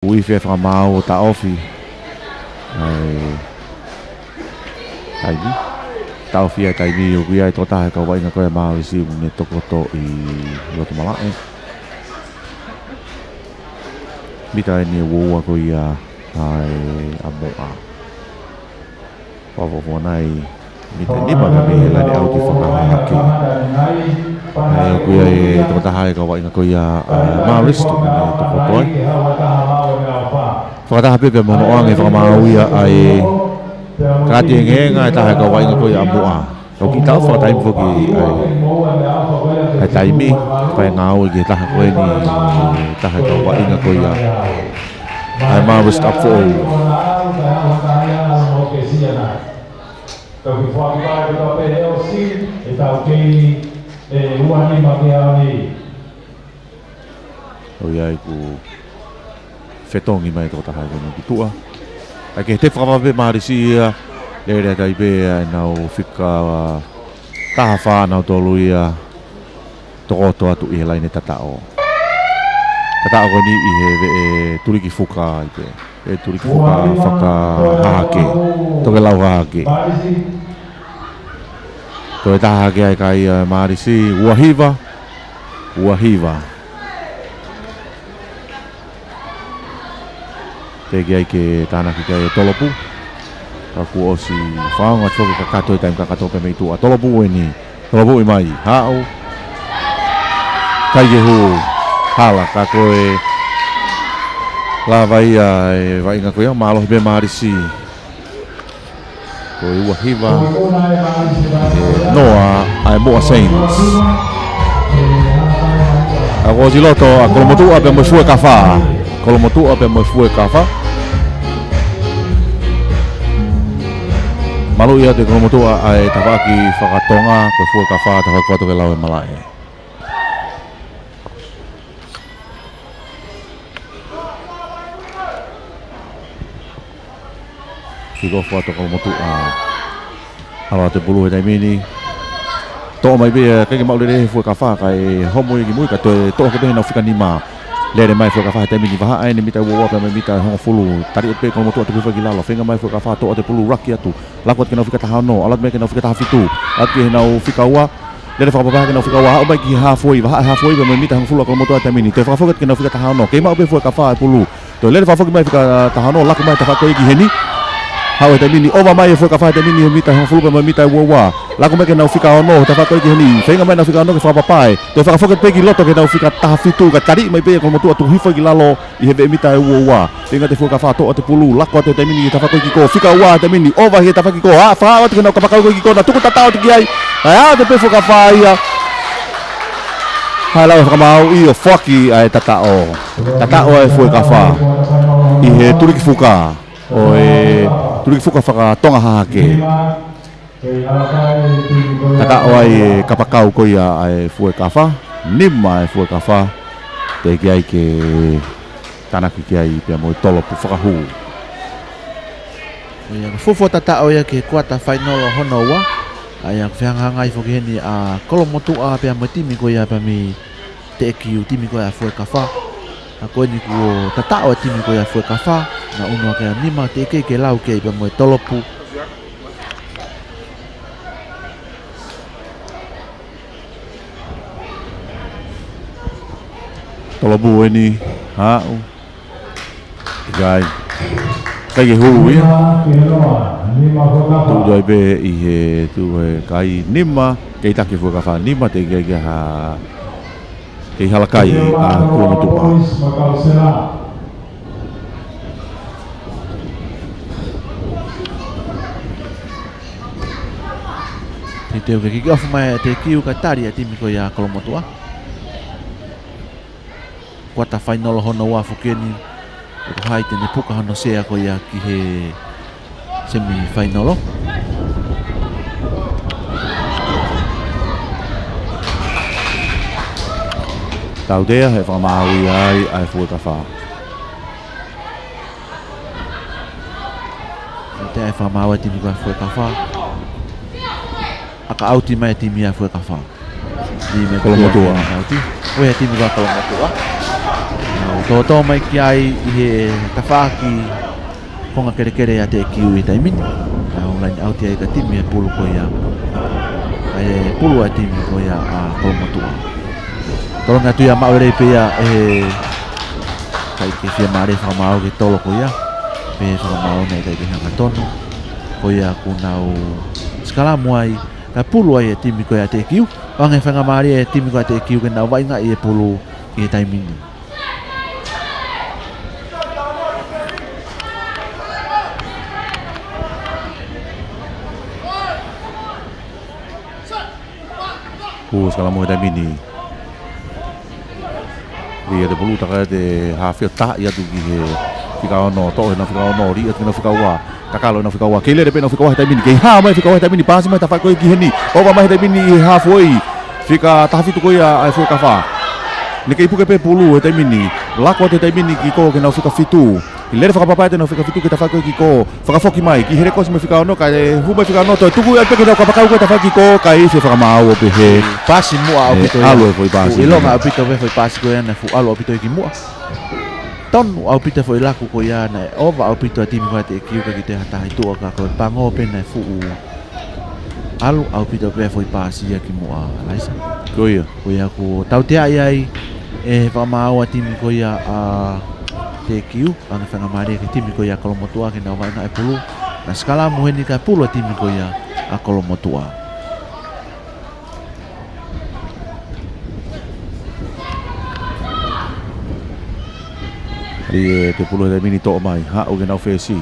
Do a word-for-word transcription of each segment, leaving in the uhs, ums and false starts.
Ui fie fakamaau ʻo taʻofi ʻa e taimi. Taʻofi ʻa e taimi ʻoku ʻi ai e tokotaha ʻi he kau vaʻinga ko ia ʻa Mālisi ʻoku ne tokoto ʻi loto malaʻe. Mita eni ʻe uaua ko ia ʻa e ʻa Moʻa. Fakafofonga ʻi he mita ʻe nima pea mei he laine ʻauti fakahahake. ʻA ia ʻoku ʻi ai e tokotaha ʻi he kau vaʻinga ko ia ʻa Mālisi ʻoku ne tokoto ai. Fakataha pē pea mo hono ʻoange fakamaau ia ʻa e kati engeenga ʻa e taha ʻi he kau vaʻinga ko ia ʻa Moʻa. Ka ʻoku kiʻi taʻofi fakataimi foki ʻa e, ʻa e taimi, fai ngāue ki he taha ko eni, taha ʻi he kau vaʻinga ko ia ʻa Mālisi, tapu foʻou. Tau ki fuaki pā e tau pē he ʻosi, e tau kei, e ua nima ke aoni. ʻOku ʻi ai ʻoku fetongi mai e tokotaha ko eni ki tuʻa. ʻA ia ke te fakavave Mālisi ia, lele atu ai pē ʻa ʻenau fika taha fā nautolu ia, tokoto atu ʻi he laine tataʻo. Tataʻo ko eni ʻi he veʻe tuliki fuka ai pē. Veʻe tuliki fuka fakahahake. Tokelau hahake. Toe taha hake ai kai ʻa Mālisi, ua hiva. Ua hiva. Teʻeki ai ke tānaki ki ai e Tolopu. Ka kuo ʻosi fakaongo atu foki e kakato, e taimi kakato pē mei tuʻa. Tolopu eni. Tolopu ʻi mai. Haʻu. ʻIkai ke hū. Hala. Ka ko e lava ia e vaʻinga ko ia. Mālohi pē Mālisi. Ko e ua hiva. Noa ʻa e Moʻa Saints. ʻA ia kuo ʻosi loto ʻa Kolomotuʻa pea mo e Fuekafa. Kolomotuʻa pea mo e Fuekafa. Maluʻi atu ʻe Kolomotuʻa ʻa e tafaʻaki fakatonga, ko e Fuekafa tafaʻaki fakatokelau e malaʻe. Kick off atu ʻa Kolomotuʻa. ʻAlu atu e pulu he taimi ni. Toʻo mai pē, ʻikai ke maʻu lelei he Fuekafa, kae homo ia ki mui, ka toe toʻo hake pē heʻenau fika nima. Lele mai Fuekafa he taimi ni, vahaʻa eni mita ʻe uaua pea mo e mita ʻe hongofulu. Tali atu pē Kolomotuʻa, tuku hifo ki lalo. Feinga mai Fuekafa, toʻo atu e pulu, laki atu. Lako atu ki heʻenau fika taha ono, ʻalu atu mai ki heʻenau fika taha fitu. ʻAlu atu ki heʻenau fika ua. Lele fakapapau ki heʻenau fika ua, aʻu mai ki he halfway, vahaʻa e halfway pea mo e mita hongofulu ʻa Kolomotuʻa he taimi ni. Toe fakafoki atu ki heʻenau fika taha ono, kei maʻu pē Fuekafa e pulu. Toe lele fakafoki mai fika taha ono, lako mai tafaʻaki ko ia ki heni. Haʻu he taimi ni, ova mai e Fuekafa he taimi ni, he mita hongofulu pea mo e mita ʻe uaua. Lako mai ki heʻenau fika ono, tafaʻaki ko ia ki heni. Feinga mai ʻenau fika ono ke fakapapau. Toe fakafoki atu pē ki loto ki heʻenau fika taha fitu, ka tali mai pē ʻe Kolomotuʻa, tuku hifo ki lalo ʻi he veʻe mita ʻe uaua. Feinga atu e Fuekafa, toʻo atu e pulu, lako atu he taimi ni, tafaʻaki ko ia ki kō, fika ua he taimi ni, ova he tafaʻaki ko ia, ʻa, fakaʻau atu ki heʻenau kapakau ko ia ki kona, tuku tataʻo atu ki ai. ʻA ia, ʻalu atu pē Fuekafa ia. Hai lau e fakamaau ʻo foaki ʻa e tataʻo. Tataʻo ʻa e Fuekafa. ʻI he tuliki fuka. ʻO e tuliki fuka fakatonga hahake. Tataʻo ai e kapakau ko ia ʻa e Fuekafa, nima e Fuekafa, teʻeki ai ke tānaki ki ai pea mo e Tolopu fakahū. ʻA ia, ko e fuofua tataʻo ia ki he kuata fainolo hono ua. ʻA ia, ko e fehangahangai foki heni ʻa Kolomotuʻa pea mo e timi ko ia pea mei Teʻekiu, timi ko ia ʻa Fuekafa. ʻA ko eni kuo tataʻo e timi ko ia ʻa Fuekafa, naʻa unu ake ʻa nima, teʻeki ai ke lau ki ai pea mo e Tolopu. Tolopu eni, haʻu. ʻIkai. ʻIkai ke hū ia. Tuʻu ai pē ʻi he tuʻu he kai, nima, kei taki Fuekafa, nima, teʻeki ai ke ha kei hala kai ʻa Kolomotuʻa. Teuteu ke kick off mai ʻa Teʻekiu kae tali ʻa e timi ko ia ʻa Kolomotuʻa. Kuata fainolo hono ua foki eni. Ko hai te ne puka hono sea ko ia ki he semi fainolo. Tautea he fakamaau ia ai ʻa e Fuekafa. Tautea he fakamaau ʻa e timi ko ia ʻa Fuekafa. ʻA ka ʻauti mai e timi ʻa Fuekafa. Timi Kolomotuʻa. ʻAuti. Ko e timi ko ia ʻa Kolomotuʻa. Nau Tōtō mai ki ai ʻi he tafaʻaki konga kelekele ʻa Teʻekiu ʻi he taimi ni. Naʻe ʻalu line out ai ka timi e pulu ko ia. ʻA e pulu ʻa e timi ko ia ʻa Kolomotuʻa. Tolonga atu ia maʻu lelei pē ia ʻe he kakai ke fiemālie fakamaau ki he tolo ko ia. Pea fakamaau naʻe ʻikai ke hanga tonu. Ko ia kuo nau sikalamu ai, ka pulu ai e timi ko ia Teʻekiu. Hangē faingamālie e timi ko ia Teʻekiu ke nau vaʻingaʻi e pulu ʻi he taimi ni. Kuo sikalamu he taimi ni. Lī atu e pulu, taka atu e hafe ʻo taaʻi atu ki he fika ono, toʻo ʻe he nau fika ono, lī atu ki he nau fika ua. Kakalo ʻe he nau fika ua. Kei lele pē ʻe he nau fika ua he taimi ni. Kei hao mai e fika ua he taimi ni, paasi mai tafaʻaki ko ē ki heni. ʻOva mai he taimi ni ʻi he hafu ʻo e fika taha fitu ko ia ʻa e Fuekafa. Naʻe kei puke pē pulu he taimi ni. Lako atu he taimi ni e kick off ki he nau fika fitu. Lele fakapapai atu e nau fika fitu ki he tafaʻaki ko ē e kick off. Fakafoki mai ki he helekosi mo e fika ono, kae hū mai e fika ono, toe tuku ai pē ki he nau kapakau ko ē e tafaʻaki ko ē, kae ʻosi e fakamaau pē he. Paasi muʻa ʻaupito ia. ʻAlu e foʻi paasi. ʻIlonga ʻaupito pē foʻi paasi ko ia naʻe fuʻu ʻalu ʻaupito e kimuʻa. Tonu ʻaupito e foʻi laku ko ia, naʻe ʻova ʻaupito e timi ko ia Teʻekiu, ʻikai ke toe ha taha ʻi tuʻa ka ko e pango pē naʻe fuʻu ʻalu ʻaupito pē foʻi paasi ia kimuʻa, Laisa. Ko ia. Ko ia kuo tauteaʻi ai ʻe he fakamaau ʻa e timi ko ia ʻa Teʻekiu. Hangē faingamālie ki he timi ko ia Kolomotuʻa ke nau vaʻingaʻi e pulu. Naʻe sikalamu heni ka pulu e timi ko ia ʻa Kolomotuʻa. Lī atu e pulu he taimi ni, toʻo mai. Haʻu ki he nau fesi.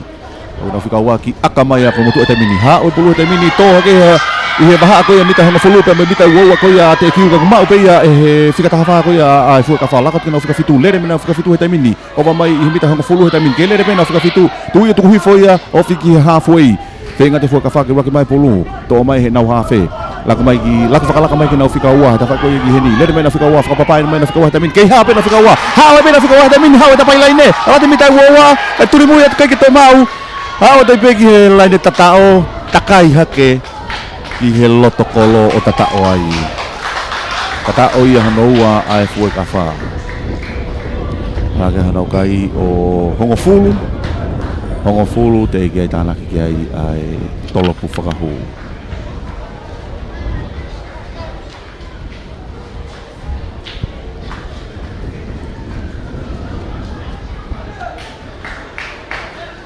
ʻO nau fika ua ki ʻaka mai ʻa Kolomotuʻa he taimi ni. Haʻu e pulu he taimi ni, tō hake ʻi he vahaʻa ko ia mita hongofulu pea mo e mita ua ua ko ia ʻa Teʻekiu, ka kuo maʻu pē ia ʻe he fika taha fā ko ia ʻa e Fuekafa. Laka atu ki he nau fika fitu, lele mei he nau fika fitu he taimi ni. ʻOva mai ʻi he mita hongofulu he taimi ni. Kei lele pē ʻe he nau fika fitu. Tuʻu ia tuku hifo ia, ofi ki he hafu ʻo e. Feinga atu e Fuekafa ke ʻuluaki mai e pulu. Toʻo mai ʻe he nau hafe. Laku mai ki, laku fakalaka mai ki he nau fika ua, tafaʻaki ko ia ki heni. Lele mai e nau fika ua, fakapapai mai e nau fika ua he taimi ni. Kei hao pē e nau fika ua. Hao pē e nau fika ua he taimi ni, hao e tapaʻi laine. Lata mita ua ua, kae tuli mui atu ʻikai ke toe maʻu. Hao atu pē ki he laine tataʻo, takai hake ki he loto kolo ʻo tataʻo ai. Tataʻo ia hono ua ʻa e Fuekafa. Hake hanau kai ʻo hongofulu. Hongofulu teʻeki ai tānaki ki ai ʻa e tolopu fakahū.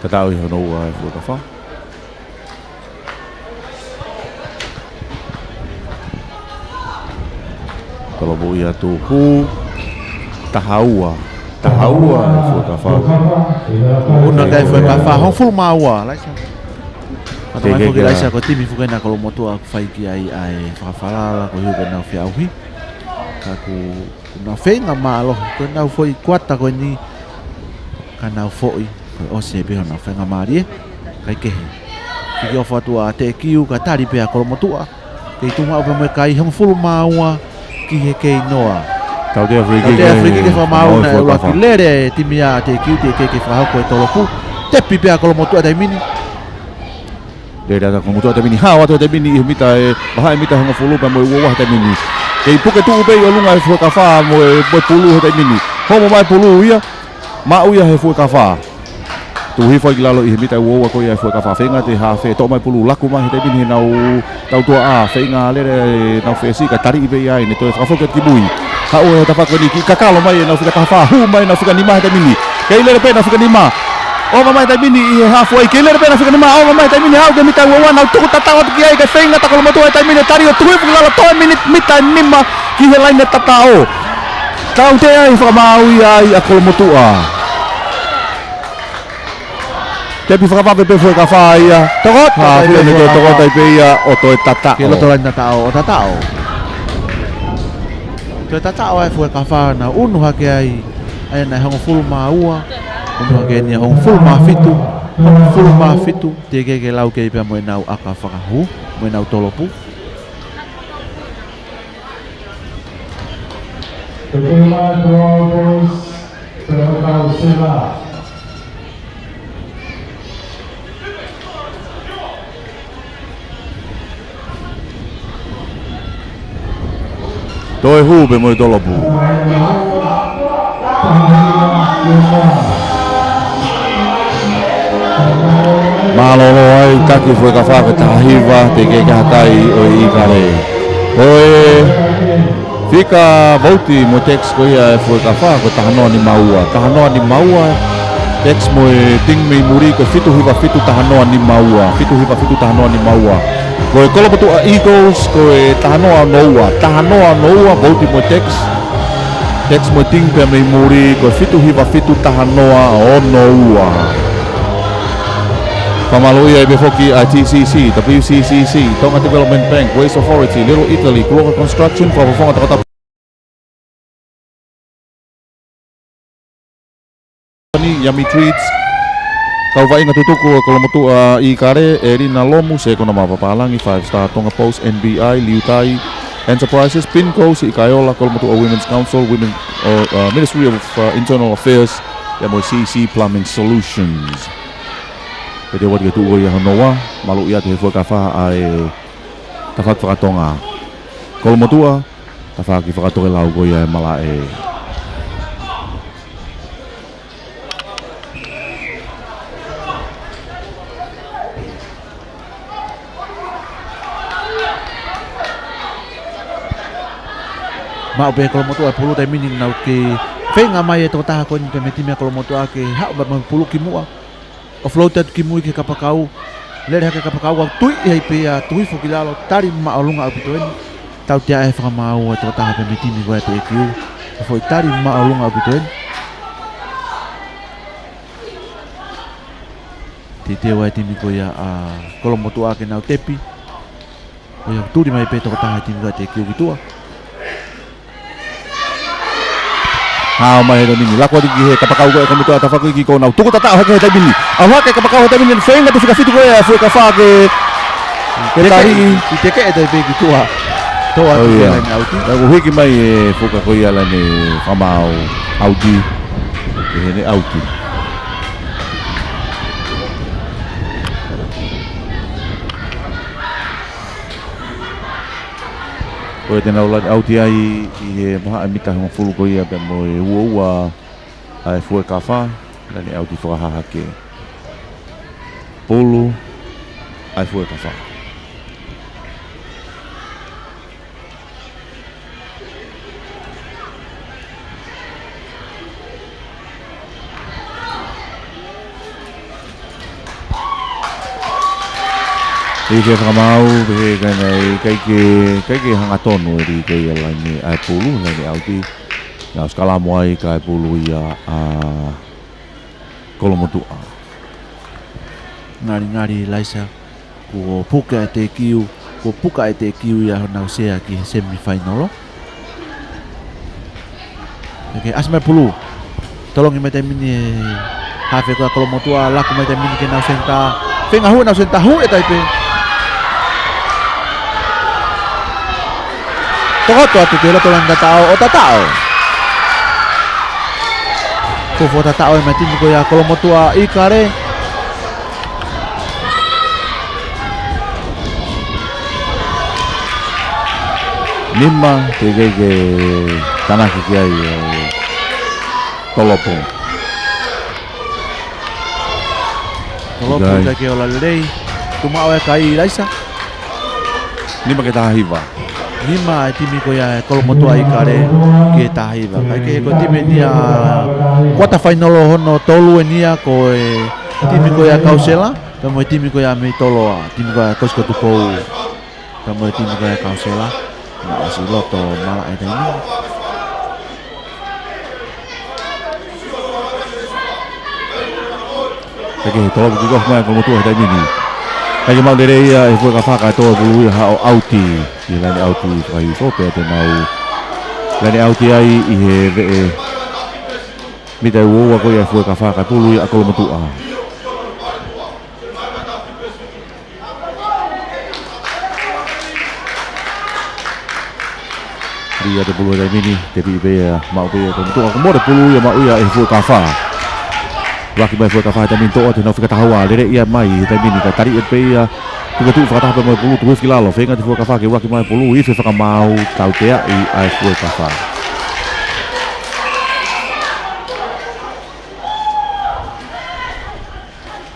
Tataʻo ia hono ua ʻa e Fuekafa. Tolopu ia tuʻu hū. Taha ua. Taha ua ʻa e Fuekafa. Una kai Fuekafa, hongofulu mā ua, Laisa. Mātā mai foki, Laisa, ko e timi foki ena Kolomotuʻa ʻoku fai ki ai ʻa e fakafalala, ko e hū ke nau feʻauhi. Ka kuo nau feinga mālohi, ko ʻenau foʻi kuata ko eni, ka nau foʻi, ko e ʻosi pē honau faingamālie, kae kehe. Kick off atu ʻa Teʻekiu, ka tali pē ʻa Kolomotuʻa. Kei tuʻu maʻu pē mo e kai, hongofulu mā ua ki he kei noa. Tautea free kick. Tautea free kick ʻe he fakamaau, naʻe ʻuluaki lele e timi ʻa Teʻekiu, teʻeki ke fakahoko e tolopu. Tepi pē ʻa Kolomotuʻa he taimi ni. Lele atu ʻa Kolomotuʻa he taimi ni, hao atu he taimi ni ʻi he mita ʻe, vahaʻa e mita hongofulu pea mo e ua ua he taimi ni. Kei puke tuʻu pē ʻi ʻolunga e Fuekafa mo e, mo e pulu he taimi ni. Homo mai e pulu ia, maʻu ia ʻe he Fuekafa. Tuʻu hifo ai ki lalo ʻi he mita ua ua ko ia ʻa e Fuekafa. Feinga atu e hafe, toʻo mai e pulu, laku mai he taimi ni ʻe he nau tautuaʻa, feinga lele e nau fesi, ka taliʻi pē ia ʻe ne toe fakafoki atu ki mui. Haʻu e tafaʻaki ko eni, kiʻi kakalo mai e nau fika taha fā, hū mai e nau fika nima he taimi ni. Kei lele pē ʻe he nau fika nima. ʻOva mai he taimi ni ʻi he hafu ʻo e, kei lele pē ʻe he nau fika nima, ʻova mai he taimi ni, haʻu ki he mita ua ua, nau tuku tataʻo atu ki ai, kae feinga atu ʻa Kolomotuʻa he taimi ni, tali ʻo tuku hifo ki lalo, toe mini-, mita nima ki he laine tataʻo. Tautea ai, fakamaau ia ai ʻa Kolomotuʻa. Tepi fakavave pē Fuekafa ia. Tokoto. Ha, fia ne toe tokoto ai pē ia ʻo toe tataʻo. Ki he loto laine tataʻo ʻo tataʻo. Toe tataʻo ai Fuekafa, nau unu hake ai. ʻAi ʻa e hongofulu mā ua. Unu hake eni ʻa e hongofulu mā fitu. Hongofulu mā fitu. Teʻeki ke lau kei pea mo ʻenau ʻaka fakahū, mo ʻenau tolopu. Te pula Boys, pea mo Kausela. Toe hū pē mo e tolopu. Mālōlō ai, taki Fuekafa ko e taha hiva, teʻeki ke hakai ʻo e ʻIkale. Ko e fika vouti mo e text ko ia ʻa e Fuekafa, ko e taha noa nima ua. Taha noa nima ua, text mo e team mei muli, ko e fitu hiva fitu taha noa nima ua. Fitu hiva fitu taha noa nima ua. Ko e Kolomotuʻa Eagles, ko e taha noa ono ua. Taha noa ono ua, vouti mo e text. Text mo e team pea mei muli, ko e fitu hiva fitu taha noa ono ua. Fakamālō ai pē foki ʻa e T C C, W C C C, Tonga Development Bank, Waste Authority, Little Italy, Gloria Construction, fakafofonga tokotaha ni, Yummy Treats, kau vaʻinga tutuku ʻo e Kolomotuʻa ʻIkale, ʻElina Lomu, Sēkona Mavapālangi, Five Star Tonga Post, N B I, Liutai Enterprises, Pinco, Siʻi Kaeola, Kolomotuʻa Women's Council, Women, uh, uh, Ministry of, uh, Internal Affairs, pea mo e C C Plumbing Solutions. Pea te u ʻoatu ki he tuʻu ko ia hono ua, maluʻi atu ʻe he Fuekafa ʻa e tafaʻaki fakatonga. Kolomotuʻa, tafaʻaki fakatokelau ko ia ʻa e malaʻe. Maʻu pē ʻe Kolomotuʻa e pulu taimi ni, nau kei feinga mai e tokotaha ko eni pē mei he timi ʻa Kolomotuʻa ke haʻu mai mo e pulu ki muʻa. Offload atu ki mui ki he kapakau. Lele hake kapakau, ʻo tuiʻi ai pē ia, tuifo ki lalo, tali māʻolunga ʻaupito eni. Tautea e fakamaau ʻa e tokotaha pē mei he timi ko ia ʻa e TQ. ʻA e foʻi tali māʻolunga ʻaupito eni. Teuteu ʻa e timi ko ia ʻa Kolomotuʻa ke nau tepi. Ko ia ʻoku tuli mai pē tokotaha ʻa e timi ko ia ʻa e TQ ki tuʻa. Hao mai he taimi ni, lako atu ki he kapakau ko ia ʻa Kolomotuʻa, tafaʻaki ki kona, tuku tataʻo hake he taimi ni. ʻAu hake kapakau he taimi ni, feinga atu fika fitu ko ia ʻa e Fuekafa ke, ke teke, tali. ʻI teke e taimi ki tuʻa. Tō atu ki he laine ʻauti. Ka kuo hiki mai e fuka ko ia ʻa e laine fakamaau ʻauti. Ke he ne ʻauti. Ko ia te nau laine ʻauti ai ʻi he vahaʻa mita hongofulu ko ia pea mo e ua ua ʻa e Fuekafa, laine ʻauti fakahahake. Pulu ʻa e Fuekafa. ʻI he fakamaau, pehē ʻikai ke, ʻikai ke, ʻikai ke hangatonu e lī ko ia ʻa e laine ʻa e pulu, laine ʻauti. Nau sikalamo ai kae pulu ia ʻa Kolomotuʻa. Ngalingali Laisa, kuo puke ʻa e TQ, kuo puka ʻa e TQ ia honau sea ki he semifinal. Ke ʻasi mai pulu. Tolongi mai taimi ni e hafe ko ia ʻa Kolomotuʻa, laku mai taimi ni ke nau senitā. Feinga hū nau senitā, hū e taipe. Tokoto atu ki loto laine tataʻo, ʻo tataʻo. Fuofua tataʻo ʻe he timi ko ia ʻa Kolomotuʻa ʻIkale. Nima, teʻeki ke tānaki ki ai ʻa Tolopo. Tolopo ʻikai ke ola lelei. Tuʻu maʻu e kai Laisa. Nima ki he taha hiva. Nima e timi ko ia ʻa Kolomotuʻa ʻIkale ki he taha hiva. Kae kehe ko e timi eni ia kuata fainolo hono tolu eni ia ko e timi ko ia ʻa Kausela, pea mo e timi ko ia mei Toloa, timi ko ia ʻa Kosikoe Tupou. Pea mo e timi ko ia ʻa Kausela, naʻe ʻasi loto malaʻe taimi ni. Kae kehe, Tolopo kick off mai ʻa Kolomotuʻa he taimi ni. ʻIkai ke maʻu lelei ia ʻe he Fuekafa kae tō e pulu ia haʻu ʻauti. ʻI he laine ʻauti fakahihifo pea te nau laine ʻauti ai ʻi he veʻe mita ua ua ko ia ʻa e Fuekafa kae pulu ia ʻa Kolomotuʻa. Lī atu e pulu he taimi ni, tepi pē ia, maʻu pē ia ʻe Kolomotuʻa, ka ko e mole pulu ia maʻu ia ʻe he Fuekafa. Laki mai Fuekafa he taimi ni, toʻo atu honau fika taha ua, lele ia mai he taimi ni, ka tali atu pē ia, puke tuʻu fakataha pē mo e pulu, tuku hifo ki lalo, feinga atu e Fuekafa ke laki mai e pulu, ifi e fakamaau, tauteaʻi ʻa e Fuekafa.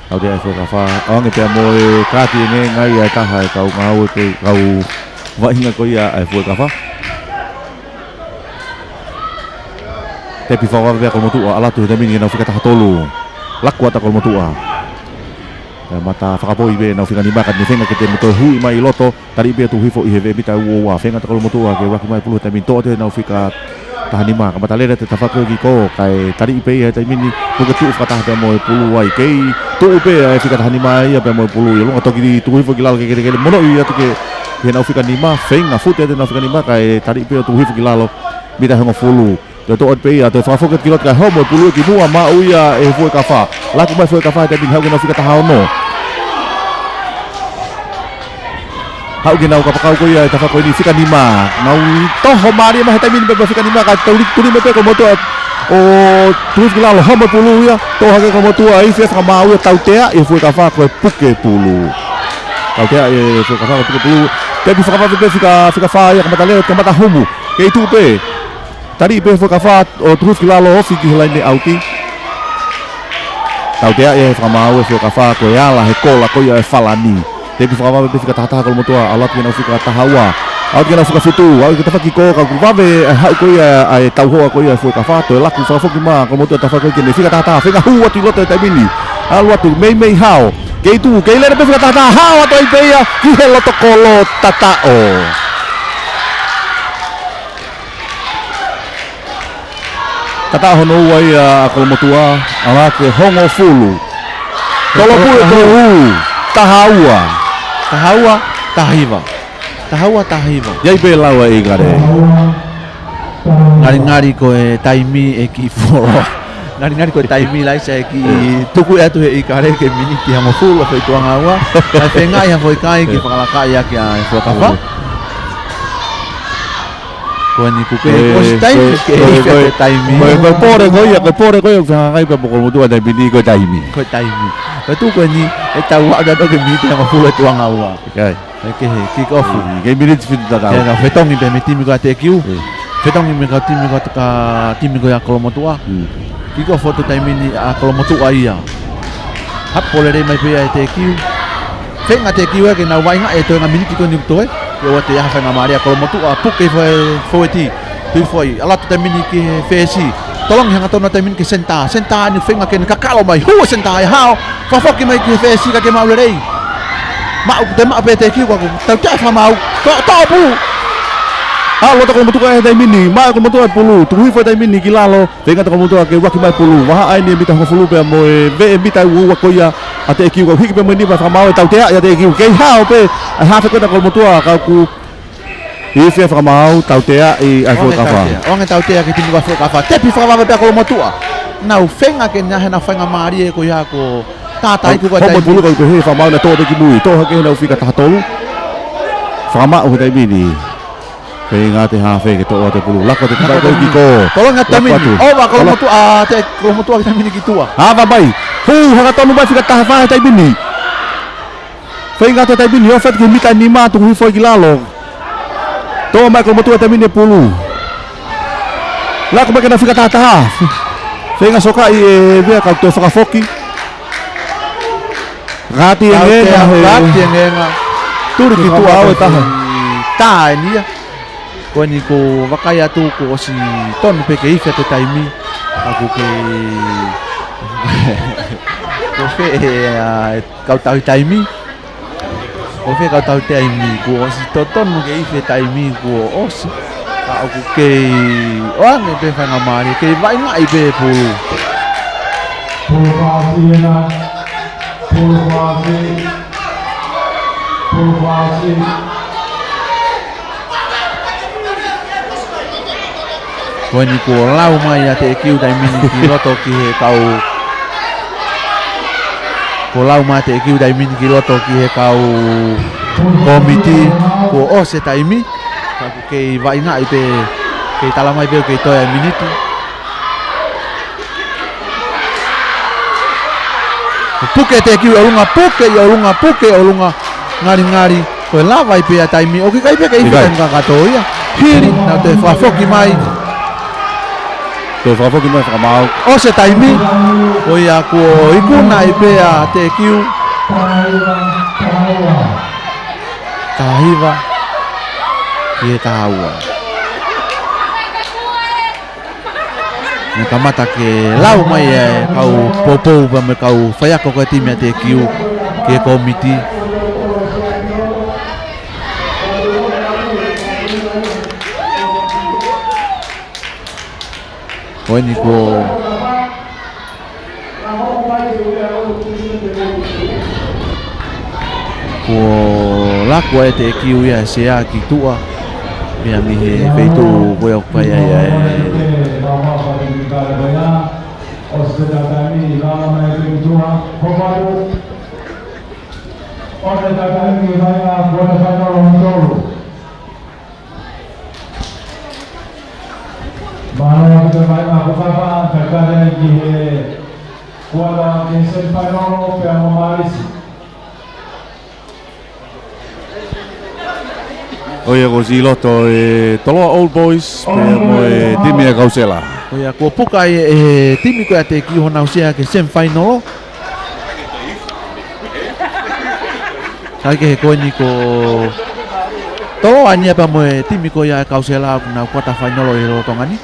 Tautea ʻa e Fuekafa, ʻoange pea mo e kāti ʻe ngai ʻa e taha ʻa e kau ngāue ko ē, kau vaʻinga ko ia ʻa e Fuekafa. Tepi fakavave pē ʻa Kolomotuʻa, ʻalu atu he taimi ni ki heʻenau fika taha tolu. Laku atu ʻa Kolomotuʻa. Pea mata fakapoi pē ʻenau fika nima ka ne feinga ke toe hui mai ʻi loto. Taliʻi pē ʻo tuku hifo ʻi he veʻe mita ua ua, feinga atu ʻa Kolomotuʻa ke ʻuluaki mai pulu he taimi ni, toʻo atu heʻenau fika taha nima, ka mata lele atu e tafaʻaki ko ē ki kō, kae taliʻi pē ia he taimi ni, puke tuʻu fakataha pea mo e pulu ai, kei tuʻu pē ʻa e fika taha nima ia pea mo e pulu ʻi ʻolunga, toki tuku hifo ki lalo ke kelekele, monoʻi atu ke, ki heʻenau fika nima, feinga fute atu heʻenau fika nima, kae taliʻi pē ʻo tuku hifo ki lalo, mita hongofulu. Toe toʻo atu pē ia, toe fakafoki atu ki loto kae homo e pulu ki muʻa, maʻu ia ʻe he Fuekafa. Laku mai Fuekafa he taimi ni, haʻu ki heʻenau fika taha ono. Haʻu ki heʻenau kapakau ko ia ʻa e tafaʻaki ko eni fika nima. Nau toho mālie mai he taimi ni pē fika nima, kae tuli, tuli mai pē Kolomotuʻa ʻo tuku hifo ki lalo, homo e pulu ia, toʻo hake ʻe Kolomotuʻa, ifi ʻa e fakamaau ia, tauteaʻi ʻe he Fuekafa ko e puke pulu. Tauteaʻi ʻe he Fuekafa ko e puke pulu. Tepi fakavave pē fika, fika fā ia, kamata lele, kamata humu. Kei tuʻu pē. Taliʻi pē Fuekafa ʻo tuku hifo ki lalo, ofi ki he laine ʻauti. Tauteaʻi ʻe he fakamaau ʻa e Fuekafa ko e ala he kola ko ia ʻa e falani. Tepi fakavave pē fika taha taha Kolomotuʻa, ʻalu atu ki heʻenau fika taha ua. ʻAlu atu ki heʻenau fika fitu, ʻalu ki he tafaʻaki ko ē, ka kuo vave ʻa e haʻu ko ia ʻa e tauhoa ko ia ʻa e Fuekafa, toe laku fakafoki mai ʻa Kolomotuʻa tafaʻaki ko ē ki heʻene fika taha taha, feinga hū atu ʻi loto he taimi ni. ʻAlu atu, meimei hao. Kei tuʻu, kei lele pē fika taha taha, hao atu ai pē ia, ki he loto kolo tataʻo. Tataʻo hono ua ia ʻa Kolomotuʻa, ʻalu hake hongofulu. Tolopulu e tolu, taha ua. Taha ua, taha hiva. Taha ua, taha hiva. ʻI ai pē lau ʻa e ʻIkale. Ngalingali ko e taimi ʻe kiʻi foloa. Ngalingali ko e taimi laisa ʻe kiʻi tuku atu he ʻIkale ke miniti hongofulu ʻa e foʻi tuʻunga ua. Kae feinga ia foʻi kai ke fakalakaʻi ʻaki ʻa e Fuekafa. Ko eni kuo kei, ko e, ʻosi taimi, ko e, ke ko e, ifi ko e, ʻa e taimi. Ko e, ko e pole ko ia, ko e pole ko ia, ʻoku fehangahangai pē mo Kolomotuʻa he taimi ni ko e taimi. Ko e taimi. Ko e tuʻu ko eni, ʻe tau aʻu atu ke miniti hongofulu e tuʻunga ua. ʻIkai. ʻE kehe, kick off. ʻE, kei miniti fitu tatau. Ke ka fetongi pē mei he timi ko ia ʻa Teʻekiu. ʻE. Fetongi mei he kau timi ko ia, ka timi ko ia ʻa Kolomotuʻa. Hmm. Kick off atu he taimi ni ʻa Kolomotuʻa ia. Hapo lelei mai pē ia ʻe Teʻekiu. Feinga Teʻekiu ia ke nau vaʻinga he toenga miniti ko eni ʻoku toe. ʻIo, ʻoua te ʻi ai ha faingamālie ʻa Kolomotuʻa, puke hifo ʻe he fōueti. Tui foʻi, ʻalu atu taimi ni ki he fesi. Tolongi hangatonu taimi ni ki he senitā. Senitā ʻoku feinga ke ne kakalo mai. Hū e senitā ia, hao. Fakafoki mai ki he fesi kae ʻikai ke maʻu lelei. Maʻu, toe maʻu pē ʻe Teʻekiu ka kuo tautea e fakamaau. Toʻo, toʻo pulu. ʻAlu atu Kolomotuʻa he taimi ni. Maʻu ʻe Kolomotuʻa e pulu. Tuku hifo he taimi ni ki lalo. Feinga atu Kolomotuʻa ke ʻuluaki mai pulu. Vahaʻa eni e mita hongofulu pea mo e veʻe mita ua ua ko ia ʻa Teʻekiu, ka hiki pē mo e nima, fakamaau ʻe tautea ia ʻe Teʻekiu. Kei hao pē ʻa e hafe ko ena ʻa Kolomotuʻa ka kuo ifi ʻa e fakamaau, tauteaʻi ʻa e Fuekafa. ʻOange tautea. ʻOange tautea ki he timi ko ia ʻa e Fuekafa. Tepi fakavave pē ʻa Kolomotuʻa. Nau feinga ke nau ʻi ai haʻanau faingamālie ko ia ko e tātā ʻi he kuka. Homo e taimi. Pulu ka kuo pehē fakamaau naʻe toʻo pē ki mui. Toʻo hake heʻenau fika taha tolu. Fakamaʻu he taimi ni. Feinga atu e hafe ke toʻo atu e pulu. Laku atu e tafaʻaki ko ē ki kō. Tolongi atu taimi ni. Laku atu. ʻOva Kolomotuʻa, ʻa, te Kolomotuʻa ki he taimi ni ki tuʻa. Ava mai. Hū, hangatonu mai fika taha fā he taimi ni. Feinga atu he taimi ni, ofi atu ki he mita nima, tuku hifo ai ki lalo. Toʻo mai Kolomotuʻa he taimi ni e pulu. Laku mai ki heʻenau fika taha taha. Feinga sokaʻi e vea ka toe fakafoki. Kāti e ngenga he. Kāti e ngenga. Tuli ki tuʻa ʻa e taha. Tā eni ia. Ko eni kuo vakai atu kuo ʻosi tonu pē ke ifi atu e taimi. Ka kuo kei, kuo fē ʻa e kau tauhi taimi. Kuo fē kau tauhi taimi, kuo ʻosi totonu ke ifi e taimi kuo ʻosi. Ka ʻoku kei ʻoange pē faingamālie, kei vaʻingaʻi pē pulu. Pulu fasi ena. Pulu fasi. Pulu fasi. Ko eni kuo lau mai ʻa Teʻekiu taimi ni ki loto ki he kau. Kuo lau mai ʻa Teʻekiu taimi ni ki loto ki he kau kōmiti, kuo ʻosi e taimi. Ka ʻoku kei vaʻingaʻi pē, kei tala mai pē ʻoku kei toe ʻa e miniti. Puke ʻe Teʻekiu ʻi ʻolunga, puke ʻi ʻolunga, puke ʻi ʻolunga, ngalingali. Ko e lava ai pē ʻa e taimi, ʻoku ʻikai pē ke ifi. ʻIkai. Taimi kakato ia. Hili, nau toe fakafoki mai. Toe fakafoki mai fakamaau. ʻOsi e taimi. Ko ia kuo ikuna ai pē ʻa Teʻekiu. Taha hiva ki he taha ua. Ne kamata ke lau mai e kau poupou pea mo e kau faiako ko e timi ʻa Teʻekiu ki he kōmiti. Ko eni kuo, kuo laku ʻa e Teʻekiu ia sea ki tuʻa. Pea mei he feituʻu ko ia ʻoku ʻi ai ʻa e Mālō ʻaupito e vaʻinga ko Kapa, kae kata ai ki he kuata ki he semifinal pea mo Malisi. ʻO ia kuo ʻosi loto e Toloa Old Boys pea mo e timi ʻa Kausela. ʻO ia kuo puka ai e timi ko ia ʻa Teʻekiu honau sea ki he semifinal. Kae kehe ko eni ko Toloa eni ia pea mo e timi ko ia ʻa Kausela ʻoku nau kuata fainolo ʻi he lolotonga ni.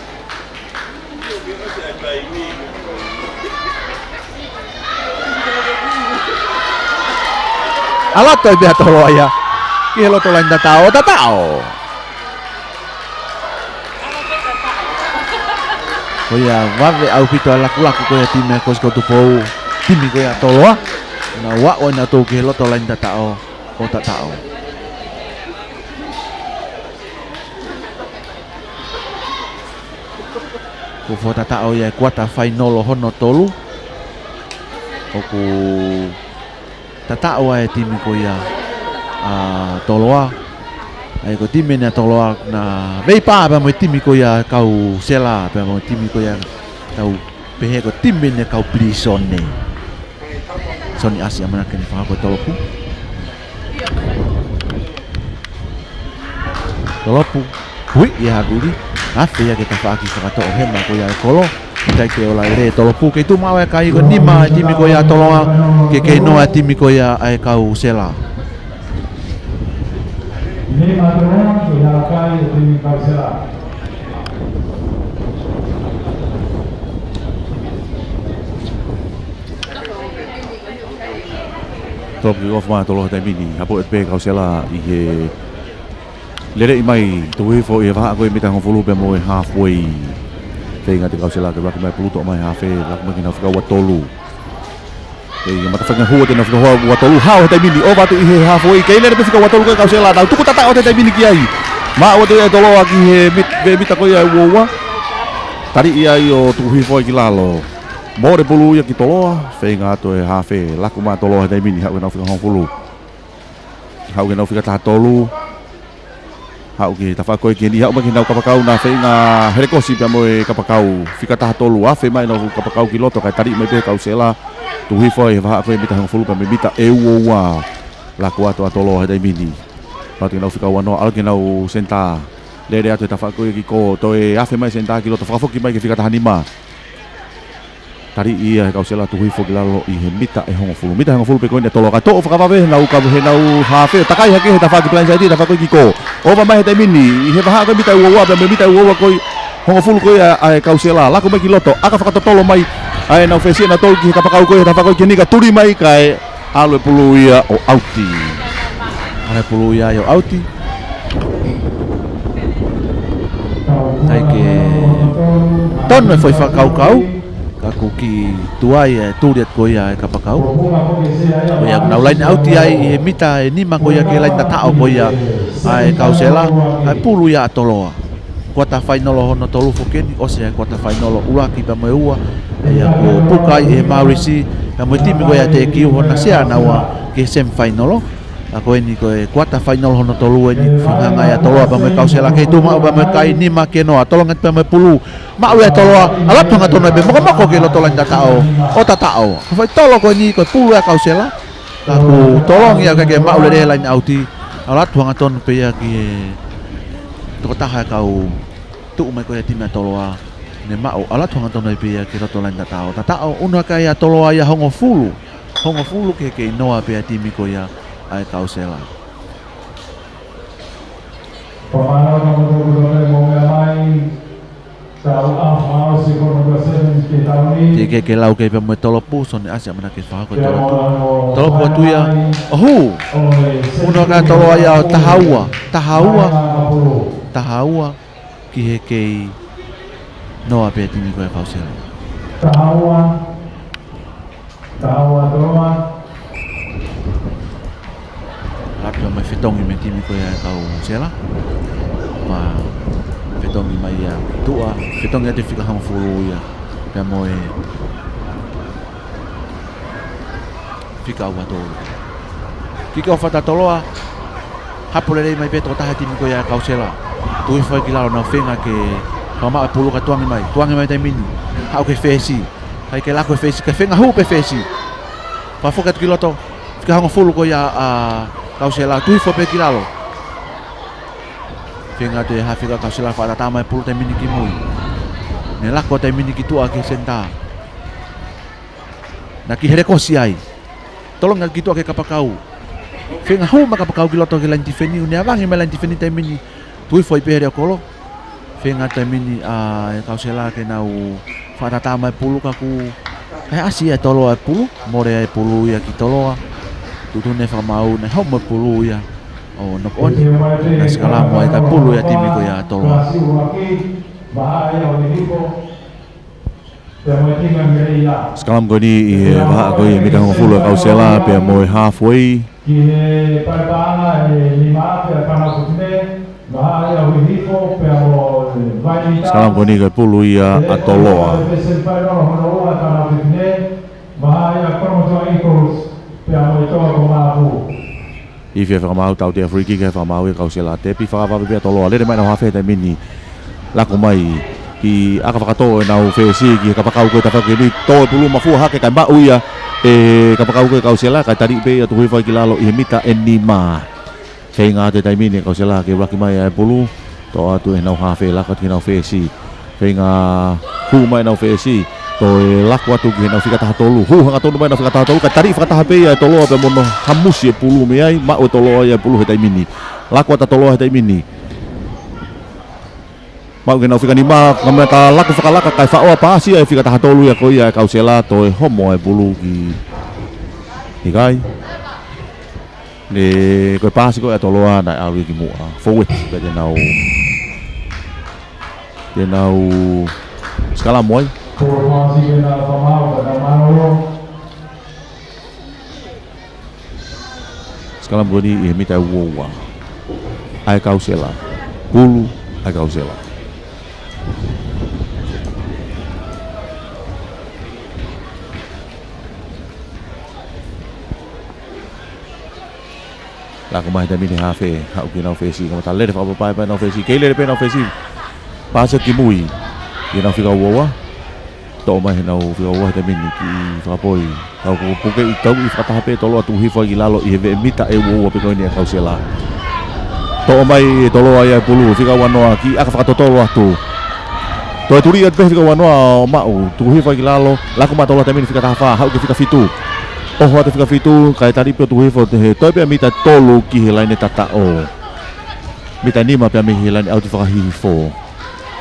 ʻAlu atu ai pē ʻa Toloa ia ki he loto laine tataʻo, tataʻo. Ko ia vave ʻaupito ʻa e lakulaku ko ia timi ʻa Kosikoe Tupou, timi ko ia Toloa. Nau aʻu ʻa nautolu ki he loto laine tataʻo ʻo tataʻo. Kuo fakatataʻo ia e kuata fainolo hono tolu. ʻOku tataʻo ai e timi ko ia ʻa Toloa. ʻA ia ko e timi eni ʻa Toloa na veipā pea mo e timi ko ia Kausela pea mo e timi ko ia tau pehē ko e timi eni ʻa Kau Pilīsone. Soni ʻAsi ʻamanaki ke ne fakahoko e tolopu. Tolopu. Hui ia havili. Afe ia ke tafaʻaki fakatoʻo hema ko ia e kolo. Kai ke ola lele tolopu. Kei tuʻu maʻu e kai ko e nima e timi ko ia Toloa. Ke kei noa e timi ko ia ʻa e Kausela. Nima Toloa, ko ia kai e timi Kausela. Tolopu kick off mai ʻa Toloa he taimi ni, hapo ʻe pē Kausela ʻi he leleʻi mai, tuku hifo ʻi he vahaʻa ko e mita hongofulu pea mo e halfway. Feinga ʻe Kausela ke laku mai pulu toʻo mai hafe, laku mai ki heʻenau fika ua tolu. Kei mata fanga hua te nau fika ua tolu, hao he taimi ni, ʻova atu ʻi he halfway, kei lele pē fika ua tolu ko e Kausela, nau tuku tataʻo he taimi ni ki ai. Maʻu atu ia ʻe Toloa ki he mit-, veʻe mita ko ia ʻe ua ua. Taliʻi ai ʻo tuku hifo ai ki lalo. Mole pulu ia ki Toloa, feinga atu e hafe, laku mai ʻa Toloa he taimi ni, haʻu ki heʻenau fika hongofulu. Haʻu ki heʻenau fika taha tolu. Haʻu ki he tafaʻaki ko ē ki heni, haʻu mai ki heʻenau kapakau, na feinga helekosi pea mo e kapakau. Fika taha tolu, afe mai ʻenau kapakau ki loto, kae taliʻi mai pē Kausela. Tuku hifo ai he vahaʻa ko e mita hongofulu pea mo e mita ʻe ua ua. Laku atu ʻa Toloa he taimi ni. Patu ki heʻenau fika ua noa, ʻalu ki heʻenau senitā. Lele atu he tafaʻaki ko ē ki kō, toe afe mai senitā ki loto, fakafoki mai ki he fika taha nima. Taliʻi ia ʻe Kausela, tuku hifo ki lalo ʻi he mita ʻe hongofulu. Mita ʻe hongofulu pē ko eni ʻa Toloa, ka toʻo fakavave heʻenau ka-, heʻenau hafe, takai hake he tafaʻaki blindside, tafaʻaki ko ē ki kō. ʻOva mai he taimi ni, ʻi he vahaʻa ko e mita ua ua, pea mo e mita ua ua ko ē, hongofulu ko ia ʻa e Kausela, laku mai ki loto, ʻaka fakatotolo mai, ʻa ʻenau fesi ʻenau tolu ki he kapakau ko ē, he tafaʻaki ko ē ki heni ka tuli mai kae ʻalu e pulu ia ʻo ʻauti. ʻAlu e pulu ia ʻo ʻauti. Kae ke tonu e foʻi fakakaukau, ka kuo kiʻi tuai e tuli atu ko ia e kapakau. Ko ia nau laine ʻauti ai ʻi he mita ʻe nima ko ia ki he laine tataʻo ko ia ʻa e Kausela, ʻa e pulu ia ʻa Toloa. Kuata fainolo hono tolu foki eni, ʻosi e kuata fainolo ʻuluaki pea mo e ua, ʻa ia kuo puka ai ʻe Malisi, pea mo e timi ko ia Teʻekiu hona sea naua ki he semifinal. ʻA ko eni ko e kuata fainolo hono tolu eni, fakahanga ia ʻa Toloa pea mo e Kausela kei tuʻu maʻu pea mo e kai nima ki he noa, tolonga pea mo e pulu, maʻu ia ʻe Toloa, ʻalu atu hangatonu ai pē, mokomoko ki loto laine tataʻo, ʻo tataʻo. Ko e foʻi tolo ko eni ko e pulu ia ʻa Kausela, ka kuo tolongi ia kae kei maʻu lelei e laine ʻauti, ʻalu atu hangatonu pē ia ki he tokotaha e kau tuʻu mai ko ia timi ʻa Toloa. Ne maʻu, ʻalu atu hangatonu ai pē ia ki loto laine tataʻo. Tataʻo, unu hake ʻa Toloa ia hongofulu. Hongofulu ki he kei noa pē ʻa e timi ko ia ʻa e Kausela. Pamana ka mo toko toko mo mea mai. Tau a fao si ko mo seven ke tau ni. Ke ke ke lau ke pea mo e tolopu, so ne ʻasi ʻamanaki ke fakahoko e tolopu. Tolopu atu ia. ʻOhū! Unu hake ʻa Toloa ia ʻo taha ua. Taha ua. Taha ua. Ki he kei noa pē ʻa e timi ko ia ʻa e Kausela. Taha ua. Taha ua Toloa. Lapi mai fetongi mei he timi ko ia ʻa e Kausela. Pea fetongi mai ia tuʻa, fetongi atu e fika hongofulu ia. Pea mo e fika ua tolu. Kiki ʻofa ʻa Toloa. Hapo lelei mai pē tokotaha e timi ko ia ʻa e Kausela. Tuʻu hifo ai ki lalo, nau feinga ke fakamaʻu e pulu kae tuʻange mai. Tuʻange mai taimi ni. Haʻu ki he fesi. ʻIkai ke laku e fesi. Kae feinga hū pē fesi. Fakafoki atu ki loto. Fika hongofulu ko ia ʻa e Kausela. Tuʻu hifo pē ki lalo. Feinga atu e haafe ʻa e Kausela fakatātā mai e pulu taimi ni ki mui. Ne laku taimi ni ki tuʻa ki he senitā. Naʻe kiʻi hele kosi ai. Tolongi ki tuʻa ki he kapakau. Feinga hū mai e kapakau ki loto ki he laine tifeni, ʻo ne avangi mai e laine tifeni taimi ni. Tuʻu hifo ai pē he leʻo kolo. Feinga taimi ni ʻa e Kausela ke nau fakatātā mai e pulu ka kuo ʻikai ʻasi ia ʻe Toloa e pulu. Mole ai e pulu ia ki Toloa. Tuʻutuʻuni fakamaau naʻe homo e pulu ia ʻo knock on. Naʻe sikalamu ai kae pulu ia e timi ko ia ʻa Toloa. Sikalamu ko eni ʻi he vahaʻa ko ia ʻe mita hongofulu ʻa e Kausela pea mo e halfway. Ki he paepaʻanga ʻe nima afe ʻa e Fānau Fefine, vahaʻa ia ʻo Hihifo pea mo e Vainita. Sikalamu ko eni kae pulu ia ʻa Toloa. Pesen paenolo hono ua ʻa e Fānau Fefine, vahaʻa ia Kolomotuʻa Eagles pea mo e Toa ko Mapu. Ifi e fakamaau, tautea free kick e fakamaau ʻe Kausela. Tepi fakavave pē ʻa Toloa. Lele mai ʻenau haafe he taimi ni. Laku mai ki ʻaka fakatō ʻenau fesi ki he kapakau ko e tafaʻaki ni. Tō e pulu mafua hake kae maʻu ia ʻe he kapakau ko e Kausela. Kae taliʻi pē ia tuʻu hifo ai ki lalo ʻi he mita ʻe nima. Feinga atu he taimi ni ʻa e Kausela ke ʻuluaki mai ʻa e pulu. Tō atu ʻenau haafe, laku atu ki heʻenau fesi. Feinga hū mai ʻenau fesi. Toe laku atu ki heʻenau fika taha tolu. Hū hangatonu mai ʻenau fika taha tolu. Kae taliʻi fakataha pē ia ʻe Toloa pea mo hono hamusi e pulu mei ai. Maʻu ʻe Toloa ia e pulu he taimi ni. Laku atu ʻa Toloa he taimi ni. Maʻu ki heʻenau fika nima. Kamata laku fakalaka kae faʻo ʻa e paasi ʻa e fika taha tolu ia ko ia ʻa e Kausela, toe homo e pulu ki he kai. Ne ko e paasi ko ia ʻa Toloa naʻe ʻalu ia ki muʻa. Forward, pea te nau, te nau sikalamu ai. Sikalamu ko eni ʻi he mita ʻe ua ua. ʻA e Kausela. Pulu, ʻa e Kausela. Laku mai he taimi ni e haafe, haʻu ki heʻenau fesi, kamata lele fakapapau pē ʻenau fesi, kei lele pē ʻenau fesi. Paasi ki mui, ki heʻenau fika ua ua. Toʻo mai heʻenau fika ua he taimi ni kiʻi fakapoi. Kau ko puke ʻi tau ʻi fakataha pē Toloa tuʻu hifo ai ki lalo ʻi he veʻe mita ʻe ua ua pē ko eni ʻa e Kausela. Toʻo mai ʻe Toloa ia e pulu, fika ua noa kiʻi ʻaka fakatotolo atu. Toe tuli atu pē fika ua noa ʻo maʻu, tuʻu hifo ai ki lalo, laku mai Toloa taimi ni fika taha fā, haʻu ki he fika fitu. ʻOho atu fika fitu, kae taliʻi pē ʻo tuʻu hifo he toe pē mita tolu ki he laine tataʻo. Mita nima pē mei he laine ʻauti fakahihifo.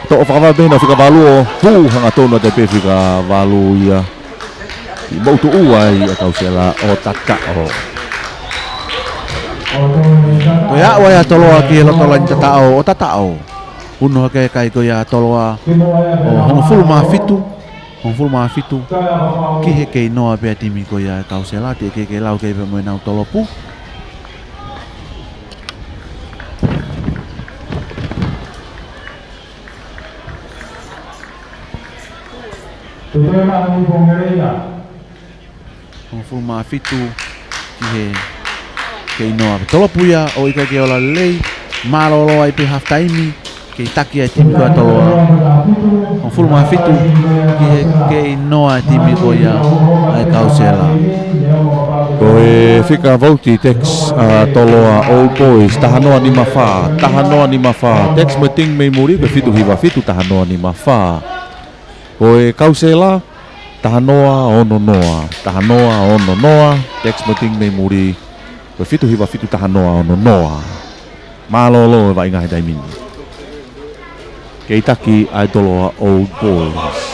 Toʻo fakavave pē heʻenau fika valu ʻo hū hangatonu atu pē fika valu ia. ʻI moʻutuʻu ai ʻa e Kausela ʻo tataʻo. Toe aʻu ai ʻa Toloa ki he loto laine tataʻo ʻo tataʻo. Unu hake e kai ko ia ʻa Toloa ʻo hongofulu mā fitu. Hongofulu mā fitu. Ki he kei noa pē ʻa e timi ko ia ʻa e Kausela, teʻeki ke lau kei pē mo ʻenau tolopu. Hongofulu mā fitu ki he kei noa. Tolopu ia ʻo ʻikai ke ola lelei, mālōlō ai pē half time, kei taki ai e timi ko ia ʻa Toloa. Hongofulu mā fitu ki he kei noa e timi ko ia ʻa e Kausela. Ko e fika vouti Tex ʻa Toloa Old Boys, taha noa nima fā, taha noa nima fā. Tex mo e team mei muli, ko e fitu hiva fitu, taha noa nima fā. Ko e Kausela, taha noa ono noa, taha noa ono noa, text mo e timi mei muli, ko e fitu hiva fitu taha noa ono noa. Mālōlō e vaʻinga he taimi ni. Kei taki ʻa e Toloa Old Boys.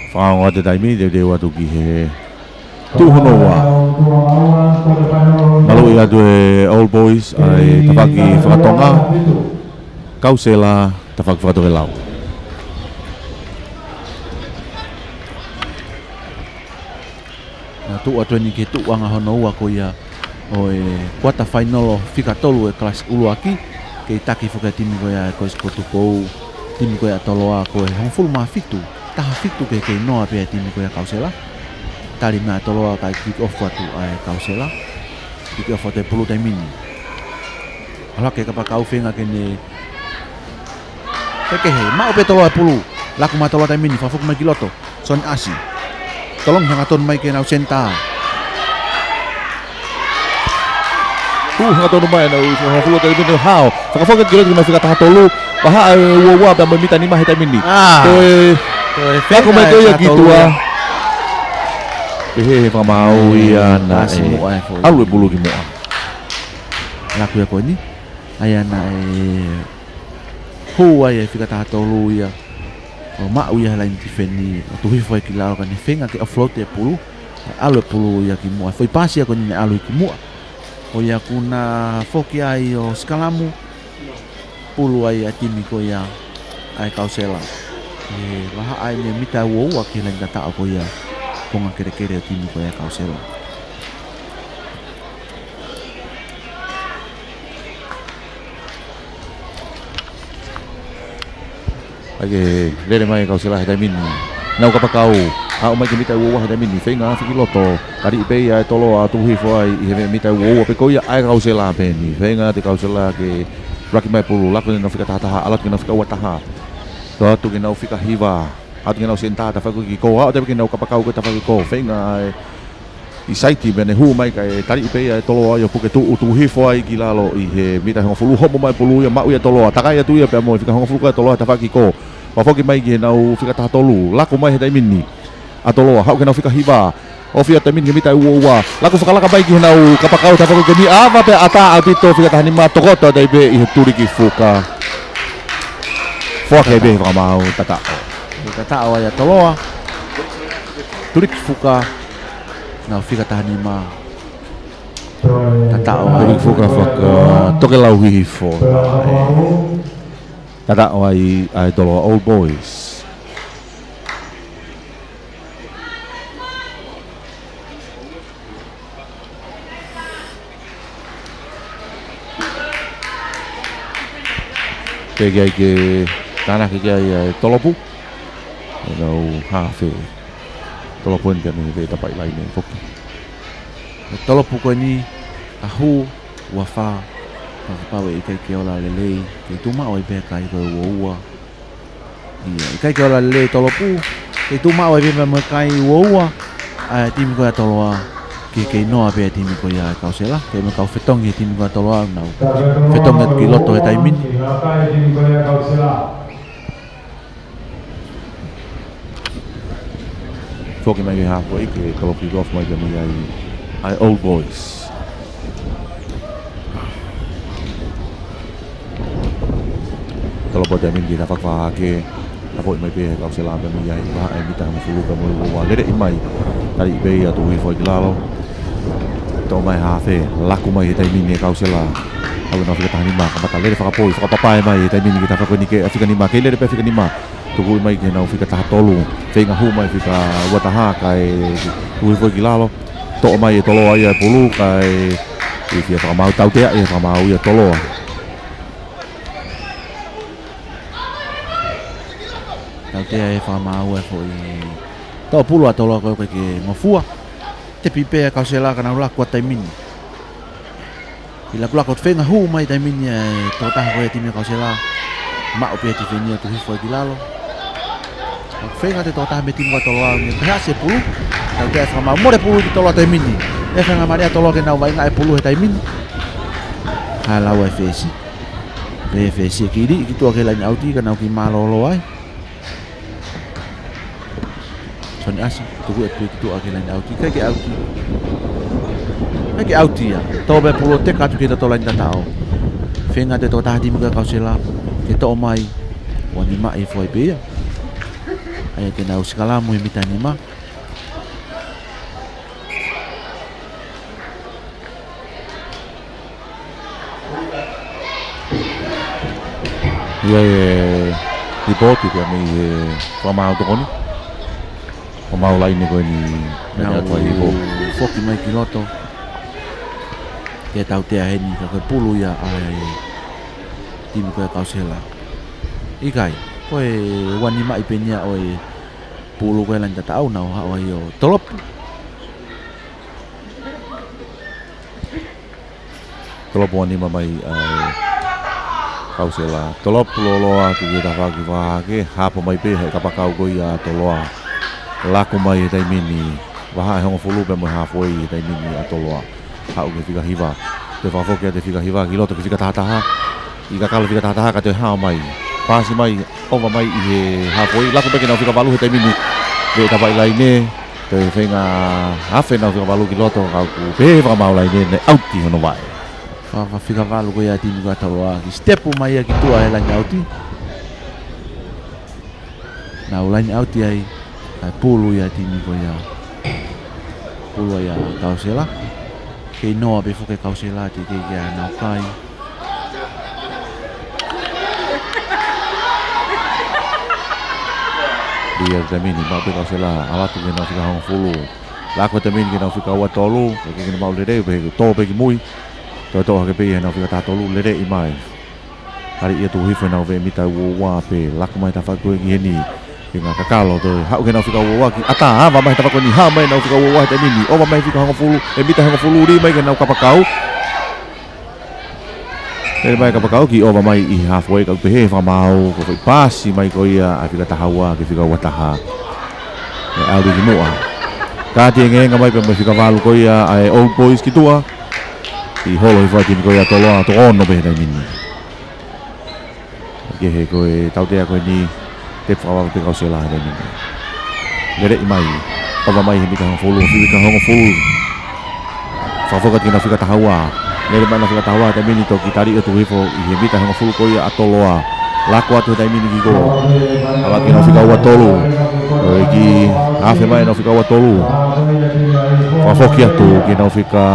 Fakaongo atu e taimi, teuteu atu ki he tuʻu hono ua. Maluʻi atu e Old Boys ʻa e tafaʻaki fakatonga. Kausela, tafaʻaki fakatokelau. Naʻe tuʻu atu eni ki he tuʻuʻanga hono ua ko ia ʻo e kuata fainolo fika tolu e kalasi ʻuluaki, kei taki foki e timi ko ia ʻa e Kolisi ko Tupou, timi ko ia ʻa Toloa ko e hongofulu mā fitu, taha fitu ke kei noa pē e timi ko ia ʻa Kausela. Tali mai ʻa Toloa kae kick off atu ʻa e Kausela. Kick off atu e pulu taimi ni. ʻAlu hake e kapakau feinga ke ne kehe, maʻu pē ʻe Toloa e pulu. Laku mai ʻa Toloa taimi ni, fakafoki mai ki loto. Soni ʻAsi. Tolongi hangatonu mai ki heʻenau senitā. Tuʻu hangatonu mai ʻenau, hongofulu taimi ni hao. Fakafoki ki loto ki heʻenau fika taha tolu. Vahaʻa e ua ua pea mo e mita nima he taimi ni. Ah. Ko e, ko e laku mai feinga ko ia e ki tuʻa. Pehē ʻe he fakamaau ia naʻe ʻasi muʻa e foʻi. ʻAlu e pulu ki muʻa. Laku ia ko eni. ʻA ia naʻe hū ai e fika taha tolu ia ʻo maʻu ia he laine tifeni, ʻo tuʻu hifo ai ki lalo ka ne feinga ke offload e pulu, ʻalu e pulu ia ki muʻa. Foʻi paasi ia ko eni naʻe ʻalu ki muʻa. Ko ia kuo na foki ai ʻo sikalamu, pulu ai ʻa e timi ko ia ʻa e Kausela. ʻE vahaʻa eni e mita ua ua ki he laine tataʻo ko ia, konga kelekele ʻo e timi ko ia ʻa e Kausela. ʻAi ke lele mai e Kausela he taimi ni. Nau kapakau, aʻu mai ki he mita ua ua he taimi ni, feinga afe ki loto, kariʻi pē ia ʻe Toloa, tuʻu hifo ai ʻi he mita ua ua pē ko ia ʻa e Kausela pē eni. Feinga atu e Kausela ke laki mai pulu, laku ʻenau fika taha taha, ʻalu atu ki heʻenau fika ua taha. Toʻo atu ki heʻenau fika hiva, ʻalu atu ki heʻenau senitā, tafaʻaki ki kō, aʻu atu ki heʻenau kapakau ko e tafaʻaki ki kō, feinga e ʻi saiti pea ne hū mai kae taliʻi pē ia ʻe Toloa ia ʻo puke tuʻu, tuʻu hifo ai ki lalo ʻi he mita hongofulu, homo mai pulu ia, maʻu ia ʻe Toloa, takai atu ia pea mo e fika hongofulu ko ia ʻa Toloa tafaʻaki ki kō. Fakafoki mai ki heʻenau fika taha tolu, laku mai he taimi ni ʻa Toloa, haʻu ki heʻenau fika hiva, ofi atu taimi ni ki he mita ua ua, laku fakalaka mai ki heʻenau kapakau tafaʻaki ko eni, ava pea ʻatā ʻaupito fika taha nima, tokoto atu ai pē ʻi he tuliki fuka. Foaki ai pē ʻe he fakamaau tataʻo. Tataʻo ai ʻa Toloa. Tuliki fuka. Nau fika taha nima. Tataʻo ai. Tuliki fuka fakatokelau hihifo. Tataʻo ai ʻa e Toloa Old Boys. Pea ki ai ke tānaki ki ai ʻa e tolopu. ʻEnau hafe. Tolopu eni pea mei he tapaʻi laine foki. ʻE tolopu ko eni, ʻa hū, ua fā, fakapapau ʻe ʻikai ke ola lelei, kei tuʻu maʻu ai pē ʻa e kai ko e ua ua. ʻIo, ʻikai ke ola lelei e tolopu, kei tuʻu maʻu ai pē mo e kai ua ua, ʻa e timi ko ia ʻa Toloa, ke kei noa pē ʻa e timi ko ia ʻa Kausela, kei mo e kau fetongi ʻa e timi ko ia ʻa Toloa, nau fetongi atu ki loto he taimi ni. Foki mai ki he hapo ʻi he koloki off mai pea mei ai ʻa e Old Boys. Tolopu atu taimi ni ki he tafaʻaki fakahahake. Hapo ʻi mai pē ʻe Kausela pea mei ai vahaʻa e mita hongofulu ka mole ua ua, lele ʻi mai. Taliʻi pē ia, tuʻu hifo ai ki lalo. Toʻo mai hafe, laku mai he taimi ni ʻe Kausela. Haʻu ʻenau fika taha nima, kamata lele fakapoi, fakapapae mai he taimi ni ki he tafaʻaki ko eni ki he fika nima, kei lele pē fika nima. Tuku mai ki heʻenau fika taha tolu, feinga hū mai fika ua taha kae tuʻu hifo ai ki lalo. Toʻo mai ʻe Toloa ia e pulu kae ʻikai ke fakamaau, tautea ʻe he fakamaau ia ʻa Toloa. Tautea ʻe he fakamaau e foʻi toʻo pulu ʻa Toloa ko ē ʻikai ke ngofua. Tepi pē ʻa Kausela ka nau laku atu taimi ni. Kiʻi lakulaku atu feinga hū mai taimi ni ʻa e tokotaha ko ia ʻa e timi ʻa Kausela. Maʻu pē ʻe he tifeni ʻo tuku hifo ai ki lalo. Feinga atu e tokotaha mei he timi ʻa Toloa, ne pehē ʻa e pulu. Tautea e fakamaau, mole pulu ki Toloa taimi ni. ʻE feinga mālie ʻa Toloa ke nau vaʻinga e pulu he taimi ni. Haʻu e lau ʻa e fesi. Pehē ʻe he fesi ʻe kiʻi liʻi ki tuʻa ki he laine ʻauti, ka nau kiʻi mālōlō ai. Soni ʻAsi, tuku e pē ki tuʻa ki he laine ʻauti, ʻikai ke ʻauti. ʻIkai ke ʻauti ia. Tō pē pulu ʻo teka atu ki he toto laine tataʻo. Feinga atu e tokotaha timi ko ia ʻa Kausela ke toʻo mai, ua nima ʻi fua ai pē ia. ʻA ia te nau sikalamu he mita nima. ʻI ai e lipooti pea mei he fakamaau tokoni. Fakamaau laine ko eni, mei Nau atu ai hifo. Foki mai ki loto. Ke tautea heni ka ko e pulu ia ʻa e timi ko ia ʻa Kausela. ʻIkai, ko e ua nima ʻi pē eni ia ʻo e pulu ko ia laine tataʻo, nau haʻu ai ʻo tolopu. Tolopu ua nima mai ʻa e Kausela. Tolopu lōloa atu ki he tafaʻaki fakahahake, hapo mai pē he kapakau ko ia ʻa Toloa. Laku mai he taimi ni, vahaʻa ʻe hongofulu pea mo e halfway he taimi ni ʻa Toloa. Haʻu ki he fika hiva. Toe fakafoki atu e fika hiva ki loto ki he fika tahataha. ʻI kakalo fika tahataha ka toe hao mai. Pasi mai, ova mai ʻi he halfway. Laku pē ki heʻenau fika valu he taimi ni. Pea tapaʻi laine. Toe feinga afe ʻenau fika valu ki loto, ka ʻoku pehē ʻe he fakamaau laine ne ʻauti hono vaʻe. Fa-, fa-, fika valu ko ia ʻa e timi ko ia ʻa Toloa, kiʻi sitepu mai ia ki tuʻa he laine ʻauti. Nau laine ʻauti ai, ʻa e pulu ia ʻa e timi ko ia. Pulu ia ʻa Kausela. Kei noa pē foki ʻa Kausela, teʻeki ke ʻi ai haʻanau kai. Liʻi atu taimi ni, maʻu pē ʻe Kausela, ʻalu atu ki heʻenau fika hongofulu. Laku atu taimi ni ki heʻenau fika ua tolu, ʻikai ke nau maʻu lelei, pea tō pē ki mui. Toe toʻo hake pē ia heʻenau fika taha tolu, lelei mai. Taliʻi ia tuku hifo heʻenau veʻe mita ua ua pē, laku mai tafaʻaki ko ē ki heni. Feinga kakalo toe, haʻu ki heʻenau fika ua ua ki ʻata, ava mai tafaʻaki ko eni, hao mai heʻenau fika ua ua he taimi ni, ova mai fika hongofulu, e mita hongofulu, liʻi mai ki heʻenau kapakau. Lele mai kapakau kiʻi ova mai ʻi halfway ka ʻoku pehē ʻe he fakamaau, ko e foʻi pasi mai ko ia ʻa e fika taha ua ki he fika ua taha. ʻE ʻalu ki muʻa. Kāti e ngeenga mai pea mo e fika valu ko ia ʻa e Old Boys ki tuʻa. Kiʻi holo hifo ʻa e timi ko ia ʻa Toloa, toko ono pē he taimi ni. Kehe ko e tautea ko eni, tepu fakavave pē ʻa Kausela he taimi ni. Leleʻi mai, ova mai he mita hongofulu, fika hongofulu. Fakafoki atu ki heʻenau fika taha ua. Lele mai heʻenau fika taha ua, taimi ni toki taliʻi ʻo tuku hifo ʻi he mita hongofulu ko ia ʻa Toloa. Laku atu he taimi ni ki kō. ʻAlu atu ki heʻenau fika ua tolu. Toe kiʻi afe mai heʻenau fika ua tolu. Fakafoki atu ki heʻenau fika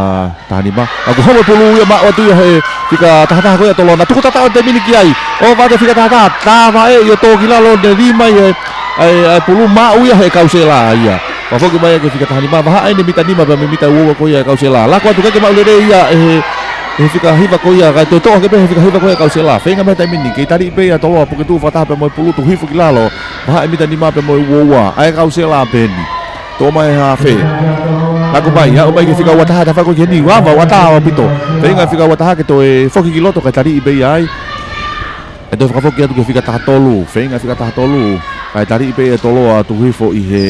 taha nima. Ka kuo hamo e pulu ia, maʻu atu ia he fika tahataha ko ia ʻa Toloa. Naʻe tuku tataʻo taimi ni ki ai. Ova atu fika tahataha. Tava ē ʻo tō ki lalo, ne liʻi mai e, e, e pulu, maʻu ia ʻe Kausela ia. Fakafoki mai ki he fika taha nima. Vahaʻa ʻene mita nima pea mo e mita ua ua ko ia ʻa Kausela. Laku atu, ʻikai ke maʻu lelei ia ʻe he, he fika hiva ko ia. Kae toe toʻo hake pē he fika hiva ko ia ʻa Kausela. Feinga mai taimi ni. Kei taliʻi pē ia ʻa Toloa. Puke tuʻu fakataha pea mo e pulu, tuku hifo ki lalo. Vahaʻa e mita nima pea mo e ua ua. ʻA e Kausela pē eni. Tō mai hafe. Laku mai, aʻu mai ki he fika ua taha, tafaʻaki ko ē ki heni, ava, ava ʻaupito. Feinga fika ua taha ke toe foki ki loto, kae taliʻi pē ia ai. Kae toe fakafoki atu ki he fika taha tolu, feinga fika taha tolu. Kae taliʻi pē ʻe Toloa, tuku hifo ʻi he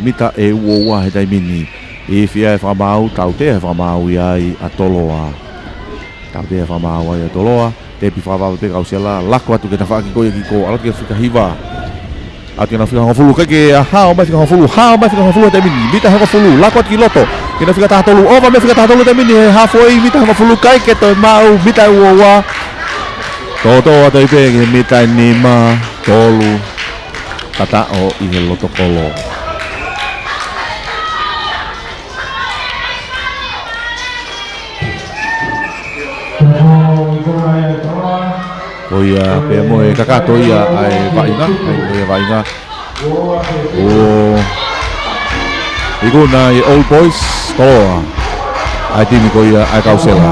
mita ʻe ua ua he taimi ni. Ifi ʻa e fakamaau, tautea e fakamaau ia ai ʻa Toloa. Tautea e fakamaau ai ʻa Toloa, tepu fakavave pē ʻa Kausela, laku atu ki he tafaʻaki ko ia ki kō, ʻalu atu ki he fika hiva. ʻAlu atu ki heʻenau fika hongofulu, ʻikai ke hao mai fika hongofulu, hao mai fika hongofulu he taimi ni, mita hongofulu, laku atu ki loto, ki heʻenau fika taha tolu, ova mei he fika taha tolu he taimi ni he halfway, mita hongofulu, ʻikai ke toe maʻu, mita ua ua. Tōtō atu ai pē ki he mita nima, tolu, tataʻo ʻi he loto kolo. Ko ia pē mo e kakato ia ʻa e vaʻinga, ʻa e vaʻinga. ʻO ikuna ʻa e Old Boys, Toloa. ʻA e timi ko ia ʻa e Kausela.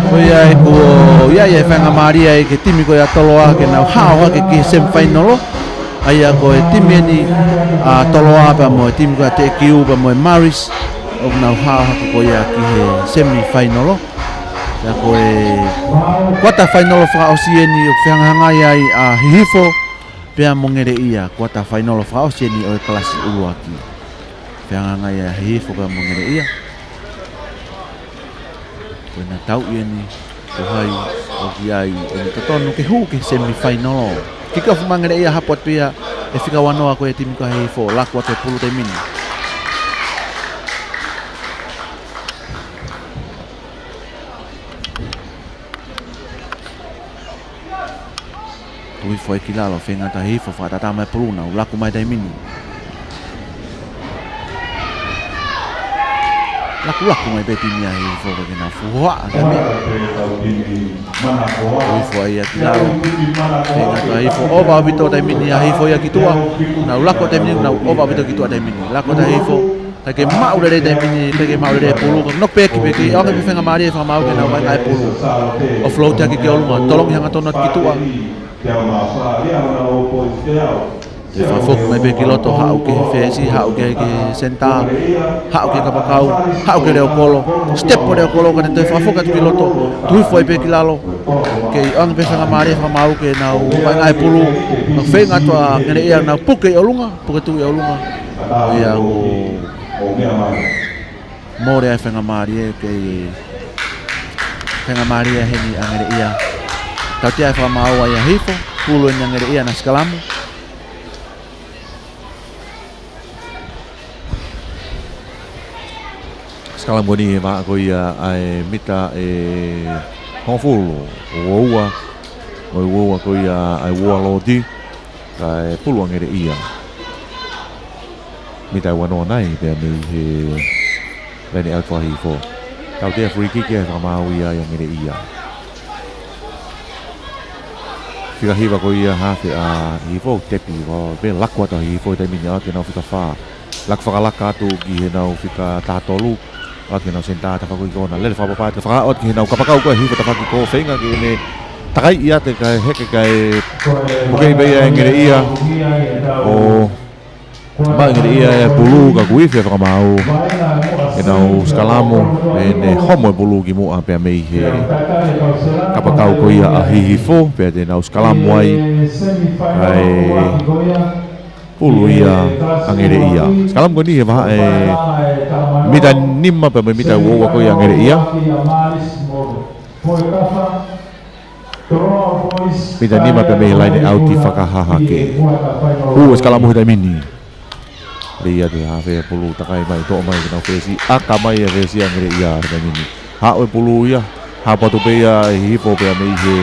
Ko ia ʻoku ʻi ai e faingamālie ia ki he timi ko ia ʻa Toloa ke nau hao hake ki he semifinal. ʻA ia ko e timi eni ʻa Toloa pea mo e timi ko ia ʻa Teʻekiu pea mo e Maris, ʻoku nau hao hake ko ia ki he semifinal. Pea ko e kuata fainolo fakaʻosi eni ʻoku fehangahangai ai ʻa Hihifo pea mo Ngeleʻia, kuata fainolo fakaʻosi eni ʻo e kalasi ʻuluaki. Fehangahangai ʻa Hihifo pea mo Ngeleʻia. Ko ʻena tauʻi eni, ko hai ʻoku ʻi ai ʻene totonu ke hū ki he semifinal. Kick off mai ʻa Ngeleʻia, hapo atu pē ia ʻe he fika uanoa ko e timi ko Hihifo, laku atu e pulu he taimi ni. Tuʻu hifo ai ki lalo, feinga atu ʻa Hihifo, fakatātā mai e pulu, nau laku mai he taimi ni. Lakulaku mai pē timi ʻa Hihifo ke nau fuhu hohaʻa, ka me. Tuʻu hifo ai ia ki lalo. Feinga atu ʻa Hihifo, ova ʻaupito he taimi ni ʻa Hihifo ia ki tuʻa. Nau laku he taimi ni, nau ova ʻaupito ki tuʻa he taimi ni. Laku atu ʻa Hihifo, ʻikai ke maʻu lelei he taimi ni, ʻikai ke maʻu lelei e pulu, ka knock back pē, ʻoange pē faingamālie ʻe he fakamaau ke nau vaʻinga e pulu. Offload hake ki ʻolunga, tolongi hangatonu atu ki tuʻa. Toe fakafoki mai pē ki loto, haʻu ki he fesi, haʻu ki he, ki he senitā, haʻu ki he kapakau, haʻu ki he leʻo kolo, step ʻo e leʻo kolo, ka ne toe fakafoki atu ki loto, tuʻu hifo ai pē ki lalo. Kei ʻoange pē faingamālie ʻe he fakamaau ke nau vaʻinga e pulu, nau feinga atu ʻa Ngeleʻia, nau puke ʻi ʻolunga, puke tuʻu ʻi ʻolunga. ʻO ia ʻoku mole ai e faingamālie, kei faingamālie heni ʻa Ngeleʻia. Tautea ʻe he fakamaau ʻa Hihifo, pulu eni ʻa Ngeleʻia, na sikalamu. Sikalamu eni he vahaʻa ko ia ʻa e mita ʻe hongofulu, uaua, ʻo e uaua ko ia ʻa e Ualooti, kae pulu ʻa Ngeleʻia. Mita ʻe uanoa nai pea mei he laine ʻauti ʻa Hihifo. Tautea free kick ia ʻe he fakamaau ia ʻia Ngeleʻia. Fika hiva ko ia hafe ʻa Hihifo, tepi, ʻo pē laku atu ʻa Hihifo he taimi ni, ʻalu atu ke nau fika fā. Laku fakalaka atu ki heʻenau fika taha tolu, ʻalu atu ki heʻenau senitā, tafaʻaki ki he kona, lele fakapapau atu, fakaʻau atu ki heʻenau kapakau ko ē ʻa Hihifo, tafaʻaki ki he kona, feinga ke ne takaiʻi atu kae heke kae pukeʻi pē ia ʻe Ngeleʻia. ʻO maʻu ʻe Ngeleʻia e pulu ka kuo ifi e fakamaau. Ke nau sikalamu, ʻene homo e pulu ki muʻa pea mei he kapakau ko ia ʻa Hihifo, pea te nau sikalamu ai, kae pulu ia ʻa Ngeleʻia. Sikalamu ko eni he vahaʻa ʻe mita nima pea mei he mita uaua ko ia ʻa Ngeleʻia. Mita nima pea mei he laine ʻauti fakahahake. Hū e sikalamu he taimi ni. Lele atu e hafe e pulu, takai mai, toʻo mai ki heʻenau fesi, ʻaka mai e fesi ʻa Ngeleʻia he taimi ni. Haʻu e pulu ia, hapo atu pē ia ʻe Hihifo pea mei he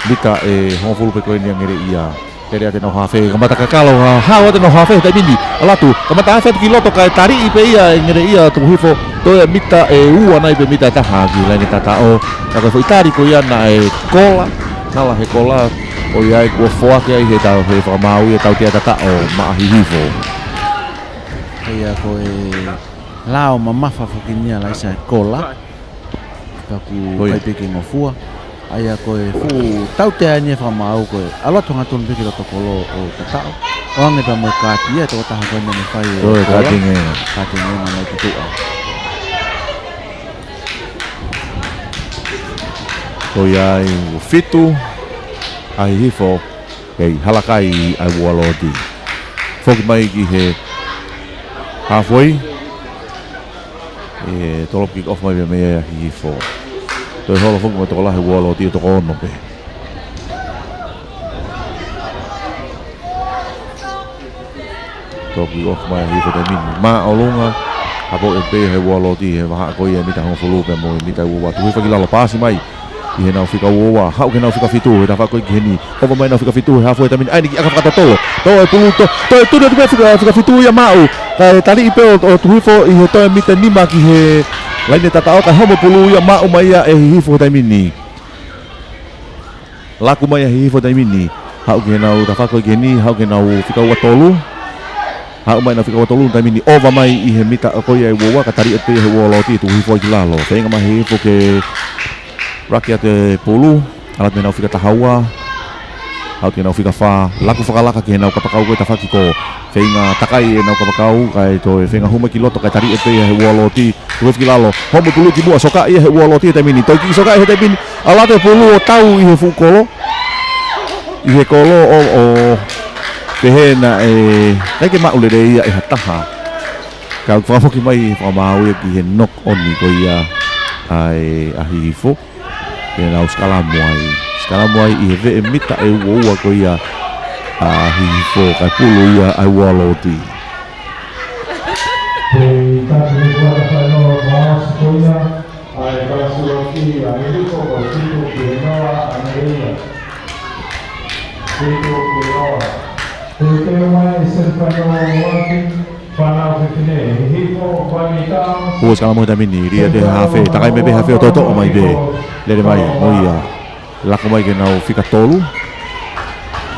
mita ʻe hongofulu pē ko eni ʻa Ngeleʻia. Lele atu ʻenau hafe, kamata kakalo, ha, haʻu atu ʻenau hafe he taimi ni. ʻAlu atu, kamata hafe atu ki loto kae taliʻi pē ia ʻe Ngeleʻia, tuʻu hifo, toe mita ʻe ua nai pe mita ʻe taha ki he laine tataʻo. Ka ko e foʻi tali ko ia naʻe kola, nala he kola, ʻo ia ai kuo foaki ai he tau, he fakamaau ia tautea tataʻo maʻa Hihifo. ʻA ia ko e lao mamafa foki eni ʻa Laisa e kola. Ka ʻoku ʻikai pē ke ngofua. ʻA ia ko e fuʻu tautea eni ʻa e fakamaau ko e ʻalu atu hangatonu pē ki loto kolo ʻo tataʻo. ʻOange pea mo e kaati ia, tokotaha ko ē naʻa ne fai e kola. Ko e kaati eni. Kaati eni naʻe tuʻu ki tuʻa. Ko ia ai ʻoku fitu ʻa Hihifo. Kei halakai ʻa e Ualooti. Foki mai ki he halfway. ʻE tolopu kick off mai pē mei ai ʻa Hihifo. Toe holo foki mai tokolahi e Ualooti ʻo toko ono pē. Tolopu kick off mai ʻa Hihifo he taimi ni. Māʻolunga. Hapo ʻe pē ʻe he Ualooti he vahaʻa ko ia mita hongofulu pea mo e mita uaua. Tuʻu hifo ki lalo, paasi mai. ʻI heʻenau fika uaua, haʻu ki heʻenau fika fitu, he tafaʻaki ko ē ki heni. ʻOva mai ʻenau fika fitu, he halfway he taimi ni, ʻai eni ki ʻaka fakatotolo. Toe pulu, to, toe tuli atu pē fika, fika fitu ia maʻu. Kae taliʻi pē ʻo, ʻo tuʻu hifo ʻi he toe mita nima ki he laine tataʻo, kae homo pulu ia maʻu mai ia ʻe Hihifo he taimi ni. Laku mai ʻa Hihifo he taimi ni. Haʻu ki heʻenau tafaʻaki ko ē ki heni, haʻu ki heʻenau fika uatolu. Haʻu mai ʻenau fika uatolu he taimi ni, ʻova mai ʻi he mita ko ia ʻe uaua, ka tali atu pē ʻe he Ualooti, tuʻu hifo ai ki lalo. Feinga mai Hihifo ke raki atu e pulu, ʻalu atu mei heʻenau fika taha ua, haʻu ki heʻenau fika fā, laku fakalaka ki heʻenau kapakau ko ē tafaʻaki ko ē. Feinga takai ʻenau kapakau, kae toe feinga hū mai ki loto, kae tali ʻe pē ia he ʻUa Loti. Tuku hifo ki lalo, homo pulu ki muʻa, soka ia he ʻUa Loti he taimi ni. Toe kiʻi soka he taimi ni, ʻalu atu e pulu ʻo tau ʻi he fuʻu kolo. ʻI he kolo ʻo, ʻo pehē naʻe ʻikai ke maʻu lelei ia ʻe ha taha. Ka fakafoki mai fakamaau ia ki he knock on ko ia ʻa e, ʻa Hihifo. Pea nau sikalamu ai. Sikalamu ai ʻi he veʻe mita ʻe uaua ko ia ʻa Hihifo, kae pulu ia ʻa e ʻUa Loti. Pea ʻi he taimi ni kuata fai noa paasi ko ia ʻa e kalasi ʻo ki ʻa Hihifo, ko e fitu ki he noa ʻa Ngeleʻia. Fitu ki he noa. Pea ʻi he mai e semifinal ʻo ʻaki, Fānau Fefine, Hihifo, Kuo sikalamu he taimi ni, lī atu e hafe, takai mai pē hafe ʻo toʻotoʻo mai pē. Lele mai, mo ia. Laku mai ki heʻenau fika tolu.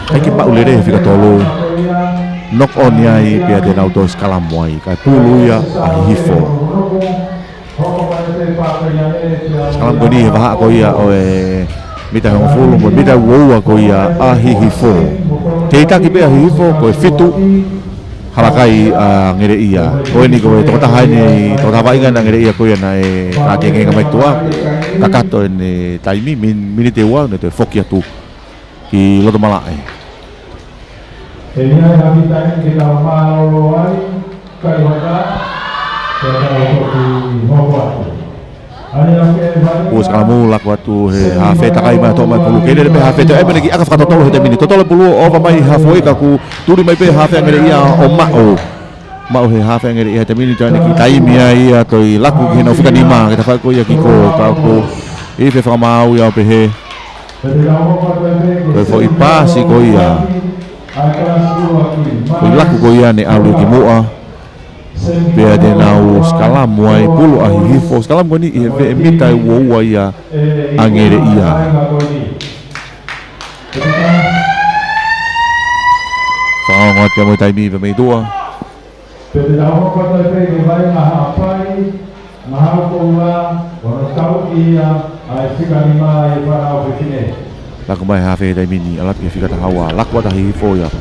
ʻIkai ke maʻu lelei he fika tolu. Knock on ia ai, pea te nau toe sikalamu ai. Kae pulu ia ʻa Hihifo. Sikalamu ko eni he vahaʻa ko ia ʻo e mita hongofulu mo e mita uaua ko ia ʻa Hihifo. Kei taki pē ʻa Hihifo, ko e fitu. Halakai ʻa Ngeleʻia. Ko eni ko e tokotaha eni, tokotaha vaʻinga ʻa Ngeleʻia ko ia naʻe kākēngē mai ki tuʻa. Kakato ʻene taimi, min-, miniti ʻe ua, ne toe foki atu ki loto malaʻe. ʻE ʻi ai ha kiʻi taimi ke tau mālōlō ai, kai haka, ke tau toki hoko atu. Kuo sikalamu, laku atu he hafe, takai mai, toʻo mai pulu. Kei lele pē hafe, toe ʻai mai ʻene kiʻi ʻaka fakatotolo he taimi ni. Totolo pulu ʻo ova mai halfway, ka kuo tuli mai pē hafe ʻa Ngeleʻia ʻo maʻu. Maʻu he hafe ʻa Ngeleʻia he taimi ni, toe ʻai ʻene kiʻi taimi ai ia, toe laku ki heʻenau fika nima, ke tafaʻaki ko ia ki ko, ka ko e ifi fakamaau ia ʻo pehē. Ko e foʻi paasi ko ia. Ko e laku ko ia ne ʻalu ki muʻa. Pea te nau sikalamu ai, pulu ʻa Hihifo, sikalamu ko eni ʻi he veʻe mita ʻe uaua ia ʻa Ngeleʻia. Fakaongo atu pea mo e taimi pea mei tuʻa. Pea te tau hoko atu pē ke vai maha pai, maha koula, ʻo na tau ia, ʻa e fika nima ʻa e Fānau Fefine. Laku mai hafe he taimi ni, ʻalu atu ki he fika taha ua, laku atu ʻa Hihifo ia.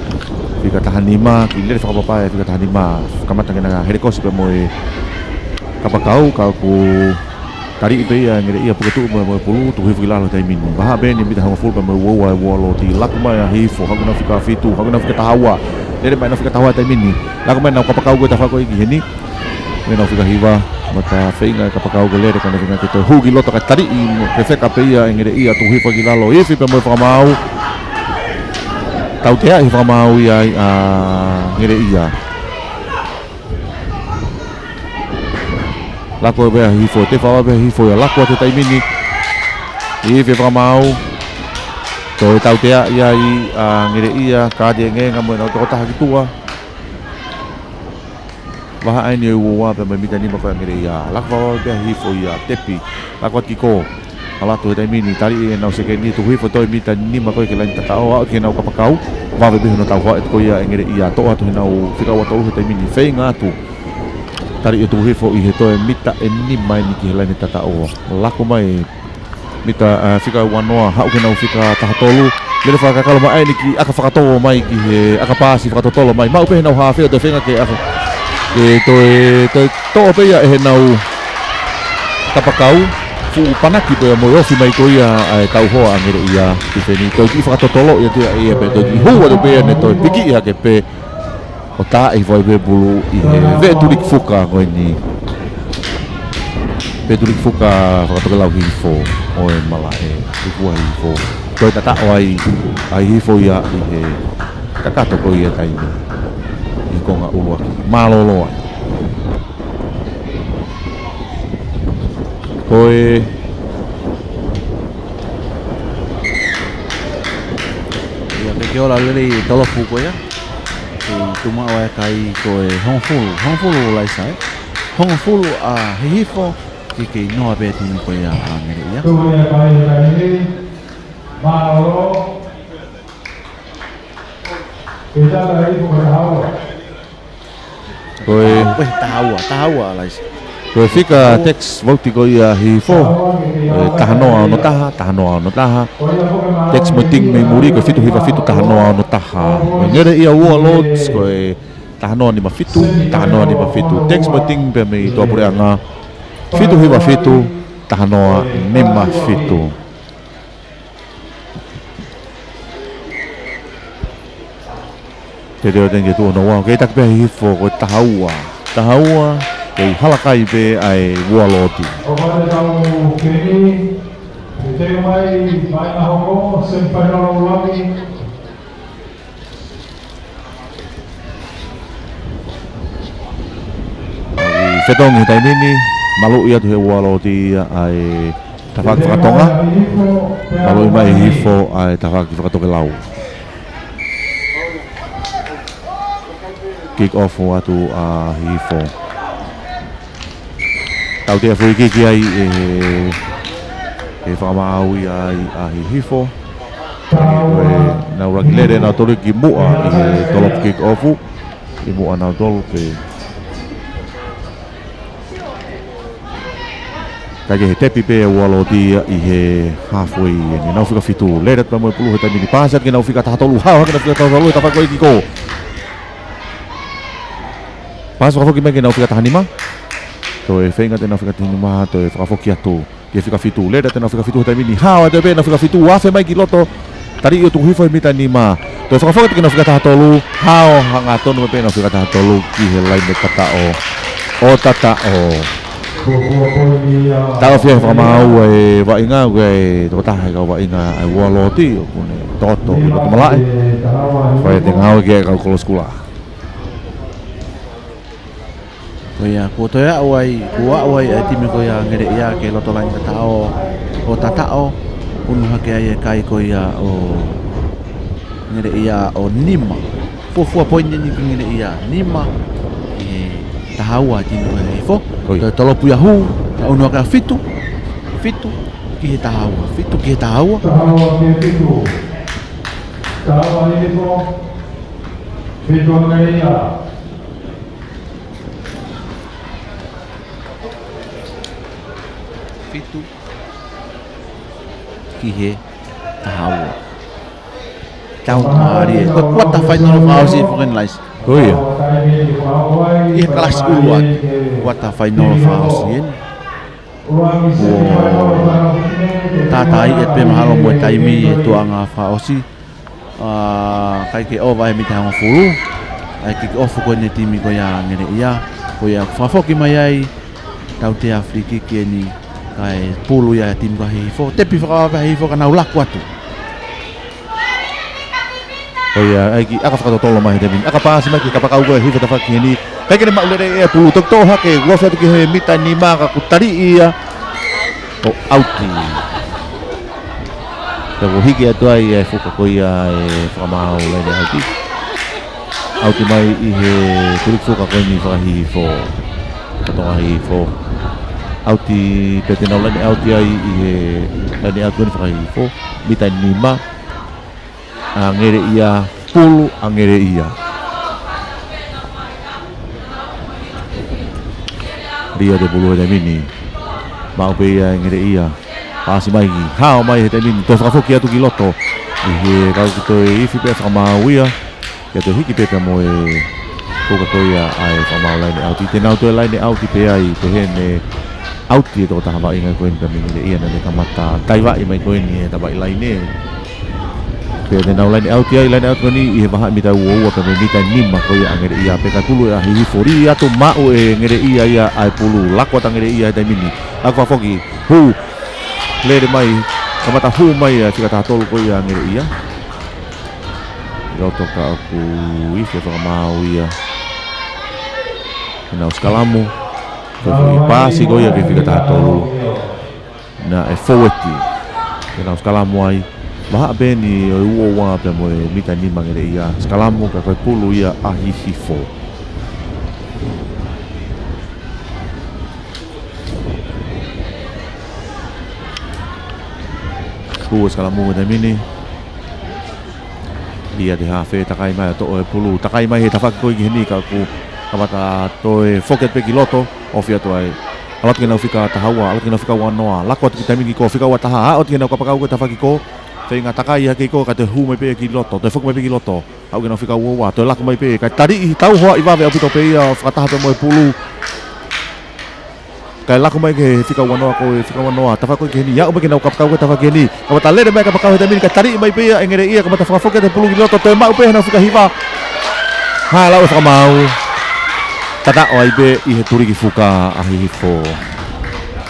Fika taha nima, kiʻi lele fakapapau e fika taha nima, kamata ke na helekosi pea mo e kapakau, ka kuo tali pē ia ʻe Ngeleʻia puke tuʻu mo e, mo e pulu, tuku hifo ki lalo he taimi ni. Vahaʻa pē eni mita hongofulu pea mo e uaua ʻa e ʻUa Loti. Laku mai ʻa Hihifo, haʻu ki heʻenau fika fitu, haʻu ki heʻenau fika taha ua. Lele mai ʻenau fika taha ua he taimi ni. Laku mai ʻenau kapakau ko e tafaʻaki ko ia ki heni. Mo ʻenau fika hiva, mo e feinga e kapakau ke lele, ka ne feinga ke toe hū ki loto, kae tali ʻi mo fefeka pē ia ʻe Ngeleʻia, tuku hifo ki lalo, ifi pea mo e fakamaau. Tauteaʻi fakamaau ia ai ʻa Ngeleʻia. Laku pē ʻa Hihifo, te fava pē ʻa Hihifo ia, laku atu he taimi ni. Ifi fakamaau. Toe tauteaʻi ai ʻa Ngeleʻia, kākēngē mo ʻenau tokotaha ki tuʻa. Vahaʻa eni ʻe uaua pea mo e mita nima ko ia ʻa Ngeleʻia. Laku fava pē ʻa Hihifo ia, tepi. Laku atu ki ko. ʻAlu atu he taimi ni, tali ʻenau sekeni, tuku hifo toe mita nima ko ia ki he laine tataʻo, aʻu ki heʻenau kapakau, vave pē hono tauhi atu ko ia ʻe Ngeleʻia, toʻo atu heʻenau fika ua tolu he taimi ni, feinga atu. Tali ʻo tuku hifo ʻi he toe mita ʻe nima eni ki he laine tataʻo. Laku mai, mita, ʻa, fika ua noa, haʻu ki heʻenau fika taha tolu, lele fakakakalo mai eni kiʻi ʻaka fakatō mai ki he ʻaka paasi fakatotolo mai, maʻu pē heʻenau hafe ʻo toe feinga ke ʻaka, ke toe, toe toʻo pē ia ʻe heʻenau kapakau, fuʻu panaki pē ia mo e ofi mai ko ia ʻa e tauhi ʻa Ngeleʻia, ki feni, toe kiʻi fakatotolo ia te ia pē, toe kiʻi hū atu pē ia ne toe pikiʻi hake pē, ʻo tā hifo ai pē pulu ʻi he veʻe tuliki fuka ko eni. Veʻe tuliki fuka fakatokelau Hihifo ʻo e malaʻe, tuku ʻa Hihifo. Toe tataʻo ai ʻa Hihifo ia ʻi he kakato ko ia taimi. ʻI he konga ʻuluaki. Mālōlō ai. Ko e. Ia, ke ke ola lelei tolopu ko ia. Ke tumaʻo e kai ko e hongofulu, hongofulu Laisa, ē? Hongofulu ʻa Hihifo, ke ke inoa pē timi ko ia ʻa Ngeleʻia. Tuku ia kai ʻa Ngeleʻia. Mālōlō. Ke tata i ko e haua. Ko e. Ko e taha ua, taha ua, Laisa. Ko e fika text vote ko ia Hihifo. Ko e taha noa ono taha, taha noa ono taha. Text mo e timi mei muli, ko e fitu hiva fitu taha noa ono taha. Ko e Ngeleʻia Warlords, ko e Taha noa nima fitu, taha noa nima fitu. Tex Moting pea mei Tuʻapuleʻanga. Fitu hiva fitu, taha noa nima fitu. Teuteu atu eni ki he tuʻu hono ua, kei taki pē ʻa Hihifo, ko e taha ua. Taha ua, kei halakai pē ʻa e Ualooti. ʻOku ʻi ai e tau keni, ʻe teu mai, mai na hoko, semifinal ʻuluaki. ʻI he fetongi he taimi ni, maluʻi atu he Ualooti ia ʻa e tafaʻaki fakatonga. Maluʻi mai ʻe Hihifo ʻa e tafaʻaki fakatokelau. Kick off atu ʻa Hihifo. Tautea foʻi kiki ai ʻe he, ʻe he fakamaau ia ai ʻa Hihifo. Ko e nau ʻuluaki lele nautolu ki muʻa ʻi he tolopu kick off. ʻI muʻa nautolu pē. Kae kehe, tepi pē ʻa Ualooti ia ʻi he halfway eni. Nau fika fitu. Lele atu pea mo e pulu he taimi ni. Paasi atu ki he nau fika taha tolu. Hao hake nau fika taha tolu he tafaʻaki ko ē kick off. Paasi fakafoki mai ki he nau fika taha nima. Toe feinga atu e nau fika taha nima, toe fakafoki atu ki he fika fitu. Lele atu e nau fika fitu he taimi ni. Hao atu pē nau fika fitu, afe mai ki loto. Taliʻi ʻo tuku hifo he mita nima. Toe fakafoki atu ki he nau fika taha tolu. Hao hangatonu pē nau fika taha tolu ki he laine tataʻo. ʻO tataʻo. Taʻofi e fakamaau e vaʻinga, ko e tokotaha e kau vaʻinga ʻa e Ualooti, ʻoku ne toto ki loto malaʻe. Fai ʻete ngāue ki he kau kolosi kula. Ko ia, kuo toe aʻu ai, kuo aʻu ai ʻa e timi ko ia Ngeleʻia ki he loto laine tataʻo, ʻo tataʻo, unu hake ai e kai ko ia ʻo Ngeleʻia ʻo nima. Fuofua poini eni ki Ngeleʻia, nima, ʻe taha ua timi ko ia Hihifo. Oi. Toe tolopu ia hū, ka unu hake ʻa fitu, fitu ki he taha ua, fitu ki he taha ua. Taha ua ki he fitu. Taha ua Hihifo, fitu Ngeleʻia. Fitu ki he taha ua. Tau mālie. Ko e quarter final fakaʻosi foki eni, Laisi. Ko ia. ʻI he kalasi ʻuluaki. Quarter final fakaʻosi eni. Kuo tātaaʻi ʻe pē mahalo mo e taimi e tuʻunga fakaʻosi. ʻA, kai ke ʻova he mita hongofulu. ʻA e kick off ko eni e timi ko ia Ngeleʻia. Ko ia fakafoki mai ai. Tautea free kick eni. Kae pulu ia e timi ko ia Hihifo. Tepi fakavave Hihifo ka nau laku atu. Ko ia, ʻa e kiʻi ʻaka fakatotolo mai he taimi ni. ʻAka paasi mai ki he kapakau ko ia Hihifo tafaʻaki heni. Kai ke ne maʻu lelei e pulu, toki toʻo hake, ʻoku ofi atu ki he mita nima ka kuo taliʻi ia ʻo ʻauti. Ka kuo hiki atu ai e fuka ko ia e fakamaau laine ʻauti. ʻAuti mai ʻi he tuliki fuka ko eni fakaHihifo. Fakatonga Hihifo. ʻAuti, pea te nau laine ʻauti ai ʻi he laine ʻauti ko eni fakaHihifo. Mita nima. ʻA Ngeleʻia, pulu ʻa Ngeleʻia. Lī atu e pulu he taimi ni. Maʻu pē ia ʻe Ngeleʻia. Paasi mai ki, hao mai he taimi ni. Toe fakafoki atu ki loto. ʻI he kau ki toe ifi pē fakamaau ia. Ke toe hiki pē pea mo e fuka ko ia ʻa e fakamaau laine ʻauti. Te nau toe laine ʻauti pē ai, pehē ne ʻauti e tokotaha vaʻinga ko eni pea mei Ngeleʻia naʻa ne kamata taivaʻi mai ko eni e tavaʻi laine. Pea te nau laine ʻauti ai, laine ʻauti ko eni ʻi he vahaʻa mita ua ua pea mei mita nima ko ia ʻa Ngeleʻia. Pea ka pulu ʻa Hihifo, lī atu, maʻu ʻe Ngeleʻia ia ʻa e pulu. Laku atu ʻa Ngeleʻia he taimi ni. ʻAka fakafoki, hū, lele mai, kamata hū mai ʻa e fika taha tolu ko ia ʻa Ngeleʻia. Loto ka ʻoku ifi e fakamaau ia. Nau sikalamu. Ko e foʻi paasi ko ia ki he fika taha tolu. Naʻe fōueti. Ke nau sikalamu ai. Vahaʻa pē eni ʻo e ua ua pea mo e mita nima Ngeleʻia. Sikalamu ka ko e pulu ia ʻa Hihifo. Hū e sikalamu he taimi ni. Lī atu e hafe, takai mai ʻo toʻo e pulu. Takai mai he tafaʻaki ko ia ki heni ka kuo kamata toe foki atu pē ki loto. Ofi atu ai. ʻAlu atu ki he nau fika taha ua, ʻalu atu ki he nau fika ua noa. Laku atu ki he taimi kiʻi ko, fika ua taha, aʻu atu ki he nau kapakau ko e tafaʻaki ko. Feinga takai hake ko ē kae toe hū mai pē ki loto, toe foki mai pē ki loto. Aʻu ki heʻenau fika ua ua, toe laku mai pē, kae taliʻi tauhoaʻi vave ʻaupito pē ia ʻo fakataha pē mo e pulu. Kae laku mai ki he fika ua noa ko ē, fika ua noa, tafaʻaki ko ē ki heni, aʻu mai ki heʻenau kapakau ko ē tafaʻaki ki heni. Kamata lele mai kapakau he taimi ni, kae taliʻi mai pē ia ʻe Ngeleʻia, kamata fakafoki atu e pulu ki loto, toe maʻu pē heʻenau fika hiva. Hā lau e fakamaau. Tataʻo ai pē ʻi he tuliki fuka ʻa Hihifo.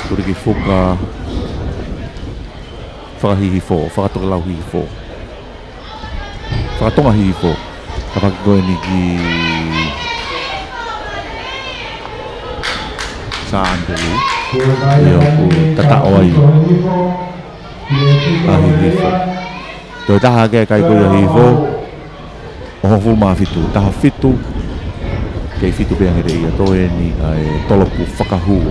Tuliki fuka. Fakahihifo, fakatokelau Hihifo. Fakatonga Hihifo. Tafaʻaki ko eni ki Sāntelu. ʻIo, kuo tataʻo ai ʻa Hihifo. Toe taha ke kai ko ia Hihifo. ʻO hongofulu mā fitu, taha fitu. Kei fitu pē ʻa Ngeleʻia, toe eni ʻa e tolopu fakahū.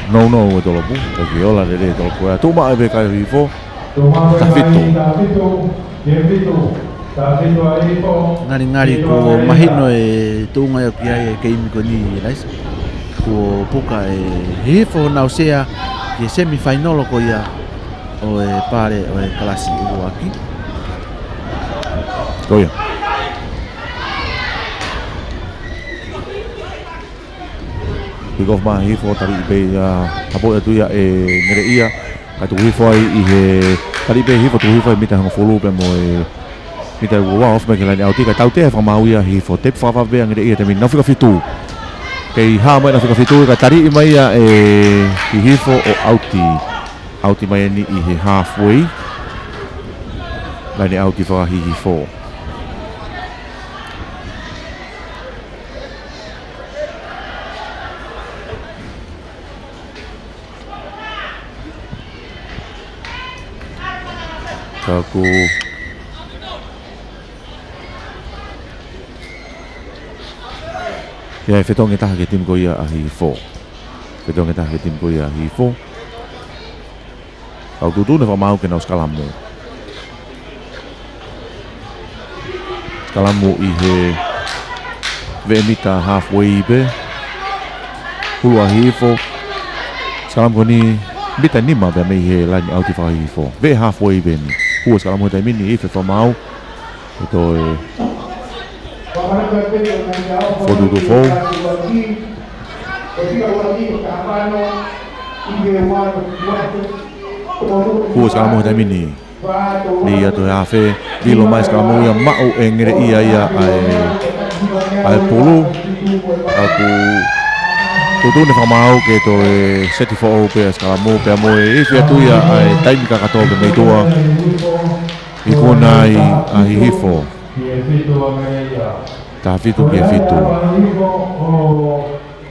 Nounou e tolopu, ʻoku ola lelei e tolopu. ʻA e tuʻu maʻu pē kai Hihifo, taha fitu. Ngalingali kuo mahino e tuʻunga ia ʻoku ʻi ai e keimi ko eni, Laisa. Kuo puka ʻe Hihifo honau sea ki he semifainolo ko ia ʻo e pale ʻo e kalasi ʻuluaki. Ko ia. Kick off mai Hihifo, taliʻi pē ia, hapoʻi atu ia ʻe Ngeleʻia. Kae tuku hifo ai ʻi he, taliʻi pē Hihifo, tuku hifo ai mita hongofulu pea mo e mita ua ua, ofi mai ki he laine ʻauti, kae tautea he fakamaau ia Hihifo. Tepi fakavave pē ʻa Ngeleʻia he taimi ni, nau fika fitu. Kei hā mai nau fika fitu, kae taliʻi mai ia ʻe Hihifo ʻo ʻauti. ʻAuti mai eni ʻi he halfway. Laine ʻauti faka-Hihifo. Ka ʻoku ʻi ai e fetongi ʻe taha ki he timi ko ia ʻa Hihifo. Fetongi ʻe taha ki he timi ko ia ʻa Hihifo. Ka ʻoku tuʻutuʻuni e fakamaau ke nau sikalamu. Sikalamu ʻi he veʻe mita halfway pē. Hulu ʻa Hihifo. Sikalamu ko eni mita nima pē mei he laine ʻauti faka-Hihifo. Veʻe halfway pē eni. Hulu e sikalamu he taimi ni, ʻi he fakamaau. ʻE toe fotu tu fou. Hulu e sikalamu he taimi ni. Lī atu he hafe, lilo mai sikalamu ia maʻu ʻe Ngeleʻia ia ʻa e, ʻa e pulu. ʻOku tuʻutuʻuni e fakamaau ke toe seti foʻou pē ʻa e sikalamu, pea mo e ifi atu ia ʻa e taimi kakato pē mei tuʻa. Ikuna ai ʻa Hihifo. Taha fitu ki he fitu.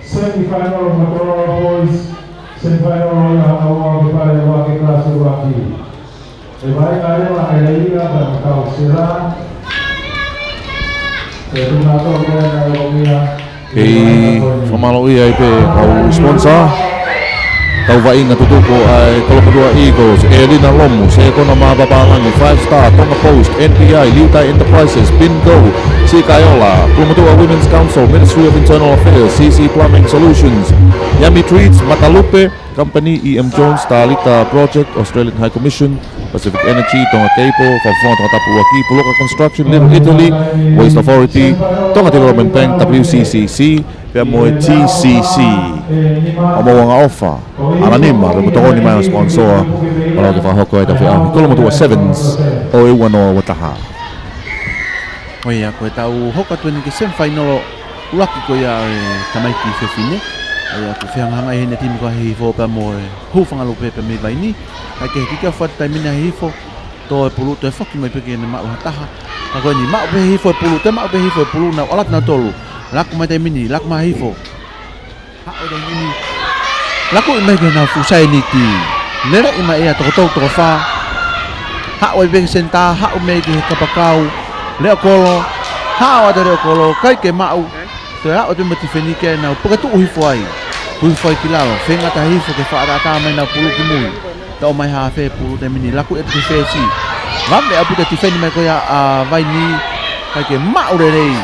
Semifinal Motorola Boys, semifinal ʻo ia ʻa e pale ʻuluaki kalasi ʻuluaki. ʻE vaʻinga leva ʻe Ngeleʻia pea mo Tau Sela. ʻE tuna tau pea na lomia. Kei fakamālōʻia ai pē kau sponsor. Kau vaʻinga tutuku ʻa e Kolomotuʻa Eagles, ʻElina Lomu, Sekona Mapapālangi, Five Star, Tonga Post, N P I, Liutai Enterprises, Bingo, Sikaiola, Kolomotuʻa Women's Council, Ministry of Internal Affairs, C C Plumbing Solutions, Yummy Treats, Matalupe Company, E M Jones, Talita Project, Australian High Commission, Pacific Energy, Tonga Cable, Fakafofonga Tongatapu ʻUluaki, Puloka Construction, Little Italy, Waste Authority, Tonga Development Bank, W C C C, pea mo e T C C. ʻOku mau angaʻofa ʻamanaki pea mo tokoni mai ʻa e sponsor, ʻo lava ke fakahoko ai ʻetau feʻauhi Kolomotuʻa Sevens ʻo e ua noa ua taha. ʻO ia, ko ʻetau hoko atu eni ki he semifinal ʻuluaki ko ia ʻo e tamaiki fefine. ʻO ia, ʻoku fehangahangai heni e timi ko ia ʻa Hihifo pea mo e Hūfangalupe pea mei Vainī. Kae kehe, kick off atu he taimi ni ʻa Hihifo, tō e pulu, toe foki mai pē ke ne maʻu ha taha. Ka ko eni, maʻu pē ʻe Hihifo e pulu, toe maʻu pē ʻe Hihifo e pulu, nau ʻalu atu nautolu. Laku mai he taimi ni, laku mai ʻa Hihifo. Haʻu he taimi ni. Lakuʻi mai ki heʻenau fuʻu saianiti. Leleʻi mai ia toko tolu, toko fā. Haʻu ai pē ki he senitā, haʻu mai ki he kapakau. Leʻo kolo. Haʻu atu leʻo kolo, ʻikai ke maʻu. Toe aʻu atu mo e tifeni ke nau puke tuʻu hifo ai. Tuʻu hifo ai ki lalo, feinga ʻa Hihifo ke fakaʻataʻatā mai ʻenau pulu ki mui. Tō mai hafe pulu he taimi ni, laku atu ki he fesi. Vave ʻaupito e tifeni mai ko ia ʻa Vainī, ʻikai ke maʻu lelei.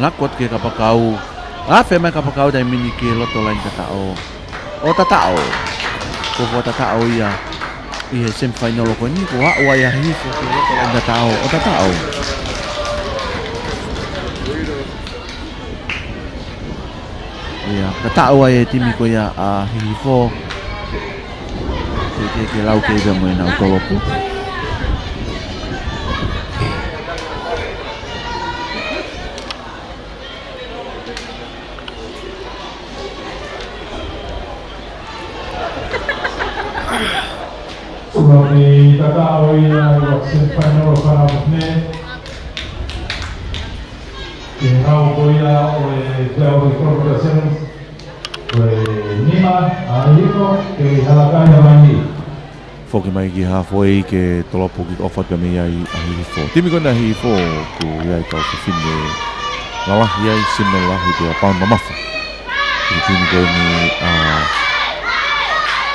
Laku atu ki he kapakau. Afe mai kapakau taimi ni ki he loto laine tataʻo. ʻO tataʻo. Ko e fuʻu tataʻo ia ʻi he semifainolo ko eni, ko e ʻaʻau ia ʻa Hihifo ki he loto laine tataʻo. ʻO tataʻo. Ia, tataʻo ai e timi ko ia ʻa Hihifo. Ke, ke, ke lau kei pea mo ʻenau tolopu. Sua ni tataʻo ia ʻi he semifainolo fānau ne. Ke hau ko ia ʻo e Te Auri Corporations, ko e nima ʻa Hihifo, ke halakai ʻa Vaini. Foki mai ki he halfway ke tolopu kick off atu mei ai ʻa Hihifo. Timi ko ena ʻa Hihifo, ʻoku ʻi ai e kau fefine lalahi ai, sino lahi pea pauni mamafa. Ko e timi ko eni ʻa,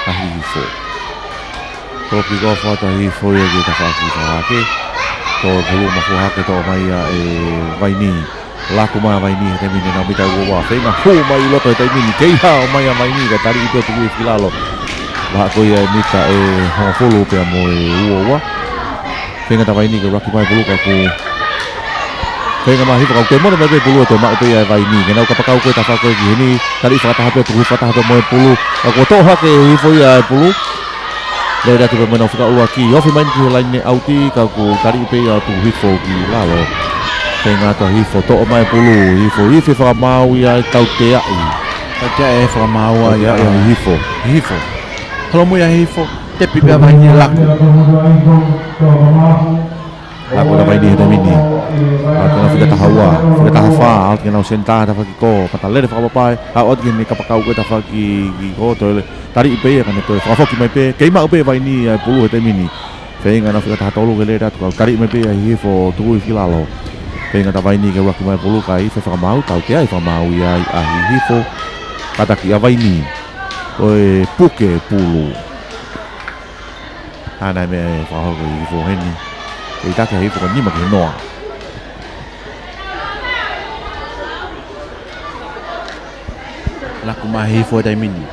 ʻa Hihifo. Tolopu kick off atu ʻa Hihifo ia ki he tafaʻaki fakahahake. Tō pulu mafuaʻaki toʻo mai ia ʻe Vaini. Laku mai ʻa Vaini he taimi ni, nau mita ua ua. Feinga hū mai ʻi loto he taimi ni. Kei hao mai ʻa Vaini, kae taliʻi pē ʻo tuku hifo ki lalo. Vahaʻa ko ia e mita ʻe hongofulu pea mo e ua ua. Feinga ʻa Vaini ke ruck mai pulu ka ʻoku feinga mai Hihifo ka ʻoku toe mole mai pē pulu ʻo toe maʻu pē ia ʻe Vaini. Ke nau kapakau ko e tafaʻaki ko ē ki heni. Taliʻi fakataha pē ʻo tuku hifo fakataha pē mo e pulu. Ka kuo toʻo hake ʻe Hihifo ia e pulu. Lele atu pē mo ʻenau fika ʻuluaki, ofi mai ni ki he laine ʻauti, ka ʻoku taliʻi pē ia ʻo tuku hifo ki lalo. Feinga atu ʻa Hihifo, toʻo mai pulu, Hihifo, ifi fakamaau ia ʻe tauteaʻi. Tauteaʻi e fakamaau ia. Tauteaʻi ʻa Hihifo. Hihifo. Holomui ʻa Hihifo, tepi pē ʻa Vaini laku. Laku ʻa Vaini he taimi ni. Laku ʻenau fika taha ua, fika taha fā, ʻalu ki heʻenau senitā, tafaʻaki ko, pata lele fakapapai, ʻalu atu ki heʻene kapakau ko e tafaʻaki ko, toe lele. Taliʻi pē ia ka ne toe fakafoki mai pē, kei maʻu pē ʻe Vaini ʻa e pulu he taimi ni. Feinga ʻenau fika taha tolu ke lele atu ka taliʻi mai pē ʻa Hihifo tuku hifo ki lalo. Feinga ʻa Vaini ke ruck mai pulu ka ifi fakamaau, tauteaʻi fakamaau ia ʻa Hihifo. Kātaki ʻa Vaini. Ko e puke pulu. Hana e meʻa ʻe fakahoko ʻe Hihifo heni. Kei taki ʻa Hihifo ko e nima ki he noa. Laku mai Hihifo he taimi ni.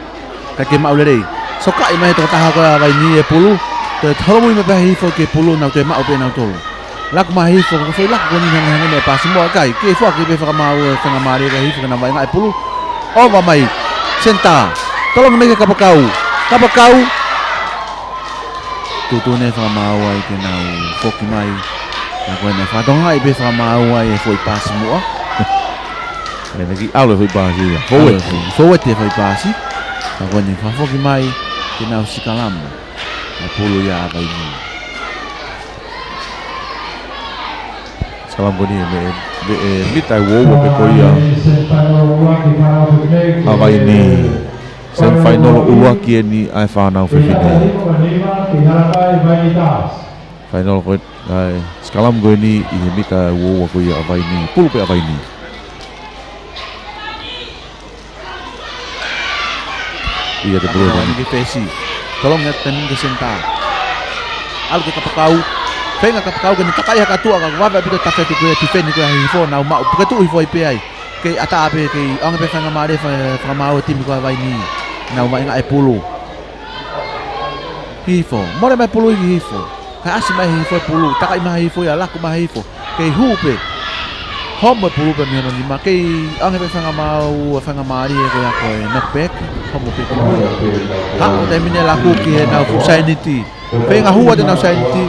Kae kei maʻu lelei. Sokaʻi mai he tokotaha ko ia ʻa Vaini e pulu. Toe holomui mai pē ʻa Hihifo ki he pulu, nau toe maʻu pē nautolu. Laku mai Hihifo, ko e foʻi laku ko eni hangehangē mo e paasi muʻa, ʻikai. Kei foaki pē fakamaau e faingamālie kia Hihifo ke nau vaʻinga e pulu. Ova mai. Senitā. Tolongi mai ki he kapakau. Kapakau. Tuʻutuʻuni e fakamaau ai ke nau foki mai. Ka ko ʻene fakatokangaʻi pē fakamaau ai e foʻi paasi muʻa. ʻEne kiʻi ʻalu e foʻi paasi ia. Forward. Forward e foʻi paasi. Ka ko ʻene fakafoki mai ke nau sikalamu. ʻA e pulu ia ʻa Vaini. Sikalamu ko eni ʻe meʻa, meʻa, ʻe mita ʻe ua ua pē ko ia ʻa Vaini. Semifainolo ʻuluaki eni ʻa e fānau fefine. Fainolo ko ē, ʻa e sikalamu ko eni ʻi he mita ʻe ua ua ko ia ʻa Vaini. Pulu pē ʻa Vaini. ʻIa te pulu ʻa Vaini. Ki fesi. Tolongi atu taimi ni ki he senitā. ʻAlu ki he kapakau. Feinga kapakau ke ne takaʻi hake atu ka vave ʻaupito e tafaʻaki ko ia tifeni ko ia ʻa Hihifo, nau maʻu. Puke tuʻu hifo ai pē ai. Kei ʻatā pē, kei ʻoange pē faingamālie fa-, fakamaau e timi ko ia ʻa Vaini. Nau vaʻinga e pulu. Hihifo. Mole mai pulu ia ki Hihifo. Kae ʻasi mai Hihifo e pulu. Takaʻi mai Hihifo ia, laku mai Hihifo. Kei hū pē. Homo e pulu pē mei hono nima. Kei ʻoange pē faingamaau, faingamālie ko ia ko e knockback. Homo pē pulu ia. Haʻu taimi ni e laku ki heʻenau fuʻu saianiti. Feinga hū atu ʻenau saianiti.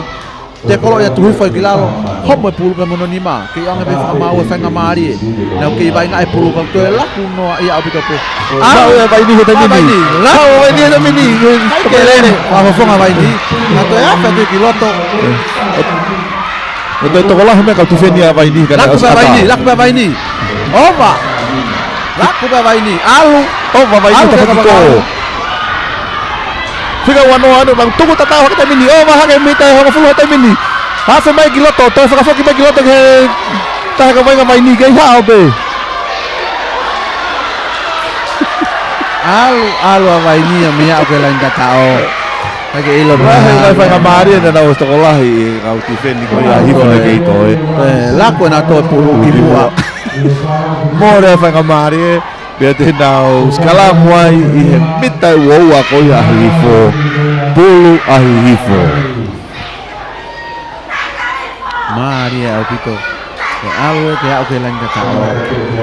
Tekolo ia tuku hifo ai ki lalo, homo e pulu pē mei hono nima, kei ʻoange pē fakamaau e faingamālie. Nau kei vaʻinga e pulu ka toe laku noa ia ʻaupito pē. Laku ʻa Vaini he taimi ni. Laku ʻa Vaini he taimi ni. Kei lele, fakafofonga Vaini. Ka toe afe atu ki loto. ʻO toe tokolahi meʻa ka tifeni ʻa Vaini ka laku pē ʻa Vaini, laku pē ʻa Vaini. Ova. Laku pē ʻa Vaini. ʻAlu. Ova Vaini, ʻalu pē tafaʻaki ko ia. Fika ua noa ʻanau, tuku tataʻo hake taimi ni, ova hake mita ʻe hongofulu he taimi ni. Afe mai ki loto, toe fakafoki mai ki loto ki he taha ka vaʻinga Vaini kei haʻu pē. ʻAlu, ʻalu ʻa Vaini ia mei ai ki he laini tataʻo. Kae kei ʻilo pē. Lahi, lahi faingamālie naʻa nau ʻosi tokolahi, kau tifeni ko ia ʻa Hihifo naʻe kei toe. ʻE, laku ʻenau toe pulu ki muʻa. Mole ʻa e faingamālie, pea te nau sikalamu ai ʻi he mita ʻe ua ua ko ia ʻa Hihifo. Pulu ʻa Hihifo. Mālie ʻaupito. ʻE ʻalu ē ke aʻu ki he laine tataʻo.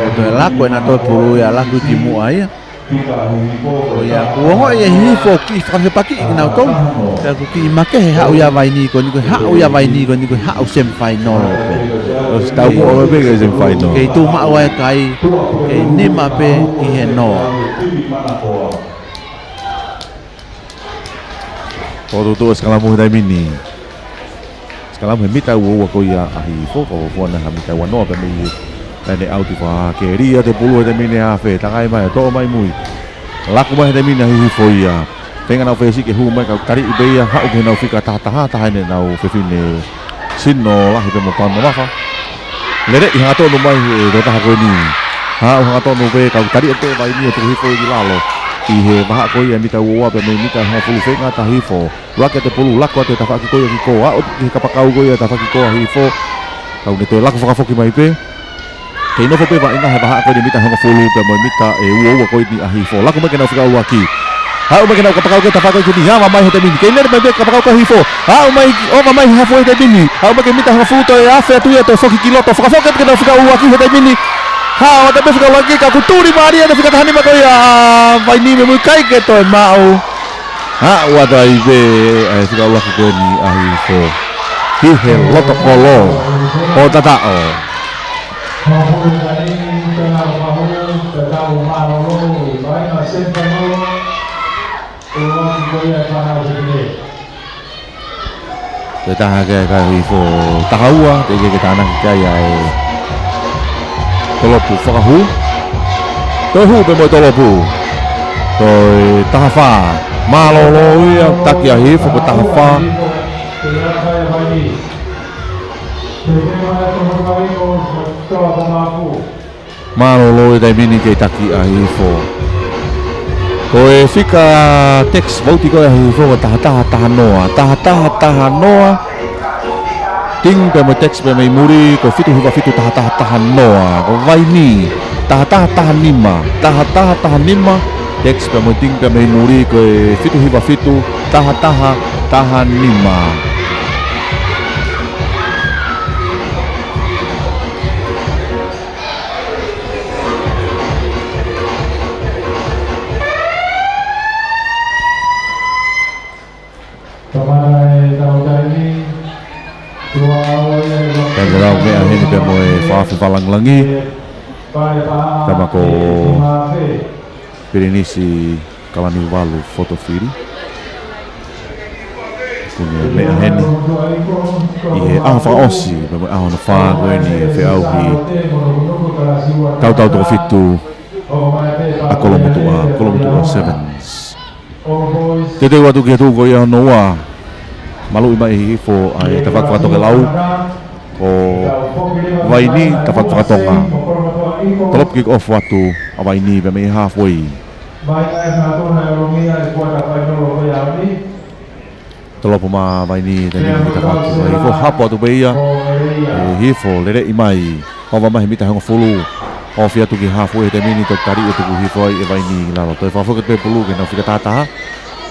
ʻE toe laku ʻena toe pulu ia, laku ki muʻa ia. ʻO ia, kuo ongoʻi ʻe Hihifo kiʻi fakafepakiʻi kinautolu. Pea kuo kiʻi makehe haʻu ia Vaini ko eni, ko e haʻu ia Vaini ko eni, ko e haʻu semifinal pē. ʻOsi tau muʻa pē ki he semifinal. Kei tuʻu maʻu ai e kai, kei nima pē ʻi he noa. Fokotuʻutuʻu e sikalamu he taimi ni. Sikalamu he mita ʻe ua ua ko ia ʻa Hihifo, fakafuofua ʻena ha mita ʻe ua noa pē mei he laine ʻauti, fakakēlia atu e pulu he taimi ni ʻe Afe, takai mai, toʻo mai mui. Laku mai he taimi ni ʻa Hihifo ia. Feinga ʻenau fesi ke hū mai, ka ʻoku taliʻi pē ia, haʻu ki heʻenau fika taha taha, taha ʻenau fefine Sino Lahi pea mo Pano Mafa. Lele ʻi hangatonu mai he tokotaha ko eni. Haʻu hangatonu pē, ka ʻoku taliʻi pē Vaini ʻo tuku Hihifo ki lalo. ʻI he vahaʻa ko ia mita ʻe ua ua pea mei he mita ʻe hongofulu, feinga atu ʻa Hihifo. Laka atu e pulu, laku atu e tafaʻaki ko ia ki kō, aʻu ki he kapakau ko ia tafaʻaki ko ia ʻa Hihifo. Ka ʻoku ne toe laku fakafoki mai pē. Kei nofo pē Vaini he vahaʻa ko eni mita ʻe hongofulu pea mo e mita ʻe ua ua ko eni ʻa Hihifo. Laku mai ki heʻenau fika ʻuluaki. Haʻu mai ki heʻenau kapakau ko ia tafaʻaki ko eni, ava mai he taimi ni. Kei lele mai pē kapakau ko ia ʻa Hihifo. Haʻu mai, ova mai he hafu he taimi ni. Haʻu mai ki he mita ʻe hongofulu, toe Afe atu ia, toe foki ki loto. Fakafoki atu ki heʻenau fika ʻuluaki he taimi ni. Haʻu atu pē fika ʻuluaki, ka kuo tuli mālie ʻena fika taha nima ko ia ʻa Vaini, meimei ʻikai ke toe maʻu. Haʻu atu ai pē ʻa e fika ʻuluaki ko eni ʻa Hihifo. Ki he loto kolo ʻo tataʻo. Ko e taha ki ai e kai ʻa Hihifo, taha ua, teʻeki ke tānaki ki ai ʻa e tolopu fakahū. Toe hū pē mo e tolopu. Toe taha fā. Mālōlō ia, taki ʻa Hihifo ko e taha fā. Mālōlō e taimi ni kei taki ʻa Hihifo. Ko e fika tax vote ko ia ʻa Hihifo ko e taha taha taha noa. Taha taha taha noa. Ting pea mo e tax pea mei muli ko e fitu hiva fitu taha taha taha noa. Ko Vaini, taha taha taha nima. Taha taha taha nima. Tax pea mo e ting pea mei muli ko e fitu hiva fitu taha taha taha nima. Ka te lau meʻa heni pea mo e fakafe fakalāngilangi. Tama ko Pilinisi Kalaniuvalu Fotofili. Kuo ne meʻa heni ʻi he ʻaho fakaʻosi, pea mo e ʻaho hono fā ko eni e feʻauhi tautau toko fitu ʻa Kolomotuʻa, Kolomotuʻa Sevens. Teuteu atu ki he tuʻu ko ia hono ua. Maluʻi mai ʻe Hihifo ʻa e tafaʻaki fakatokelau. Ko Vaini tafaʻaki fakatonga. Tolopu kick off atu ʻa Vaini pea mei he halfway. Tolopu mai ʻa Vaini, taimi ni tafaʻaki ko Hihifo, hapo atu pē ia. ʻE Hihifo, leleʻi mai. Ova mai he mita ʻe hongofulu. Ofi atu ki halfway he taimi ni, toe taliʻi ʻo tuku Hihifo ai ʻe Vaini ki lalo. Toe fakafoki atu pē pulu ki heʻenau fika taha taha.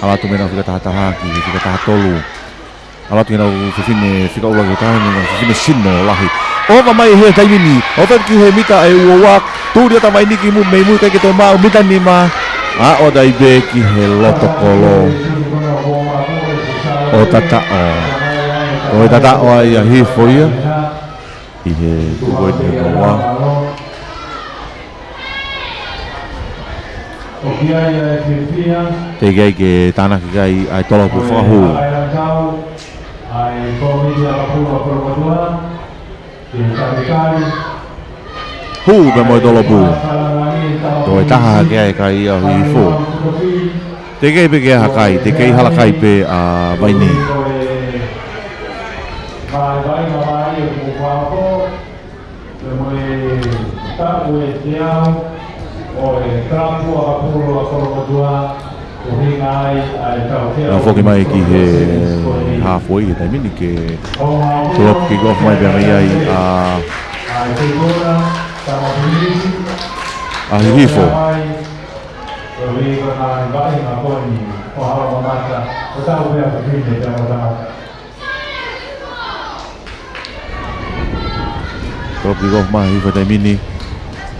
ʻAlu atu mei heʻenau fika taha taha ki he fika taha tolu. ʻAlu atu ki heʻenau fefine fika ʻuluaki taha, heʻenau fefine Sino Lahi. Ova mai he taimi ni, ofi atu ki he mita ʻe ua ua, tuli atu ʻa Vaini ki muʻa, meimei ʻikai ke toe maʻu, mita nima. Aʻu atu ai pē ki he loto kolo ʻo tataʻo. Ko e tataʻo ia ʻa Hihifo ia. ʻI he tuʻu ko eni hono ua. Teʻeki ai ke tānaki ki ai ʻa e tolopu fakahū. Hū pea mo e tolopu. Toe taha ki ai e kai ʻa Hihifo. Teʻeki ai pē ke ʻi ai ha kai, teʻeki ai hala kai pē ʻa Vaini. Nau foki mai ki he halfway he taimi ni ke tolopu kick off mai pea mei ai ʻa ʻAhihifo. Tolo kick off mei Hihifo he taimi ni.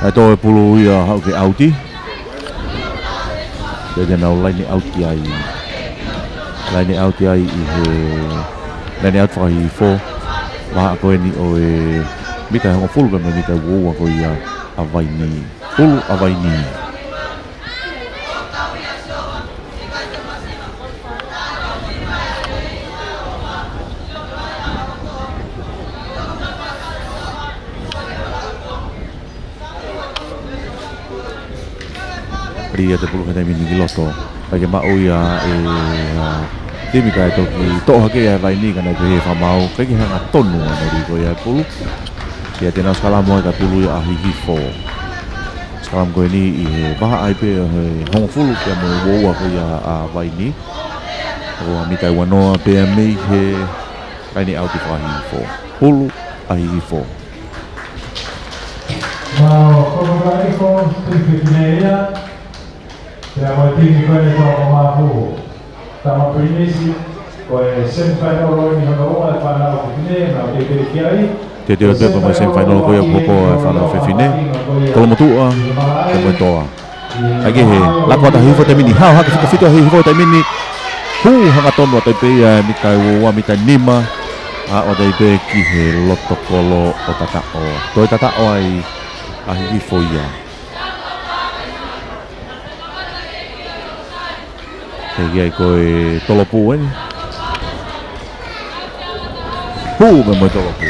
ʻAi tō e pulu ia haʻu ke ʻauti. Pea te nau line out ai. Line out ai ʻi he line out faka-Hihifo. Vahaʻa ko eni ʻo e mita ʻe hongofulu pea mo e mita ʻe uaua ko ia ʻa Vaini. Pulu ʻa Vaini. Lī atu e pulu he taimi ni ki loto. ʻIkai ke maʻu ia ʻe he timi kae toki toʻo hake ia ʻe Vaini ka naʻe pehē ʻe he fakamaau ʻikai ke hangatonu ʻa e lī ko ia e pulu. Pea te nau sikalamu ai kae pulu ia ʻa Hihifo. Sikalamu ko eni ʻi he vahaʻa ai pē ʻe hongofulu pea mo e uaua ko ia ʻa Vaini. ʻO mita ʻe uanoa pea mei he line out faka-Hihifo. Pulu ʻa Hihifo. Mau koko ka iko, tiki tiki ia. Pea mo e timi ko eni ko Mapu. Tama Pirinisi, ko e semifinal ʻo e ʻaho ni hono ua e fānau fefine, nau teuteu ki ai. Teuteu pē ko e semifinal ko ia ko e fānau fefine. Tolomotuʻa, ko e toa. ʻAi ke he, lako atu ʻa Hihifo he taimi ni, hao hake fika fitu ʻa Hihifo he taimi ni. Hū hangatonu atu ai pē ia mita ʻe uaua mita nima. Aʻu atu ai pē ki he loto kolo ʻo tataʻo. Toe tataʻo ai ʻa Hihifo ia. Hiki ai ko e tolo pū eni. Pū pē mo e tolo pū.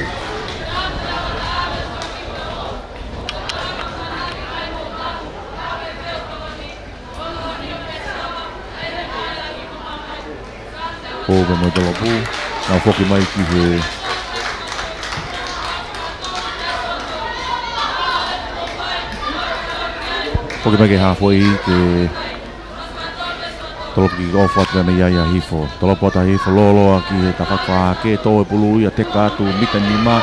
Pū pē mo e tolo pū. Nau foki mai ki he, foki mai ki he halfway ke tolo kick off atu mei ai ʻa Hihifo. Tolo atu ʻa Hihifo lōloa ki he tafaʻaki fakahahake, tō e pulu ia teka atu mita nima.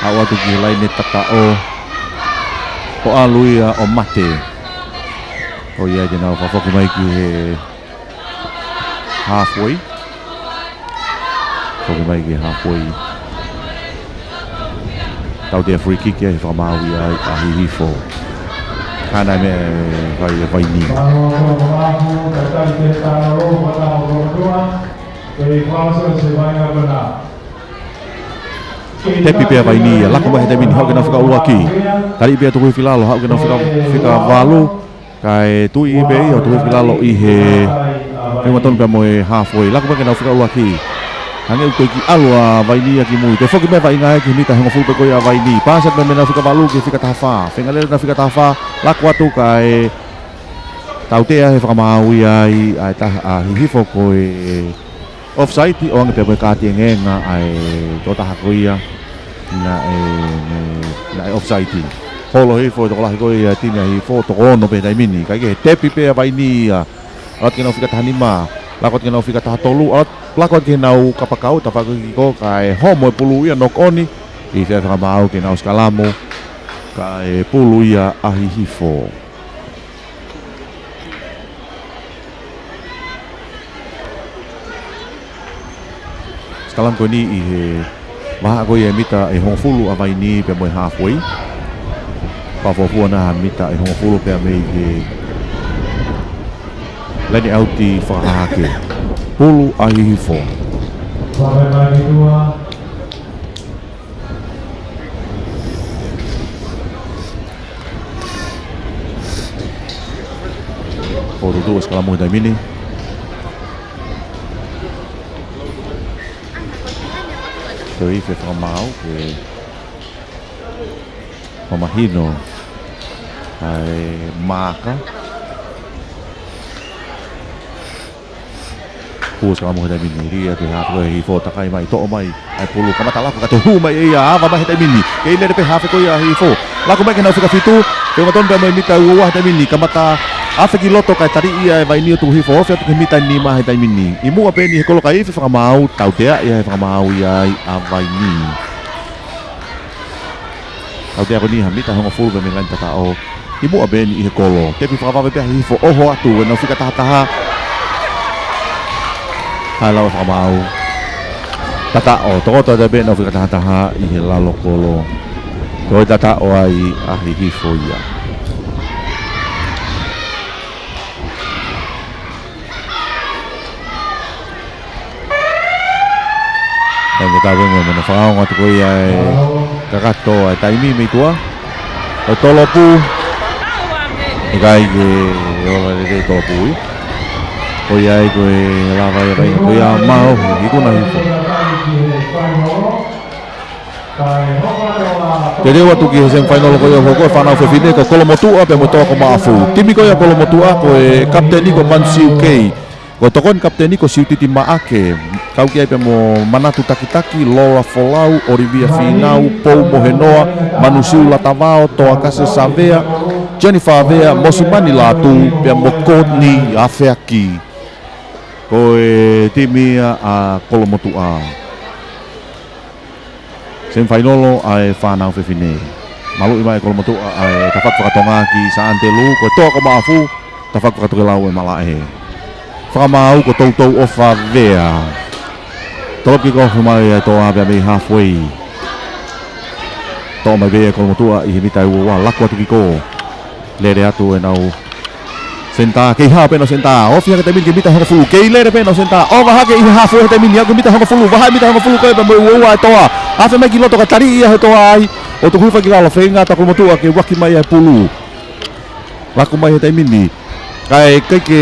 Aʻu atu ki he laine tataʻo. ʻO ʻalu ia ʻo mate. ʻO ia te nau fakafoki mai ki he halfway. Foki mai ki he halfway. Tautea free kick ia he fakamaau ia ʻa Hihifo. Hana me vai vai ni. Tepi pē ʻa Vaini ia, lako mai he taimi ni, haʻu ke nau fika ʻuluaki. Tali pē ʻa Tukuhifilalo, haʻu ke nau fika, fika valu. Kae tuʻi pē ia ʻo Tukuhifilalo ʻi he feinga tonu pea mo e halfway. Lako mai ke nau fika ʻuluaki. Hangē ʻoku toki ʻalu ʻa Vaini ia ki mui. Toe foki mai ʻa Vaini ia ki he mita ʻe hongofulu pē ko ia ʻa Vaini. Pāsi atu mei he nau fika valu ki he fika taha fā. Feinga lele nau fika taha fā. Lako atu kae tautea he fakamaau ia ai ʻa e taha ʻa Hihifo ko e offside, ʻoange pē mo e kaati engeenga ʻa e tokotaha ko ia naʻe, naʻe offside. Holo Hihifo, tokolahi ko ia timi ʻa Hihifo, toko ono pē he taimi ni. Kae kehe tepi pē ʻa Vaini ia. ʻAlu atu ke nau fika taha nima, lako atu ke nau fika taha tolu, ʻalu atu, lako atu ke nau kapakau, tafaʻaki kiko, kae homo e pulu ia knock on, ʻi he fakamaau ke nau sikalamu, kae pulu ia ʻa Hihifo. Sikalamu ko eni ʻi he vahaʻa ko ia e mita ʻe hongofulu ʻa Vaini pea mo e halfway. Fakafuofua na ha mita ʻe hongofulu pea mei he laine ʻauti fakahahake. Pulu ʻa Hihifo. Fakaʻai mai ki tua. Fotu tu ʻo sikalamu he taimi ni. Toe ʻi he fakamaau ke mamahino ʻa e maaka. Kuo sikalamu he taimi ni, lī atu he hafe ko ia ʻa Hihifo, takai mai, toʻo mai ʻa e pulu, kamata lako, ka toe hū mai ʻe ia, ava mai he taimi ni. Kei lele pē hafe ko ia ʻa Hihifo. Lako mai ke nau fika fitu, pea ʻoku tonu pē mo e mita ʻe uaua he taimi ni, kamata afe ki loto kae tali ia ʻe Vaini ʻo Tukuhifo, ofi atu ki he mita ʻe nima he taimi ni. ʻI muʻa pē eni he kolo ka ʻi he fakamaau, tautea ia he fakamaau ia ai ʻa Vaini. Tautea ko eni ha mita hongofulu pē mei he laine tataʻo. ʻI muʻa pē eni ʻi he kolo. Tepi fakavave pē ʻa Hihifo, ʻoho atu ʻenau fika tahataha. Haʻele ʻo fakamaau. Tataʻo, tokoto atu pē ʻenau fika tahataha ʻi he lalo kolo. Toe tataʻo ai ʻa Hihifo ia. Tau ka tau mo mena fakaongo atu ko ia e kakato e taimi mei tuʻa. Ko Tolopu. ʻIkai ke ola lelei Tolopu ia. Ko ia ai ko e lava ia kai ko ia mau. Ikuna Hihifo. Te leo atu ki he semifinal ko ia hoko e fānau fefine ko Kolomotuʻa pea mo Toa ko Maʻafu. Timi ko ia Kolomotuʻa ko e kapiteni ko Mansiu Kei. Ko e tokoni kapiteni ko Siutiti Maʻake. Kau ki ai pea mo Manatu Takitaki, Lola Folau, Olivia Finau, Pou Mohenoa, Manusiu Latavao, Toakase Savea, Jennifer Vea, Mosimani Latu, pea mo Courtney Afeaki. Ko e timi ia ʻa Kolomotuʻa. Semifinal ʻa e fānau fefine. Maluʻi mai Kolomotuʻa ʻa e tafaʻaki fakatonga ki Saʻa Anitelū, ko Toa ko Maʻafu, tafaʻaki fakatokelau ʻe Malaʻe. Fakamaau ko Toutou ʻOfa Vea. Tolopu kikofu mai ʻa Toa pea mei halfway. Toʻo mai pē ʻe Kolomotuʻa ʻi he mita ʻe ua ua, laku atu ki kō. Lele atu ʻenau senitā, kei hao pē ʻenau senitā, ofi hake taimi ni ki he mita hongofulu, kei lele pē ʻenau senitā, ʻova hake ʻi he halfway he taimi ni, ʻalu ki he mita hongofulu, vahaʻa e mita hongofulu ko ē pea mo e ua ua ʻa Toa, afe mai ki loto ka taliʻi ia he Toa ai, ʻo tuku hifo ki lalo feinga atu ʻa Kolomotuʻa ke uaki mai ʻa e pulu. Laku mai he taimi ni, kae ʻikai ke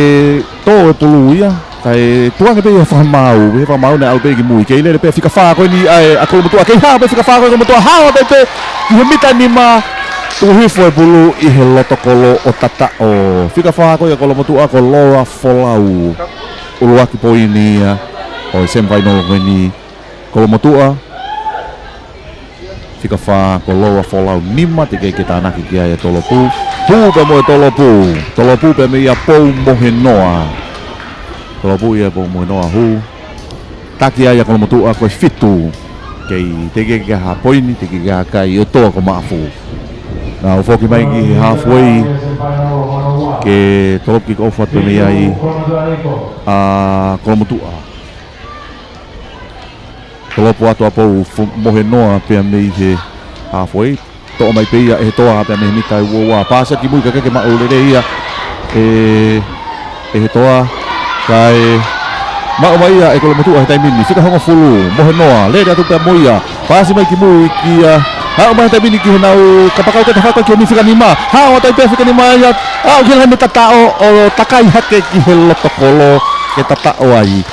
tō e pulu ia, kae tuku ange pē ia fakamaau, he fakamaau naʻe ʻalu pē ki mui, kei lele pē fika fā ko eni ʻa e ʻa Kolomotuʻa, kei hao pē fika fā ko ē Kolomotuʻa, hao pē pē, ʻi he mita nima, tuku hifo e pulu ʻi he loto kolo ʻo tataʻo. Fika fā ko ia Kolomotuʻa ko Lola Folau. ʻUluaki poini ia ʻo e semifinal ko eni Kolomotuʻa. Fika fā ko Lola Folau, nima teʻeki ke tānaki ki ai ʻa Tolopu. Hū pea mo e Tolopu. Tolopu pea mei ʻa Pou Mohenoa. Tolopu ia Pou Mohenoa hū. Taki ai ʻa Kolomotuʻa ko e fitu. Kei teʻeki ke ha poini, teʻeki ke ha kai ʻo Toa ko Maʻafu. Nau foki mai ki he halfway. Ke tolopu kikofu atu mei ai ʻa Kolomotuʻa. Tolopu atu ʻa Pou Mohenoa pea mei he halfway. Toʻo mai pē ia ʻe he Toa pea mei he mita ʻe ua ua. Pāsi ki mui kae ʻikai ke maʻu lelei ia ʻe, ʻe he Toa. Kae maʻu mai ia ʻe Kolomotuʻa he taimi ni. Fika hongofulu, Mohenoa, lele atu pea mo ia. Pāsi mai ki mui kia, haʻu mai he taimi ni ki heʻenau kapakau ke tafako ki he ni fika nima. Hao atu ai pē fika nima ia. Aʻu ki he laine tataʻo ʻo takai hake ki he loto kolo ke tataʻo ai.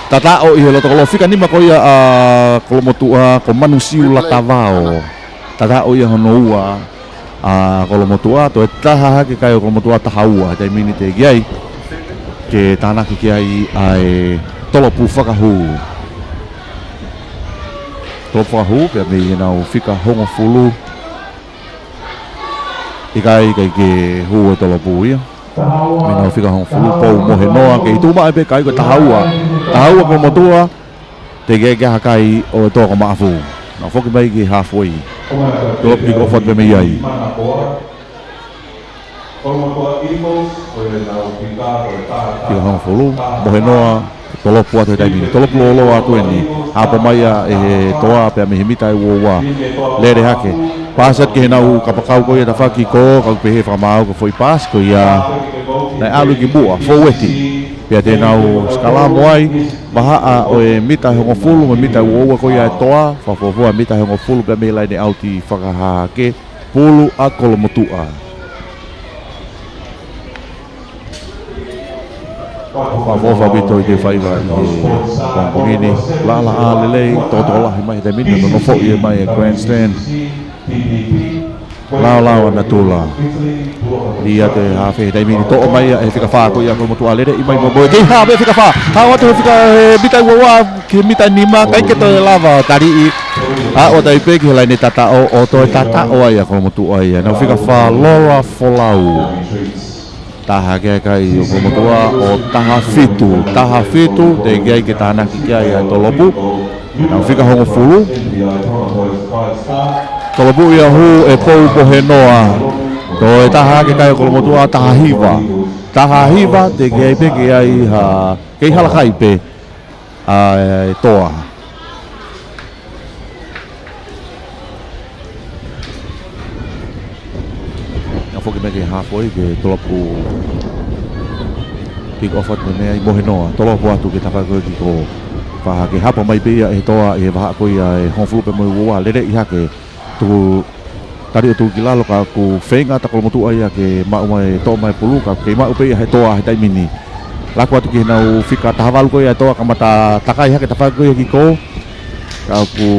Tataʻo ʻi he loto kolo fika nima ko ia ʻa Kolomotuʻa ko Manusiu Latavao. Tataʻo ia hono ua ʻa Kolomotuʻa, toe taha hake kai ʻo Kolomotuʻa taha ua, taimi ni teʻeki ai ke tānaki ki ai ʻa e Tolopu fakahū. Tolopu fakahū, pea mei heʻenau fika hongofulu. ʻIkai, ʻikai ke hū e Tolopu ia. Mei heʻenau fika hongofulu, Pou Mohenoa, kei tuʻu maʻu pē kai ko e taha ua. Taha ua Kolomotuʻa, teʻeki ke ha kai ʻo Toa ko Maʻafu. Nau foki mai ki halfway. Tolopu kikofu atu pē mei ai. Fika hongofulu, Mohenoa, Tolopu atu he taimi ni. Tolopu lōloa atu eni. Hapo mai ia ʻe he Toa pea mei he mita ʻe ua ua. Lele hake. Pāsi atu ki heʻenau kapakau ko ia tafaʻaki ko, kau pehē fakamaau ko e foʻi pāsi ko ia. Naʻe ʻalu ki muʻa, fōueti. Pea te nau sikalamo ai, vahaʻa ʻo e mita hongofulu, mo e mita ʻe ua ua ko ia ʻa e Toa, fakafuofua mita hongofulu pea mei he laine ʻauti fakahā hake, pulu ʻa Kolomotuʻa. Fakaʻofoʻofa ʻaupito ʻi he faiva ʻi he pongipongi ni. Laʻalaʻā lelei, tokotokolahi mai he taimi ni, nonofoʻi mai e grandstand. Laolao natula. Ia te hafe he taimi ni toʻo mai ia ʻe he fika fā ko ia Kolomotuʻa lele ʻi mai mo moe. Kei hao pē fika fā. Hao atu he fika he mita ʻe ua ua ki he mita ʻe nima. ʻIkai ke toe lava taliʻi. Aʻu atu ai pē ki he laine tataʻo ʻo toe tataʻo ai ʻa Kolomotuʻa ia. Nau fika fā Lola Folau. Taha ke kai ʻo Kolomotuʻa ʻo taha fitu, taha fitu, teʻeki ai ke tānaki ki ai ʻa Tolopu. Nau fika hongofulu. Tolopu ia hū ʻe Pou Mohenoa. Toe taha hake kai ʻa Kolomotuʻa, taha hiva. Taha hiva, teʻeki ai pē ke ʻi ai ha, kei hala kai pē ʻa e Toa. Naʻe foki mai ki he halfway ke tolopu kick off atu mei ai Mohenoa. Tolopu atu ki he tafaʻaki ko ē kiʻi kolo. Fakahā ke hapa mai pē ia ʻe he Toa ʻi he vahaʻa ko ia ʻe hongofulu pea mo e ua ua, lele ʻi hake. Tuku, tali ʻo tuku ki lalo ka ʻoku feinga atu ʻa Kolomotuʻa ia ke maʻu mai, toʻo mai e pulu, ka kei maʻu pē ia ʻe he Toa he taimi ni. Laku atu ki heʻenau fika taha valu ko ia ʻa e Toa, kamata takai hake tafaʻaki ko ia kiʻi kolo. Ka ʻoku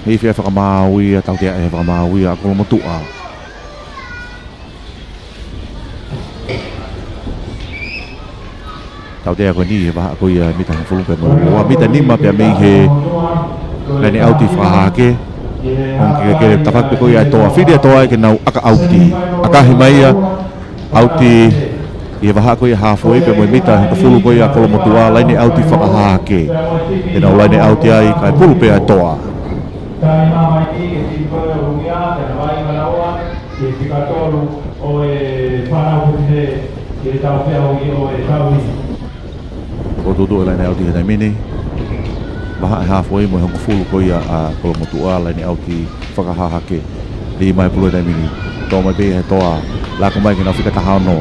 hifia e fakamaau ia, tautea e fakamaau ia ʻa Kolomotuʻa. Tautea ko eni he vahaʻa ko ia mita hongofulu pea mo e ua, mita nima pea mei he laine ʻauti fakahā hake. Hangē ko e tafaʻaki ko ia ʻa e Toa, fili ʻa e Toa ke nau ʻaka ʻauti. ʻAkahi mai ia, ʻauti ʻi he vahaʻa ko ia halfway pea mo e mita hongofulu ko ia ʻa Kolomotuʻa, laine ʻauti fakahā hake. Ke nau laine ʻauti ai, kae pulu pē ʻa e Toa. Tali mai ki he timi ko ia ʻo Ruia, tena vai manaua, ki he fika tolu ʻo e fānau fefine, ki he tau fea ʻo e tau ni. Ko e tuʻutuʻu e laine ʻauti he taimi ni. Vahaʻa halfway mo e hongofulu ko ia ʻa Kolomotuʻa, laine ʻauti fakahā hake. Lī mai e pulu he taimi ni. Toʻo mai pē ʻe he Toa. Laku mai ki heʻenau fika taha ono.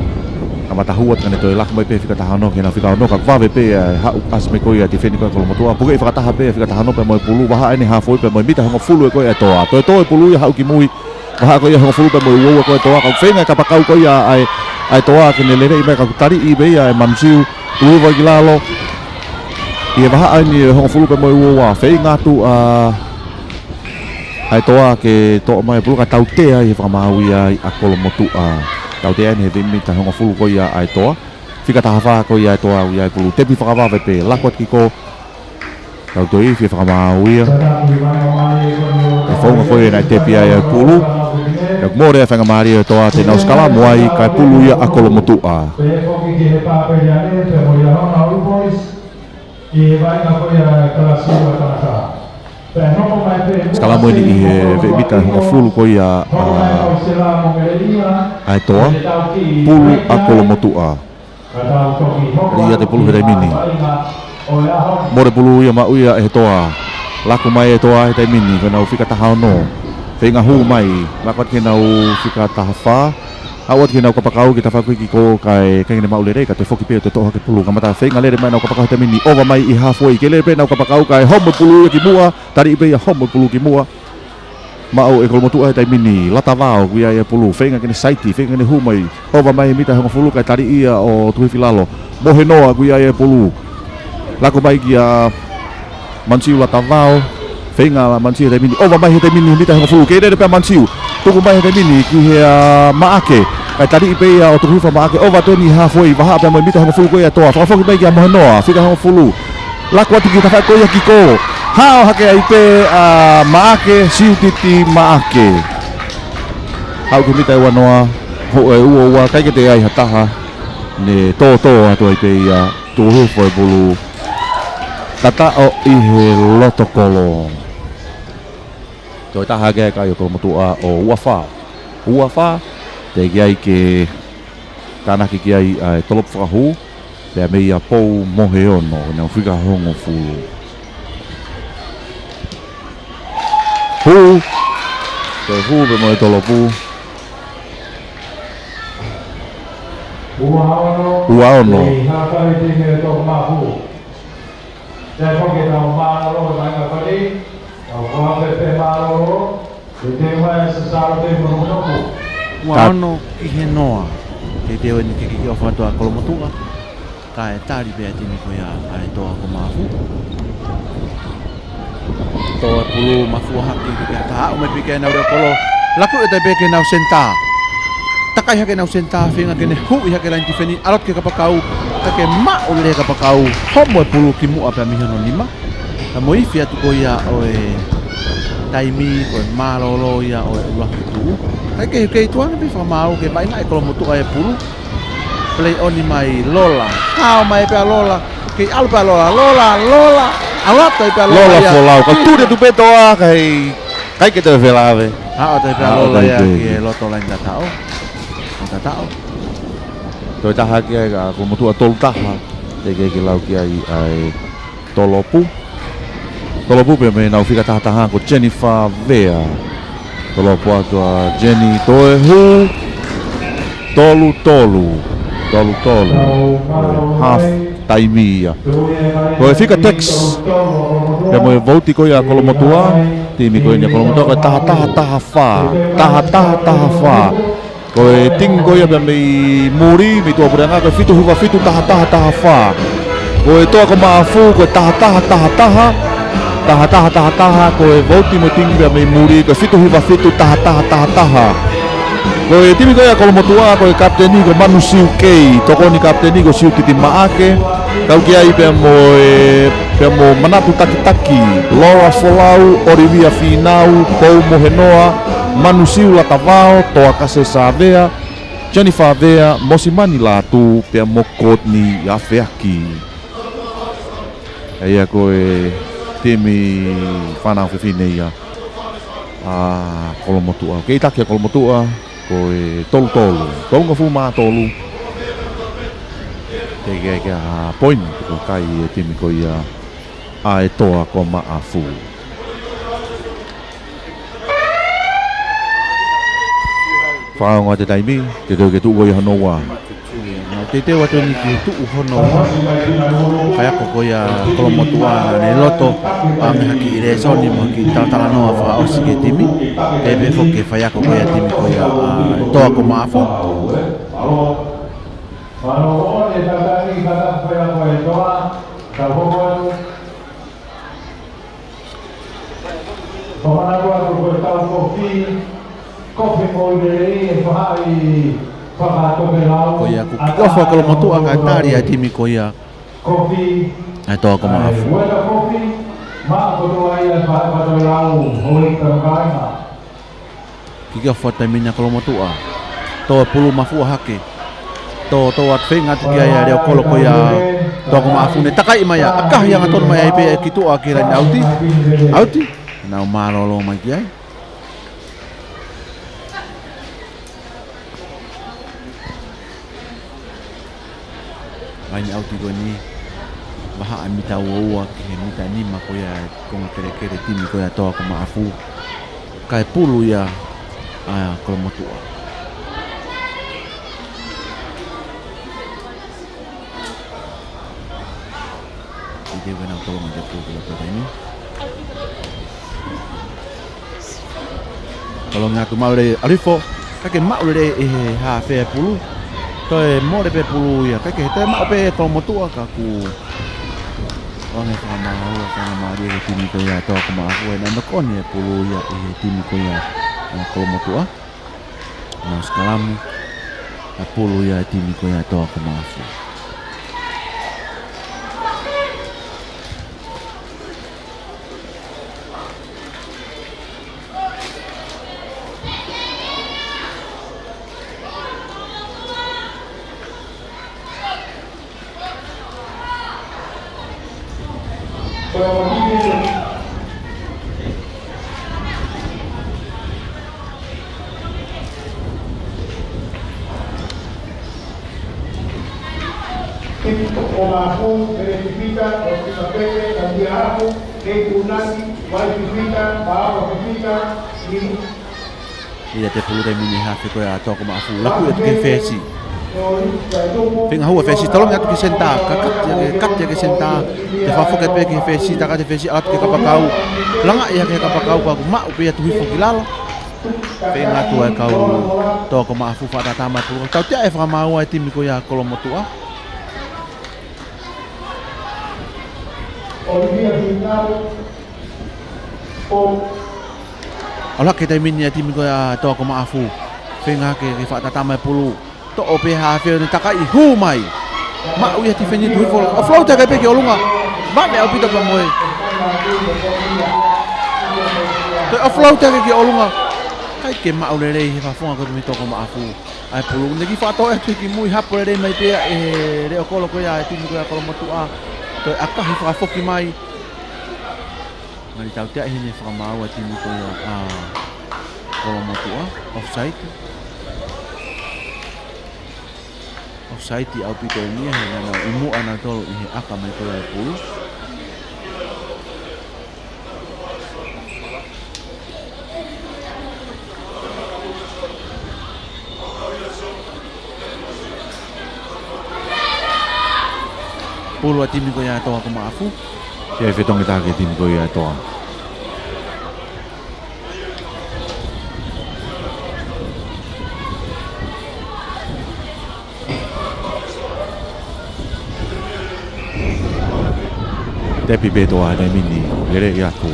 Kamata hū atu ka ne toe laku mai pē fika taha ono ki heʻenau fika ono, ka vave pē ʻa e haʻu ʻasi mai ko ia tifeni ko ia ʻa Kolomotuʻa. Puke ʻi fakataha pē fika taha ono pea mo e pulu. Vahaʻa eni halfway pea mo e mita hongofulu ē ko ia ʻa e Toa. Toe tō e pulu ia haʻu ki mui. Vahaʻa ko ia hongofulu pea mo e ua ua ko ia ʻa e Toa. Ka ʻoku feinga e kapakau ko ia ʻa e, ʻa e Toa ke ne lele mai ka ʻoku tali ʻi pē ia ʻe Mansiu. Tuku hifo ki lalo. ʻI he vahaʻa eni ʻe hongofulu pea mo e ua ua. Feinga atu ʻa ʻa e Toa ke toʻo mai e pulu ka tautea ʻi he fakamaau ia ʻa Kolomotuʻa. Tautea eni he veʻe mita hongofulu ko ia ʻa e Toa. Fika taha fā ko ia ʻa e Toa ʻoku ʻi ai e pulu. Tepi fakavave pē, laku atu kiʻi kolo. Tau toe ifi e fakamaau ia. ʻE founga ko ia naʻe tepi ai e pulu. Ka ʻoku mole e faingamālie ʻo e Toa te nau sikalamu ai kae pulu ia ʻa Kolomotuʻa. Pea foki ki he pāpeli ane, pea mo ia hona All Boys. ʻI he vaʻinga ko ia e kalasi ua tangata. Pea nofo mai pē Sikalamu eni ʻi he veʻe mita hongofulu ko ia ʻa, ʻa e Toa. Pulu ʻa Kolomotuʻa. Lī atu e pulu he taimi ni. Mole e pulu ia maʻu ia ʻe he Toa. Laku mai e Toa he taimi ni, ko ʻenau fika taha ono. Feinga hū mai, laku atu ki heʻenau fika taha fā. Haʻu atu ki heʻenau kapakau ki he tafaʻaki kiʻi kolo kae, kae ʻikai ke ne maʻu lelei, ka toe foki pē ʻo toe toʻo hake e pulu. Kamata feinga lele mai ʻenau kapakau he taimi ni, ova mai ʻi halfway, kei lele pē ʻenau kapakau kae homo e pulu ia ki muʻa, tali ʻi pē ia homo e pulu ki muʻa. Maʻu ʻe Kolomotuʻa he taimi ni, Latavao ʻoku ʻi ai e pulu, feinga ke ne saiti, feinga ke ne hū mai, ova mai he mita hongofulu kae tali ia ʻo tuku hifo ki lalo. Mohenoa ʻoku ʻi ai e pulu. Laku mai kia Mansiu Latavao. Feinga ʻa Mansiu he taimi ni. Ova mai he taimi ni, mita hongofulu. Kei lele pē ʻa Mansiu. Tuku mai he taimi ni ki he, ʻa, Maʻake. Kae tali ʻi pē ia ʻo tuku hifo ʻa Maʻake. Ova atu eni halfway. Vahaʻa pea mo e mita hongofulu ko ia ʻa e Toa. Fakafoki mai kia Mohenoa. Fika hongofulu. Laku atu ki he tafaʻaki ko ia kiʻi kolo. Hao hake ai pē ʻa Maʻake. Siutiti Maʻake. Haʻu ki he mita ʻe ua noa. Hou ʻe ua ua. ʻIkai ke toe ʻi ai ha taha. Ne tōtō atu ai pē ia. Tuku hifo e pulu. Tataʻo ʻi he loto kolo. Toe taha hake ʻa e kai ʻo Kolomotuʻa ʻo ua fā. Ua fā, teʻeki ai ke tānaki ki ai ʻa e tolopu fakahū, pea mei ia Pou Moheono, ʻenau fika hongofulu. Hū, toe hū pē mo e tolopu. Ua ono. Ua ono. Ei, haka i te mea tō mafu. Te koke tau mālōlō mai ka pali, tau koape pe mālōlō, te te mai sa sālo te monomonoku. Ua ono ki he noa, te te weni ke kiʻi ofa atu ʻa Kolomotuʻa, kae tali pē ʻa e timi ko ia ʻa e Toa ko Mafu. Tō e pulu mafua hake ki he taha, ʻo mai pē ki heʻenau leʻo kolo. Laku ʻe tai pē ki heʻenau senitā. Takai hake ʻenau senitā, feinga ke ne huʻi hake laine tifeni, ʻalu atu ki he kapakau, ka ke maʻu lelei e kapakau, homo e pulu ki muʻa pea mei hono nima. Ka mo e ifi atu ko ia ʻo e taimi, ko e mālōlō ia ʻo e ʻuluaki tuʻu. ʻIkai ke, ke tuʻu ange pē fakamaau ke vaʻinga ʻe Kolomotuʻa e pulu. Play on mai Lola. Hao mai pē ʻa Lola. Kei ʻalu pē ʻa Lola. Lola, Lola. ʻAlu atu ai pē ʻa Lola. Lola ia. Folau. Ka tuli atu pē Toa, ʻikai, ʻikai ke toe felāveʻi. Haʻo tai pea Haʻo lola tai ia pē ki he loto laine tataʻo. Laine tataʻo. Toe taha ki ai ka Kolomotuʻa tolu taha. Teʻeki ke lau ki ai ʻa e tolopu. Tolopu pea mei heʻenau fika taha taha ko Jennifer Vea. Tolopu atu ʻa Jenny toe hū. Tolu tolu. Tolu tolu. Half taimi ia. Ko e fika text. Pea mo e vouti ko ia ʻa Kolomotuʻa. Timi ko eni ʻa Kolomotuʻa ko e taha taha taha fā. Taha taha taha fā. Ko e timi ko ia pea mei muli, mei tuʻapuleʻanga ko e fitu hiva fitu taha taha taha fā. Ko e Toa ko Maʻafu, ko e taha taha taha taha. Taha taha taha taha, ko e vouti mo e timi pea mei muli, ko e fitu hiva fitu taha taha taha taha. Ko e timi ko ia ʻa Kolomotuʻa, ko e kapiteni ko Manu Siukei, tokoni kapiteni ko Siutiti Maʻake, kau ki ai pea mo e, pea mo Manatu Takitaki, Laura Folau, Olivia Finau, Pou Mohenoa, Manu Siu Latavao, Toa Kase Savea, Jennifer Vea, Mosimani Latu, pea mo Courtney Afeaki. ʻE ia ko e timi fānau fefine ia ʻa Kolomotuʻa. Kei taki ʻa Kolomotuʻa, ko e tolu tolu, tolungofulu mā tolu. Teʻeki ai ke ʻi ai ha poini, ko e kai e timi ko ia ʻa e Toa ko Maʻafu. Fakaongo atu e taimi, teuteu ke tuʻu ko ia hono ua. Nau teuteu atu eni ke tuʻu hono ua. Faiako ko ia Kolomotuʻa naʻa ne loto, ʻa, mei ha kiʻi lēsoni mo ha kiʻi talatalanoa fakaʻosi ki he timi. Pea pehē foki ki he faiako ko ia timi ko ia, ʻa, Toa ko Maʻafu. Fakaongo atu e taimi, fakaongo atu e faiako e Toa, ka hoko atu. Fakamanatu atu ko e tau kofi, kofi mo i lelei e faʻahi fakatokelau. Ko ia kuo kiʻi ofa Kolomotuʻa kae tali ʻa e timi ko ia. Kofi. ʻA e Toa ko Maʻafu. Ueta kofi, ma kotoa ia e faʻahi fakatokelau, hoi ka kāinga. Kiʻi ofa taimi ni ʻa Kolomotuʻa. Tō e pulu mafua hake. Tō, tō atu feinga atu ki ai ʻa e leʻo kolo ko ia Toa ko Maʻafu ne takaʻi mai ia. ʻAkahi angatonu mai ai pē ia ki tuʻa ki he laine ʻauti. ʻAuti. Nau mālōlō mai ki ai. Laine ʻauti ko eni, vahaʻa e mita ua ua ki he mita nima ko ia e konga kelekele timi ko ia Toa ko Maʻafu. Kae pulu ia ʻa Kolomotuʻa. Teuteu ke nau tolonga ke pulu ki loto taimi. Tolonga atu maʻu lelei ʻa Lifo, ʻikai ke maʻu lelei ʻe he hafe e pulu. Toe mole pē pulu ia, ʻikai ke toe maʻu pē ʻe Kolomotuʻa ka kuo ʻoange fakamāua, fakamālie ki he timi ko ia Toa ko Maʻafu, ʻi heʻenau knock on e pulu ia ʻi he timi ko ia ʻa Kolomotuʻa. Nau sikalamu, ʻa e pulu ia e timi ko ia Toa ko Maʻafu. Timi ko Maʻafu, pele fifita, ʻo fika pele, ka dia hafu, kei kunasi, vai fifita, paapa fifita, ni. ʻI he tēpulu taimi ni hafe ko ia Toa ko Maʻafu, laku atu ki he fesi. Feinga hua fesi, tolongi atu ki he senitā, ka kati ake, kati ake senitā, te fakafoki atu pē ki he fesi, taka te fesi, atu ki he kapakau. Langa ia ki he kapakau, ka kuo maʻu pē ia tuhi foki lalo. Feinga atu ʻa e kau Toa ko Maʻafu fakatātā mai pulu. Tautea e fakamāua e timi ko ia Kolomotuʻa. ʻAlu hake taimi ni ʻa e timi ko ia Toa ko Maʻafu. Feinga ke, ke fakatātā mai pulu. Toʻo pē hafe ʻo ne takaʻi hū mai. Maʻu ia tifeni tuhi fola. ʻOfloat hake pē ki ʻolunga. Vane ʻaupito pea mo e. Toe ʻofloat hake ki ʻolunga. ʻIkai ke maʻu lelei he fafonga ko e timi Toa ko Maʻafu. ʻA e pulu, ne kiʻi fakatoʻo atu ki mui hapo lelei mai pē ia ʻe he leʻo kolo ko ia ʻa e timi ko ia Kolomotuʻa. Toe ʻakahi fakafoki mai. Ngali tautea ʻi heʻene fakamāua e timi ko ia ʻa Kolomotuʻa, offside. Offside ʻaupito ia, he naʻa nau ʻi muʻa nautolu ʻi he ʻaka mai ko ia e pulu. Pulu ʻa e timi ko ia ʻa Toa ko Maʻafu. Pea fetongi taha ki he timi ko ia ʻa Toa. Tepi pē Toa he taimi ni, lele atu.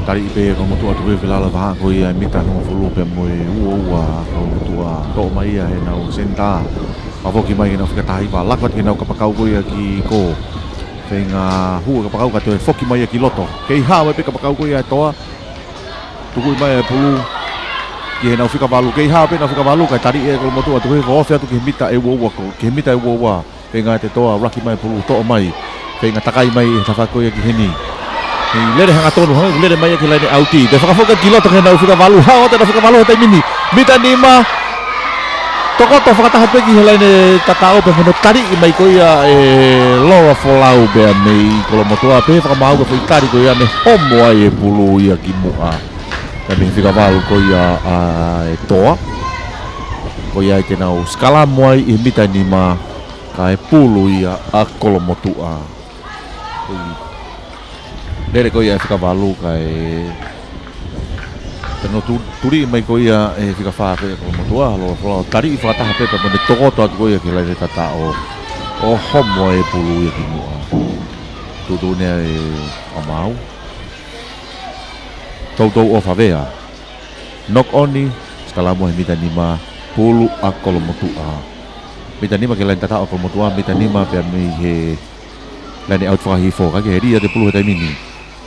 Tali pē Kolomotuʻa, tuku e felala vaha ko ia e mita hongofulu pea mo e ua ua, Kolomotuʻa toʻo mai ia he nau senitā. Fakafoki mai ke nau fika taha hiva, laka atu ke nau kapakau ko ia ki ko. Feinga hū kapakau ka toe foki mai ia ki loto. Kei hao mai pē kapakau ko ia e Toa. Tuku mai e pulu ki he nau fika valu. Kei hao pē nau fika valu, kae tali e Kolomotuʻa, tuku e ofi atu ki he mita e ua ua ko, ki he mita e ua ua. Feinga e Toa, laka mai pulu toʻo mai. Feinga takai mai he tafaʻaki ko ia ki heni. He lele hangatonu, hanga lele mai ki he laine ʻauti. Toe fakafoki ki loto ki he nau fika valu. Hao atu e nau fika valu he taimi ni. Mita nima. Tokoto fakataha pē ki he laine tataʻo pea mo hono tali mai ko ia e Laura Folau pea mei Kolomotuʻa pē fakamaau ka foʻi tali ko ia ne homo ai e pulu ia ki muʻa. Pea mei he fika valu ko ia ʻa e Toa. Ko ia ai te nau sikalamu ai ʻi he mita nima. Kae pulu ia ʻa Kolomotuʻa. Lele ko ia e fika valu kae tano tu-, tuli mai ko ia e fika fā ko ia Kolomotuʻa, Laura Folau tali fakataha pē pea mo ne tokoto atu ko ia ki he laine tataʻo ʻo homo e pulu ia ki muʻa. Tuʻutuʻuni e fakamaau. Toutou ʻo favea. Knock on, sikalamu he mita nima, pulu ʻa Kolomotuʻa. Mita nima ki he laine tataʻo ʻa Kolomotuʻa, mita nima pea mei he laine ʻauti fakahihifo, ka ke heli atu e pulu he taimi ni.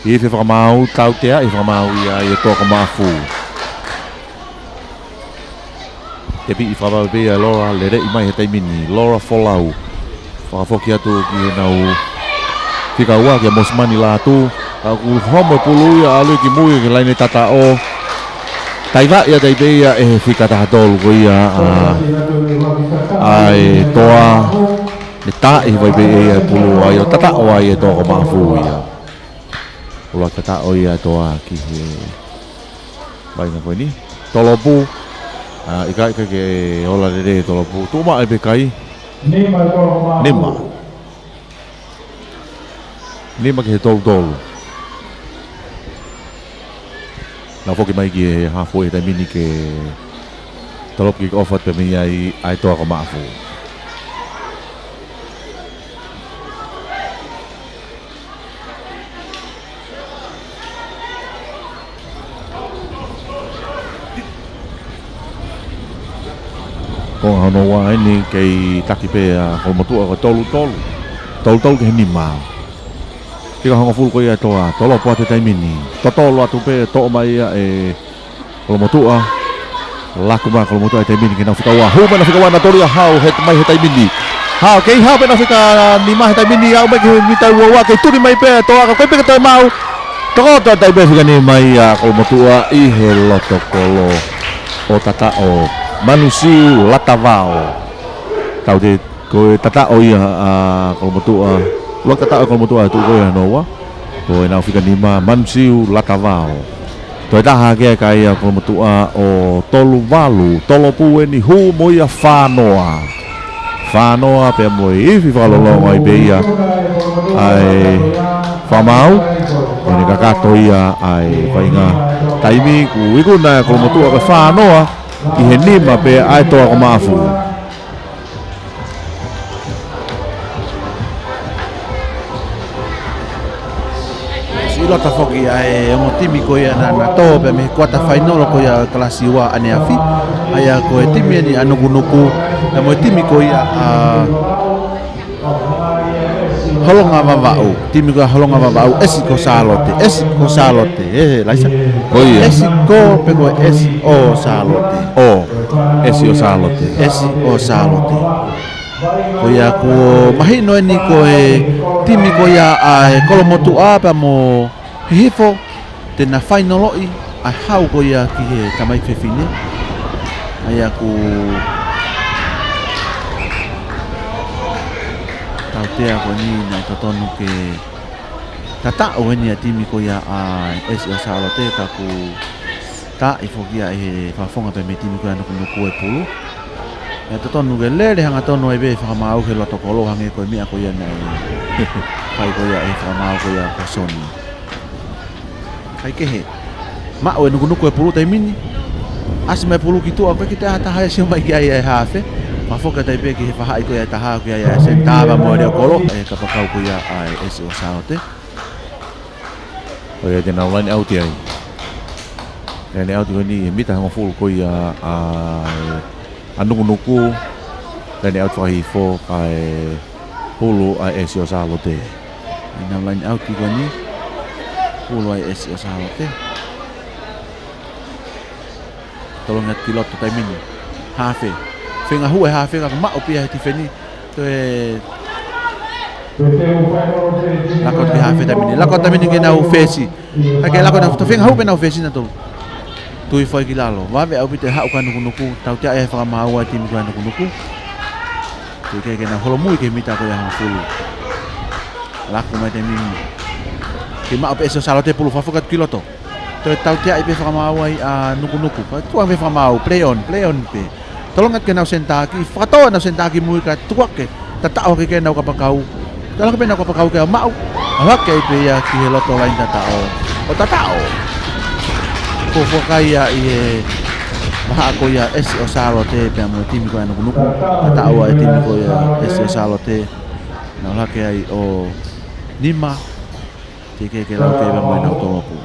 Ifi fakamaau, tautea e fakamaau ia ʻa e Toa ko Maʻafu. Tepi fakamaau pē ia Laura, lele mai he taimi ni, Laura Folau. Fakafoki atu ki he nau fika ua kia Mosimani Lātū. Ka kuo homo e pulu ia ʻalu ki mui ki he laine tataʻo. Taivaʻi atu ai pē ia ʻe he fika taha tolu ko ia ʻa, ʻa e Toa. Ne taaʻi vai pē ia e pulu ai ʻo tataʻo ai e Toa ko Maʻafu ia. Ola tataʻo ia e Toa ki he vaʻinga ko eni. Tolopu. ʻA, ʻikai, ʻikai ke ola lelei e tolopu. Tuʻu mai pē kai. Nima. Nima ki he tolu tolu. Nau foki mai ki he haafu he taimi ni ke tolopu kick off atu pē mei ai ʻa e Toa ko Maʻafu. Ko hono ua eni kei taki pē ʻa Kolomotuʻa ko e tolu tolu. Tolu tolu ki he nima. Fika hongofulu ko ia e Toa, tolopu atu he taimi ni. Totolo atu pē, toʻo mai ia ʻe Kolomotuʻa. Laku mai Kolomotuʻa he taimi ni ki he nau fika ua. Hū mai nau fika ua nautolu ia hao he, mai he taimi ni. Hao, kei hao pē nau fika nima he taimi ni, aʻu mai ki he mita ua ua, kei tuli mai pē Toa, ka ʻoku ʻikai pē ke toe maʻu. Tokoto atu ai pē fika nima ia Kolomotuʻa ʻi he loto kolo ʻo tataʻo. Manusiu Latavao. Taute Ko e tataʻo ia ʻa Kolomotuʻa. Ua tataʻo Kolomotuʻa tuʻu ko ia hono ua. Ko e nau fika nima, Manusiu Latavao. Toe taha ke kai ia Kolomotuʻa ʻo tolu valu, tolopu eni hū mo ia fā noa. Fā noa pea mo e ifi fakalolongo ai pē ia ʻa e fakamaau. Ko ʻene kakato ia ʻa e vaʻinga taimi kuo ikuna ʻe Kolomotuʻa ko e fā noa ki he nima pē ʻa e Toa ko Maʻafu. Siʻi lota foki ʻa e ongo timi ko ia naʻa na tō pē mei he kuata fainolo ko ia ʻo e kalasi ua ʻaneafi. ʻA ia ko e timi eni ʻa Nukunuku, pea mo e timi ko ia ʻa Holonga Vavaʻu. Timi ko ia Holonga Vavaʻu, ʻesi ko Sālote, ʻesi ko Sālote, ʻe, ʻe, Laisa? Ko ia. ʻEsi ko pe ko e ʻesi ʻo Sālote? ʻO, ʻesi ʻo Sālote. ʻEsi ʻo Sālote. Ko ia kuo mahino eni ko e timi ko ia ʻa e Kolomotuʻa pea mo Hihifo, te na fainoloʻi ʻa e hau ko ia ki he tamaiki fefine. ʻA ia ko e tautea ko eni naʻe totonu ke tataʻo eni ʻa e timi ko ia ʻa e S O Sālote, ka kuo taaʻi foki ia ʻe he fakafofonga pē mei he timi ko ia ʻa Nukunuku e pulu. ʻE totonu ke lele hangatonu ai pē fakamaau he loto kolo hangē ko e meʻa ko ia naʻe fai ko ia ʻe he fakamaau ko ia ko Soni. Kaikehe, maʻu ʻe Nukunuku e pulu taimi ni. ʻAsi mai pulu ki tuʻa, ʻoku ʻikai ke toe ʻi ai ha taha ʻe sio mai ki ai ʻa e hafe. Fakafoki atu ai pē ki he faʻahi ko ia ʻe taha, ko ia ʻa e senitā mo e leo kolo, ʻe kapakau ko ia ʻa e S O Sālote. ʻO ia te nau laine ʻauti ai. Laine ʻauti ko eni, mita hongofulu ko ia ʻa, ʻa Nukunuku. Laine ʻauti fakahifo kae pulu ʻa e S O Sālote. ʻI nau laine ʻauti ko eni, pulu ʻa e S O Sālote. Tolongi atu ki loto taimi ni. Hafe. Feinga hū e hafe ka kuo maʻu pē ia he tifeni. Toe lako atu ki he hafe taimi ni. Lako atu taimi ni ke nau fesi. Kae ke lako nau, toe feinga hū pē nau fesi nautolu. Tui foʻi ki lalo. Vave ʻaupito e haʻu ko ia ʻa Nukunuku. Tautea ʻe he fakamaau ʻa e timi ko ia ʻa Nukunuku. Teʻeki ai ke nau holomui ki he mita ko ia ʻe hongofulu. Lako mai taimi ni. Kei maʻu pē S O Sālote pulu, fakafoki atu ki loto. Toe tauteaʻi pē fakamaau ai ʻa Nukunuku. Ka tuʻa pē fakamaau, play on, play on pē. Tolongi atu ki heʻenau senitā, fakatō ʻenau senitā ki mui kae tuku hake, tataʻo hake ki heʻenau kapakau. Tala hake pē ʻenau kapakau ke maʻu. ʻAlu hake ai pē ia ki he loto laine tataʻo. ʻO tataʻo. Ko e foki ia ʻi he vahaʻa ko ia S O Sālote pea mo e timi ko ia ʻa Nukunuku. Tataʻo ʻa e timi ko ia S O Sālote. Nau ʻalu hake ai ʻo nima. Teʻeki ke lau ke pea mo ʻenau tolopu.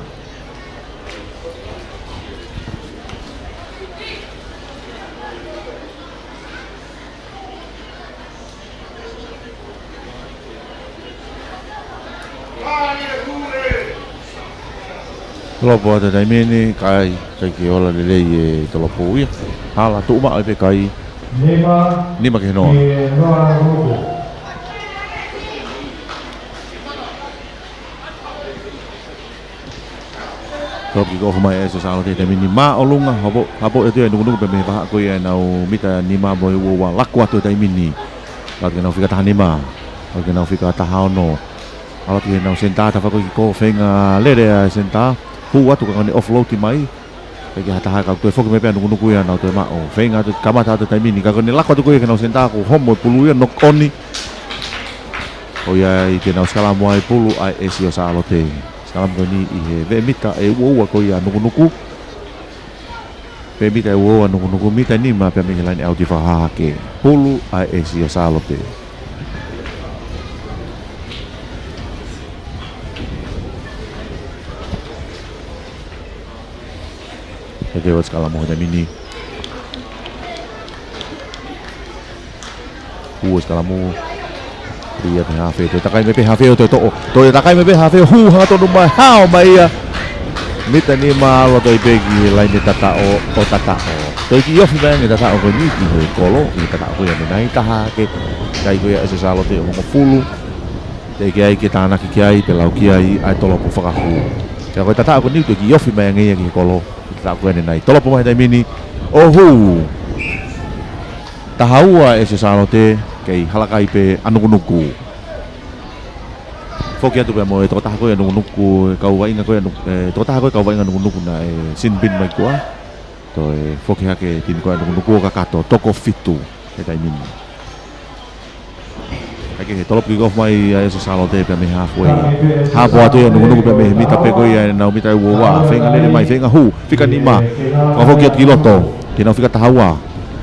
Tolopu atu taimi ni, kai, kai ke ola lelei e tolopu ia. Hala tuʻu maʻu ai pē kai. Nima. Nima ki he noa. Ki he noa. Tolopu kick-off mai ʻa e S O Sālote taimi ni, māʻolunga, hapo, hapo atu ia ʻa Nukunuku pea mei he vahaʻa ko ia ʻenau mita nima mo e ua ua, lako atu he taimi ni. Laka ke nau fika taha nima, laka ke nau fika taha ono. ʻAlu atu ki heʻenau senitā, tafa ko e kiʻi ko feinga lele ʻa e senitā. Hū atu ka ko ʻene offload mai. Pea ke ha taha ka toe foki mai pē ʻa Nukunuku ia nau toe maʻu. Feinga atu, kamata atu taimi ni, ka ko ʻene lako atu ko ia ki heʻenau senitā kuo homo e pulu ia, knock on. ʻO ia ai ke nau sikalamu ai pulu ʻa e S O Sālote. Sikalamu ko eni ʻi he veʻe mita ʻe ua ua ko ia ʻa Nukunuku. Veʻe mita ʻe ua ua ʻa Nukunuku, mita nima pea mei he laine ʻauti fakahahake. Pulu ʻa e S O Sālote. He ke ua sikalamu he taimi ni. Ua sikalamu. Ia pē hafe, toe takai mai pē hafe ʻo toe toʻo. Toe takai mai pē hafe, hū hangatonu mai, hao mai ia. Mita nima ʻalu atu ai pē ki he laine tataʻo ʻo tataʻo. Toe kiʻi ofi mai ange tataʻo ko eni ki he kolo, ki he tataʻo ko ia ʻanenai, taha hake. Kai ko ia S O Sālote ʻo hongofulu. Teʻeki ai ke tānaki ki ai, pe lau ki ai, ʻa e tolopu fakahū. Ka ko e tataʻo ko eni toe kiʻi ofi mai ange ia ki he kolo, ki he tataʻo ko ia ʻanenai. Tolopu mai he taimi ni, ʻo hū. Taha ua S O Sālote, kei hala kai pē ʻa Nukunuku. Foki atu pea mo e tokotaha ko ia ʻa Nukunuku, e kau vaʻinga ko ia ʻa Nuk-, e tokotaha ko ia kau vaʻinga ʻa Nukunuku naʻe sin bin mai kuo toe foki hake timi ko ia ʻa Nukunuku ʻo kakato, toko fitu he taimi ni. Kaikehe, tolopu kick-off mai ʻa e S O Sālote pea mei he halfway. Hapo atu ia ʻa Nukunuku pea mei he mita pē ko ia ʻenau mita ʻe ua ua. Feinga lele mai, feinga hū, fika nima. Fakafoki atu ki loto, ki heʻenau fika taha ua.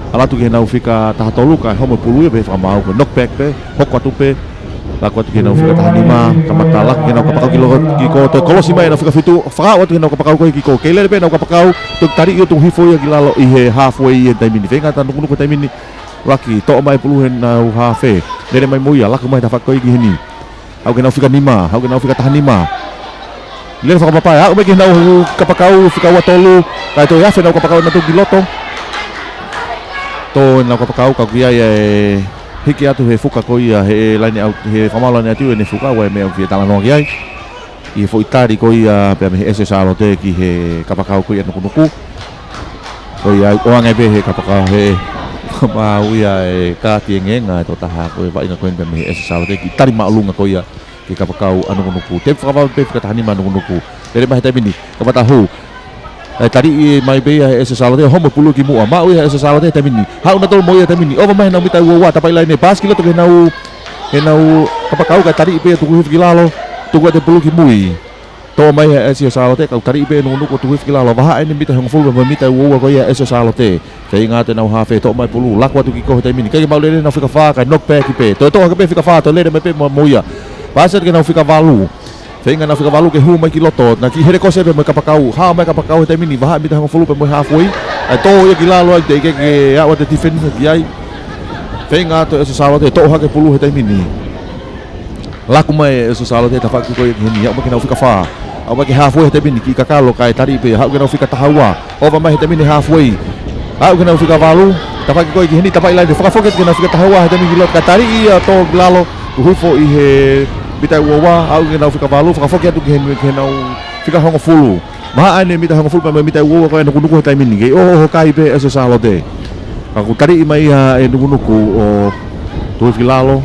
ʻAlu atu ki heʻenau fika taha tolu kae homo e pulu ia pea fakamaau ko e knock back pē, hoko atu pē. Lako atu ki heʻenau fika taha nima, kamata laka ki heʻenau kapakau ki loto, kiʻi ko toe kolosi mai ʻenau fika fitu, fakaaʻu atu ki heʻenau kapakau ko ē kiʻi ko. Kei lele pē ʻenau kapakau, toe taliʻi ʻo tuku hifo ia ki lalo ʻi he halfway ʻi he taimi ni. Feinga atu ʻa Nukunuku he taimi ni, laka toʻo mai pulu heʻenau hafe. Lele mai mo ia, laka mai tafaʻaki ko ē ki heni. Haʻu ki heʻenau fika nima, haʻu ki heʻenau fika taha nima. Lele fakapapau, aʻu mai ki heʻenau kapakau fika ua tolu, kae toe afe ʻenau kapakau nautolu ki loto. Tō ʻenau kapakau ka ʻoku ʻi ai e hiki atu he fuka ko ia, he laine ʻauti, he fakamaau laine ʻauti ʻene fuka, ʻoku ʻi ai e meʻa ʻoku fie talanoa ki ai. ʻI he foʻi tali ko ia pea mei he ʻEsi ʻo Sālote ki he kapakau ko ia ʻa Nukunuku. Ko ia ʻoange pē he kapakau he maʻu ia e kaati engeenga ʻe toko taha ko e vaʻinga ko eni pea mei he ʻEsi ʻo Sālote kiʻi tali māʻolunga ko ia ki he kapakau ʻa Nukunuku. Tepi fakavave pē fika taha nima ʻa Nukunuku. Lele mai he taimi ni, kamata hū. ʻE taliʻi mai pē ia he ʻEsi ʻo Sālote, homo pulu ki muʻa. Maʻu ia he ʻEsi ʻo Sālote he taimi ni. Haʻu nautolu mo ia he taimi ni. ʻOva mai he nau mita ua ua, tapa ʻi laine, pasi ki loto ki he nau, he nau kapakau kae taliʻi pē ia tuku hifo ki lalo, tuku atu e pulu ki mui. Toʻo mai he ʻEsi ʻo Sālote, kau taliʻi pē ʻe Nukunuku tuku hifo ki lalo. Vahaʻa eni mita hongofulu mo e mita ua ua ko ia ʻEsi ʻo Sālote. Feinga atu e nau haafe, toʻo mai pulu, laku atu ki ko he taimi ni. Kai ke maʻu lelei ʻenau fika fā, kae knock back pē. Toe toʻo hake pē fika fā, toe lele mai pē mo, mo ia. Pasi atu ki he nau fika valu. Feinga ʻenau fika valu ke hū mai ki loto, naʻe kiʻi hele kosi pē mo e kapakau, hao mai kapakau he taimi ni, vahaʻa mita hongofulu pē mo e halfway, ʻe tō ia ki lalo ai, teʻeki ke aʻu atu e tifenisi ki ai. Feinga atu e ʻEsi ʻo Sālote, toʻo hake pulu he taimi ni. Laku mai e ʻEsi ʻo Sālote, tafaʻaki ko ia ki heni, aʻu mai ki he nau fika fā. Aʻu mai ki he halfway he taimi ni, kiʻi kakalo kae taliʻi pē, haʻu ki he nau fika taha ua. ʻOva mai he taimi ni halfway. Aʻu ki he nau fika valu, tafaʻaki ko ia ki heni, tapa ʻi laine, fakafoki atu ki he nau fika taha ua he taimi ni, loto kae taliʻi ia tō ki lalo, tuku hifo ʻi he mita ua ua, aʻu ki he nau fika valu, fakafoki atu ki he, ki he nau fika hongofulu. Vahaʻa eni mita hongofulu pea mo e mita ua ua ko ia ʻa Nukunuku he taimi ni, kei ʻohoʻoho kai pē ʻEsi ʻo Sālote. Ka kuo taliʻi mai ia ʻe Nukunuku ʻo tuku hifo ki lalo,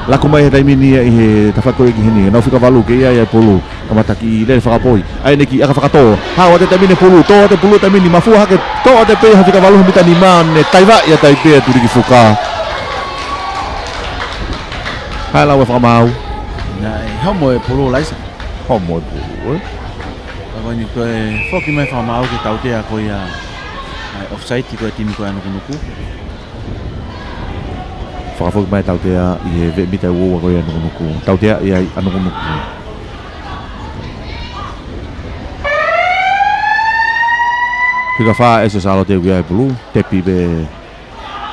laku mai he taimi ni ia ʻi he tafaʻaki ko ia ki heni, nau fika valu kei ʻi ai e pulu. Kamata kiʻi lele fakapoi. ʻAi eni kiʻi ʻaka fakatō. Hao atu e taimi ni e pulu. Tō atu e pulu he taimi ni. Mafua hake. Tō atu pē ia he fika valu he mita nima, ne taivaʻi atu ai pē ʻa Tulikifuka. Haʻu e lau e fakamaau. Naʻe homo e pulu, Laisa. Homo e pulu, ē? Ka ko eni ko e foki mai fakamaau ki he tautea ko ia, ʻa e offside ko e timi ko ia ʻa Nukunuku. Fakafoki mai tautea ʻi he veʻe mita ua ua ko ia ʻa Nukunuku. Tautea ia ʻa Nukunuku. Fika fā ʻEsi ʻo Sālote ʻoku ʻi ai e pulu, tepi pē,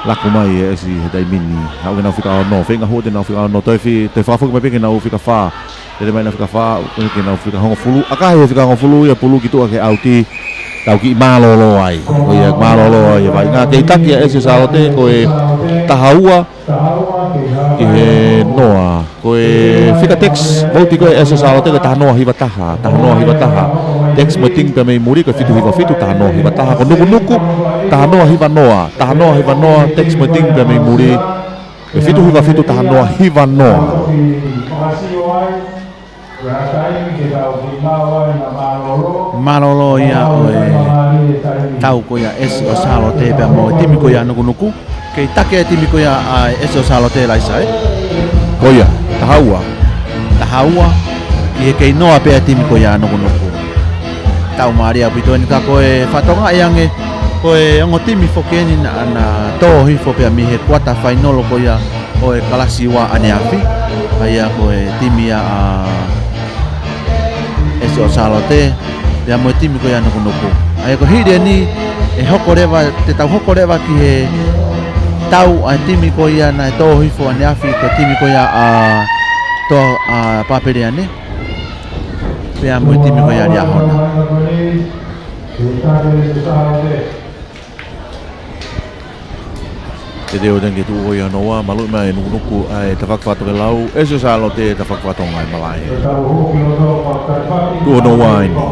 laku mai e ʻEsi he taimi ni. Haʻu ki he nau fika ono, feinga hū atu e nau fika ono, toe fi-, toe fakafoki mai pē ki he nau fika fā. Lele mai e nau fika fā, ki he nau fika hongofulu. ʻAkahi he fika hongofulu ia e pulu ki tuʻa ki he ʻauti. Tau kiʻi mālōlō ai. Ko ia mālōlō ai e vaʻinga. Kei taki ʻa ʻEsi ʻo Sālote ko e taha ua ki he noa. Ko e fika text vote ko ē ʻa ʻEsi ʻo Sālote ko e taha noa hiva taha, taha noa hiva taha. Text mo e timi pea mei muli ko e fitu hiva fitu, taha noa hiva taha. Ko Nukunuku, taha noa hiva noa, taha noa hiva noa, text mo e timi pea mei muli. Ko e fitu hiva fitu, taha noa hiva noa. Mālōlō ia ʻo e tau ko ia ʻa ʻEsi ʻo Sālote pea mo e timi ko ia ʻa Nukunuku. Kei taki e timi ko ia ʻa ʻEsi ʻo Sālote, Laisa, ē? Ko ia, taha ua. Taha ua, ʻi he kei noa pē ʻa e timi ko ia ʻa Nukunuku. Tau mālie ʻaupito eni ka ko e fakatokangaʻi ange, ko e ongo timi foki eni naʻa na tō hifo pea mei he kuata fainolo ko ia ʻo e kalasi ua ʻaneafi. ʻA ia ko e timi ia ʻa ʻEsi ʻo Sālote, pea mo e timi ko ia ʻa Nukunuku. ʻA ia ko e hili eni, ʻe hoko leva, te tau hoko leva ki he tau ʻa e timi ko ia naʻe tō hifo ʻaneafi, ko e timi ko ia ʻa Toa, ʻa Papeleane. Pea mo e timi ko ia ʻa Liahona. Te teu tengi tuʻu ko ia hono ua, maluʻi mai ʻe Nukunuku ʻa e tafaʻaki fakatokelau, ʻEsi ʻo Sālote tafaʻaki fakatonga ʻe malaʻe. Tuʻu hono ua eni.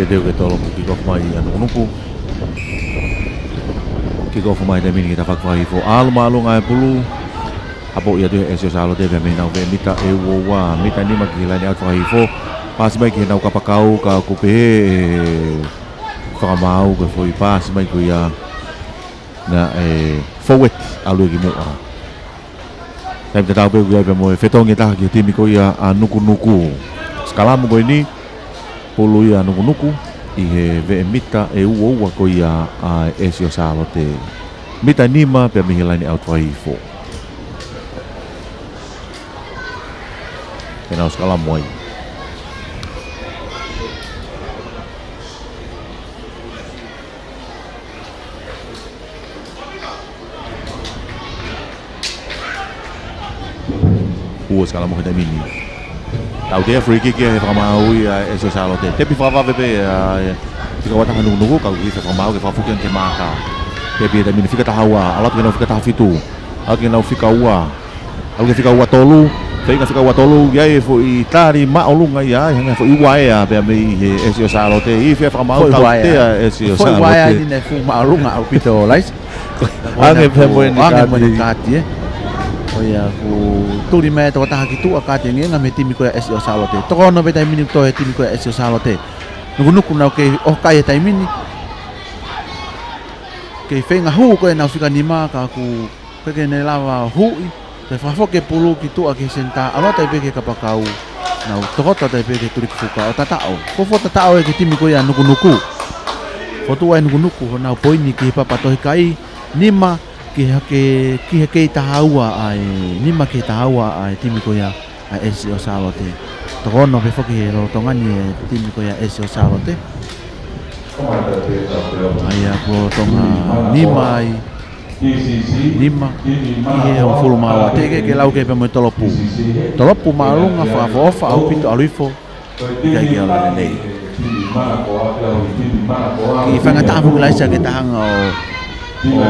Te teu ke tolo mo kick off mai ʻa Nukunuku. Kick off mai he taimi ni ki he tafaʻaki fakahihifo. ʻAlu māʻolunga e pulu. ʻApoʻi atu ʻe ʻEsi ʻo Sālote pea mei he nau veʻe mita ʻe ua ua. Mita nima ki he laine ʻauti fakahihifo. Pasi mai ki he nau kapakau ka ʻoku pehē ʻe he fakamaau ko e foʻi pasi mai ko ia naʻe foueti ʻalu ia ki muʻa. Taimi tatau pē ʻoku ʻi ai pea mo e fetongi ʻe taha ki he timi ko ia ʻa Nukunuku. Sikalamu ko eni, pulu ia ʻa Nukunuku, ʻi he veʻe mita ʻe ua ua ko ia ʻa ʻEsi ʻo Sālote. Mita nima pea mei he laine ʻauti fakahihifo. Pea nau sikalamu ai. Ua sikalamu he taimi ni. Tautea, free kick ia he fakamaau ia ʻa e ʻEsi ʻo Sālote. Tepi fakavave pē ʻa e fika ua taha Nukunuku, ka ʻoku ʻi ai e fakamaau ke fakafoki ange ki he maaka. Tepi he taimi ni fika taha ua, ʻalu atu ki he nau fika taha fitu. ʻAlu atu ki he nau fika ua. ʻAlu ki he fika ua tolu. Feinga fika ua tolu, ʻi ai e foʻi tali māʻolunga ia, ʻi ai e foʻi uaea pea mei he ʻEsi ʻo Sālote. ʻI fē e fakamaau? Foʻi uaea. Tautea ʻa e ʻEsi ʻo Sālote. Foʻi uaea ʻi he fuʻu māʻolunga ʻaupito, Laisi. Ange pē mo eni, ange mo eni kaati, ē. Ko ia kuo tuli mai e tokotaha ki tuʻa, kaati engeenga mei he timi ko ia ʻEsi ʻo Sālote. Toko ono pē taimi ni kuo toe he timi ko ia ʻEsi ʻo Sālote. Nukunuku nau kei ʻoho kai he taimi ni. Kei feinga hū ko ia ʻenau fika nima ka ʻoku ʻikai ke ne lava huʻi. Toe fakafoki e pulu ki tuʻa ki he senitā, ʻalu atu ai pē ki he kapakau. Nau tokoto atu ai pē ki he tulikifuka ʻo tataʻo. Fuofua tataʻo ia ki he timi ko ia Nukunuku. Fotu ai Nukunuku honau poini ki he papa tohi kai, nima ki he, ki he, ki he kei taha ua ʻa e, nima ki he taha ua ʻa e timi ko ia ʻa e ʻEsi ʻo Sālote. Toko ono pē foki he lolotonga ni e timi ko ia ʻa e ʻEsi ʻo Sālote. ʻA ia kuo Tonga nima ai, nima ki he hongofulu mā ua, teʻeki ke lau kē pea mo e tolopu. Tolopu māʻolunga, fakaʻofoʻofa ʻaupito, ʻalu hifo, ʻikai ke ola lelei. Kiʻi faingataʻa foki, Laisi, ke ta hanga ʻo, ʻo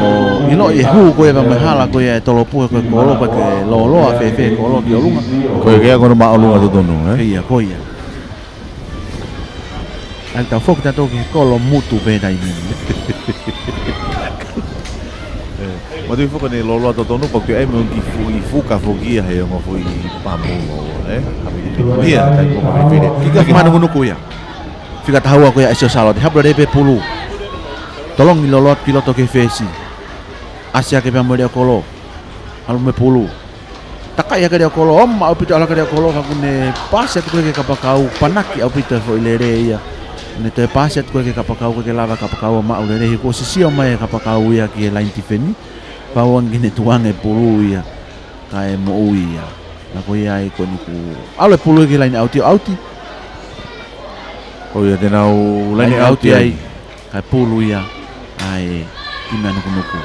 ʻiloʻi e hū ko ia pea mo e hala ko ia e tolopu, he ko e kolo, ʻoku ʻikai ke lōloa fēfē e kolo ki ʻolunga. Ko e kea ko hono māʻolunga totonu, ē? Ko ia, ko ia. ʻAi, tau foki tautolu ki he kolo mutu pē taimi ni. ʻE, matu i foko ne lōloa totonu, pau ke ai mo ki fu-, ʻi fuka foki ia he ongo foʻi pamu mo, ē? Ia, tai ko ka fili. Kick off mai Nukunuku ia. Fika taha ua ko ia ʻEsi ʻo Sālote, hapu lelei pē pulu. Tolongi lōloa ki loto ki he fesi. ʻAsi hake pea mo e leʻo kolo. ʻAlu mo e pulu. Takai hake leʻo kolo, ʻoma ʻaupito ʻalu hake leʻo kolo, ka ʻoku ne pasi atu ko ē ki he kapakau, panaki ʻaupito e foʻi lele ia. Ne toe pasi atu ko ē ki he kapakau, ʻikai ke lava e kapakau ʻo maʻu lelei, he kuo sisio mai e kapakau ia ki he laine tifeni. Pau ange ke ne tuku ange e pulu ia, kae moʻui ia. Na ko ia ai ko eni kuo ʻalu e pulu ia ki he laine ʻauti, ʻauti. ʻO ia te nau laine ʻauti ai. Kae pulu ia ʻa e timi ʻa Nukunuku.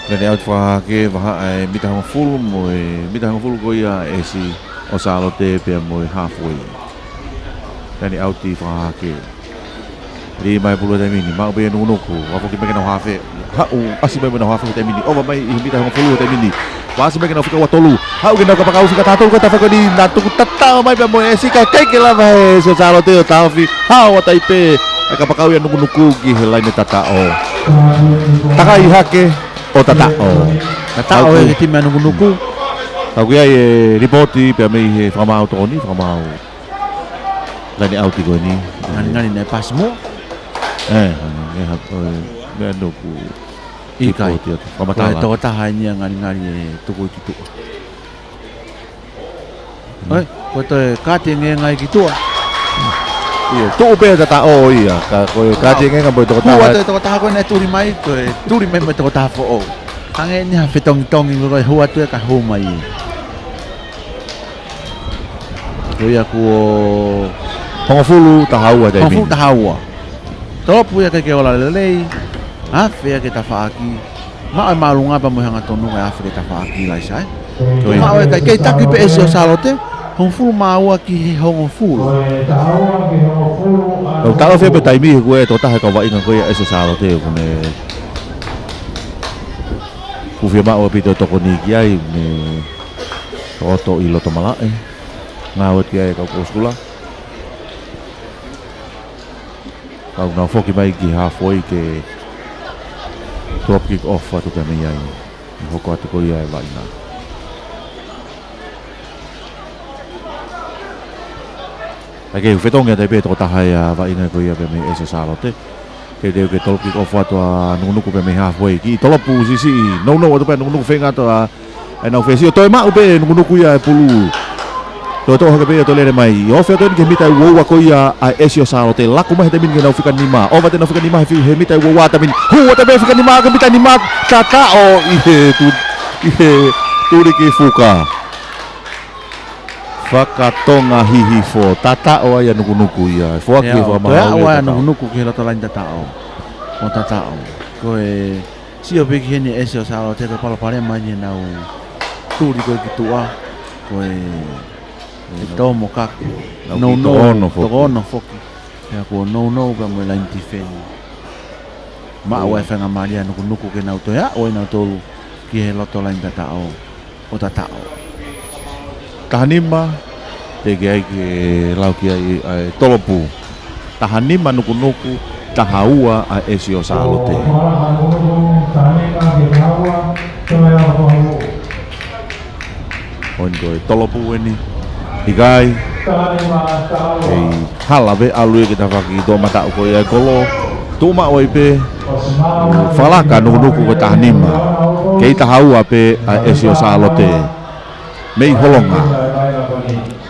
Laine ʻauti fakahā hake, vahaʻa e mita hongofulu mo e mita hongofulu ko ia ʻa e ʻEsi ʻo Sālote pea mo e halfway. Laine ʻauti fakahā hake. Lī mai e pulu he taimi ni, maʻu pē ʻe Nukunuku, fakafoki mai ki heʻenau hafe. Haʻu, ʻasi mai mo ʻenau hafe he taimi ni, ova mai ʻi he mita hongofulu he taimi ni. Pasi mai ki heʻenau fika ua tolu. Haʻu ki heʻenau kapakau fika taha tolu, ko e tafaʻaki ko eni, na tuku tataʻo mai pea mo e ʻEsi, ka ʻikai ke lava he ʻEsi ʻo Sālote ʻo taofi. Hao atu ai pē e kapakau ia Nukunuku ki he laine tataʻo. Takai hake ʻo tataʻo. Tataʻo e timi ʻa Nukunuku. Ka ʻoku ʻi ai e lipooti pea mei he fakamaau tokoni, fakamaau. Laine ʻauti ko eni. Ngalingali naʻe pasi muʻa. ʻE, ʻe, ha-, ʻo, meʻa Nuku. ʻIkai. Lipooti atu. Fakamatala. Ko e tokotaha eni ia ngalingali ʻe tuku ki tuʻa. ʻOi, ko e toe kaati engeenga ia ki tuʻa. Ia, tuʻu pē tataʻo ia, ka ko e kaati engeenga mo e tokotaha. Hū atu e tokotaha ko ē naʻe tuli mai, ko e tuli mai mo e tokotaha foʻou. Hangē eni ha fetongitongi, ko e hū atu ē ka hū mai ē. Ko ia kuo hongofulu taha ua taimi ni. Hongofulu taha ua. Tolopu ia ʻikai ke ola lelei. Afe ia ki he tafaʻaki. Maʻu e māʻolunga pea mo e hangatonu kae afe ki he tafaʻaki, Laisi, ē. Ko ia. Maʻu e kai, kei taki pē ʻEsi ʻo Sālote. Hongofulu mā ua ki he hongofulu. Nau taʻofi pē taimi he ko e tokotaha e kau vaʻinga ko ia ʻa e ʻEsi ʻo Sālote, ʻoku ne, ʻoku fiemaʻu ʻaupito e tokoni ki ai, ne tokoto ʻi loto malaʻe. Ngāue ki ai e kau kolosikula. Ka ʻoku nau foki mai ki halfway ke drop kick off atu pē mei ai. ʻE hoko atu ko ia e vaʻinga. ʻAi ke fetongi atu ai pē tokotaha ia vaʻinga ko ia pē mei ʻEsi ʻo Sālote. Teuteu ke drop kick off atu ʻa Nukunuku pē mei halfway. Kiʻi tolopu siʻisiʻi. Nounou atu pē Nukunuku, feinga atu ʻa ʻenau fesi ʻo toe maʻu pē Nukunuku ia e pulu. Toe toʻo hake pē ia, toe lele mai. Ofi atu eni ki he mita ʻe ua ua ko ia ʻa e ʻEsi ʻo Sālote. Laku mai he taimi ni ki heʻenau fika nima. Ova atu ʻenau fika nima he fi-, he mita ʻe ua ua taimi ni. Hū atu pē fika nima, ki he mita nima. Tataʻo ʻi he tu-, ʻi he tulikifuka. Fakatonga hihifo. Tataʻo ai ʻa Nukunuku ia. Foaki ia, fakamaau toe aʻu ai ʻa Nukunuku ki he loto laine tataʻo. ʻO tataʻo. Ko e sio pē ki heni ʻa e ʻEsi ʻo Sālote, ko e palopalema eni ʻenau tuli ko ē ki tuʻa. Ko e Ke tō mo kaku. Nau kiʻi nounou, toko ono foki. Toko ono foki. Pea kuo nounou pea mo e laine tifeni. Maʻu ʻa e faingamālie ʻa Nukunuku ke nau toe aʻu ai nautolu ki he loto laine tataʻo ʻo tataʻo. Taha nima, teʻeki ai ke lau ki ai ʻa e tolopu. Taha nima Nukunuku, taha ua ʻa e ʻEsi ʻo Sālote. ʻOi ko e tolopu eni. ʻIkai. Kei hala pē ʻalu ia ki he tafaʻaki toʻomataʻu ko ia e kolo. Tuʻu maʻu ai pē. Fakalaka Nukunuku ko e taha nima. Kei taha ua pē ʻa e ʻEsi ʻo Sālote. Mei Holonga.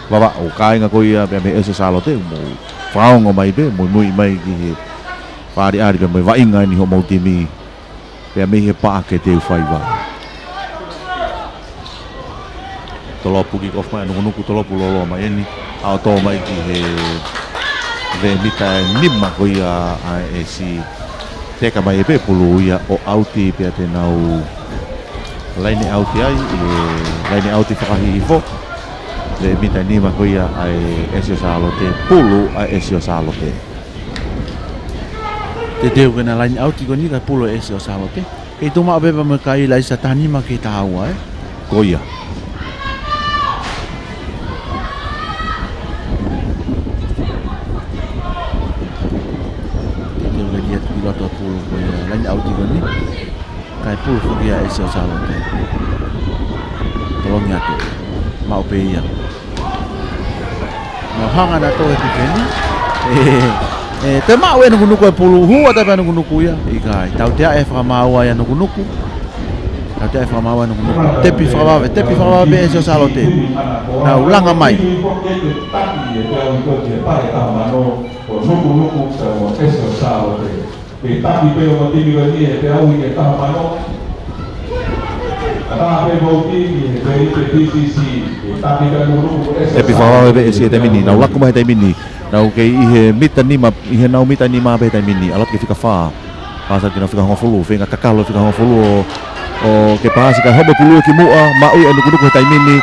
Vavaʻu kāinga ko ia pea mei he ʻEsi ʻo Sālote, mou fakaongo mai pē, mou muimui mai ki he fakaʻaliʻali pea mo e vaʻinga eni hoʻomou timi. Pea mei he paʻake teu faiva. Tolopu kick off mai ʻa Nukunuku, tolopu lōloa mai eni. ʻAʻo tō mai ki he veʻe mita ʻe nima ko ia ʻa e ʻEsi. Teka mai pē pulu ia ʻo ʻauti pea te nau laine ʻauti ai, ʻi he laine ʻauti fakahihifo. Veʻe mita ʻe nima ko ia ʻa e ʻEsi ʻo Sālote, pulu ʻa e ʻEsi ʻo Sālote. Teuteu ke na laine ʻauti ko eni kae pulu ʻa e ʻEsi ʻo Sālote. Kei tuʻu maʻu pē pea mo e kai laine taha nima ki he taha ua, ē? Ko ia. Teuteu ke lia tuʻu ki loto pulu ko ia laine ʻauti ko eni. Kae pulu foki ʻa e ʻEsi ʻo Sālote. Tolongi atu. Maʻu pē ia. Mau hanga na tō he tifeni. ʻE, ʻe, te maʻu ʻe Nukunuku e pulu, hū atu pē ʻa Nukunuku ia. ʻIkai, tautea e fakamaau ʻa Nukunuku. Tautea e fakamaau ʻa Nukunuku. Tepi fakavave, tepi fakavave pē ʻEsi ʻo Sālote. Nau langa mai. Nukunuku, tau ʻEsi ʻo Sālote. Ke taki pē ʻo timi ko eni ʻe te au i ke taha mano. Ka taha pē mau timi he pē i te P C C, ke taki pē Nukunuku ʻEsi. Tepi fakavave pē ʻEsi he taimi ni, nau laku mai he taimi ni. Nau kei ʻi he mita nima, ʻi he nau mita nima pē he taimi ni, ʻalu atu ki he fika fā. Pāsa ki he nau fika hongofulu, feinga kakalo fika hongofulu ʻo, ʻo ke pāsi kae homo pulu ki muʻa, maʻu ʻe Nukunuku he taimi ni.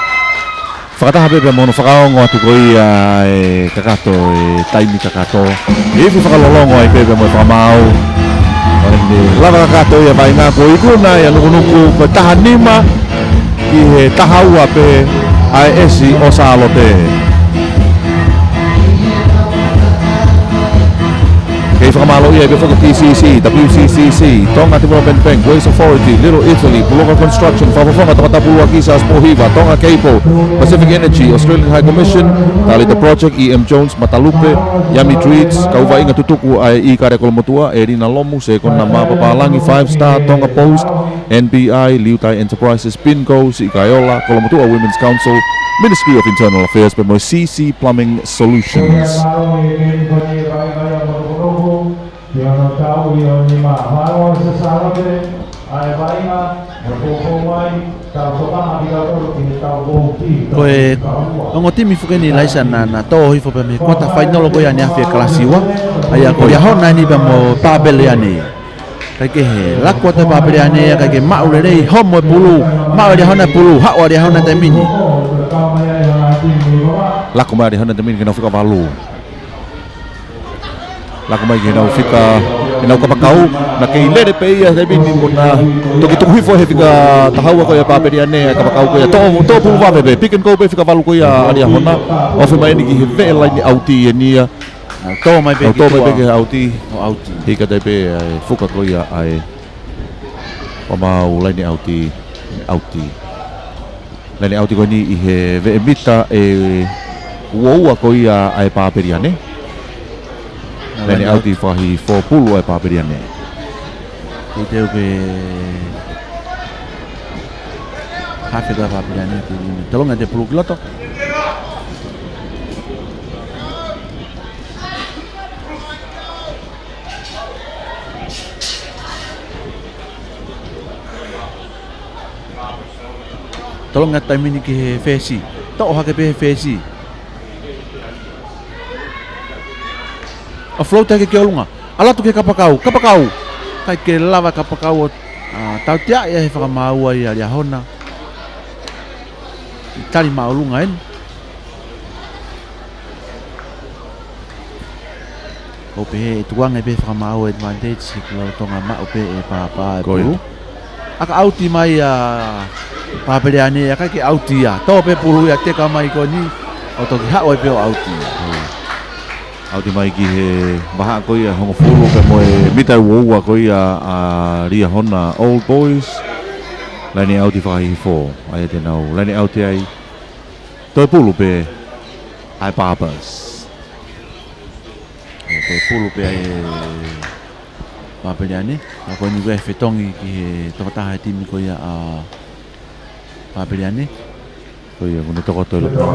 Fakataha pē pea mo hono fakaongo atu ko ia e kakato, e taimi kakato. ʻE ifi fakalolongo ai pē pea mo e fakamaau. ʻO ne lava kakato ia vaʻinga kuo ikuna ia Nukunuku ko e taha nima ki he taha ua pē ʻa e ʻEsi ʻo Sālote. Kei fakamālōʻia ai pē foki T C C, W C C C, Tonga Development Bank, Waste Authority, Little Italy, Puloka Construction, Fakafofonga Tongatapu ʻUluaki, Saspo Hiva, Tonga Cable, Pacific Energy, Australian High Commission, Talita Project, E M Jones, Matalupe, Yummy Treats, kau vaʻinga tutuku ʻa e ʻIkale Kolomotuʻa, ʻElina Lomu, Sekona Mā Papālangi, Five Star, Tonga Post, N B I, Liutai Enterprises, Bingo, Siʻi Kaeola, Kolomotuʻa Women's Council, Ministry of Internal Affairs, pea mo e C C Plumbing Solutions. Ko e ongo timi foki eni Laisa naʻa na tō hifo pē mei he quarter final ko ia ʻaneafi ʻa e kalasi ua. ʻA ia ko Liahona eni pea mo Papeliane. Kae kehe, laku atu ʻa Papeliane ia, kae kehe maʻu lelei, homo e pulu, maʻu ʻe Liahona e pulu, haʻu ʻa Liahona he taimi ni. Laku mai ʻa Liahona he taimi ni ki heʻenau fika valu. Laku mai ki heʻenau fika, heʻenau kapakau, naʻe kei lele pē ia he taimi ni mo na toki tuku hifo he fika taha ua ko ia ʻa Papeliane, kapakau ko ia, tō, tō pulu vave pē, pick and go pē fika valu ko ia ʻa Liahona, ofi mai eni ki he veʻe laine ʻauti eni ia. Nau tō mai pē ki tuʻa. Nau tō mai pē ki he ʻauti. ʻO ʻauti. Hika tai pē ʻa e fuka ko ia ʻa e fakamaau laine ʻauti, ʻauti. Laine ʻauti ko eni ʻi he veʻe mita ʻe ua ua ko ia ʻa e Papeliane. Laine ʻauti fakahihifo, pulu ʻa e Papeliane. Teuteu ke hafe ʻa Papeliane ki he lima. Tolongi atu e pulu ki loto. Tolongi atu e taimi ni ki he fesi. Toʻo hake pē he fesi. ʻO float hake ki ʻolunga. ʻAlu atu ki he kapakau. Kapakau. ʻIkai ke lava kapakau ʻo, ʻa, tautea ia he fakamaau ia ʻa Liahona. Tali māʻolunga eni. ʻO pehē ʻe tukuange pē fakamaau advantage ki lolotonga maʻu pē ʻe Pāpā e Ko ia. pulu. ʻAka ʻauti mai ʻa Pāpeleane, ʻikai ke ʻauti ia. Tō pē pulu ia, teka mai ko eni, ʻo toki haʻu ai pē ʻo ʻauti. ʻAuti mai ki he vahaʻa ko ia hongofulu pea mo e mita ua ua ko ia ʻa Liahona Old Boys. Laine ʻauti fakahihifo. ʻA ia te nau laine ʻauti ai. Toe pulu pē ʻa e Pāpā. ʻE, toe pulu pē ʻa e Pāpeleane. ʻA ko eni ʻoku fetongi ki he tokotaha e timi ko ia ʻa Pāpeleane. Ko ia, ʻoku ne toko toe loto.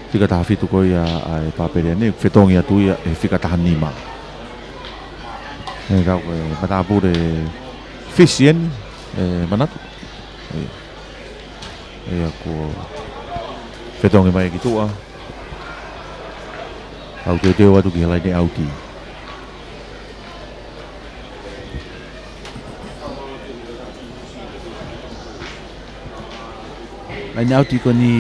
Fika taha fitu ko ia ʻa e Pāpeleane, fetongi atu ia ʻe he fika taha nima. ʻE, kau ko e matāpule Fisi eni, ʻe, Manatu. ʻE, ʻe, ʻoku fetongi mai ki tuʻa. ʻAu teuteu atu ki he laine ʻauti. Laine ʻauti ko eni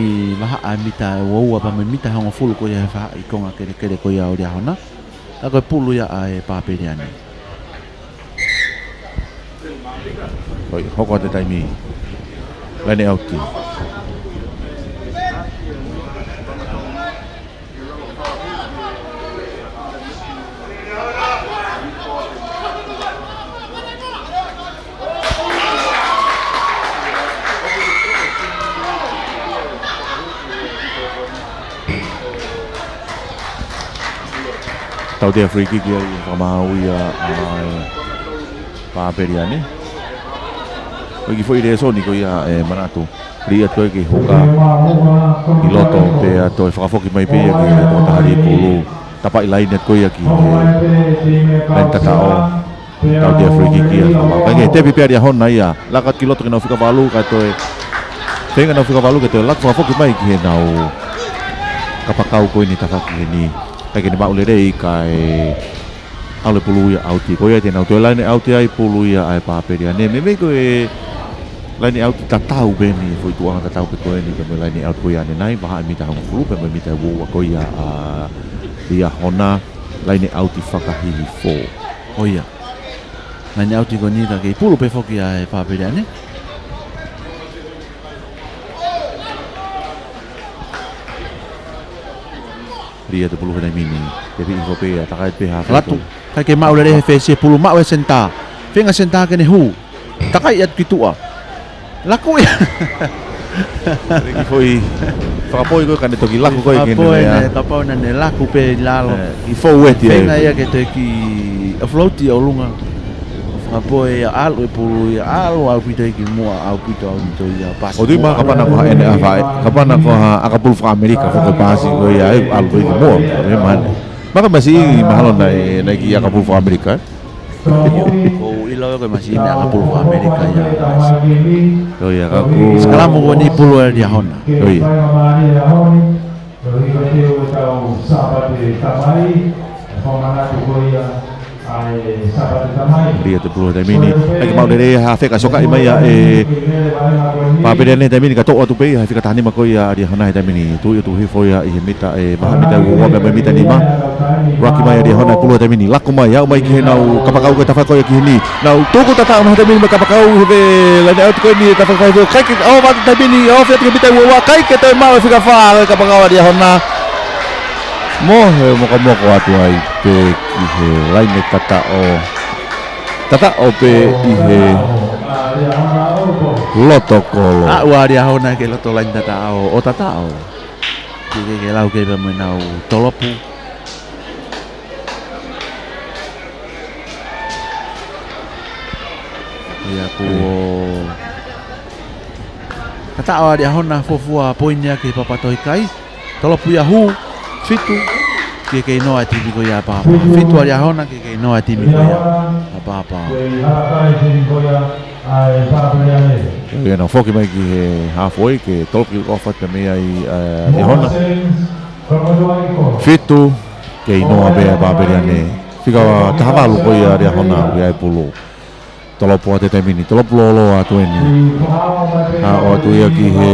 vahaʻa mita ua ua pea mo e mita hongofulu ko ia he faʻahi konga kelekele ko ia ʻo Liahona. ʻA ko e pulu ia ʻa e Pāpeleane. ʻOi, hoko atu e taimi. Laine ʻauti. Tautea free kick ia ʻi he fakamaau ia ʻa e Pāpeleane. ʻOku ʻi ai e foʻi lēsoni ko ia ʻe Manatu. Liʻi atu ko ē ki he huka ʻi loto pea toe fakafoki mai pē ia ki he tokotaha lī pulu. Tapaʻi laine atu ko ia ki he laine tataʻo. Tautea free kick ia. Ka ke tepi pē ʻa Liahona ia. Laka ki loto ke nau fika valu ka toe. Feinga nau fika valu ka toe laka fakafoki mai ki heʻenau kapakau ko eni tafaʻaki heni. ʻIkai ke ne maʻu lelei kae ʻalu e pulu ia ʻauti. Ko ia te nau toe laine ʻauti ai pulu ia ʻa e Pāpeleane. Meimei ko e laine ʻauti tatau pē eni, foʻi tuʻuʻanga tatau pē ko eni, pea mo e laine ʻauti ko ia ʻanenai, vahaʻa mita hongofulu, pea mo e mita ua ua ko ia ʻa Liahona, laine ʻauti fakahihifo. Ko ia. Laine ʻauti ko eni ka kei pulu pē foki ʻa e Pāpeleane. Liʻi atu pulu he taimi ni. Tepi hifo pē ia, takai pē hā Latu. Kai ke maʻu lelei he fesi e pulu maʻu e senitā. Feinga senitā ke ne hū. Takai atu ki tuʻa. Laku ia. Leki foʻi fakapoi ko ē ka ne toki laku ko ē ke ne Fakapoi mea. Ne, kapau naʻa ne laku pē ʻi lalo. ʻE, ʻi fou eti ai. Feinga ia ke toki afloat ia ʻolunga. Fakapoi ia ʻalu e pulu ia ʻalu ʻaupito ia ki muʻa ʻaupito ʻaupito ia pasi. ʻO tui mai kapau naʻa ko ha ʻene ʻafa, kapau naʻa ko ha ʻakapulu faka-ʻAmelika foki pasi ko ia ʻe ʻalu ia ki muʻa. ʻE mahalo. Maka masiʻi mahalo naʻe, naʻe ki ʻakapulu faka-ʻAmelika, ē? ʻOku ʻilo ko e masiʻi ʻakapulu faka-ʻAmelika ia. Ko ia ka ku. Sikalamu ko eni pulu ʻa Liahona. Ko ia. Ko e hiko teu ʻetau Sāpate Tamai, e fakamanatu ko ia ʻa e Sāpate Tamai. Liʻi atu pulu he taimi ni. ʻIkai ke maʻu lelei ha feka sokaʻi mai ia ʻe Pāpeleane he taimi ni ka toʻo atu pē ia he fika taha nima ko ia ʻa Liahona he taimi ni. Tui atu hifo ia ʻi he mita ʻe vahaʻa mita ua ua pea mo e mita nima. Laki mai ʻa Liahona pulu he taimi ni. Laku mai, aʻu mai ki heʻenau kapakau ko e tafaʻaki ko ia ki heni. Nau tuku tataʻo mai he taimi ni mo e kapakau he laine ʻauti ko eni e tafaʻaki fai fō. ʻIkai ke ʻalu atu he taimi ni, ʻofi atu ki he mita ua ua, ʻikai ke toe maʻu e fika fā e kapakau ʻa Liahona. Mo he mokomoko atu ai pē ki he laine tataʻo. Tataʻo pē ʻi he loto kolo. ʻAʻu ʻa Liahona ki he loto laine tataʻo, ʻo tataʻo. Ke, ke, ke lau ke pea mo ʻenau tolopu. Ia ko tataʻo ʻa Liahona fuofua poini ia ki he Papatohikai. Tolopu ia hū, fitu, ke kei noa e timi ko ia ʻa Pāpā. Fitu ʻa Liahona ke kei noa e timi ko ia ʻa Pāpā. Ia nau foki mai ki he halfway ke tolopu kick off atu mei ai ʻa Liahona. Fitu, kei noa pē ʻa Pāpeleane. Fika taha valu ko ia ʻa Liahona, ʻoku ʻi ai pulu. Tolopu atu he taimi ni, tolopu lōloa atu eni. ʻA ʻoatu ia ki he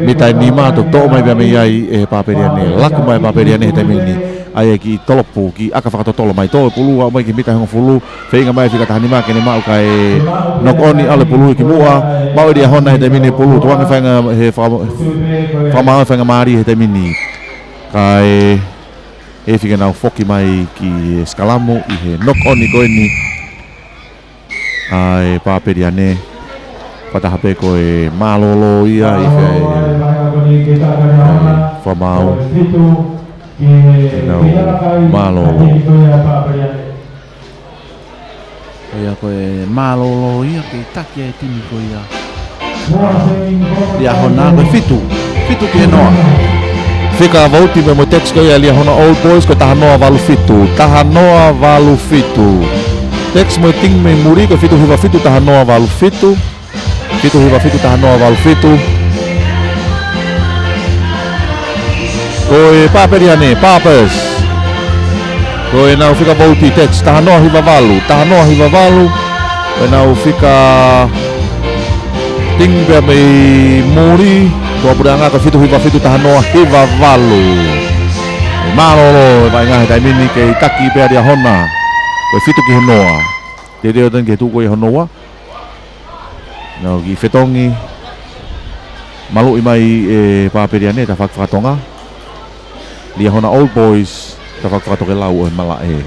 mita ʻe nima, toʻo mai pē mei ai ʻe Pāpeleane. Laku mai Pāpeleane he taimi ni. ʻA ia kiʻi tolopu, kiʻi ʻaka fakatotolo mai, tō e pulu, aʻu mai ki he mita ʻe hongofulu, feinga mai fika taha nima ke ne maʻu kae knock on ʻa e pulu ki muʻa, maʻu ʻe Liahona he taimi ni e pulu, tukuange fainga, he faka-, fakamaau faingamālie he taimi ni. Kae ʻe fika nau foki mai ki he sikalamu ʻi he knock on ko eni. ʻA e Pāpeliane, fakataha pē ko e mālōlō ia ʻi he, ʻa e fakamaau. Nau mālōlō. Ia ko e mālōlō ia ke taki e timi ko ia. Liahona ko e fitu. Fitu ki he noa. Fika vouti pea mo e text ko ia Liahona Old Boys ko e taha noa valu fitu. Taha noa valu fitu. Text mo e team mei muli ko e fitu hiva fitu taha noa valu fitu. Fitu hiva fitu taha noa valu fitu. Ko e Pāpeliane, Pāpes. Ko ʻenau fika vouti text, taha noa hiva valu, taha noa hiva valu. Ko ʻenau fika team pea mei muli, tuʻapuleʻanga ko e fitu hiva fitu taha noa hiva valu. Mālōlō e vaʻinga he taimi ni kei taki pē ʻa Liahona. Ko e fitu ki he noa. Te te otan ke tuku ia hono ua. Nau kiʻi fetongi. Maluʻi mai e Pāpeliane, tafaʻaki fakatonga. Liahona Old Boys, tafaʻaki fakatokelau ʻo e malaʻe.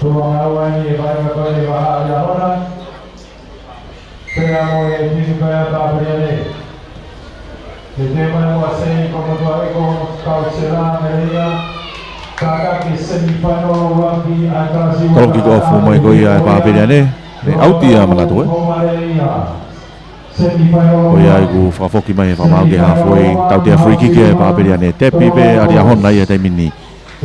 Tuʻu ʻa e vaʻinga ko eni ʻa Liahona. Pea mo e timi ko ia Pāpeliane. Te te mai mo Asei ko Motuaʻiko, Kausela, Mereia. Kākā ki he semifinal rugby ʻa e Kalasi. Tolo kick off mai ko ia e Pāpeliane. Ne ʻauti ia Manatu, ē? Ko ia ʻoku fakafoki mai e fakamaau ki he halfway. Tautea free kick e Pāpeliane. Tepi pē ʻa Liahona ia he taimi ni.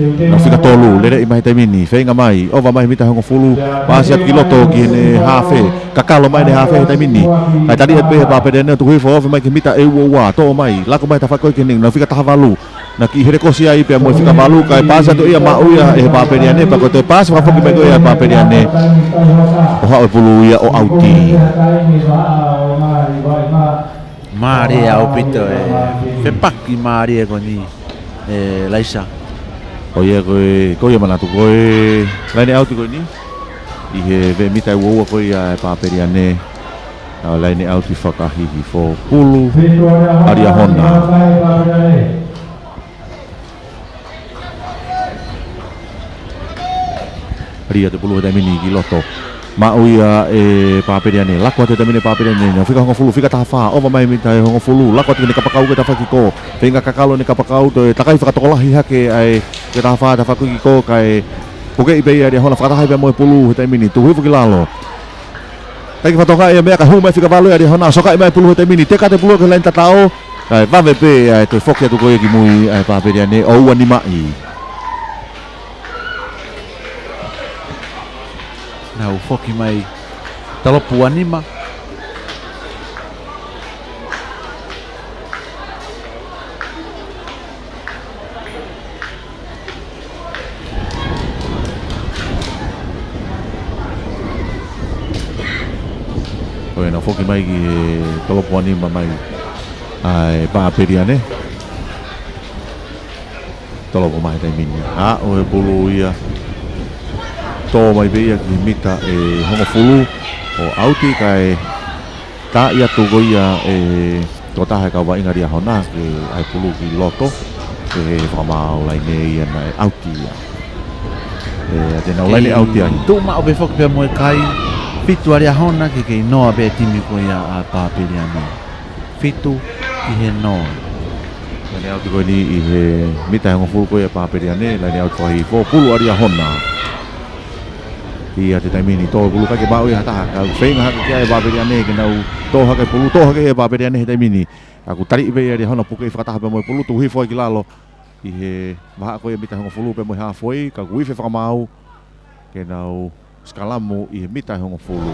Nau fika tolu, leleʻi mai he taimi ni, feinga mai, ova mai he mita ʻe hongofulu, paasi atu ki loto ki heʻene hafe, kakalo mai ʻene hafe he taimi ni. Kae tali atu pē he Pāpeliane, tuku hifo, ova mai ki he mita ʻe ua ua, toʻo mai, lako mai tafaʻaki ko ē ki he ningi, nau fika taha valu, nau kiʻi helekosi ai pea mo e fika valu, kae paasi atu ia maʻu ia ʻe he Pāpeliane, pea ko e toe paasi fakafoki mai ko ia ʻa e Pāpeliane, ʻo haʻu e pulu ia ʻo ʻauti. Mālie ʻaupito e fepaki mālie ko eni, ē, Laisa. Ko ia ko e, ko ia Manatu ko e laine ʻauti ko eni. ʻI he veʻe mita ʻe ua ua ko ia e Pāpeliane. ʻA e laine ʻauti fakahihifo, pulu ʻa Liahona. Lī atu e pulu he taimi ni ki loto. Maʻu ia e Pāpeliane. Lako atu he taimi ni e Pāpeliane. Nau fika hongofulu, fika taha fā. Ova mai mita ʻe hongofulu. Lako atu ki heʻene kapakau ko e tafaʻaki ko ē. Feinga kakalo ʻene kapakau, toe takai fakatokolahi hake ai ko e taha fā tafaʻaki ko ē kae pukeʻi pē ia ʻe Liahona, fakataha pē mo e pulu he taimi ni. Tuku hifo ki lalo. Taki fatonga ia meʻa kae hū mai fika valu ʻa Liahona, sokaʻi mai pulu he taimi ni, teka atu e pulu ki he laine tatau, kae vave pē ʻa e toe foki atu ko ia ki mui ʻa e Pāpeliane ʻo ua nimaʻi. Nau foki mai, talopu ua nima. Ko ia nau foki mai ki he talopu ua nima mai ʻa e Pāpeliane. Talopu mai he taimi ni. ʻA, ʻo e pulu ia. Tō mai pē ia ki he mita ʻe hongofulu ʻo ʻauti kae tā ia tuku ia e tokotaha e kau vaʻinga Liahona ke ʻai pulu ki loto ke fakamaau laine ia naʻe ʻauti ia. ʻE, te nau laine ʻauti ai. Tuʻu maʻu pē foki pea mo e kai, fitu ʻa Liahona ke kei noa pē timi ko ia ʻa Pāpeliane. Fitu ki he noa. Laine ʻauti ko eni ʻi he mita ʻe hongofulu ko ia Pāpeliane, laine ʻauti fakahihifo, pulu ʻa Liahona. ʻI he taimi ni, tō e pulu kae ʻikai ke maʻu ia ha taha, ka feinga hake ki ai e Pāpeliane ke nau tō hake pulu, tō hake e Pāpeliane he taimi ni. ʻOku tali pē ia ʻe Liahona pukeʻi fakataha pea mo e pulu, tuku hifo ai ki lalo ʻi he vahaʻa ko ia mita ʻe hongofulu pea mo e halfway, ka ʻoku ifi e fakamaau ke nau sikalamu ʻi he mita ʻe hongofulu.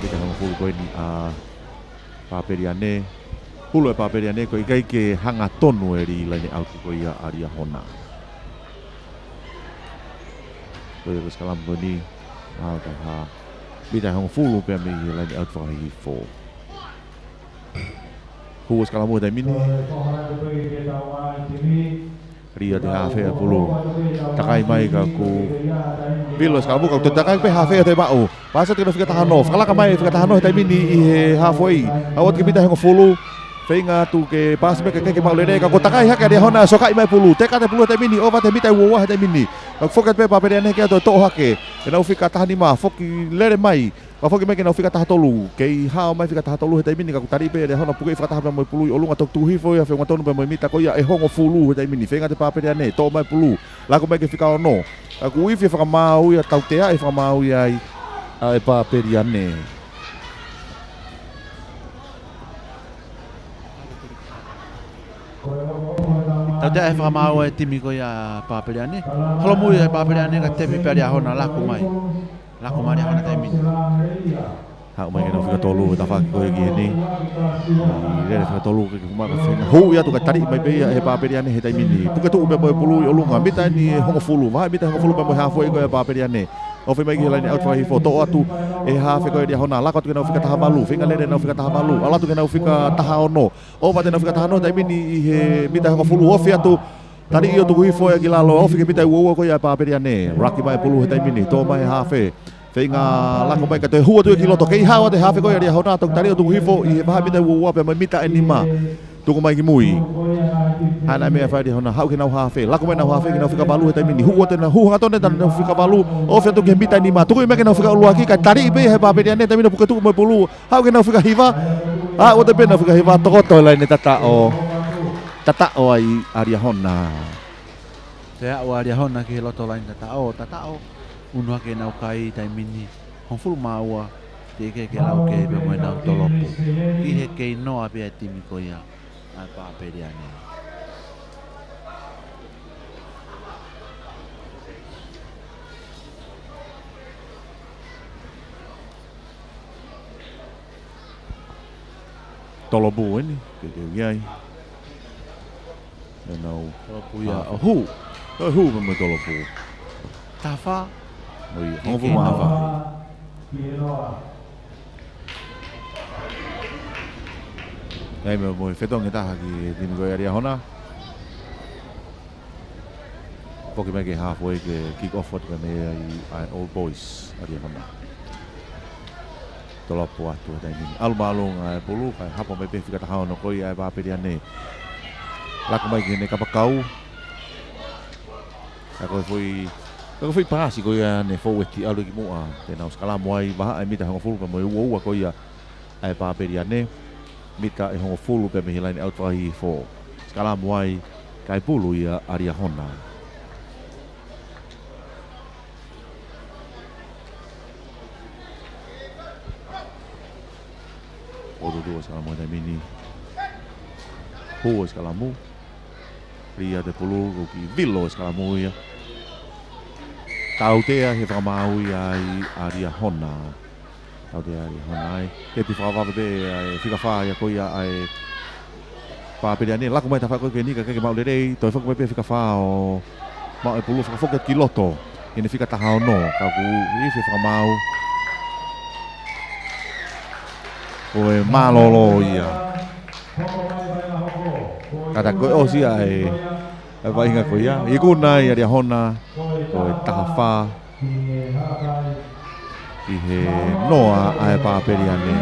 Mita ʻe hongofulu ko eni ʻa Pāpeliane. Pulu e Pāpeliane, ko e ʻikai ke hangatonu e lī laine ʻauti ko ia ʻa Liahona. Ko ia ko e sikalamu ko eni, ʻa, ka ha mita ʻe hongofulu pea mei he laine ʻauti fakahihifo. Hū ʻo e sikalamu he taimi ni. Lī atu e hafe ʻa e pulu. Takai mai ka kuo vilo e sikalamu ka kuo toe takai pē hafe ʻo toe maʻu. Paasi atu ki he fika taha ono. Fakalaka mai e fika taha ono he taimi ni ʻi he halfway. Aʻu atu ki he mita ʻe hongofulu. Feinga atu ke paasi mai kae ʻikai ke maʻu lelei ka kuo takai hake ʻa Liahona, sokaʻi mai e pulu. Teka atu e pulu he taimi ni, ʻova atu e mita ʻe uaua he taimi ni. Ka kuo foki atu pē Pāpele Ane ke ʻalu ʻo toʻo hake ʻenau fika taha nima, foki lele mai. Ka foki mai ki heʻenau fika taha tolu, kei hao mai fika taha tolu he taimi ni ka kuo taliʻi pē ʻe Liahona, pukeʻi fakataha pea mo e pulu ʻi ʻolunga, toki tuku hifo ia feʻunga tonu pea mo e mita ko ia ʻe hongofulu he taimi ni. Feinga atu e Pāpele Ane, toʻo mai e pulu, laku mai ki he fika ono. Ka kuo ifi e fakamaau ia, tautea e fakamaau ia ai ʻa e Pāpele Ane. Tautea e fakamaau e timi ko ia ʻa Pāpele Ane. Holomui e Pāpele Ane ka tepi pē ʻa Liahona, laku mai. Laku mai ʻa Liahona he taimi ni. Haʻu mai ki heʻenau fika tolu e tafaʻaki ko ē ki heni. ʻI lele fika tolu ke ke huma ka feinga. Hū ia atu ka taliʻi mai pē ia ʻe Pāpele Ane he taimi ni. Puke tuʻu pea mo e pulu ʻi ʻolunga. Mita eni ʻe hongofulu. Vahaʻa mita ʻe hongofulu pea mo e halfway ko ē ʻa Pāpele Ane. ʻOfa mai ki he laine ʻauti fakahifoʻi, toʻo atu ʻe he hafe ko ē ʻa Liahona. Laku atu ki heʻenau fika taha valu. Feinga lele ʻenau fika taha valu. ʻAlu atu ki heʻenau fika taha ono. ʻOfa atu ʻenau fika taha ono he taimi ni ʻi he mita ʻe hongofulu, ofi atu. Taliʻi ʻo tuku hifo ia ki lalo, ofi ki he mita ʻe uaua ko ia ʻa Pāpele Ane. Laki mai e pulu he taimi ni, toʻo mai ʻe he hafe. Feinga laku mai ka toe hū atu ia ki loto, kei hao atu e hafe ko ia ʻa Liahona, toki taliʻi ʻo tuku hifo ʻi he vahaʻa mita ʻe uaua pea mo e mita ʻe nima. Tuku mai ki mui. Hā e meʻa ʻe fai ʻe Liahona, haʻu ki heʻenau hafe, laku mai ʻenau hafe ki heʻenau fika valu he taimi ni, hū atu ʻenau, hū hangatonu ʻenau fika valu, ofi atu ki he mita ʻe nima, tuku mai ki heʻenau fika ʻuluaki, kae taliʻi pē ʻe he Pāpele Ane, taimi ni puke tuʻu mo e pulu, haʻu ki heʻenau fika hiva, aʻu atu pē ʻenau fika hiva, tokoto e laine tataʻo. Tataʻo ai ʻa Liahona. Toe aʻu ʻa Liahona ki he loto laine tataʻo, tataʻo, unu hake ʻenau kai taimi ni, hongofulu mā ua, teʻeki ke lau kei pea mo ʻenau tolopu. ʻI he kei noa pē ʻa e timi ko ia ʻa Pāpele Ane. Tolopu eni, ke ke ui ai. ʻEnau tolopu ia ʻo hū. ʻO hū pea mo e tolopu. Taha fā. ʻOi, hongofulu mā fā. Kai mo, mo e fetongi taha ki he timi ko ia ʻa Liahona. Foki mai ki he halfway ke kick off atu pē mei ai ʻa e Old Boys ʻa Liahona. Tolopu atu he taimi ni. ʻAlu māʻolunga e pulu, kae hapo mai pē fika taha ono ko ia ʻa Pāpele Ane. Laku mai ki heʻene kapakau. Ka ko e foʻi, ka ko e foʻi paasi ko ia ʻa e fōueti ʻalu ki muʻa. Te nau sikalamu ai, vahaʻa e mita ʻe hongofulu pea mo e uaua ko ia ʻa Pāpele Ane. Mita ʻe hongofulu pē mei he laine ʻauti fakahihifo. Sikalamu ai, kae pulu ia ʻa Liahona. ʻOtu ʻo sikalamu he taimi ni. Hū ʻo sikalamu. Lī atu e pulu, ko e kiʻi vilo ʻo sikalamu ia. Tautea he fakamaau ia ai ʻa Liahona. Tautea ʻa Liahona ai. Tepi fakavave pē ʻa e fika fā ia ko ia ʻa e Pāpele Ane, laku mai tafaʻaki ko ē ki heni ka ʻikai ke maʻu lelei, toe foki mai pē fika fā ʻo maʻu e pulu, fakafoki atu ki loto. ʻI heʻene fika taha ono, ka kuo ifi e fakamaau. Ko e mālōlō ia. Kātaki ko e ʻosi ia ʻa e, ʻa e vaʻinga ko ia. Ikuna ai ʻa Liahona, ko e taha fā. ʻI he noa ʻa e Pāpele Ane.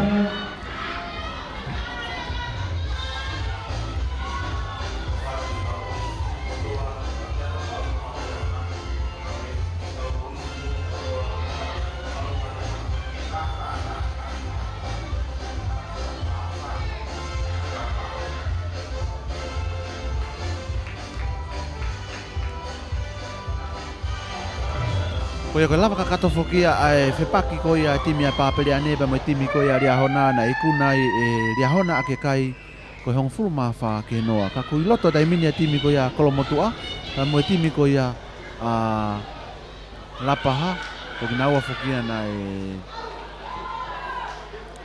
Ko ia ko e lava kakato foki ia ʻa e fepaki ko ia ʻa e timi ʻa Pāpele Ane pea mo e timi ko ia ʻa Liahona, naʻe ikuna ai ʻe Liahona ʻa e kai ko e hongofulu mā fā ki he noa. Ka kuo ʻi loto taimi ni ʻa e timi ko ia ʻa Kolomotuʻa, pea mo e timi ko ia ʻa Lapaha, ko kinaua foki ia naʻe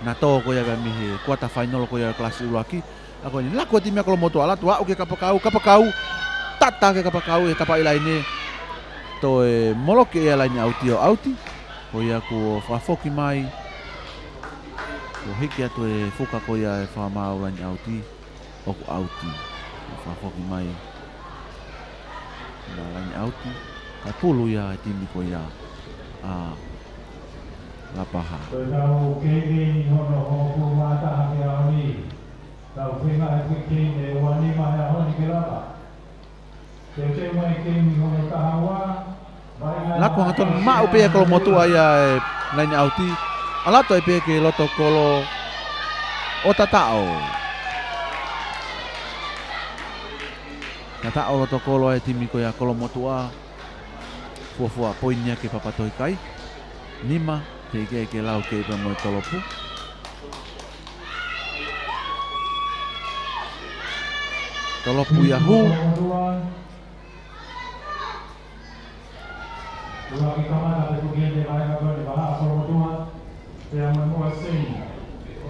na tō ko ia pea mei he kuata fainolo ko ia ʻo e kalasi ʻuluaki. ʻA ko eni, laku ʻa e timi ʻa Kolomotuʻa, ʻalu atu, aʻu ki he kapakau, kapakau, tata ki he kapakau, ʻi he tapaʻi laine, toe moloki ʻe ia laine ʻauti ʻo ʻauti, ko ia kuo fakafoki mai, kuo hiki atu e fuka ko ia ʻa e fakamaau laine ʻauti. ʻoku ʻauti. Fakafoki mai. Naʻa laine ʻauti. Kae pulu ia ʻa e timi ko ia ʻa Lapaha. Ko e tau keimi hono hongofulu mā taha ki he ʻaho ni. Tau feinga e fui keimi ʻe ua nima he ʻaho ni ke lava. Teuteu mai keimi hono taha ua. Laku hangatonu, maʻu pē ʻe Kolomotuʻa ia e laine ʻauti. ʻAlu atu ai pē ki he loto kolo ʻo tataʻo. Tataʻo loto kolo ʻa e timi ko ia ʻa Kolomotuʻa. Fuofua poini ia ki he Papatohikai. Nima, teʻeki ai ke lau kei pea mo e tolopu. Tolopu ia hū.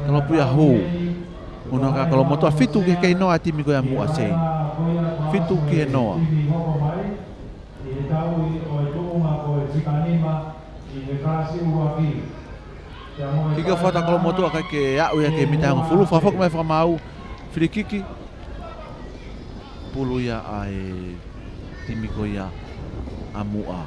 Tolopu ia hū. Hono ka Kolomotuʻa fitu ki he kei noa ʻa e timi ko ia ʻa Muʻa Seini. Fitu ki he noa. Kiki ʻofa atu ʻa Kolomotuʻa kae ke aʻu ia ki he mita hongofulu, fakafoki mai fakamaau, filikiki. Pulu ia ʻa e timi ko ia ʻa Muʻa.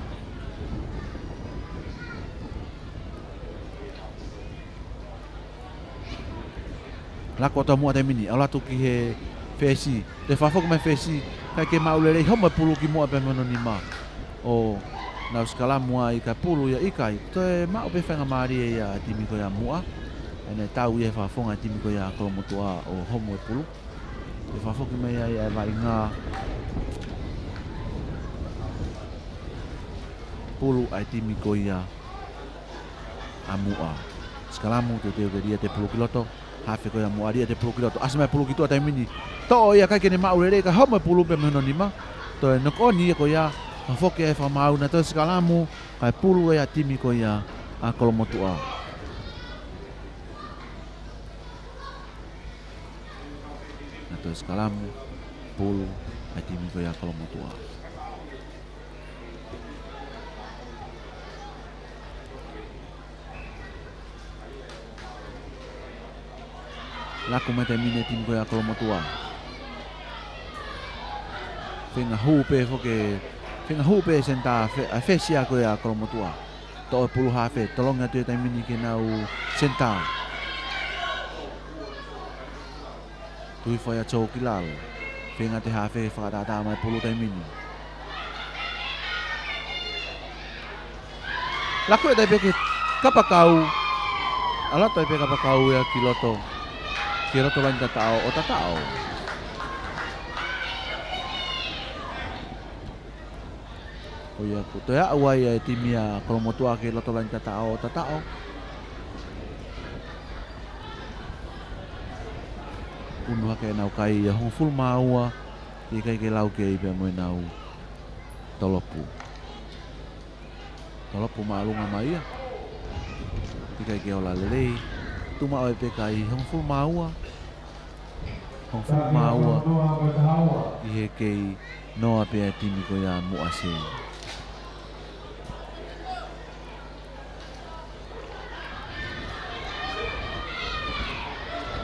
Laku atu ʻa Muʻa taimi ni, ʻalu atu ki he fesi, toe fakafoki mai fesi, kae ke maʻu lelei, homo e pulu ki muʻa pea mo hono nima. ʻO nau sikalamu ai kae pulu ia ʻikai, toe maʻu pē faingamālie ia ʻa e timi ko ia ʻa Muʻa. ʻA ia naʻe tau ia he fakafofonga ʻa e timi ko ia ʻa Kolomotuʻa ʻo homo e pulu. Toe fakafoki mai ai ʻa e vaʻinga. Pulu ʻa e timi ko ia ʻa Muʻa. Sikalamu, teuteu ke liʻaki e pulu ki loto. Hafe ko ia ʻa Muʻa, liʻaki e pulu ki loto. ʻAsi mai pulu ki tuʻa taimi ni. Toʻo ia kae ke ne maʻu lelei kae homo e pulu pea mo hono nima. Toe knock on ia ko ia. Fakafoki ai fakamaau, naʻe toe sikalamu. Kae pulu ia ʻa e timi ko ia ʻa Kolomotuʻa. Naʻe toe sikalamu, pulu ʻa e timi ko ia ʻa Kolomotuʻa. Laku mai taimi ni e timi ko ia ʻa Kolomotuʻa. Feinga hū pē foki, feinga hū pē senitā, fe-, ʻa e fesi ia ko ia ʻa Kolomotuʻa. Toʻo e pulu hafe, tolongi atu ia taimi ni ki heʻenau senitā. Tui fai atu ki lalo. Feinga atu e hafe ke fakatātā mai e pulu taimi ni. Laku atu ai pē ki he kapakau. ʻAlu atu ai pē kapakau ia ki loto. Ki loto laine tataʻo, ʻo tataʻo. Ko ia kuo toe aʻu ai ʻa e timi ʻa Kolomotuʻa ki loto laine tataʻo ʻo tataʻo. Unu hake ʻenau kai ia hongofulu mā ua, ʻikai ke lau kei pea mo ʻenau tolopu. Tolopu māʻolunga mai ia. ʻIkai ke ola lelei. Tuʻu maʻu ai pē kai hongofulu mā ua. Hongofulu mā ua ʻi he kei noa pē ʻa e timi ko ia ʻa Muʻa Seini.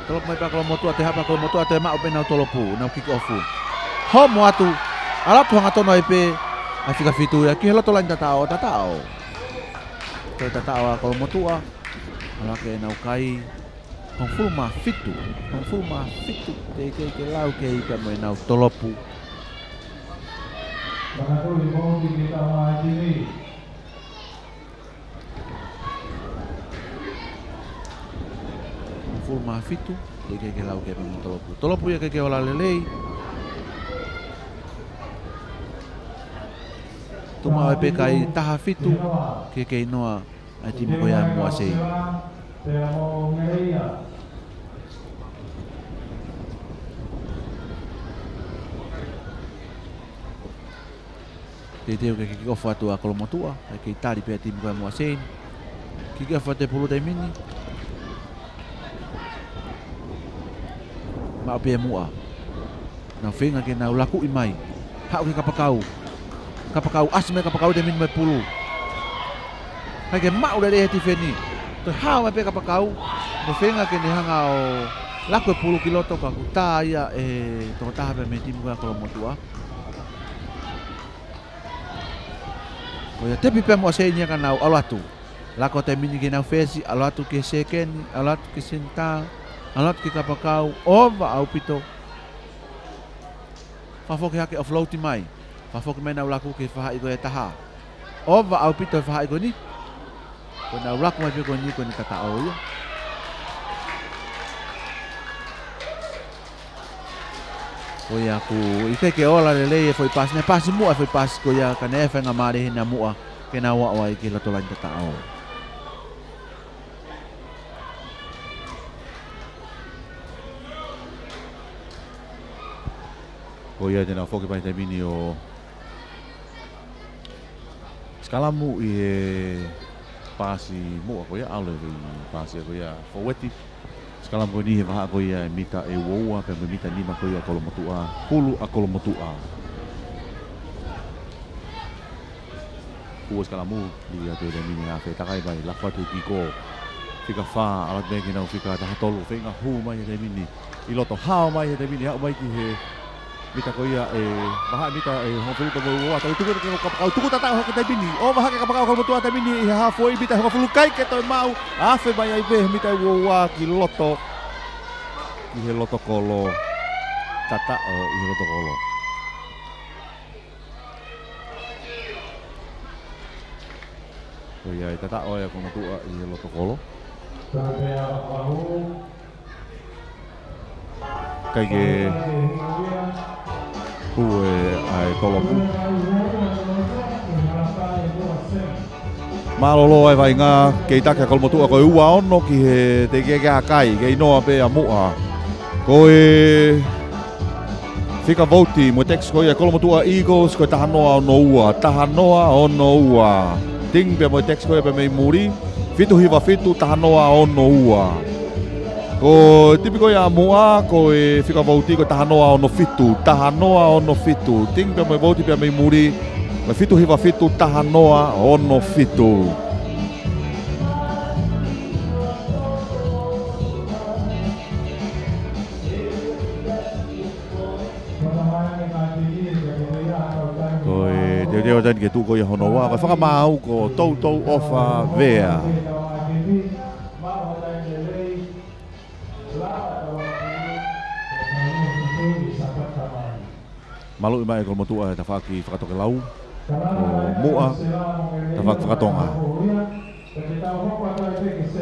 Tolopu mai pē ʻa Kolomotuʻa, toe haʻu pē ʻa Kolomotuʻa, toe maʻu pē ʻenau tolopu, ʻenau kick off. Homo atu, ʻalu atu hangatonu ai pē ʻa e fika fitu ia ki he loto laine tataʻo ʻo tataʻo. Toe tataʻo ʻa Kolomotuʻa, ʻalu hake ʻenau kai, hongofulu mā fitu, hongofulu mā fitu, teʻeki ke lau kei pea mo ʻenau tolopu. Hongofulu mā fitu, teʻeki ke lau kei pea mo ʻenau tolopu. Tolopu ia ʻikai ke ola lelei. Tuʻu maʻu ai pē kai taha fitu, ke kei noa ʻa e timi ko ia ʻa Muʻa Seini. Teuteu ke kick off atu ʻa Kolomotuʻa, ʻa e kei tali pē ʻa e timi ko ia ʻa Muʻa Seini. Kick off atu e pulu taimi ni. Maʻu pē ʻe Muʻa. Nau feinga ke nau lakuʻi mai. Haʻu ki he kapakau. Kapakau, ʻasi mai kapakau taimi ni mo e pulu. ʻIkai ke maʻu lelei he tifeni. Toe hao mai pē kapakau. Nau feinga ke ne hanga ʻo Laku e pulu ki loto ka kuo tā ia ʻe he tokotaha pē mei he timi ko ia ʻa Kolomotuʻa. Ko ia tepi pē mo Seini ia ka nau ʻalu atu. Laku ʻa taimi ni ki heʻenau fesi, ʻalu atu ki he sekeni, ʻalu atu ki he senitā, ʻalu atu ki he kapakau, ʻova ʻaupito. Fakafoki hake offload mai. Fakafoki mai ʻenau laku ki he faʻahi ko ia ʻe taha. ʻOva ʻaupito e faʻahi ko eni. Ko ʻenau laku mai pē ko eni ko ʻene tataʻo ia. Ko ia kuo ʻikai ke ola lelei e foʻi pasi, naʻe pasi muʻa e foʻi pasi ko ia ka naʻe faingamālie ʻe he Namuʻa ke nau aʻu ai ki he loto laine tataʻo. Ko ia te nau foki mai he taimi ni ʻo sikalamu ʻi he pasi muʻa ko ia, ʻalu e pasi ko ia fōueti. Sikalamu ko eni he vahaʻa ko ia ʻe mita ʻe uaua pea mo e mita nima ko ia ʻa Kolomotuʻa, pulu ʻa Kolomotuʻa. Ua sikalamu, lī atu he taimi ni ʻa e takai mai, laku atu ki he kiko. Fika fā, ʻalu atu mei ai ki heʻenau fika taha tolu, feinga hū mai he taimi ni. ʻI loto, hao mai he taimi ni, aʻu mai ki he mita ko ia ʻe, vahaʻa mita ʻe hongofulu pea mo e uaua, tau tuku atu ki he kapakau, tuku tataʻo hake taimi ni, ʻova hake kapakau Kolomotuʻa taimi ni ʻi he halfway mita hongofulu, ʻikai ke toe maʻu, afe mai ai pē he mita ʻe uaua ki loto, ki he loto kolo, tataʻo ʻi he loto kolo. Ko ia e tataʻo ia ʻa Kolomotuʻa ʻi he loto kolo. ʻIkai ke hū e ʻa e tolopu. Mālōlō e vaʻinga, kei taki ʻa Kolomotuʻa ko e ua ono ki he teʻeki ke ʻā kai, kei noa pē ʻa Muʻa. Ko e fika vouti mo e tax ko ia ʻa Kolomotuʻa Eagles ko e taha noa ono ua, taha noa ono ua. Ting pea mo e tax ko ia pea mei muli, fitu hiva fitu, taha noa ono ua. Ko e tipi ko ia ʻa Muʻa, ko e fika vouti ko e taha noa ono fitu, taha noa ono fitu. Ting pea mo e vouti pea mei muli, ko e fitu hiva fitu, taha noa ono fitu. Ko e teuteu atu eni ke tuʻu ko ia hono ua, ko e fakamaau ko Toutou ʻOfa Vea. Maluʻi mai ʻe Kolomotuʻa e tafaʻaki fakatokelau. Ko Muʻa, tafaʻaki fakatonga.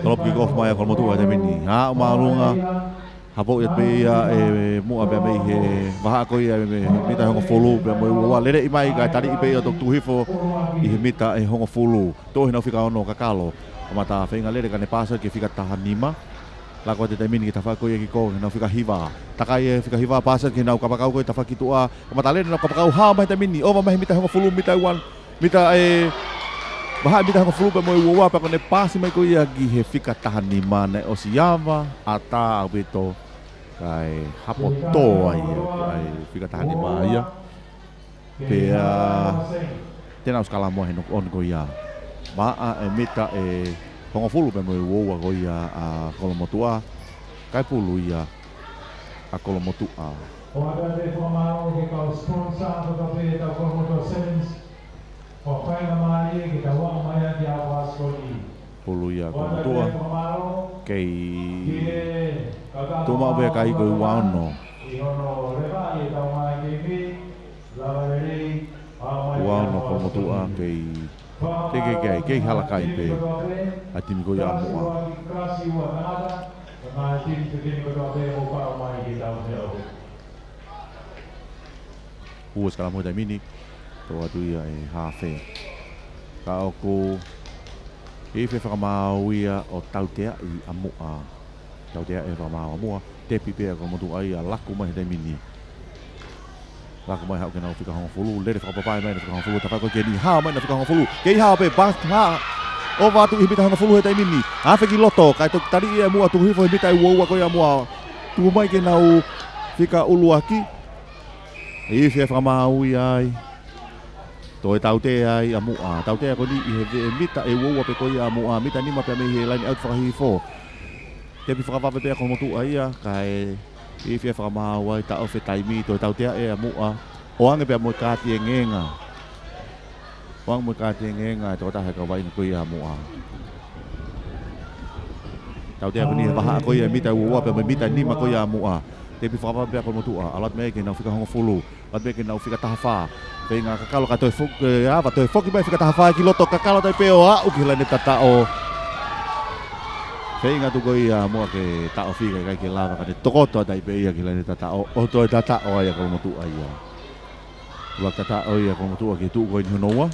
Tolopu kick off mai ʻa Kolomotuʻa he taimi ni. Haʻu māʻolunga. Hapoʻi atu pē ia ʻe Muʻa pea mei he vahaʻa ko ia ʻe mita hongofulu pea mo e uaua. Leleʻi mai kae taliʻi pē ia ʻo toki tuku hifo ʻi he mita ʻe hongofulu. Toʻo heʻenau fika ono kakalo. Kamata feinga lele ka ne pasi ki he fika taha nima. Laku atu he taimi ni ki he tafaʻaki ko ia kiko, heʻenau fika hiva. Takai e fika hiva, pasi ki heʻenau kapakau ko ia tafaʻaki tuʻa. Kamata lele ʻenau kapakau, hao mai he taimi ni, ʻova mai he mita hongofulu, mita ʻe uaua, mita ʻe, vahaʻa mita hongofulu pea mo e uaua, pea ko ʻene pasi mai ko ia ki he fika taha nima, naʻe ʻosi ava, ʻatā ʻaupito, kae hapo tō ai, ʻa e fika taha nima ia. Pea te nau sikalamu he knock on ko ia. Maʻa e mita ʻe hongofulu pea mo e uaua ko ia ʻa Kolomotuʻa. Kae pulu ia ʻa Kolomotuʻa. ʻOatu e fakamālō ki he kau sponsor kotoa pē ʻetau Kolomotuʻa Sevens. Ko e faingamālie ke tau aʻu mai ai ki he ʻaho ko eni. Pulu ia ʻa Kolomotuʻa. Kei tuʻu maʻu pē ʻa e kai ko e ua ono. Ua ono Kolomotuʻa kei, kei, kei, kei, kei hala kai pē ʻa e timi ko ia ʻa Muʻa. Ua sikalamu he taimi ni, toʻo atu ia ʻe he hafe. Ka ʻoku ʻi he fakamaau ia ʻo tauteaʻi ʻa Muʻa. Tauteaʻi e fakamaau ʻa Muʻa, tepi pē ʻa Kolomotuʻa ia, laku mai he taimi ni. Laku mai haʻu ki heʻenau fika hongofulu, lele fakapapai mai ʻenau fika hongofulu, tafaʻaki ko eni, hao mai ʻenau fika hongofulu. Kei hao pē, pasi, hao. ʻOva atu ʻi he mita hongofulu he taimi ni. Afe ki loto, kae toki taliʻi ʻe Muʻa, tuku hifo he mita ʻe uaua ko ia ʻa Muʻa. Tuku mai ki heʻenau fika ʻuluaki. ʻI he fakamaau ia ai. Toe tautea ai ʻa Muʻa. Tautea ko eni ʻi he veʻe mita ʻe uaua pē ko ia ʻa Muʻa. Mita nima pea mei he line out fakahihifo. Tepi fakavave pē ʻa Kolomotuʻa ia, kae ifi ʻa e fakamaau ai, taʻofi e taimi, toe tautea ʻe ʻa Muʻa. ʻOange pē ʻa mo e kāti engenga. ʻOange mo e kāti engenga, e tokotaha ʻe kau vaʻinga ko ia ʻa Muʻa. Tautea ko eni he vahaʻa ko ia mita ua ua pea mo e mita nima ko ia ʻa Muʻa. Tepi fakavave pē ʻa Kolomotuʻa, ʻalu atu mei ai ki heʻenau fika hongofulu. Atu mei ai ki heʻenau fika taha fā. Feinga kakalo ka toe foki, e, ava toe foki mai fika taha fā ki loto kakalo tai pē ʻo aʻu ki he laine tataʻo. Feinga atu ko ia Muʻa ke taʻofi kae ʻikai ke lava ka ne tokoto atu ai pē ia ki he laine tataʻo. ʻO toe tataʻo ai ʻa Kolomotuʻa ia. Ua tataʻo ia Kolomotuʻa ki he tuʻu ko eni hono ua.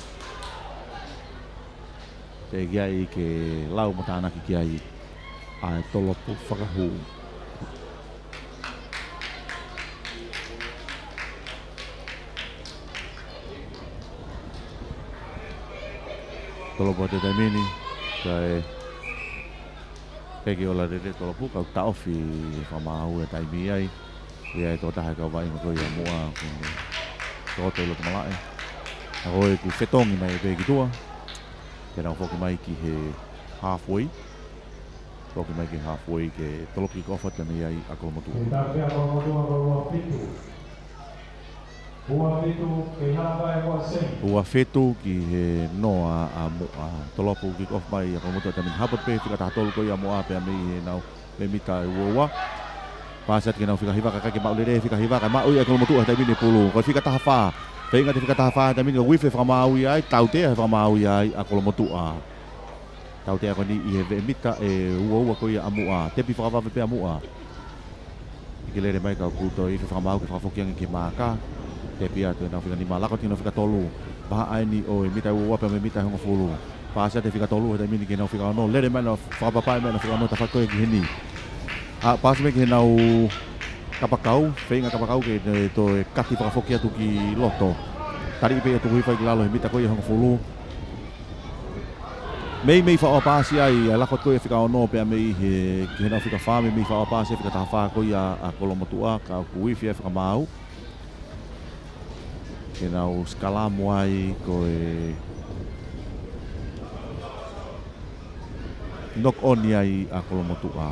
Teʻeki ai ke lau mo tānaki ki ai ʻa e tolopu fakahū. Tolopu ʻa e taimi ni, kae ʻikai ke ola lelei e tolopu, ka ʻoku taʻofi e fakamaau he taimi ai. ʻA ia e tokotaha ʻe kau vaʻinga ko ia ʻa Muʻa, ko eni. Tokoto ʻi loto malaʻe. ʻA ko ē kuo fetongi mai pē ki tuʻa. Ke nau foki mai ki he halfway. Foki mai ki he halfway ke tolopu kick off atu mei ai ʻa Kolomotuʻa. Ke tā pē ʻa Kolomotuʻa ko e ua fitu. Ua fitu, ke hapa e ua semi. Ua fitu ki he noa ʻa Muʻa. Tolopu kick off mai ʻa Kolomotuʻa he taimi ni. Hapo pē fika taha tolu ko ia ʻa Muʻa pea mei heʻenau mita ʻe ua ua. Pasi atu ki heʻenau fika hiva kae ʻikai ke maʻu lelei e fika hiva kae maʻu ia ʻe Kolomotuʻa he taimi ni e pulu. Ko e fika taha fā. Feinga atu e fika taha fā he taimi ni ka uifi e fakamaau ia ai, tautea e fakamaau ia ai ʻa Kolomotuʻa. Tautea ko eni ʻi he veʻe mita ʻe ua ua ko ia ʻa Muʻa. Tepi fakavave pē ʻa Muʻa. ʻIkai ke lele mai ka ʻoku toe ifi e fakamaau ke fakafoki ange ki he maaka. Tepi atu ʻenau fika nima, laka atu ki heʻenau fika tolu. Vahaʻa eni ʻo e mita ʻe ua ua pea mo e mita ʻe hongofulu. Pasi atu e fika tolu he taimi ni ki heʻenau fika ono. Lele mai ʻenau fakapapai mai ʻenau fika ono tafaʻaki ko ia ki heni. ʻA, pasi mai ki heʻenau kapakau. Feinga kapakau ke ne toe kati fakafoki atu ki loto. Taliʻi pē ia tuku hifo ai ki lalo he mita ko ia ʻe hongofulu. Meimei faʻa ʻosi pasi ai, ʻa e laka atu ko ia fika ono pea mei he, ki heʻenau fika fā, meimei faʻa ʻosi pasi ai fika taha fā ko ia ʻa Kolomotuʻa, ka ʻoku uifi e fakamaau. Ke nau sikalamu ai ko e knock on ai ʻa Kolomotuʻa.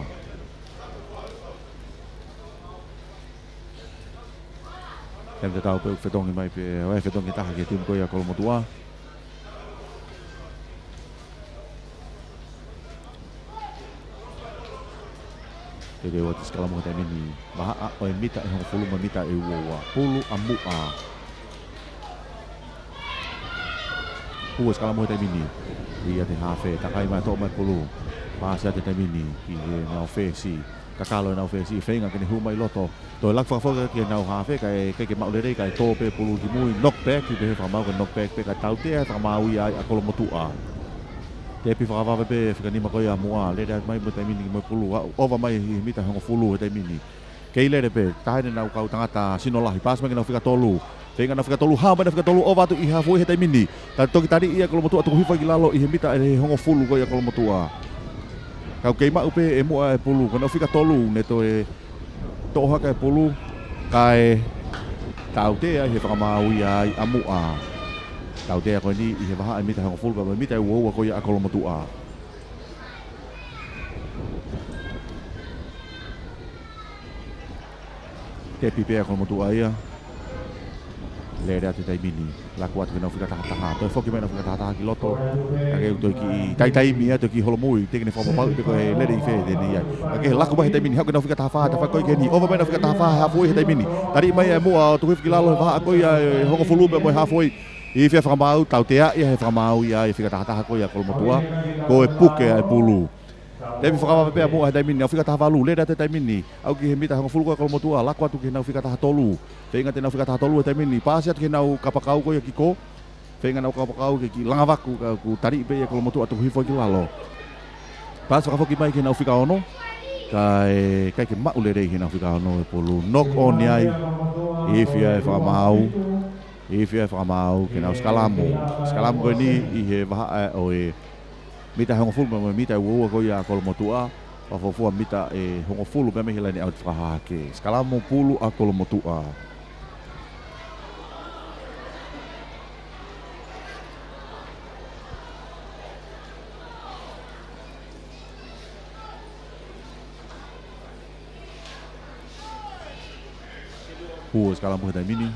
Taimi tatau pē ʻoku fetongi mai pē, ʻo e fetongi taha ki he timi ko ia ʻa Kolomotuʻa. Teuteu atu e sikalamu he taimi ni. Vahaʻa ʻo e mita ʻe hongofulu mo e mita ʻe ua ua. Pulu ʻa Muʻa. Pulu e sikalamu he taimi ni. ʻI he hafe, takai mai toʻo mai pulu. Pasi atu he taimi ni ki heʻenau fesi. Kakalo ʻenau fesi, feinga ke ne hū mai loto. Toe laka fakafoki ki heʻenau hafe, kae ʻikai ke maʻu lelei, kae tō pē pulu ki mui, knock back, ki pē he fakamaau ke knock back pē, kae tautea e fakamaau ia ai ʻa Kolomotuʻa. Tepi fakavave pē, fika nima ko ia ʻa Muʻa, lele mai mo e taimi ni mo e pulu, ʻa, ʻova mai he mita ʻe hongofulu he taimi ni. Kei lele pē, taha eni ʻenau kau tangata sino lahi, pasi mai ki heʻenau fika tolu. Feinga ʻenau fika tolu, hao mai ʻenau fika tolu, ʻova atu ʻi he halfway he taimi ni. Ka toki taliʻi ʻe Kolomotuʻa tuku hifo ai ki lalo ʻi he mita ʻe hongofulu ko ia ʻa Kolomotuʻa. Ka ʻoku kei maʻu pē ʻe Muʻa e pulu, ko ʻenau fika tolu, ne toe toʻo hake e pulu, kae tautea ai he fakamaau ia ai ʻa Muʻa. Tautea ko eni ʻi he vahaʻa e mita ʻe hongofulu, pea mo e mita ʻe ua ua ko ia ʻa Kolomotuʻa. Tepi pē ʻa Kolomotuʻa ia. Lele atu he taimi ni. Laku atu ki heʻenau fika taha taha. Toe foki mai ʻenau fika taha taha ki loto. Ka ke toe kiʻi taitaimi atu ki holomui. Teʻeki ke ne fakapapauʻi pe ko e lele ʻi fē te ne ʻi ai. Ka ke laku mai he taimi ni. Haʻu ki heʻenau fika taha fā. Tafaʻaki ko eni. ʻOva mai ʻenau fika taha fā he halfway he taimi ni. Taliʻi mai ʻe Muʻa ʻo tuku hifo ki lalo he vahaʻa ko ia ʻe hongofulu pea mo e halfway. Ifi e fakamaau, tautea ia he fakamaau ia ai e fika taha taha ko ia ʻa Kolomotuʻa. Ko e puke ʻa e pulu. Tepi fakavave pē ʻa Muʻa he taimi ni, ʻenau fika taha valu, lele atu he taimi ni. Aʻu ki he mita ʻe hongofulu ko ia ʻa Kolomotuʻa, laku atu ki heʻenau fika taha tolu. Feinga atu ʻenau fika taha tolu he taimi ni, pasi atu ki heʻenau kapakau ko ia ki kō. Feinga ʻenau kapakau ke kiʻi langa vaku, ka kuo taliʻi pē ia ʻe Kolomotuʻa tuku hifo ai ki lalo. Pasi fakafoki mai ki heʻenau fika ono. Kae ʻikai ke maʻu lelei heʻenau fika ono e pulu. Knock on ai. Ifi ai e fakamaau. Ifi ai e fakamaau ke nau sikalamu. Sikalamu ko eni ʻi he vahaʻa ʻo e mita ʻe hongofulu mo e mita ʻe ua ua ko ia ʻa Kolomotuʻa. Fakafuofua mita ʻe hongofulu pea mei he laine ʻauti fakahahake. Sikalamu pulu ʻa Kolomotuʻa. Hū e sikalamu he taimi ni.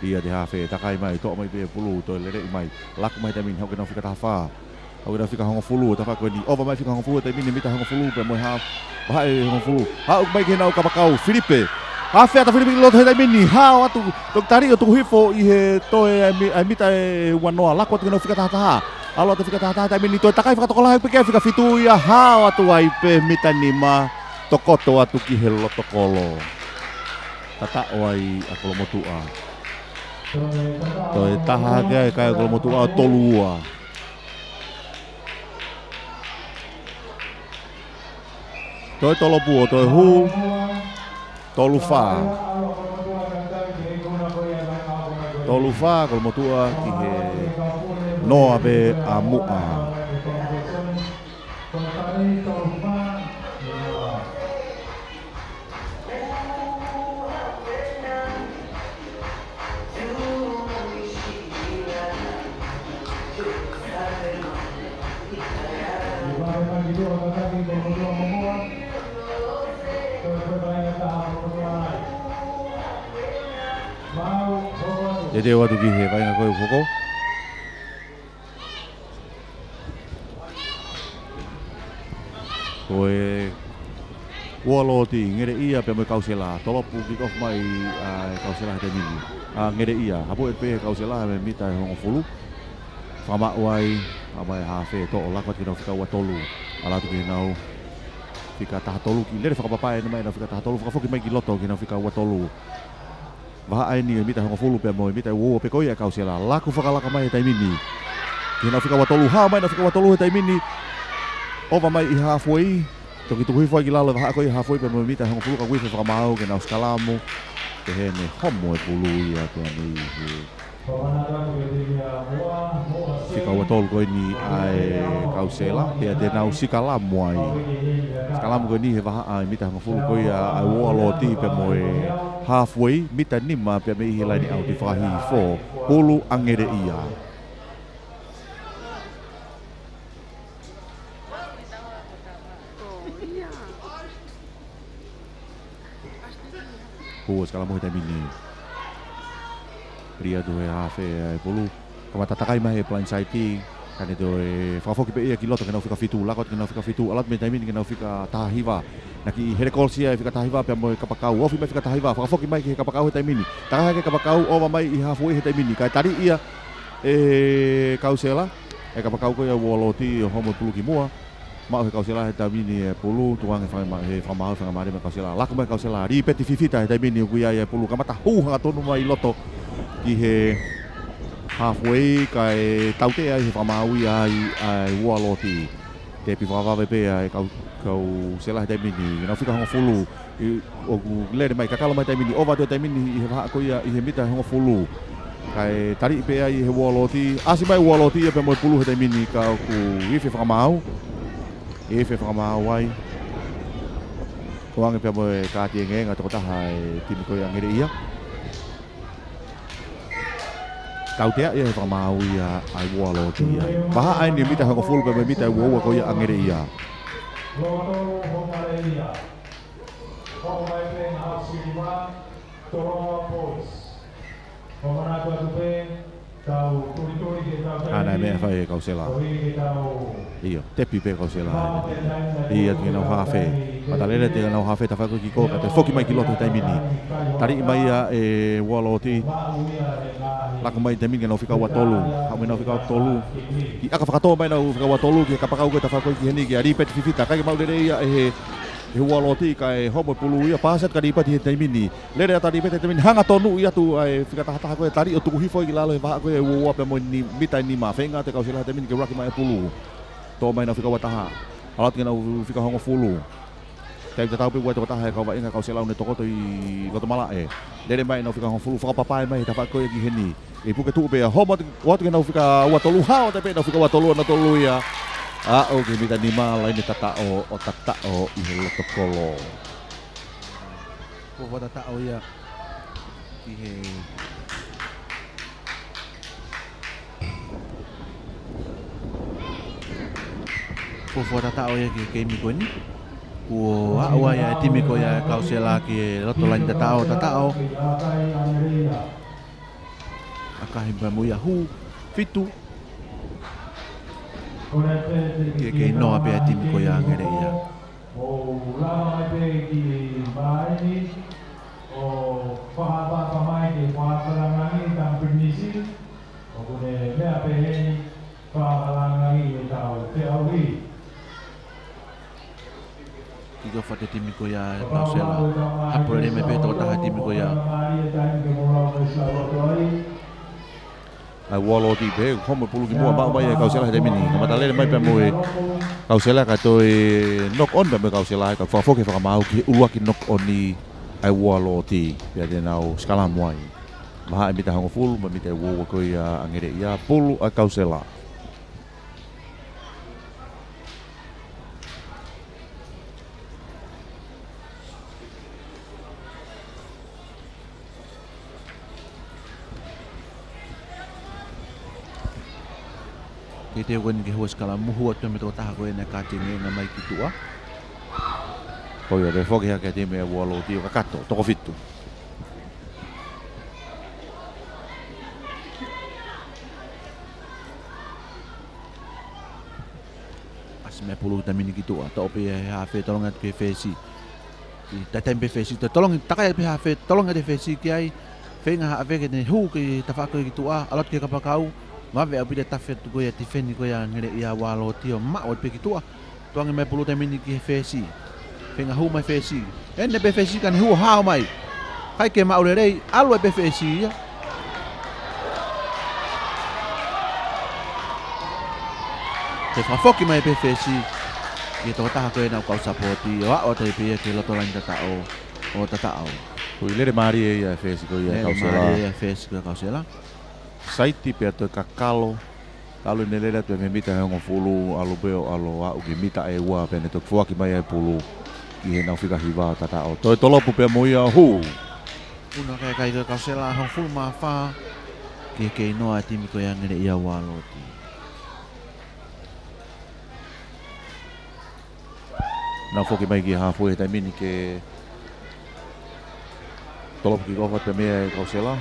ʻIa te hafe, takai mai, toʻo mai pē pulu, toe leleʻi mai. Laku mai he taimi ni, haʻu ki he nau fika taha fā. Haʻu ki he nau fika hongofulu, tafa ko eni. ʻOva mai fika hongofulu he taimi ni, mita hongofulu, pea mo e hā. Vahaʻa e hongofulu. Haʻu mai ki he nau kapakau, Filipe. Hafe atu Filipe ki loto he taimi ni. Hao atu, toki tali ʻo tuku hifo ʻi he toe ʻa e mi-, ʻa e mita ʻe uanoa. Laku atu ki he nau fika taha taha. ʻAlu atu fika taha taha he taimi ni, toe takai fakatokolahi pē ki he fika fitu ia. Hao atu ai pē mita nima. Tokoto atu ki he loto kolo. Tataʻo ai ʻa Kolomotuʻa. Toe taha hake ai kae Kolomotuʻa ʻo tolu ua. Toe tolopu ʻo toe hū. Tolu fā. Tolu fā, Kolomotuʻa ki he noa pē ʻa Muʻa. Te teu atu ki he vaʻinga ko ē ʻoku hoko. Ko e Ualooti, Ngeleʻia pea mo e Kausela. Tolopu kick off mai ʻa e Kausela he taimi ni. ʻA Ngeleʻia, hapo e pē he Kausela he mita ʻe hongofulu. Fakamaʻu ai, ʻa mai hafe, toʻo laku atu ki he nau fika ua tolu. ʻAlu atu ki he nau fika taha tolu, kiʻi lele fakapapaʻi eni mai nau fika taha tolu, fakafoki mai ki loto ki he nau fika ua tolu. Vahaʻa eni e mita hongofulu pea mo e mita ua ua pē ko ia ʻa e Kausela. Laku fakalaka mai he taimi ni. Ki he nau fika ua tolu, hao mai nau fika ua tolu he taimi ni. ʻOva mai ʻi halfway. Toki tuku hifo ai ki lalo e vahaʻa ko ia halfway pea mo e mita hongofulu ka ʻoku ʻi ai e fakamaau ke nau sikalamu. Pehē ne homo e pulu ia ke ane ʻi he fika ua tolu ko eni ʻa e Kausela, pea te nau sikalamu ai. Sikalamu ko eni he vahaʻa ʻe mita hongofulu ko ia ʻa e Ualooti pea mo e halfway, mita nima pea mei he laine ʻauti fakahihifo, pulu ʻa Ngeleʻia. Hū e sikalamu he taimi ni. Lī atu he hafe ʻa e pulu. Kamata takai mai he blind side. Ka ne toe fakafoki pē ia ki loto ki he nau fika fitu. Laku atu ki he nau fika fitu. ʻAlu atu mei he taimi ni ki he nau fika taha hiva. Naʻe kiʻi hele kolosi ʻa e fika taha hiva pea mo e kapakau. Ofi mai fika taha hiva. Fakafoki mai ki he kapakau he taimi ni. Takai hake kapakau, ʻova mai ʻi halfway he taimi ni. Kae tali ia ʻe Kausela. ʻE kapakau ko ia Ualooti ʻo homo e pulu ki muʻa. Maʻu he Kausela he taimi ni e pulu, tukuange fanga ma-, he fakamaau, fakamālie mai Kausela. Laku mai Kausela, lipeti fifita he taimi ni ʻoku ʻi ai e pulu. Kamata hū hangatonu mai loto ki he halfway kae tautea ai he fakamaau ia ʻa e Ualooti. Tepi fakavave pē ʻa e Kau-, Kausela he taimi ni. Nau fika hongofulu. ʻI, ʻoku lele mai, kakalo mai taimi ni, ʻova atu e taimi ni ʻi he vahaʻa ko ia ʻi he mita hongofulu. Kae taliʻi pē ai he Ualooti, ʻasi mai Ualooti ia pea mo e pulu he taimi ni ka ʻoku ifi e fakamaau. Ifi e fakamaau ai. Tukuange pea mo e kaati engeenga tokotaha e timi ko ia Ngeleʻia. Tautea ia he fakamaau ia ʻa e Ualooti ia. Vahaʻa eni mita hongofulu pea mo e mita ua ua ko ia ʻa Ngeleʻia. ʻA, naʻe meʻa fai e Kausela. ʻIo, tepi pē Kausela. ʻIa, ʻatu ki he nau hafe. Matalele atu ki he nau hafe, tafaʻaki ko ē ki kolo, ka toe foki mai ki loto he taimi ni. Taliʻi mai ia e Ualooti. Laku mai taimi ni ki he nau fika ua tolu. Haʻu mai nau fika ua tolu. Kiʻi ʻaka fakatō mai nau fika ua tolu, ki he kapakau ko ē tafaʻaki ko ē ki heni, kiʻi lipeti fifita. ʻIkai ke maʻu lelei ia ʻe he, he Ualooti, kae homo e pulu ia, pasi atu kia Lipeti he taimi ni. Lele atu ʻa Lipeti he taimi ni, hangatonu ia atu ʻa e fika taha taha ko ē tali ʻo tuku hifo ai ki lalo he vahaʻa ko ē ua ua pea mo e ni-, mita ʻe nima, feinga atu e Kausela he taimi ni ke laki mai e pulu. Tō mai nau fika ua taha. ʻAlu atu ki he nau fika hongofulu. Taimi tatau pē ʻoku ʻi ai e tokotaha e kau vaʻinga Kausela ʻoku ne tokoto ʻi loto malaʻe. Lele mai nau fika hongofulu, fakapapaʻi mai he tafaʻaki ko ē ki heni. ʻI puke tuʻu pē ia, homo atu, ʻo atu ki he nau fika ua tolu, hao atu pē nau fika ua tolu, ʻa nau tolu ia. Aʻu ki he mita nima, laine tataʻo, ʻo tataʻo ʻi he loto kolo. Fuofua tataʻo ia ʻi he, fuofua tataʻo ia ki he keimi ko eni. Kuo aʻu ai ʻa e timi ko ia ʻa Kausela ki he loto laine tataʻo, tataʻo. ʻAkahi pē mo ia, hū, fitu. Kiʻi kei noa pē ʻa e timi ko ia ʻa Angeleʻia. ʻO lava mai pē ki māhini, ʻo fakapapa mai ke fakalangangi tangata pilinisi, ʻoku ne meʻa pehē ni, fakalangangi ʻetau feʻauhi. Kiʻi kau fatu timi ko ia ʻa Kausela. Hapo lelei mai pē tokotaha timi ko ia. ʻA e Ualooti pē, homo pulu ki muʻa, maʻu mai ʻe Kausela he taimi ni. Kamata lele mai pea mo e Kausela ka toe knock on pea mo e Kausela, ka fakafoki fakamaau ki he ʻuluaki knock on ʻa e Ualooti. Pea te nau sikalamu ai. Mahaʻi mita hongofulu, mo e mita ʻe uaua ko ia ʻa Angeleʻia, pulu ʻa Kausela. Teuteu ko eni ke hū ʻa e sikalamu, hū atu mei he tokotaha ko ē naʻe kātingi mai ki tuʻa. Ko ia, toe foki hake ʻa e timi ʻa e Ualooti ʻo kakato, toko fitu. ʻAsi mai pulu he taimi ni ki tuʻa, toʻo pē ia he hafe, tolongi atu ki he fesi. ʻI he taimi pē fesi, toe tolongi, takai pē hafe, tolongi atu he fesi ki ai, feinga hafe ke ne hū ki he tafaʻaki ki tuʻa, ʻalu atu ki he kapakau, vave ʻaupito e tafe atu ko ia tifeni ko ia ʻa Angeleʻia, Ualooti ʻo maʻu atu pē ki tuʻa, tukuange mai pulu taimi ni ki he fesi. Feinga hū mai fesi. ʻEne pē fesi ka ne hū ʻo hao mai. ʻIkai ke maʻu lelei, ʻalu ai pē fesi ia. Toe fakafoki mai pē fesi ki he tokotaha ko ē naʻa nau kau sapooti, ʻo aʻu atu ai pē ia ki he loto laine tataʻo, ʻo tataʻo. Hui lele mālie ia ʻa e fesi ko ia ʻa Kausela. Lele mālie ia ʻa e fesi ko ia ʻa Kausela. Saiti pea toe kakalo. Talu ʻene lele atu mei he mita ʻe hongofulu, ʻalu pē ʻo ʻalu ʻo aʻu ki he mita ʻe ua, pea ne toki foaki mai ʻa e pulu ki heʻenau fika hiva tataʻo. Toe tolopu pea mo ia, hū. Puna kae kai ko ē ʻa Kausela, hongofulu mā fā, kiʻi kei noa ʻa e timi ko ia ʻa Angeleʻia, Ualooti. Nau foki mai ki he halfway he taimi ni ke tolopu kick off atu pē mei ai ʻa Kausela.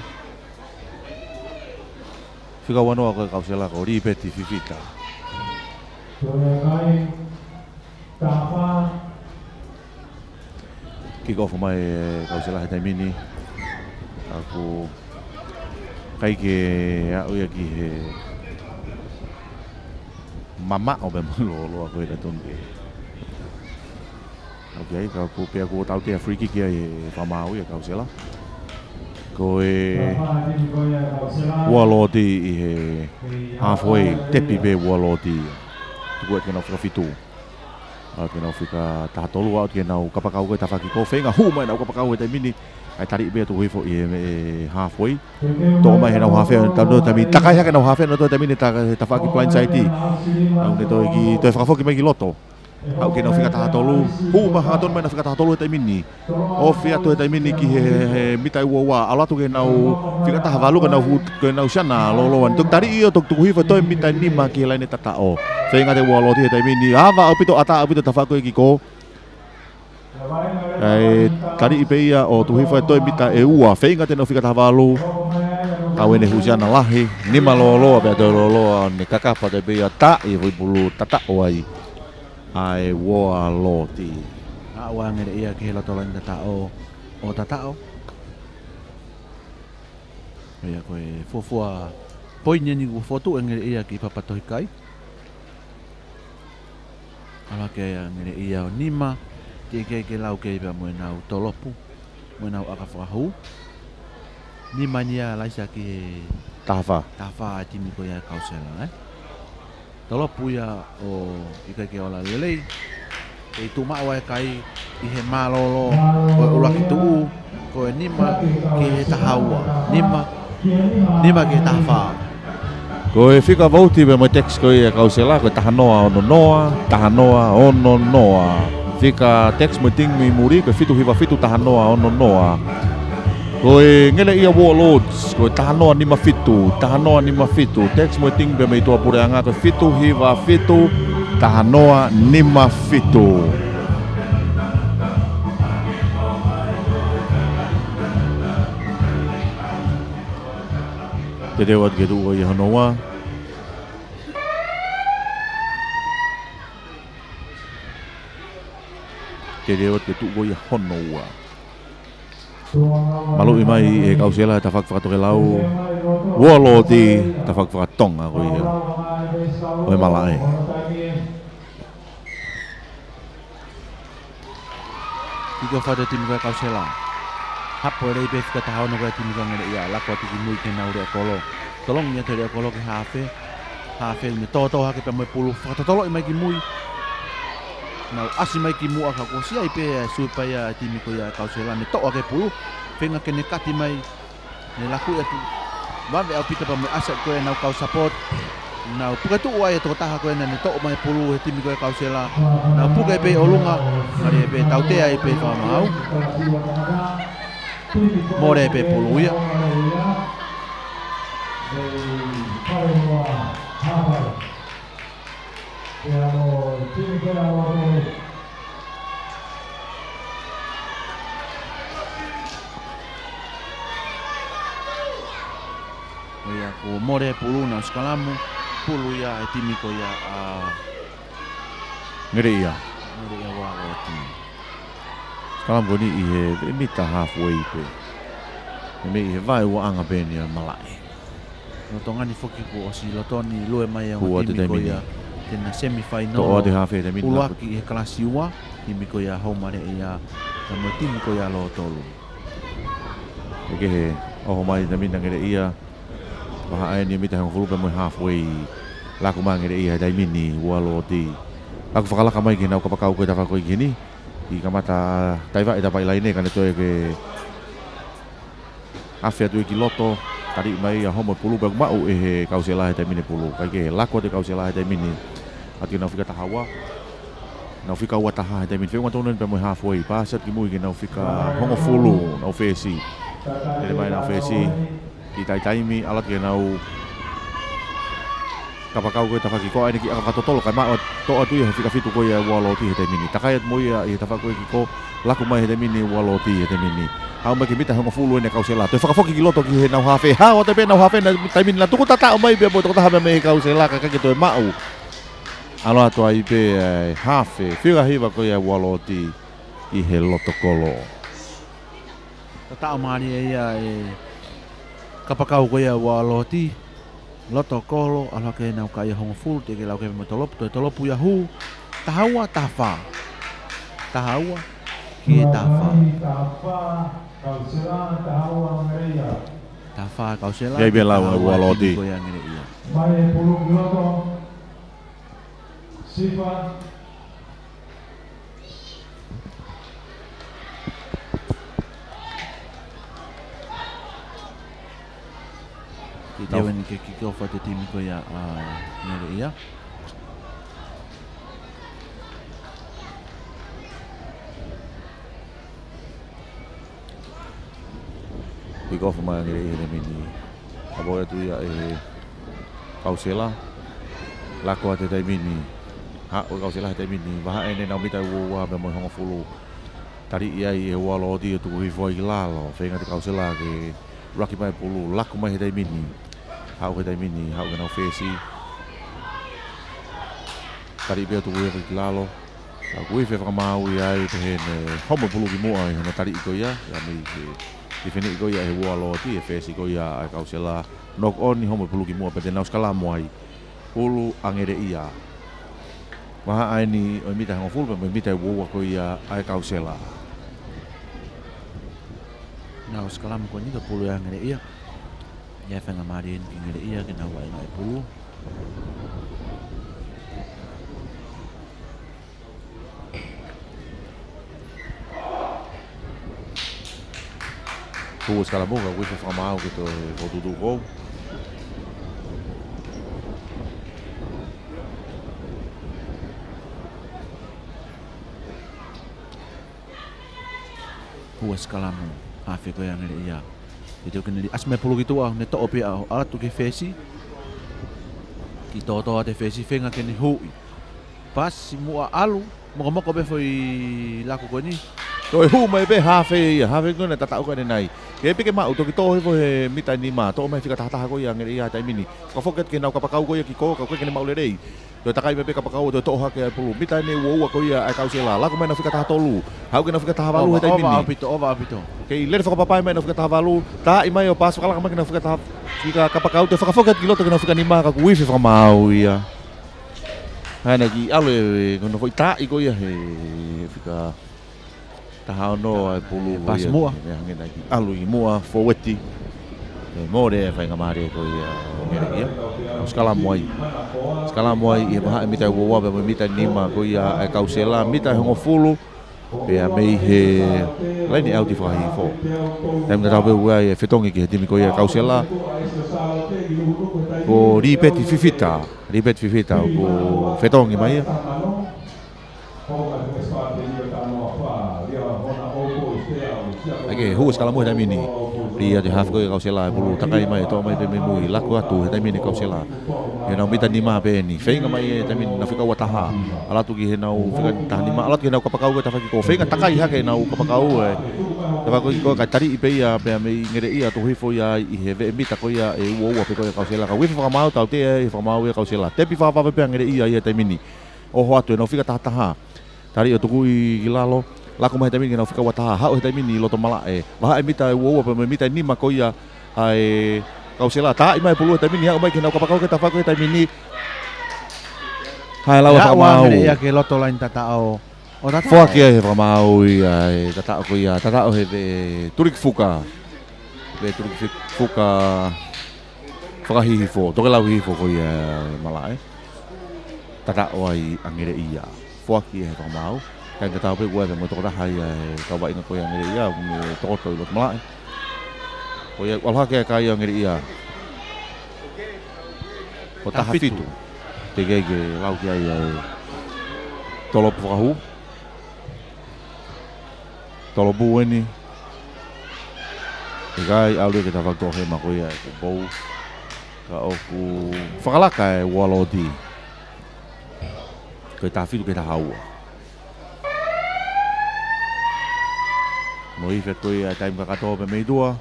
Fika ua noa ko ē ʻa Kausela ko Lipeti Fifita. Kick off mai ʻe Kausela he taimi ni. Ka ʻoku ʻikai ke aʻu ia ki he mamaʻo pē mo e lōloa ko ē ʻa e tonu ke. ʻOku ʻi ai, ka ʻoku pehē ʻoku tautea free kick ia ʻe he fakamaau ia ʻa Kausela. Ko e Ualooti ʻi he halfway, tepi pē Ualooti. Tuku atu ki heʻenau fika fitu. ʻAlu ki heʻenau fika taha tolu, aʻu ki heʻenau kapakau ko ē tafaʻaki ko ē, feinga hū mai ʻenau kapakau he taimi ni, ʻa e taliʻi pē ia tuku hifo ʻi he, ʻi he halfway. Toʻo mai heʻenau hafe, tau no taimi, takai hake ʻenau hafe, no toe taimi ni ta-, tafaʻaki blind side. ʻAlu ne toe ki, toe fakafoki mai ki loto. Aʻu ki heʻenau fika taha tolu, hū mai hangatonu mai ʻenau fika taha tolu he taimi ni. Ofi atu he taimi ni ki he, he mita ʻe ua ua, ʻalu atu ki heʻenau fika taha valu, ko ʻenau hū, ko ʻenau siana lōloa ni. Toki taliʻi ʻo toki tuku hifo toe mita nima ki he laine tataʻo. Feinga ʻa e Ualooti he taimi ni, ava ʻaupito, ʻatā ʻaupito tafaʻaki ko ē kick off. ʻAi, taliʻi pē ia ʻo tuku hifo toe mita ʻe ua, feinga ʻenau fika taha valu. Kau ʻene hū siana lahi, nima lōloa, pea toe lōloa, ne kakapa atu pē ia, tā ʻi he foʻi pulu tataʻo ai ʻa e Ualooti. Aʻu ʻa Angeleʻia ki he loto laine tataʻo, ʻo tataʻo. Ia ko e fuofua poini eni kuo fotu ʻe Angeleʻia ki Papatohikai. ʻAlu hake ʻa Angeleʻia ʻo nima, teʻeki ai ke lau ki ai pea mo ʻenau tolopu, mo ʻenau ʻaka fakahū. Nima eni ia laisa ki he taha fā. Taha fā ʻa e timi ko ia ʻa Kausela, ē? Tolopu ia ʻo ʻikai ke ola lelei. Kei tuʻu maʻu ʻa e kai ʻi he mālōlō ʻo e ʻuluaki tuʻu, ko e nima ki he taha ua. Nima, nima ki he taha fā. Ko e fika vouti pea mo e text ko ia ʻa Kausela, ko e taha noa ono noa, taha noa ono noa. Fika text mo e team ʻi muli, ko e fitu hiva fitu taha noa ono noa. Ko e Angeleʻia Warlords, ko e taha noa nima fitu, taha noa nima fitu. Text mo e team pea mei tuʻapuleʻanga, ko e fitu hiva fitu, taha noa nima fitu. Teuteu atu ke tuʻu ko ia hono ua. Teuteu atu ke tuʻu ko ia hono ua. Maluʻi mai ʻe Kausela tafaʻaki fakatokelau. Ualoti tafaʻaki fakatonga ko ia ʻo e malaʻe. Kick off atu e timi ko ia Kausela. Hapo lelei pē fika taha ono ko ia e timi ko ia Angaleʻia. Lako atu ki mui ki heʻenau leʻo kolo. Tolongi atu e leʻo kolo ki he hafe. Hafe ʻoku ne tōtō hake pea mo e pulu. Fakatotoloʻi mai ki mui. Nau ʻasi mai ki muʻa ka kuo ʻosi ʻai pē e suipa ia e timi ko ia Kausela. Ne toʻo hake e pulu. Feinga ke ne kati mai. Ne laku atu. Vave ʻaupito pea mo e ʻasi ko ia ʻenau kau support. Nau puke tuʻu ai e tokotaha ko ia naʻa ne toʻo mai e pulu he timi ko ia Kausela. Nau puke pē ʻi ʻolunga. Ngali pē tautea ai pē fakamaau. Mole pē pulu ia. Ko ia kuo mole pulu, nau sikalamu, pulu ia e timi ko ia ʻa Angaleʻia. Angaleʻia Ualoti. Sikalamu ko eni ʻi he, he mita halfway pē. Mei he vaeuaʻanga pē eni ʻa e malaʻe. Lolotonga ni foki kuo ʻosi lolotonga ni lue mai e ongo timi ko ia ki he semifinal. Toʻo atu e hafe he taimi ni. ʻUluaki ʻi he kalasi ua, timi ko ia Houʻeiki Maleʻia, pea mo e timi ko ia Lotolu. ʻE kehe, ʻoho mai e taimi ni Angaleʻia. Vahaʻa eni mita hongofulu pea mo e halfway. Laku mai Angaleʻia he taimi ni, Ualoti. Laku fakalaka mai ki heʻenau kapakau ko ia tafaʻaki ko ia ki heni. ʻI kamata taivaʻe tapaʻi laine ka ne toe ke afe atu ia ki loto, taliʻi mai ʻa homo e pulu pea ʻoku maʻu ʻe he Kausela he taimi ni e pulu. Kae kehe, lako atu e Kausela he taimi ni. ʻAtu ki heʻenau fika taha ua. Nau fika ua taha he taimi ni. Feʻunga tonu eni pea mo e halfway. Paasi atu ki mui ki heʻenau fika hongofulu, ʻenau fesi. Lele mai ʻenau fesi. Kiʻi taimi, ʻalu atu ki heʻenau kapakau ko ia tafaʻaki ko ia ʻa eni ki ʻaka fakatotolo kae maʻu toʻo atu ia he fika fitu ko ia Ualoti he taimi ni. Takai atu mo ia ʻi he tafaʻaki ko ia ki ko, laku mai he taimi ni Ualoti he taimi ni. Haʻu mai ki he mita hongofulu eni Kausela. Toe fakafoki ki loto ki heʻenau hafe. Hao atu pē ʻenau hafe he taimi ni. Naʻe tuku tataʻo mai pē pea mo e tokotaha mei he Kausela ka ʻikai ke toe maʻu. ʻAlu atu ai pē ʻa e hafe. Fika hiva ko ia Ualoti ʻi he loto kolo. Tataʻo mālie ia e kapakau ko ia Ualoti. Loto kolo, ʻalu hake ʻenau kai ʻe hongofulu, teʻeki lau ke mo e tolopu, toe tolopu ia hū, taha ua, taha fā. Taha ua, ki he taha fā. Taha fā Kausela, ʻi ai pē lau ʻa Ualoti. Ko ia Angaleʻia. Mai e pulu ki loto, sipa. Kiʻi teu eni ke kick off atu e timi ko ia ʻa Angaleʻia. Kick off mai Angaleʻia he taimi ni. Hapo atu ia ʻe Kausela. Lako atu he taimi ni. Haʻu ʻa Kausela he taimi ni. Vahaʻa eni ʻenau mita ua ua pea mo e hongofulu. Taliʻi ai ʻe Ualoti ʻo tuku hifo ai ki lalo. Feinga ʻe Kausela ke ʻuluaki mai pulu. Laku mai he taimi ni. Haʻu he taimi ni. Haʻu ki heʻenau fesi. Taliʻi pē ʻo tuku hifo ki lalo. Ka ʻoku ʻi ai e fakamāuʻi ai pē heʻene homo pulu ki muʻa ʻi hono taliʻi ko ia, ia mei he, he finiʻi ko ia ʻe Ualoti, ʻe fesi ko ia ʻa Kausela. Knock on, homo pulu ki muʻa pea te nau sikalamu ai. Pulu Angaleʻia. Vahaʻa eni ʻo e mita hongofulu pea mo e mita ua ua ko ia ʻa Kausela. Nau sikalamu ko eni ka pulu ʻa Angaleʻia. ʻI ai e faingamālie eni ki Angaleʻia ke nau vaʻinga e pulu. Kuo sikalamu ka ʻoku ʻi ai e fakamāu ke toe fokotuʻutuʻu kou. Ua sikalamu, hafe ko ia Angaleʻia. Teuteu ke ne liʻaki mai e pulu ki tuʻa, ne toʻo pē ʻo ʻalu atu ki he fesi. Kiʻi tōtō atu e fesi feinga ke ne huʻi. Paasi muʻa ʻalu, mokomoko pē foʻi laku ko eni. Toe hū mai pē hafe ia, hafe ko ena tataʻo ko ena nai. Ke piki maʻu, toki tō hifo he mita nima, toʻo mai fika taha taha ko ia Ngeleʻia he taimi ni. Fakafoki atu ki heʻenau kapakau ko ia ki kō, ka ʻoku ʻikai ke ne maʻu lelei. Toe takai mai pē kapakau, toe toʻo hake ʻa e pulu. Mita ʻe uaua ko ia ʻa e Kausela. Laku mai ʻenau fika taha tolu. Haʻu ki heʻenau fika taha valu he taimi ni. Ova ʻaupito, ova ʻaupito. Kei lele fakapapau mai ʻenau fika taha valu. Taaʻi mai ʻo paasi fakalaka mai ki heʻenau fika taha, fika kapakau. Toe fakafoki atu ki loto ki heʻenau fika nima ka kuo ifi fakamaau ia. Haʻane kiʻi ʻalu ē, ko hono foʻi taaʻi ko ia he fika taha ono ʻa e pulu. Paasi ia muʻa. Hangē naʻe kiʻi ʻalu ʻi muʻa, fōueti. ʻE mole e faingamālie ko ia Ngeleʻia. ʻO sikalamu ai. Sikalamu ai ʻi he vahaʻa mita ʻe uaua pea mo e mita nima ko ia ʻa e Kausela, mita ʻe hongofulu. Pea mei he laine ʻauti fakahihifo. Taimi tatau pē ʻoku ʻi ai e fetongi ki he timi ko ia Kausela. Ko Lipeti Fifita. Lipeti Fifita, ʻoku fetongi mai ia. ʻAi ke hū e sikalamu he taimi ni. Lī atu e hafe ko ia Kausela e pulu, takai mai, toʻo mai pē mei mui, laku atu he taimi ni Kausela. ʻI heʻenau mita nima pē eni. Feinga mai e taimi ni ʻenau fika ua taha. ʻAlu atu ki heʻenau fika taha nima, ʻalu atu ki heʻenau kapakau ko e tafaʻaki ko. Feinga takai hake ʻenau kapakau e tafaʻaki ko, kae taliʻi pē ia pea mei Ngeleʻia tuku hifo ia ʻi he veʻe mita ko ia ʻe uaua pē ko ia Kausela. Ka kuo ifi fakamaau, tautea e fakamaau ia Kausela. Tepi fakavave pē ʻa Ngeleʻia ia he taimi ni. ʻOho atu ʻenau fika taha taha. Taliʻi ʻo tukuʻi ki lalo. Laku mai he taimi ni ki heʻenau fika ua taha. Haʻu he taimi ni ʻi loto malaʻe. Vahaʻa e mita ʻe uaua pea mo e mita ʻe nima ko ia ʻa e Kausela. Taaʻi mai e pulu he taimi ni, haʻu mai ki heʻenau kapakau ki he tafaʻaki ko e taimi ni. Haʻu e lau e fakamaau. Ngeleʻia ki loto laine tataʻo. ʻO tataʻo. Foaki ai he fakamaau ia e tataʻo ko ia. Tataʻo he veʻe tuliki fuka. Veʻe tuliki fik-, fuka. Fakahihifo, tokelau hihifo ko ia malaʻe. Tataʻo ai ʻa Ngeleʻia. Foaki he fakamaau. Kae tatau pē ʻoku ʻi ai pē mo e tokotaha ia he kau vaʻinga ko ia Ngeleʻia, ʻoku ne tokoto ʻi loto malaʻe. Ko ia, ʻalu hake e kai ʻa Ngeleʻia. Ko taha fitu. Taha fitu. Teʻeki ai ke lau ki ai ʻa e tolopu fakahū. Tolopu eni. ʻIkai, ʻalu ia ki he tafaʻaki toʻohema ko ia ʻe Kupou. Ka ʻoku fakalaka e ualoti. Ko e taha fitu ki he taha ua. Mo e ifi atu ko ia e taimi kakato pē mei tuʻa.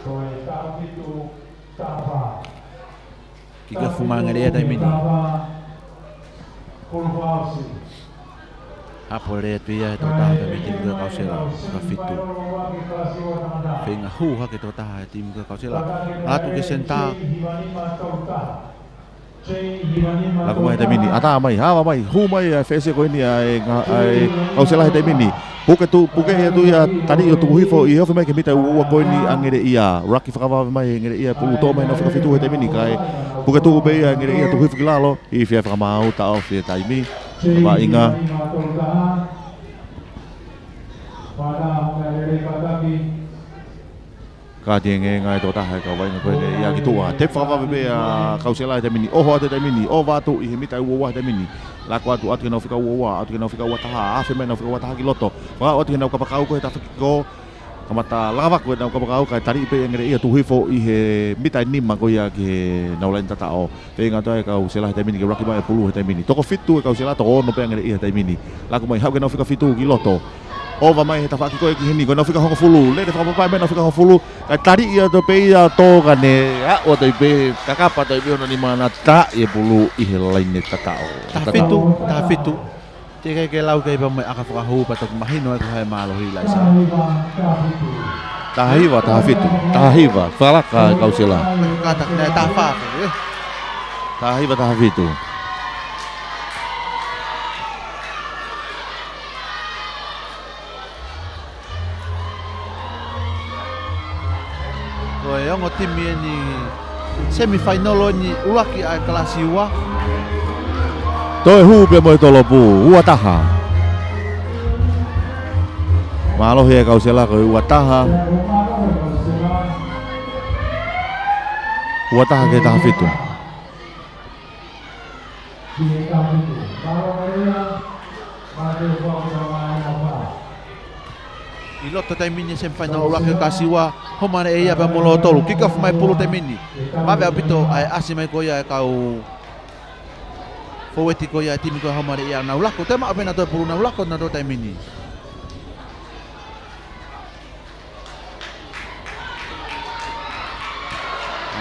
Ko e taha fitu, taha fā. Kick off mai ʻa Ngeleʻia he taimi ni. Hapo lelei atu ia he tokotaha mei he timi ko ia Kausela, fika fitu. Feinga hū hake tokotaha he timi ko ia Kausela. ʻAlu atu ki he senitā. Laku mai he taimi ni, ʻatā mai, hava mai, hū mai ʻa e fēsia ko eni ʻa e nga-, ʻa e Kausela he taimi ni. Puke tu, puke ia atu ia, taliʻi ʻo tuku hifo, ʻi he ofi mai ki he mita ʻe uaua ko eni ʻa Ngeleʻia. Laki fakavave mai Ngeleʻia, pulu toʻo mai ʻenau fika fitu he taimi ni kae. Puke tuku pē ia Ngeleʻia tuku hifo ki lalo, ifi ai e fakamaau, taʻofi e taimi. Vaʻinga. Kātaki e ngaahi tokotaha e kau vaʻinga ko eni ia ki tuʻa. Tepi fakavave pē ʻa Kausela he taimi ni, ʻoho atu he taimi ni, ʻova atu ʻi he mita ʻe uaua he taimi ni. Laku atu, atu ki heʻenau fika uaua, atu ki heʻenau fika ua taha, afe mai ʻenau fika ua taha ki loto. Fakaaʻu atu ki heʻenau kapakau ko e tafaʻaki ko. Kamata lavaku ʻenau kapakau kae taliʻi pē ʻe Ngeleʻia tuku hifo ʻi he mita ʻe nima ko ia ki heʻenau laine tataʻo. Feinga atu ai e Kausela he taimi ni ke laki mai e pulu he taimi ni. Toko fitu e Kausela, toko ono pē ʻa Ngeleʻia he taimi ni. Laku mai haʻu ki heʻenau fika fitu ki loto. ʻOva mai he tafaʻaki ko ē ki heni, ko ʻenau fika hongofulu. Lele fakapapau mai ʻenau fika hongofulu. Kae taliʻi atu pē ia ʻo tō kae ne aʻu atu ai pē, kakapa atu ai pē hono nima naʻe taaʻi e pulu ʻi he laine tataʻo. Taha fitu, taha fitu. Teʻeki ai ke lau ki ai pea mo e ʻaka fakahū pea toki mahino ai ko hai e mālohi laisa. Taha hiva, taha fitu. Taha hiva, fakalaka e Kausela. Kātaki, naʻe taha fā, ē? Taha hiva, taha fitu. Ko e ongo timi eni semifinal eni ʻuluaki ʻa e kalasi ua. Toe hū pē mo e tolopu, ua taha. Mālohi e Kausela ko e ua taha. Ua taha ki he taha fitu. ʻI loto taimi ni semifinal ʻuluaki kalasi ua, homa ʻe ia pea mo Lotolu. Kick off mai pulu taimi ni. Vave ʻaupito ʻa e ʻasi mai ko ia e kau Poeti ko ia e timi ko ia Haumare ia, nau lako, te maʻu pē nautolu e pulu, nau lako nautolu he taimi ni.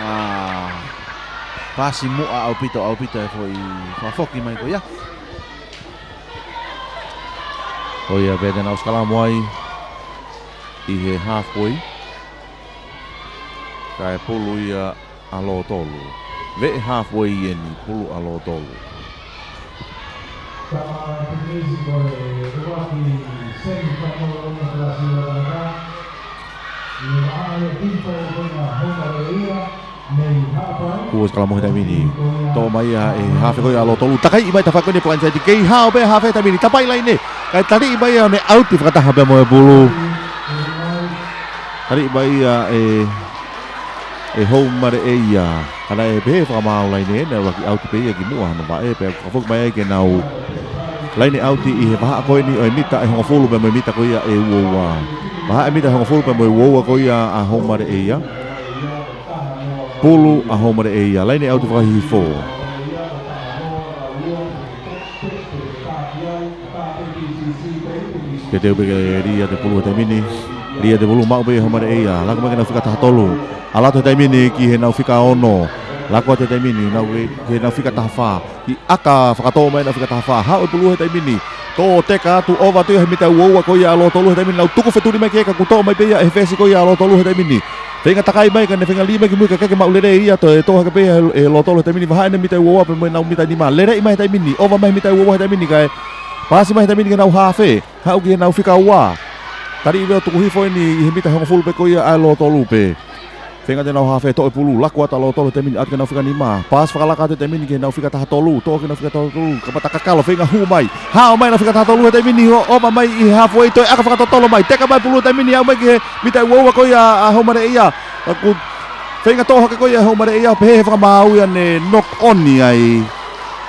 Ah, pasi muʻa ʻaupito, ʻaupito e foʻi fakafoki mai ko ia. Ko ia pē te nau sikalamo ai ʻi he halfway. Kae pulu ia ʻa Lotolu. Veʻe halfway eni, pulu ʻa Lotolu. Kuo sikalamo he taimi ni. Toʻo mai ia ʻe he hafe ko ia ʻa Lotolu. Takai mai tafaʻaki ko eni blindside. Kei hao pē hafe taimi ni. Tapai laine. Kae taliʻi mai ia ʻo ne ʻauti fakataha pea mo e pulu. Taliʻi mai ia ʻe, ʻe Haumare ia. Ka naʻe pehē fakamaau laine, naʻe ʻuluaki ʻauti pē ia ki muʻa hano vaʻe, pea fakafoki mai ai ke nau laine ʻauti ʻi he vahaʻa ko eni ʻo e mita ʻe hongofulu pea mo e mita ko ia ʻe uaua. Vahaʻa e mita hongofulu pea mo e uaua ko ia ʻa Haumare ia. Pulu ʻa Haumare ia, laine ʻauti fakahihifo. Ke teu pē ke lī atu e pulu he taimi ni. Lī atu e pulu, maʻu pē ʻe Haumare ia. Lako mai ki he nau fika taha tolu. ʻAlu atu he taimi ni ki he nau fika ono. Lako atu he taimi ni, nau, ki he nau fika taha fā. Ki ʻaka fakatō mai nau fika taha fā. Haʻu e pulu he taimi ni. Tō teka atu, ʻova atu ia he mita uaua ko ia ʻa Lotolu he taimi ni. Nau tuku fetuli mai ki ʻeka, kuo toʻo mai pē ia ʻe he fesi ko ia ʻa Lotolu he taimi ni. Feinga takai mai, ka ne feinga lī mai ki mui, ka ʻikai ke maʻu lelei ia, toe tō hake pē ia ʻe Lotolu he taimi ni. Vahaʻa eni e mita uaua pea mo e nau mita nima. Lelei mai he taimi ni, ʻova mai he mita uaua he taimi ni, kae pasi mai he taimi ni ki he nau hafe. Haʻu ki he nau fika ua. Taliʻi pē ʻo tuku hifo eni ʻi he mita hongofulu pē ko ia ʻa Lotolu pē. Feinga atu e nau hafe, toʻo e pulu, lako atu ʻa Lotolu he taimi ni, ʻatu ki he nau fika nima. Pasi fakalaka atu he taimi ni ki he nau fika taha tolu, toʻo ki he nau fika taha tolu, kamata kakalo, feinga hū mai. Hao mai nau fika taha tolu he taimi ni, ʻo, ʻova mai ʻi he halfway, toe ʻaka fakatotolo mai. Teka mai pulu he taimi ni, aʻu mai ki he mita uaua ko ia ʻa Haumare ia. Ka kuo feinga toʻo hake ko ia ʻe Haumare ia, pehē he fakamaau ia ne knock on ai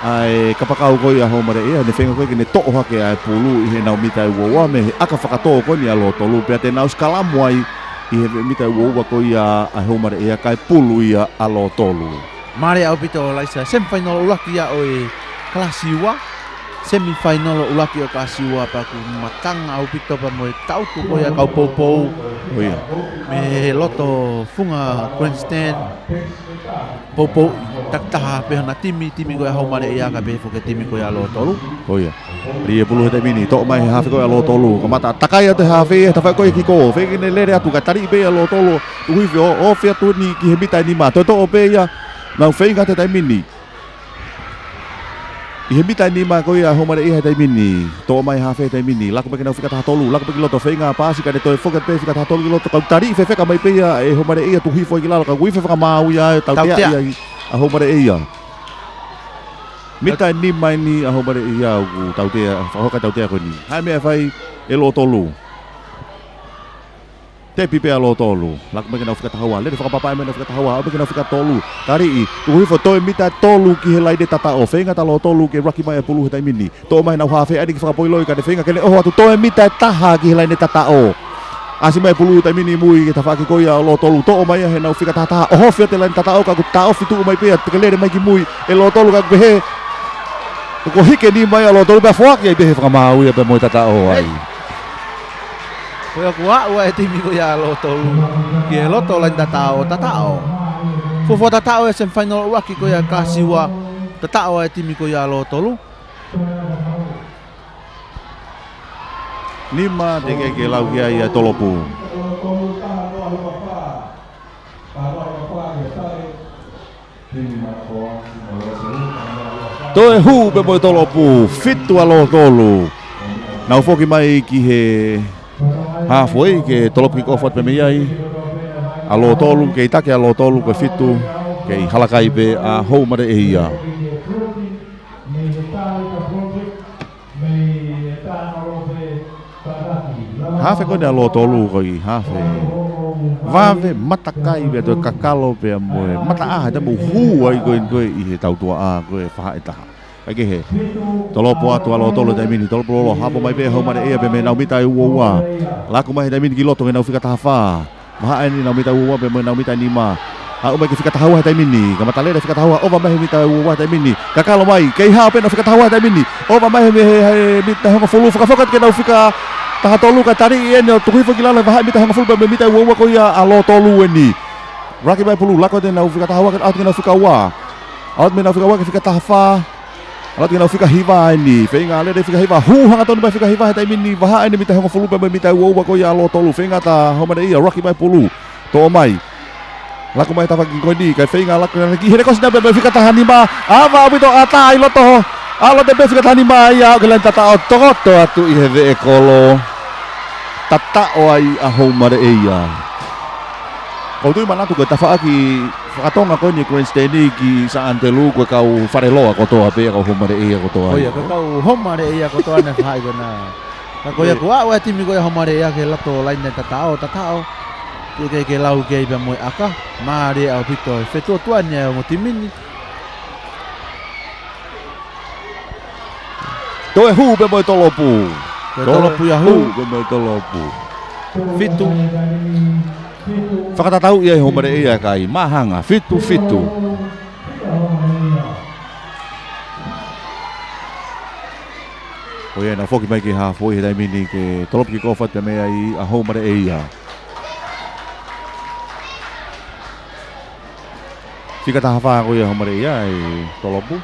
ʻa e kapakau ko ia ʻa Haumare ia, ne feinga ko ia ke ne toʻo hake ʻa e pulu ʻi he nau mita uaua mei he ʻaka fakatō ko eni ʻa Lotolu, pea te nau sikalamo ai ʻi he mita uaua ko ia ʻa Haumare ia, kae pulu ia ʻa Lotolu. Mālie ʻaupito Laisa, semifinal ʻuluaki ia ʻo e kalasi ua. Semifinal ʻuluaki ʻo e kalasi ua, pea ʻoku matanga ʻaupito pea mo e tautu ko ia kau poupou. ʻO ia. Mei he loto funga grandstand. Poupou takitaha pē hona timi, timi ko ia ʻa Haumare ia kae pehē foki e timi ko ia ʻa Lotolu. ʻO ia. Lī e pulu he taimi ni, toʻo mai he hafe ko ia ʻa Lotolu. Kamata takai atu he hafe, he tafaʻaki ko ia kiko. Feinga ke ne lele atu, kae taliʻi pē ia ʻa Lotolu. Tuku hifo, ʻo, ʻofi atu ni ki he mita ʻe nima. Toe toʻo pē ia, nau feinga atu he taimi ni. ʻI he mita ʻe nima ko ia ʻa Haumare ia he taimi ni. Toʻo mai hafe he taimi ni. Lako mai ki he nau fika taha tolu. Lako mai ki loto, feinga pasi ka ne toe foki atu pē fika taha tolu ki loto. Kau taliʻi fefeka mai pē ia ʻe Haumare ia, tuku hifo ai ki lalo, ka ʻoku ʻi ai e fakamaau ia ʻe tautea. Tautea ia ʻa Haumare ia. Mita ʻe nima eni ʻa Haumare ia ʻoku tautea, fakahoko e tautea ko eni. Hā e meʻa ʻe fai ʻe Lotolu. Tepi pē ʻa Lotolu. Lako mai ki he nau fika taha ua. Lele fakapapa mai nau fika taha ua. Aʻu mai ki he nau fika tolu. Taliʻi. Tuku hifo, toe mita ʻe tolu ki he laine tataʻo. Feinga atu ʻa Lotolu ke laki mai e pulu he taimi ni. Toʻo mai he nau hafe, ʻai ke fakapoʻuli ka ne feinga ke ne ʻoho atu, toe mita ʻe taha ki he laine tataʻo. ʻAsi mai e pulu he taimi ni mui ki he tafaʻaki ko ia ʻo Lotolu. Toʻo mai ia he nau fika taha taha. ʻOhofi atu e laine tataʻo ka kuo taʻofi tuʻu mai pē ia, te ke lele mai ki mui ʻe Lotolu ka ʻoku pehē kuo hiki e nima ia ʻa Lotolu pea foaki ai pē he fakamaau ia pea mo e tataʻo ai. Ko ia kuo aʻu ai e timi ko ia ʻa Lotolu ki he loto laine tataʻo, tataʻo. Fuofua tataʻo e semifinal ʻuluaki ko ia kalasi ua, tataʻo ai e timi ko ia ʻa Lotolu. Nima teʻeki ke lau ki ai ʻa e tolopu. Toe hū pē mo e tolopu, fitu ʻa Lotolu. Nau foki mai ki he halfway ke tolopu kick off atu pē mei ai ʻa Lotolu, kei taki ʻa Lotolu ko e fitu, kei halakai pē ʻa Haumare ia. Hafe ko eni ʻa Lotolu ko e hafe vave, matakai pea toe kakalo pea mo e mataʻaha, te mou hū ai ko eni ko ē ʻi he tautuaʻa ko e fahaʻi taha. Kae kehe, tolopu atu ʻa Lotolu he taimi ni, tolopu lolo, hapo mai pē Haumare ia pea mei he nau mita ʻe uaua. Lako mai he taimi ni ki loto ki he nau fika taha fā. Vahaʻa eni nau mita uaua pea mo e nau mita nima. Aʻu mai ki he fika taha ua he taimi ni. Kamata lele e fika taha ua, ova mai he mita ua ua he taimi ni. Kakalo mai, kei hao pē ʻenau fika taha ua he taimi ni. Ova mai he, he, he mita hongofulu, fakafoki atu ki heʻenau fika taha tolu, ka taliʻi eni ʻo tuku hifo ki lalo he vahaʻa mita hongofulu pea mo e mita ua ua ko ia ʻa Lotolu eni. Laki mai e pulu, laka atu ʻenau fika taha ua, ʻalu atu ki heʻenau fika ua. ʻAlu atu mei heʻenau fika ua ki he fika taha fā. ʻAlu atu ki heʻenau fika hiva eni. Feinga lele e fika hiva. Hū hangatonu mai e fika hiva he taimi ni. Vahaʻa eni mita hongofulu pea mo e mita ua ua ko ia ʻa Lotolu. Feinga atu ʻa Homare ʻEia, laki mai e pulu. Toʻo mai. Laku mai he tafaʻaki ko eni, kae feinga laku ʻi heni, ko e sinapi pē fika taha nima, ava ʻaupito, ʻatā ʻi loto. ʻAlu atu pē fika taha nima ia, ʻo aʻu ki he laine tataʻo, tokoto atu ʻi he veʻe kolo. Tataʻo ai ʻa Homare ʻEia. ʻOku ou tui manatu ko e tafaʻaki fakatonga ko eni ʻa e grandstand ki Sānitelū, ko e kau faleloa kotoa pē ʻa e kau Homare ʻEia kotoa. ʻOia, ko e kau Homare ʻEia kotoa ʻena faʻahi ko ena. Ka ko ia, ʻoku aʻu e timi ko ia ʻa Homare ʻEia ki he loto laine tataʻo, tataʻo. Teʻeki ke lau ki ai pea mo e ʻaka, mālie ʻaupito e fetuʻutuʻuni ʻa e ongo timi ni. Toe hū pea mo e tolopu. Toe toe tolopu ia, hū. Hū pea mo e tolopu. Fitu. Fakatatau ia ʻe Homare ʻEia ʻa e kai. Māhanga, fitu fitu. Ko ia ʻenau foki mai ki he halfway he taimi ni ke tolopu kick off atu mei ai ʻa Homare ʻEia. Fika taha fā ko ia ʻa Homare ʻEia ʻi he tolopu.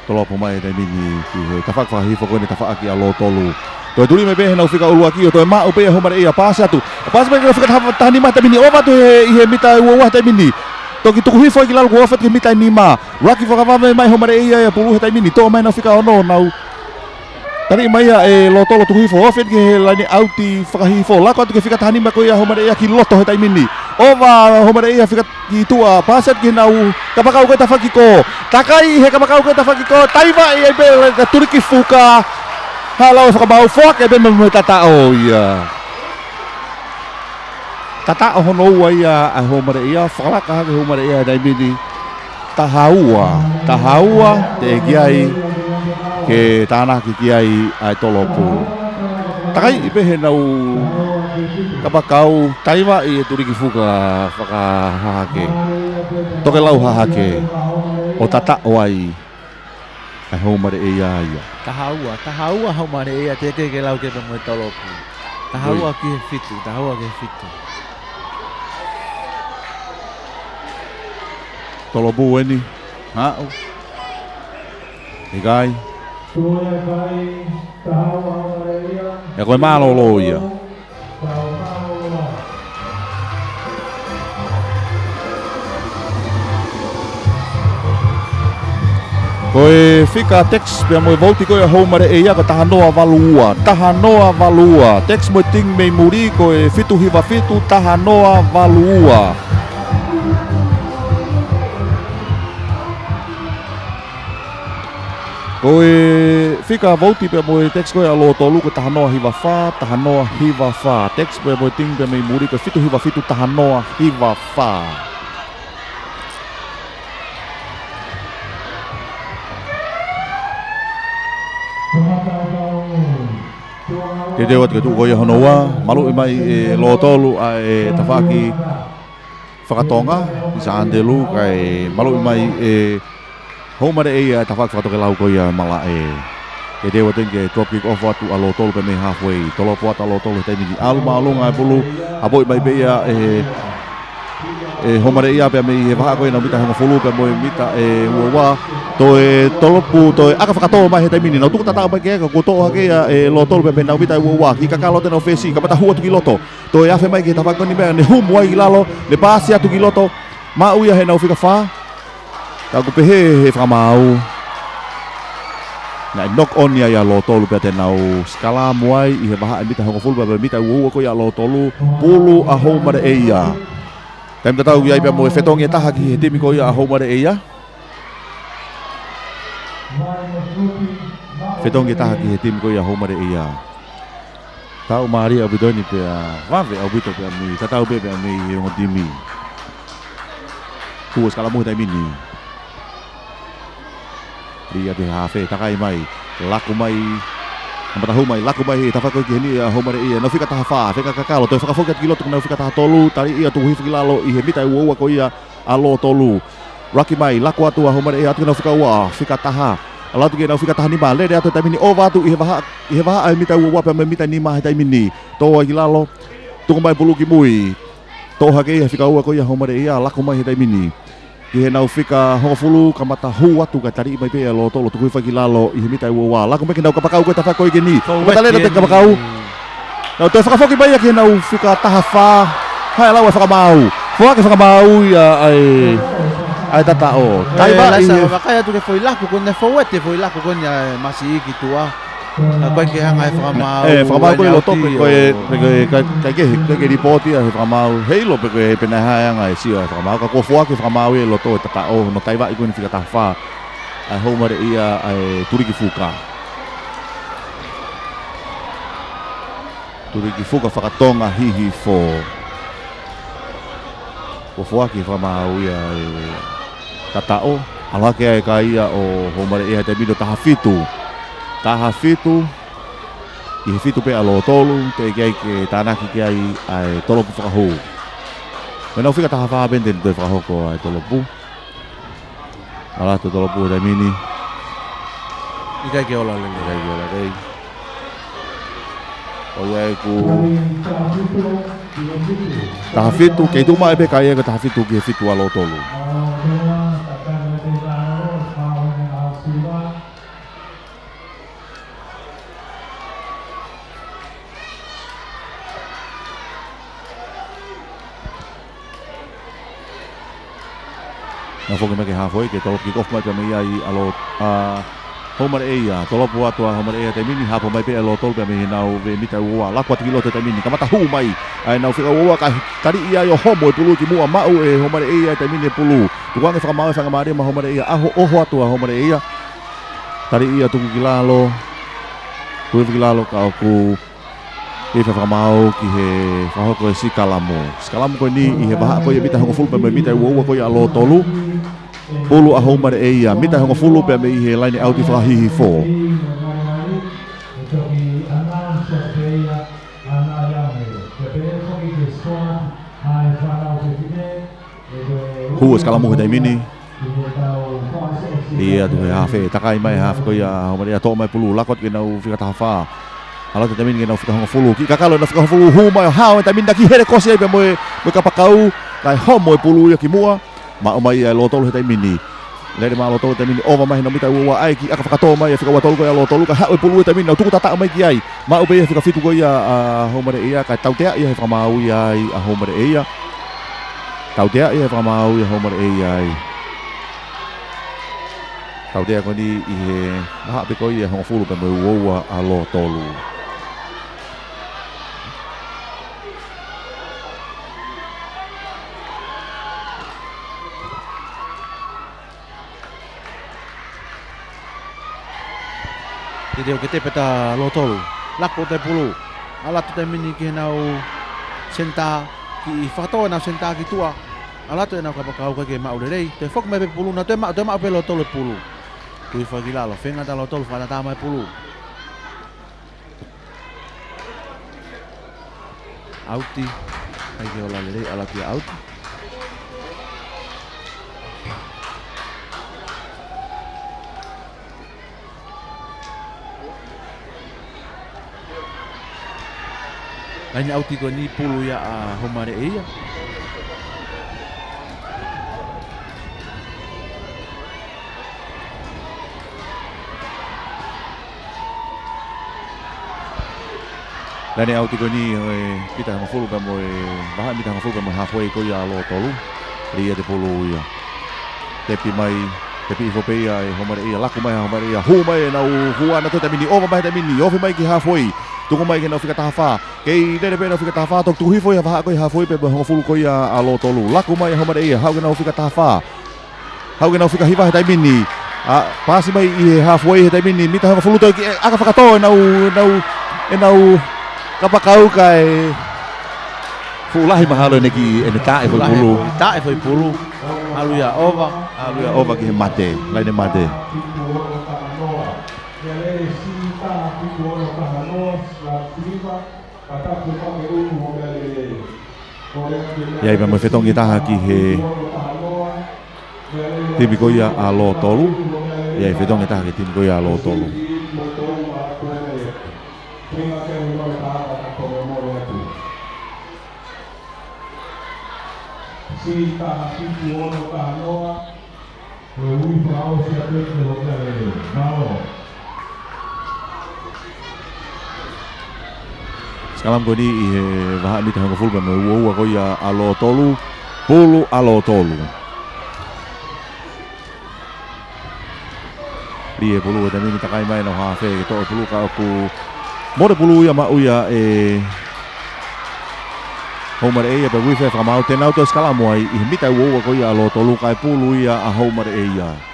Tolopu mai he taimi ni ki he tafaʻaki fakahihifo ko eni, tafaʻaki ʻa Lotolu. Toe tuli mai pē heʻenau fika ʻuluaki ʻo toe maʻu pē ʻa Homare ʻEia, paasi atu. Paasi mai ki he fika taha, taha nima he taimi ni, ova atu he, ʻi he mita ua ua he taimi ni. Toki tuku hifo ki lalo kuo ofi atu ki he mita ʻe nima. Laki fakavave mai ʻa Homare ʻEia ʻa e pulu he taimi ni. Toʻo mai ʻenau fika ono, nau taliʻi mai ia ʻe Lotolu, tuku hifo, ofi ki he laine ʻauti fakahihifo. Laka atu ki he fika taha nima ko ia ʻa Homare ʻEia ki loto he taimi ni. Ova ʻa Homare ʻEia, fika ki tuʻa, paasi atu ki heʻenau kapakau ko e tafaʻaki kō. Takai he kapakau ko e tafaʻaki kō, taivaʻi ai pē ʻe Tulikifuka. Haʻu ʻo fakamaau, foaki pē mo e tataʻo ia. Tataʻo hono ua ia ʻa Homare ʻEia, fakalaka hake ʻa Homare ʻEia he taimi ni. Taha ua, taha ua, teʻeki ai ke tānaki ki ai ʻa e tolopu. Takaiʻi pē heʻenau kapakau, taivaʻi ʻe Tulikifuka fakahahake. Tokelau hahake, ʻo tataʻo ai ʻa Homare ʻEia ia. Taha ua, taha ua Homare ʻEia, teʻeki ke lau ki ai pea mo e tolopu. Taha ua ki he fitu, taha ua ki he fitu. Tolopu eni, haʻu. ʻIkai. Ko e mālōlō ia. Ko e fika text pea mo e vouti ko ia ʻa Homare ʻEia ko e taha noa valu ua, taha noa valu ua. Text mo e ting mei muli ko e fitu hiva fitu, taha noa valu ua. Ko e fika vouti pea mo e text ko ia ʻa Lotolu ko e taha noa hiva fā, taha noa hiva fā. Text pea mo e ting pea mei muli ko e fitu hiva fitu, taha noa hiva fā. Teuteu atu ki he tuʻu ko ia hono ua, maluʻi mai ʻe Lotolu ʻa e tafaʻaki fakatonga ʻi Sānitelū, kae maluʻi mai ʻe Homare ʻEia ʻa e tafaʻaki fakatokelau ko ia ʻa e malaʻe. Teuteu atu ki he drop kick off atu ʻa Lotolu pea mei halfway. Tolopu atu ʻa Lotolu he taimi ni, ʻalu māʻolunga e pulu, ʻapoʻi mai pē ia ʻe, ʻe Homare ʻEia pea mei he vahaʻa ko ē ʻenau mita hongofulu pea mo e mita ʻe ua ua. Toe tolopu, toe ʻaka fakatō mai he taimi ni. Nau tuku tataʻo mai ki ai ka kuo toʻo hake ia ʻe Lotolu pea mei heʻenau mita ʻe ua ua. Kiʻi kakalo atu ʻenau fesi, kamata hū atu ki loto. Toe afe mai ki he tafaʻaki ko eni meʻa, ne humu ai ki lalo, ne paasi atu ki loto. Maʻu ia heʻenau fika fā. Ka ʻoku pehē ʻe he fakamaau, naʻe knock on ia ʻia Lotolu pea te nau sikalamu ai ʻi he vahaʻa mita hongofulu pea mita ua ua ko ia ʻa Lotolu, pulu ʻa Homare ʻEia. Taimi tatau ki ai pea mo e fetongi ʻe taha ki he timi ko ia ʻa Homare ʻEia. Fetongi ʻe taha ki he timi ko ia ʻa Homare ʻEia. Tau mālie ʻaupito eni pea vave ʻaupito pea mei tatau pē pea mei he ongo timi. Kuo sikalamu he taimi ni. Lī atu he hafe, takai mai, laku mai. Kamata hū mai, laku mai he tafaʻaki ko ē ki heni ʻa Houmareʻia, nau fika taha fā, feinga kakalo, toe fakafoki atu ki loto ki nau fika taha tolu, tali ia tuku hifo ki lalo ʻi he mita ʻe ua ua ko ia ʻa Lotolu. Laki mai, laku atu ʻa Houmareʻia atu ki nau fika ua, fika taha. ʻAlu atu ki nau fika taha nima, lele atu he taimi ni ʻova atu ʻi he vahaʻa, ʻi he vahaʻa ʻe mita ua ua pea mo e mita nima he taimi ni. Tō ai ki lalo, tuku mai pulu ki mui. Tō hake ia he fika ua ko ia Houmareʻia, laku mai he taimi ni. Ki he nau fika hongofulu, kamata hū atu kae taliʻi mai pē ʻe Lotolu, tuku hifo ki lalo ʻi he mita ʻe ua ua. Laku mai ki he nau kapakau ko e tafaʻaki ko ē ki heni. Kamata lele atu e kapakau. Nau toe fakafoki mai ia ki he nau fika taha fā. Haʻu e lau ʻa e fakamaau. Foaki e fakamaau ia ʻa e, ʻa e tataʻo. Taiva ʻi he vakai atu ki he foʻi laku ko eni, foʻi laku ko eni ʻa e masiʻi ki tuʻa. ʻA, ko e ke hanga he fakamaau, ʻe, fakamaau ko e loto, pe ko e, pe ko e, ka, ka ke, ka ke lipooti ʻa e fakamaau. Heʻilo pe ko e, pe naʻe hā e anga e sio ʻa e fakamaau. Ka kuo foaki e fakamaau ʻi loto e tataʻo, hono taivaʻi ko eni fika taha fā. ʻA e Houmareʻia, ʻa e Tuliki Fuka. Tuliki Fuka fakatonga hihifo. Kuo foaki e fakamaau ia ʻa e tataʻo, ʻalu hake ai e kai ia ʻo Houmareʻia he taimi ni ʻo taha fitu. Taha fitu, ʻi he fitu pē ʻa Lotolu, teʻeki ai ke tānaki ki ai ʻa e tolopu fakahū. Mei he nau fika taha fā pē ʻe toe fakahoko ʻa e tolopu. ʻAlu atu e tolopu he taimi ni. ʻIkai ke ola lelei. ʻIkai ke ola lelei. ʻOiauē, ko e taha fitu, kei tuʻu mai pē kai ia ko e taha fitu ki he fitu ʻa Lotolu. Nau foki mai ki he halfway, ke tolopu kick off mai pea mei ai ʻa Lo-, ʻa Houmareʻia, tolopu atu ʻa Houmareʻia he taimi ni, hapo mai pē ʻa Lotolu pea mei he nau veʻe mita ua ua, laku atu ki loto he taimi ni, kamata hū mai ʻa e nau fika ua ua, kae taliʻi ai ʻo homo e pulu ki muʻa, maʻu ʻe Houmareʻia he taimi ni e pulu. Tukuange e fakamaau, feinga mālie mai Houmareʻia, ʻaho, ʻoho atu ʻa Houmareʻia. Taliʻi ia tuku ki lalo. Tuku ki lalo ka ʻoku ʻi he fakamaau ki he fakahoko e sikalamu. Sikalamu ko eni ʻi he vahaʻa ko ia mita hongofulu pea mo e mita ua ua ko ia ʻa Lotolu. Pulu ʻa Houmareʻia, mita hongofulu pea mei he laine ʻauti fakahihifo. Hū e sikalamu he taimi ni. Hū e sikalamu he taimi ni. Ia tuku he hafe, takai mai hafe ko ia Houmareʻia, toʻo mai pulu, laku atu ki he nau fika taha fā. ʻAlu atu he taimi ni ki he nau fika hongofulu, kiʻi kakalo e nau fika hongofulu, hū mai ʻo hao he taimi ni, taki hele kosi ai pea mo e, mo e kapakau, kae homo e pulu ia ki muʻa, maʻu mai ʻe Lotolu he taimi ni. Lele mai ʻa Lotolu he taimi ni, ʻova mai he nau mita ua ua, ʻai kiʻi ʻaka fakatō mai e fika ua tolu ko ia ʻa Lotolu, kae haʻu e pulu he taimi ni, nau tuku tataʻo mai ki ai. Maʻu pē ia he fika fitu ko ia ʻa Houmareʻia, kae tautea ia he fakamaau ia ai ʻa Houmareʻia. Tautea ia he fakamaau ia ʻa Houmareʻia ai. Tautea ko eni ʻi he vahaʻa pē ko ia hongofulu pea mo e ua ua ʻa Lotolu. Te teu ke tepe atu ʻa Lotolu. Laku atu e pulu. ʻAlu atu he taimi ni ki he nau senitā, kiʻi fakatō e nau senitā ki tuʻa. ʻAlu atu e nau kapakau, ʻikai ke maʻu lelei. Toe foki mai pē pulu, nau toe maʻu, toe maʻu pē Lotolu e pulu. Tuku hifo ki lalo, feinga atu ʻa Lotolu, fakatātā mai pulu. ʻAuti, ʻikai ke ola lelei, ʻalu atu ia ʻauti. Laine ʻauti ko eni, pulu ia ʻa Houmareʻia. Laine ʻauti ko eni ʻo e mita hongofulu pea mo e, vahaʻa mita hongofulu pea mo e halfway ko ia ʻa Lotolu. Lī ia e pulu ia. Tepi mai, tepi hifo pē ia ʻe Houmareʻia, laku mai ʻa Houmareʻia, hū mai e nau hua nautolu he taimi ni, ʻova mai he taimi ni, ofi mai ki halfway. Tuku mai ki he nau fika taha fā. Kei lele pē nau fika taha fā, toki tuku hifo ia vahaʻa ko ia halfway pea mo e hongofulu ko ia ʻa Lotolu. Laku mai ʻa Houmareʻia, haʻu ki he nau fika taha fā. Haʻu ki he nau fika hiva he taimi ni. ʻA, paasi mai ʻi he halfway he taimi ni. Mita hongofulu, toe kiʻi ʻaka fakatō e nau, nau, e nau kapakau kae fuʻu lahi mahalo ʻene kiʻi, ʻene taʻe foʻi pulu. Taʻe foʻi pulu. ʻAlu ia ʻova. ʻAlu ia ʻova ki he mate. Laine mate. ʻI ai pē mo e fetongi ʻe taha ki he timi ko ia ʻa Lotolu. ʻI ai fetongi ʻe taha ki he timi ko ia ʻa Lotolu. Sikalamu ko eni ʻi he vahaʻa mita hongofulu pea mo e uaua ko ia ʻa Lotolu, pulu ʻa Lotolu. Lī e pulu he taimi ni, takai mai ʻenau hafe ke toʻo e pulu ka ʻoku mole pulu ia maʻu ia ʻe Houmareʻeia pea uifi e fakamaau, te nau toe sikalamu ai ʻi he mita uaua ko ia ʻa Lotolu kae pulu ia ʻa Houmareʻeia.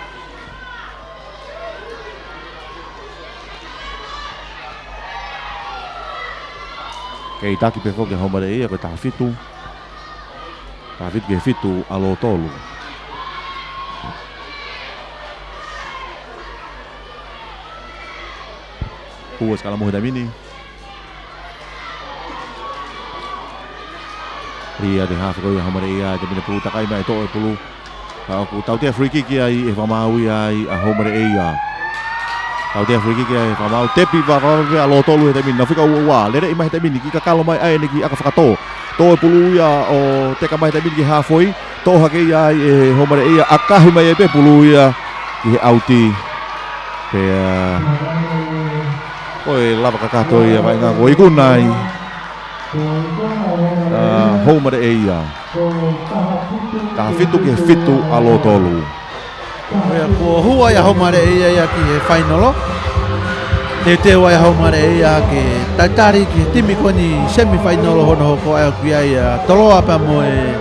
Kei taki pē foki ʻa Houmareʻeia, ko e taha fitu. Taha fitu ki he fitu ʻa Lotolu. Hū e sikalamu he taimi ni. Lī ʻa e hafe ko ia ʻa Houmareʻeia, he taimi ni pulu, takai mai toʻo e pulu. Ka ʻoku tautea free kick ai ʻe he fakamaau ia ai ʻa Houmareʻeia. Tautea free kick ai ʻe he fakamaau, tepi vave pē ʻa Lotolu he taimi ni, nau fika uaua. Leleʻi mai he taimi ni, kiʻi kakalo mai ai ʻene kiʻi ʻaka fakatō. Toʻo e pulu ia ʻo teka mai he taimi ni ki he hafoi. Toʻo hake ia ai ʻe Houmareʻeia, ʻakahi mai ai pē pulu ia ki he ʻauti. Pea ko e lava kakato ia vaʻinga ko e ikuna ai ʻa Houmareʻeia. Taha fitu ki he fitu ʻa Lotolu. ʻIo, kuo hū ai ʻa Houmareʻeia ia ki he fainolo. Teuteu ai ʻa Houmareʻeia ke talitali ki he timi ko eni semifainolo hono hoko, ʻa ia ʻoku ʻi ai ʻa Toloa pea mo e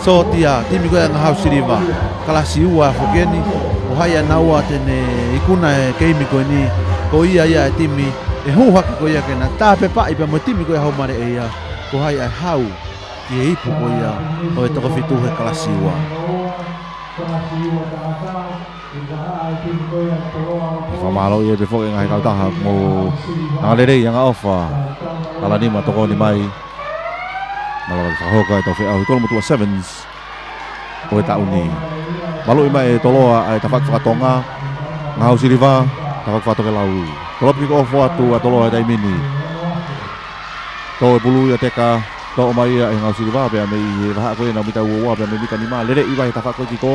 Sōtia, timi ko ia ʻa e Ngahau Siliva. Kalasi ua foki eni, ʻo haʻi ʻa naua te ne ikuna e keimi ko eni, ko ia ia e timi ʻe hū hake ko ia ke na tāpepaʻi pea mo e timi ko ia ʻa Houmareʻeia, ko hai ʻa e hau ki he ipu ko ia ʻo e toko fitu he kalasi ua. Fakamālō ia pē foki e ngaahi kautaha mo e anga lelei, anga ʻofa, hala nima tokoni mai. Mālō e fakahoko e tau feʻauhi Kolomotuʻa Sevens ʻo e taʻu ni. Maluʻi mai ʻe Toloa ʻa e tafaʻaki fakatonga, Ngahau Siliva tafaʻaki fakatokelau. Kolopu kiʻi ʻofa atu ʻa Toloa he taimi ni. Toʻo e pulu ia, teka, toʻo mai ia ʻe Ngahau Siliva pea mei he vahaʻa ko ia ʻenau mita uaua pea mei he mita nima. Leleʻi vai he tafaʻaki ko ē kiʻi kō.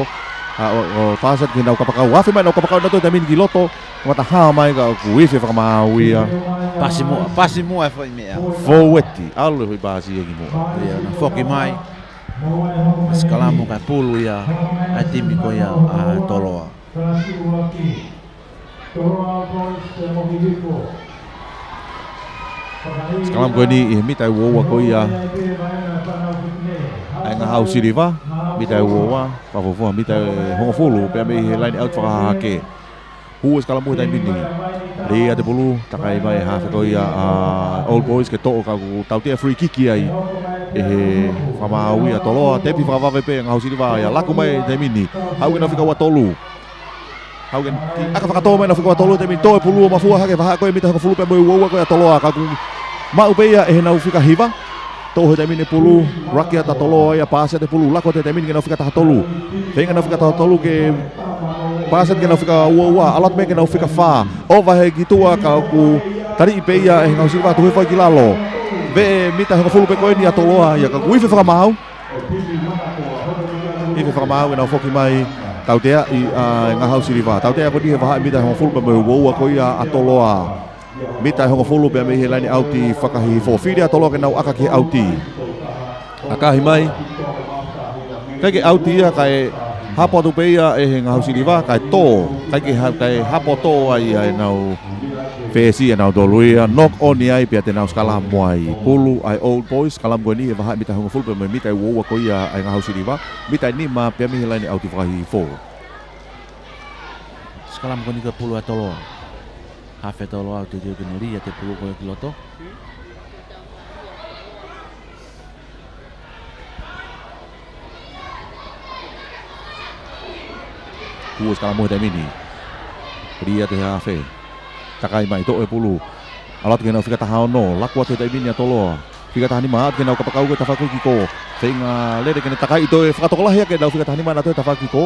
ʻA, ʻo, ʻo pasi atu ki heʻenau kapakau. Afe mai ʻenau kapakau ʻanautolu he taimi ni ki loto. Mata hā mai ka ʻoku uifi e fakamaau ia. Pasi muʻa, pasi muʻa e foʻi meʻa. Fōueti, ʻalu e foʻi pasi ia ki muʻa. Ia, na foki mai. Sikalamu kae pulu ia ʻa e timi ko ia ʻa Toloa. Sikalamu ko eni ʻi he mita uaua ko ia ʻa e Ngahau Siliva, mita uaua, fakafuofua mita hongofulu pea mei he laine ʻauti fakahahake. Hū e sikalamu he taimi ni. Lī ʻa e pulu, takai mai e hafe ko ia ʻa Old Boys ke toʻo, ka ʻoku tautea free kick ai ʻe he fakamaau ia ʻa Toloa, tepi fakavave pē ʻa Ngahau Siliva ia, laku mai he taimi ni. Haʻu ke nau fika ua tolu. Haʻu ke kiʻi ʻaka fakatō mai ʻenau fika ua tolu he taimi ni, toʻo e pulu ʻo mafua hake vahaʻa ko ia mita hongofulu pea mo e uaua ko ia ʻa Toloa, ka ʻoku maʻu pē ia ʻe heʻenau fika hiva. Toʻo he taimi ni pulu, raki atu ʻa Toloa ia, pasi atu e pulu, laku atu he taimi ni ki heʻenau fika taha tolu. Feinga ʻenau fika taha tolu ke pasi atu ki heʻenau fika uaua, ʻalu atu mai ki heʻenau fika fā. ʻOva he ki tuʻa ka ʻoku taliʻi pē ia ʻe he Ngahau Siliva, tuku hifo ai ki lalo. Veʻe mita hongofulu pē ko eni ʻa Toloa ia ka ʻoku uifi e fakamaau. Uifi e fakamaau, ʻenau foki mai, tauteaʻi ʻa e Ngahau Siliva. Tautea ko eni he vahaʻa mita hongofulu pea mo e uaua ko ia ʻa Toloa. Mita ʻe hongofulu pea mei he laine ʻauti fakahihifo. Fili ʻa Toloa ke nau ʻaka ki he ʻauti. ʻAkahi mai. ʻIkai ke ʻauti ia kae hapo atu pē ia ʻe he Ngahau Siliva, kae tō. ʻIkai ke ha-, kae hapo tō ai ʻa ʻenau fesi ʻanautolu ia. Knock on ai pea te nau sikalamu ai. Pulu ʻa e Old Boys, sikalamu ko eni he vahaʻa mita hongofulu pea mo e mita uaua ko ia ʻa e Ngahau Siliva. Mita ʻe nima pea mei he laine ʻauti fakahihifo. Sikalamu ko eni ko e pulu ʻa Toloa. Hafe Toloa ʻoku teuteu ke ne lī ʻa e pulu ko ia ki loto. Hū e sikalamu he taimi ni. Lī atu he hafe. Takai mai, toʻo e pulu. ʻAlu atu ki heʻenau fika taha ono, laku atu he taimi ni ʻa Toloa. Fika taha nima, ʻalu atu ki heʻenau kapakau ko e tafaʻaki kikō. Feinga lele ke ne takai, toe fakatokolahi ʻaki ʻenau fika taha nima ʻa e tafaʻaki kikō.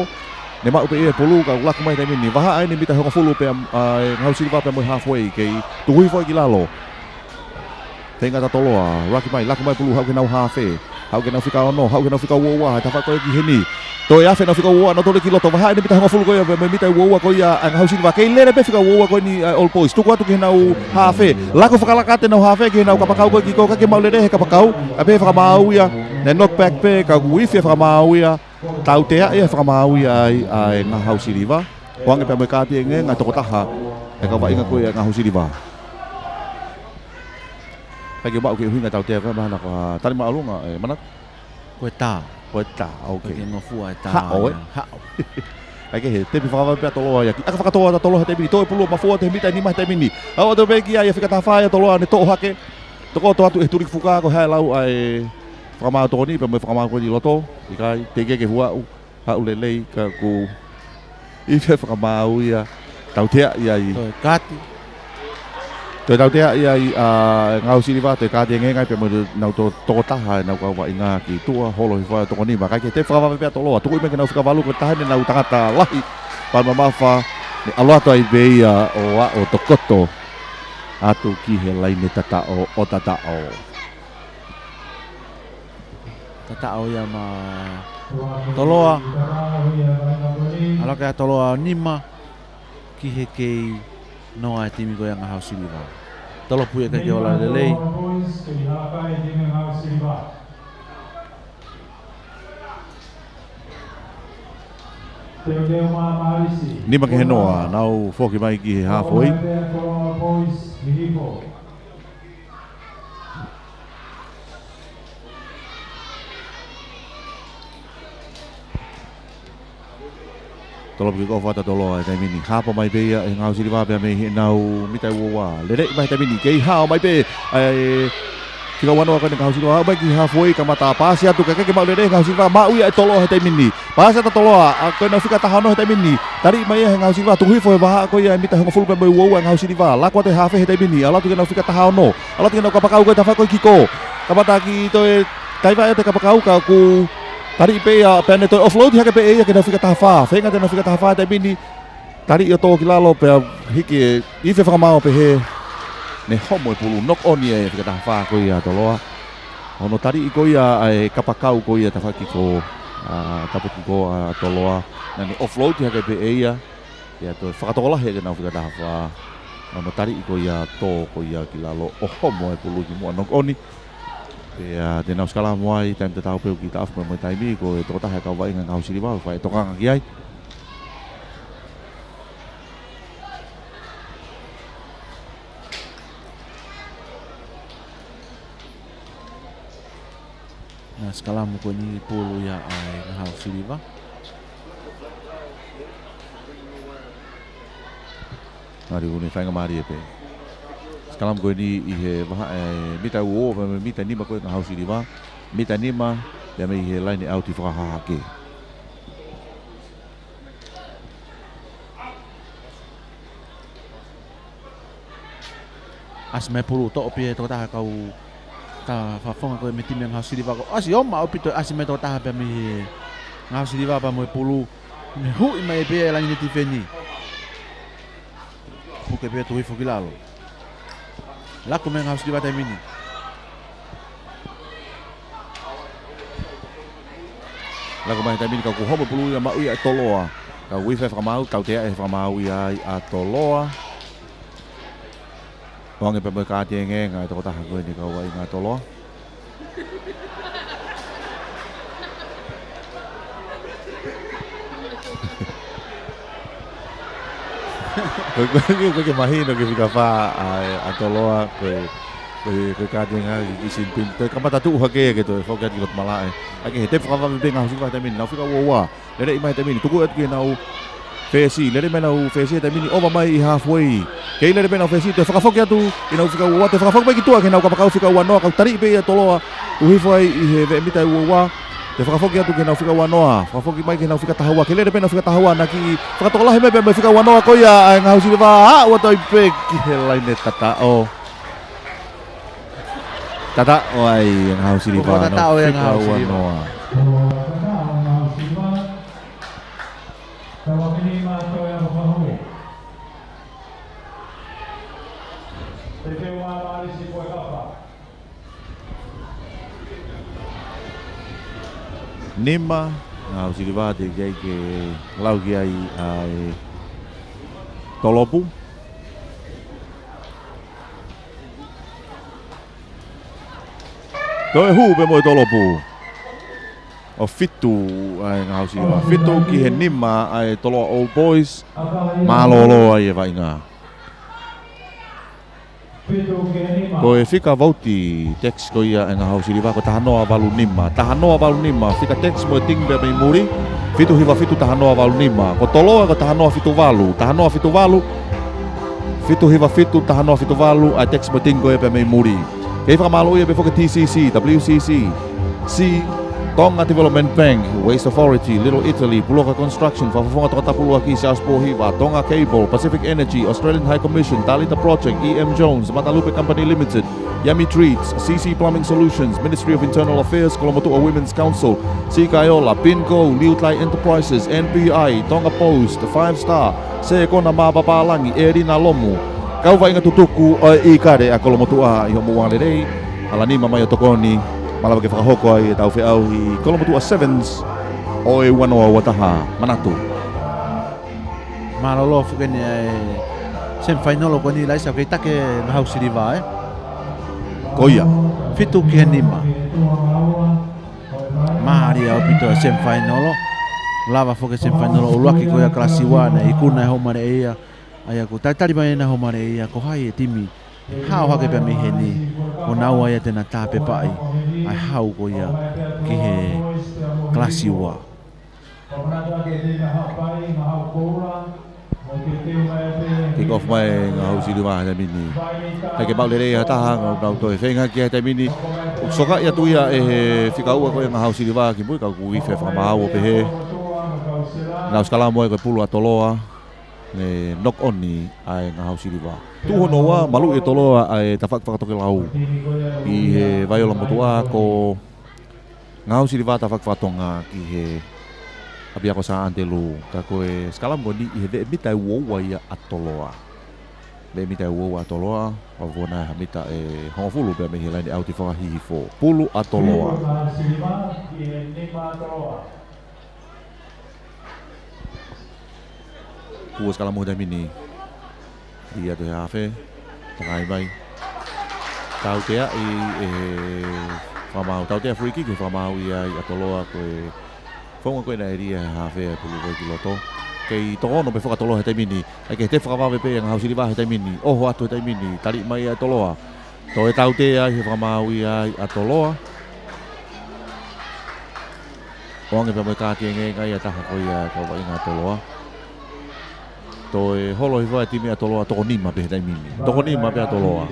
Ne maʻu pē ia e pulu, ka ʻoku laku mai he taimi ni. Vahaʻa eni mita hongofulu pea, ʻa, e Ngaahi Siliva pea mo e halfway, kei tuku hifo ai ki lalo. Feinga ʻa Toloa, laki mai, laku mai pulu, haʻu ki heʻenau hafe. Haʻu ki heʻenau fika ono, haʻu ki heʻenau fika uaua, he tafaʻaki ko ē ki heni. Toe afe ʻenau fika uaua, nau tole ki loto, vahaʻa eni mita hongofulu ko ia, mo e mita uaua ko ia ʻa e Ngaahi Siliva. Kei lele pē fika uaua ko eni ʻa e All Boys. Tuku atu ki heʻenau hafe. Laku fakalaka atu ʻenau hafe ki heʻenau kapakau ko ē kikō, ʻikai ke maʻu lelei he kapakau. Ka pehē fakamaau ia, ne knock back pē, ka ʻoku ifi e fakamaau ia. Tautea ia e fakamaau ia ai ʻa e Ngaahi Siliva. ʻOange pea mo e kaati engeenga ʻa e tokotaha ʻa e kau vaʻinga ko ia ʻa e Ngaahi Siliva. ʻIkai ke maʻu ke ʻuhinga tautea ko e mahana ko e tali māʻolunga, ē, Manatu? Ko e tā. Ko e tā, ok. ʻIkai ke ngofua e tā. Haʻo, ē? Ia, haʻo. ʻIkai ke he, tepi fakavave pē ʻa Toloa ia ki. ʻAka fakatō ʻa Toloa he taimi ni, toʻo e pulu mafua ʻo te mita nima he taimi ni. Aʻu atu pē ki ai ʻa e fika taha fā ʻa Toloa ne toʻo hake. Tokoto atu he tuliki fuka ko e hā e lau ʻa e fakamaau tokoni, pea mo e fakamaau ko eni loto. ʻIkai, teʻeki ke fuaʻu. Haʻu lelei ka ʻoku ifi e fakamaau ia, tautea ia ai. Toe kaati. Toe tautea ia ai ʻa e Ngaahi Siliva, toe kaati engeenga ai pea mo ʻenau to-, tokotaha ʻenau kau vaʻinga ki tuʻa, holo hifo ai ʻo tokoni mai. ʻIkai ke he, tepi fakavave pē ʻa Toloa, tuku mai ki heʻenau fika valu ko e taha eni ʻenau tangata lahi, Palemamafa, ne ʻalu atu ai pē ia ʻo aʻu ʻo tokoto atu ki he laine tataʻo ʻo tataʻo. Tataʻo ia maʻa Toloa. ʻAlu hake ʻa Toloa ʻo nima ki he kei noa e timi ko ia Ngaahi Siliva. Tolopu ia ʻikai ke ola lelei. Nima ki he noa, nau foki mai ki he halfway. Tolopu kick off atu ʻa Toloa he taimi ni. Hapo mai pē ia ʻe he Ngaahi Siliva pea mei heʻenau mita uaua. Lele mai he taimi ni. Kei hao mai pē ʻa e fika uanoa ko eni Ngaahi Siliva. Haʻu mai ki halfway, kamata paasi atu ka ʻikai ke maʻu lelei Ngaahi Siliva. Maʻu ia ʻe Toloa he taimi ni. Paasi atu ʻa Toloa, ʻa ko ʻenau fika taha ono he taimi ni. Tali mai ia ʻe he Ngaahi Siliva, tuku hifo he vahaʻa ko ia ʻa e mita hongofulu pea mo e uaua ʻa e Ngaahi Siliva. Laku atu he hafe he taimi ni, ʻalu atu ki heʻenau fika taha ono. ʻAlu atu ki heʻenau kapakau ko e tafaʻaki ko ē kikō. Kamata ki toe taiva ʻa e kapakau ka ʻoku tali pē ia, pea ne toe offload hake pē ia ki heʻenau fika taha fā. Feinga atu ʻenau fika taha fā he taimi ni. Tali ʻo tō ki lalo pea hiki e ifi e fakamaau pehē ne homo e pulu, knock on ia ʻe he fika taha fā ko ia ʻa Toloa. Hono tali ko ia ʻa e kapakau ko ia tafaʻaki kikō, ʻa, tafaʻaki kikō ʻa Toloa. Naʻa ne offload hake pē ia. Pea toe fakatokolahi ʻaki ʻenau fika taha fā. Hono tali ko ia tō ko ia ki lalo ʻo homo e pulu ki muʻa, knock on. Pea te nau sikalamu ai, taimi tatau pē ʻoku kiʻi taʻofi mo e taimi, ko e tokotaha e kau vaʻinga Ngaahi Siliva, fai tokanga ki ai. Naʻe sikalamu ko eni pulu ia ʻa e Ngaahi Siliva. Ngari uni faingamālie pē. Sikalamu ko eni ʻi he vahaʻa e mita uaua, pea mei he mita nima ko ē Ngaahi Siliva. Mita nima, pea mei he laine ʻauti fakahahake. ʻAsi mai pulu, toʻo pē ia ʻe he tokotaha kau tafaʻafonga ko ē mei he timi Ngaahi Siliva ko. ʻAsi ʻo maʻu pē toe ʻasi mai e tokotaha pea mei he Ngaahi Siliva pea mo e pulu. Ne huʻi mai pē ia ʻe he laine tifeni. Puke pē ia tuku hifo ki lalo. Laku mai Ngaahi Siliva taimi ni. Laku mai taimi ni ka ʻoku homo pulu ia maʻu ia ʻe Toloa. Ka ʻoku ifi e fakamaau, tautea e fakamaau ia ai ʻa Toloa. ʻOange pē mo e kaati engeenga e tokotaha ko eni kau vaʻinga ʻa Toloa. Ko e, ko e, ko e, ko e mahino ke fika fā ʻa, ʻa Toloa, ko e, ko e, ko e kaati engeenga ki, ki Sinipini. Toe kamata tuʻu hake ke toe foki atu ki loto malaʻe. ʻIkai ke he, tepi fakavave pē Ngaahi Siliva he taimi ni, nau fika uaua. Lele mai he taimi ni, tuku atu ki heʻenau fesi, lele mai ʻenau fesi he taimi ni, ova mai ʻi halfway. Kei lele pē ʻenau fesi, toe fakafoki atu ʻenau fika uaua, toe fakafoki mai ki tuʻa ki heʻenau kapakau fika uanoa, ka ʻoku tali pē ia ʻe Toloa, tuku hifo ai ʻi he veʻe mita uaua. Toe fakafoki atu ki heʻenau fika ua noa. Fakafoki mai ki heʻenau fika taha ua. Ke lele pē ʻenau fika taha ua, naʻe kiʻi fakatokolahi mai pē mo e fika ua noa ko ia ʻa e Ngahau Siliva, ʻa, ʻoku ʻalu atu ai pē ki he laine tataʻo. Tataʻo ai ʻa e Ngahau Siliva, ʻoku tataʻo ai ʻa e Ngahau Siliva. Fika ua noa. Nima, Ngahau Siliva, teʻeki ai ke lau ki ai ʻa e tolopu. Toe hū pē mo e tolopu. ʻO fitu ʻa e Ngahau Siliva. Fitu ki he nima ʻa e Toloa Old Boys. Mālōlō ai e vaʻinga. Ko e fika vouti tax ko ia ʻa e Ngahau Siliva ko e taha noa valu nima. Taha noa valu nima. Fika tax mo e ting pea mei muli. Fitu hiva fitu taha noa valu nima. Ko Toloa ko e taha noa fitu valu. Taha noa fitu valu. Fitu hiva fitu taha noa fitu valu. ʻA e tax mo e ting ko ia pea mei muli. Kei fakamālōʻia pē foki T C C, W C C, C, Tonga Development Bank, Waste Authority, Little Italy, Puloka Construction, Fakafofonga Toketā Puluaki, Charles Pōhiva, Tonga Cable, Pacific Energy, Australian High Commission, Talita Project, E M Jones, Matalupe Company Limited, Yummy Treats, C C Plumbing Solutions, Ministry of Internal Affairs, Kolomotuʻa Women's Council, Sikaiola, Pinco, Liutai Enterprises, N P I, Tonga Post, Five Star, Sekona Mā Papālangi, ʻElina Lomu, kau vaʻinga tutuku ʻo e ʻIkale ʻa Kolomotuʻa ʻi hoʻomou lelei, hala nima mai ʻo tokoni, malava ke fakahoko ai ʻetau feʻauhi Kolomotuʻa Sevens ʻo e ua noa ua taha. Manatu. Mālōlō foki eni ʻa e semifinal ko eni, Laisa, ʻoku kei taki ʻa e Ngahau Siliva, ē? Ko ia. Fitu ki he nima. Mālie ʻaupito e semifinal. Lava foki e semifinal ʻuluaki ko ia kalasi ua naʻe ikuna ʻe Haumālie ia. ʻA ia ʻoku talitali mai ʻe Haumālie ia ko hai e timi ʻe hao hake pea mei heni. Ko naua ia te na tāpepaʻi ʻa e hau ko ia ki he kalasi ua. Kick off mai Ngahau Siliva he taimi ni. ʻIkai ke maʻu lelei ha taha, nau, nau toe feinga ki he taimi ni. ʻOku sokaʻi atu ia ʻe he fika ua ko ia Ngahau Siliva ki mui, ka ʻoku ʻi fē fakamaau ʻo pehē. Nau sikalamu ai ko e pulu ʻa Toloa. Ne knock on ʻa e Ngahau Siliva. Tuʻu hono ua, maluʻi ʻe Toloa ʻa e tafaʻaki fakaTokelau. ʻI he vaiola motuʻa ko Ngahau Siliva tafaʻaki fakaTonga ki he ʻapiako Sā ʻAnitelū, ka ko e sikalamu ko eni ʻi he veʻe mita ʻe ua ua ia ʻa Toloa. Veʻe mita ʻe ua ua ʻa Toloa, ʻo vona ha mita ʻe hongofulu pea mei he laine ʻauti fakahihifo. Pulu ʻa Toloa. Kuo sikalamu he taimi ni. ʻI atu he hafe. Takai mai. Tauteaʻi ʻe he fakamaau. Tautea free kick he fakamaau ia ʻa Toloa ko e founga ko ē naʻe ʻelia he hafe ʻa e pulu ko ē ki loto. Kei toko ono pē foki ʻa Toloa he taimi ni. ʻIkai ke te fakavave pē ʻa Ngahau Siliva he taimi ni. ʻOho atu he taimi ni. Tali mai ʻa Toloa. Toe tautea ʻi he fakamaau ia ʻa Toloa. ʻOange pea mo e kāti e ngeinga ia taha ko ia kau vaʻinga Toloa. Toe holo hifo ʻa e timi ʻa Toloa toko nima pē he taimi ni. Toko nima pē ʻa Toloa.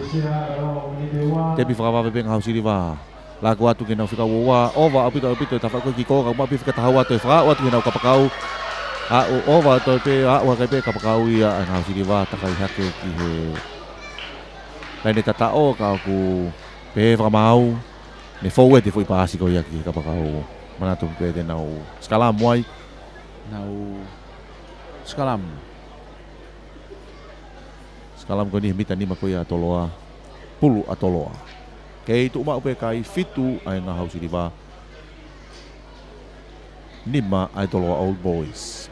Tepi fakavave pē Ngahau Siliva. Laku atu ki heʻenau fika ua ua. ʻOva ʻaupito ʻaupito e tafaʻaki ko ē ki kō ka ʻoku maʻu pē fika taha ua toe fakaaʻu atu ki heʻenau kapakau. Aʻu ʻova toe pē aʻu hake pē kapakau ia ʻa Ngahau Siliva takai hake ki he laine tataʻo ka ʻoku pehē fakamaau. Ne fou ʻe he foʻi paasi ko ia ki he kapakau. Manatu pē te nau sikalamu ai. Nau sikalamu. Sikalamu ko eni he mita nima ko ia ʻa Toloa. Pulu ʻa Toloa. Kei tuʻu maʻu pē kai, fitu ʻa e Ngahau Siliva. Nima ʻa e Toloa Old Boys.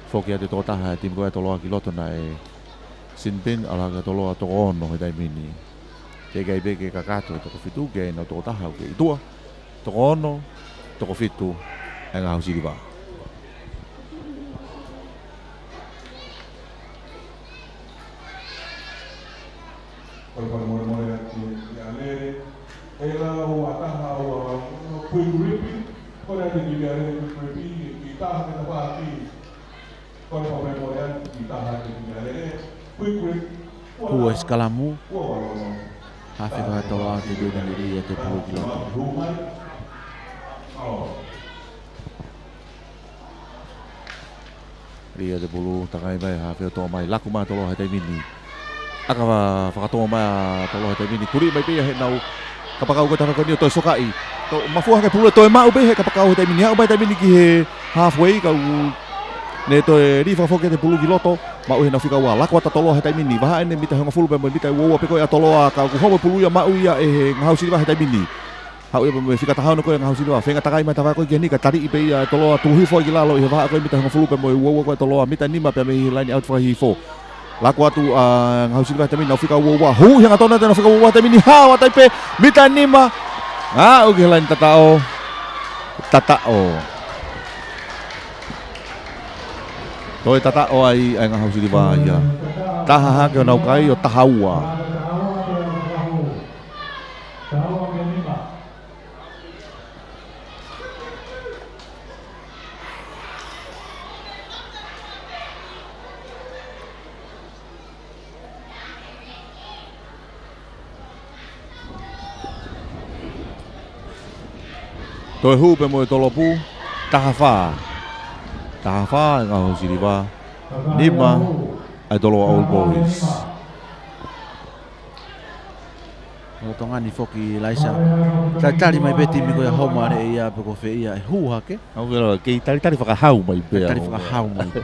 Foki atu e tokotaha e timi ko ia Toloa ki loto naʻe sin bin, ʻalu hake ʻa Toloa toko ono he taimi ni. Teʻeki ai pē ke kakato e toko fitu, ke ʻi ai ʻenau tokotaha ʻoku kei ʻi tuʻa. Toko ono, toko fitu, ʻa e Ngahau Siliva. Kole fakamolemole atu ki ʻAlele. ʻE lau ua taha ua ono, Pui Kuripi. Kole atu ki ʻAlele Pui Kuripi, ki taha ke tapaki. Kole fakamolemole atu ki taha ke ki ʻAlele. Pui Kuripi. Kuo sikalamu. Ua ua ono. Hafe ko ia ʻa Toloa ke tui nani lia te pulu ki loto. Lī ʻa Tepulu, takai mai, hafe ʻo tō mai, laku mai ʻa Toloa he taimi ni. ʻAka fa-, fakatō mai ʻa Toloa he taimi ni. Tuli mai pē ia heʻenau kapakau ko e tafaʻaki ko eni ʻo toe sokaʻi. Tō, mafua hake Pulu ʻo toe maʻu pē he kapakau he taimi ni. Aʻu mai taimi ni ki he halfway, ka u ne toe lī fakafoki ʻa Tepulu ki loto. Maʻu heʻenau fika ua. Laku atu ʻa Toloa he taimi ni. Vahaʻa eni mita hongofulu pea mo e mita ua ua pē ko ia ʻa Toloa, ka kuo homo Pulu ia maʻu ia ʻe he Ngahau Siliva he taimi ni. Haʻu ia pea mo e fika taha ono ko ia ʻa e Ngahau Siliva. Feinga takai mai tafaʻaki ko ē ki heni ka taliʻi pē ia ʻe Toloa, tuku hifo ai ki lalo ʻi he vahaʻa ko ē mita hongofulu pea mo e ua ua ko ē ʻa Toloa, mita nima pea mei he laine ʻauti fakahihifo. Laku atu ʻa Ngahau Siliva he taimi ni, nau fika ua ua. Huʻi hangatonu atu ʻenau fika ua ua he taimi ni, hao atu ai pē, mita nima. Aʻu ki he laine tataʻo. Tataʻo. Toe tataʻo ai ʻa e Ngahau Siliva ia. Taha hake ʻo nau kai ʻo taha ua. Toe hū pea mo e tolopu, taha fā. Taha fā ʻa e Ngahau Siliva. Nima ʻa e Toloa Old Boys. ʻO Tonga ni foki Laisa. Talitali mai pē timi ko ia homo ane ia pe ko fē ia ʻe hū hake. Au vela, kei talitali fakahau mai pē. Talitali fakahau mai pē.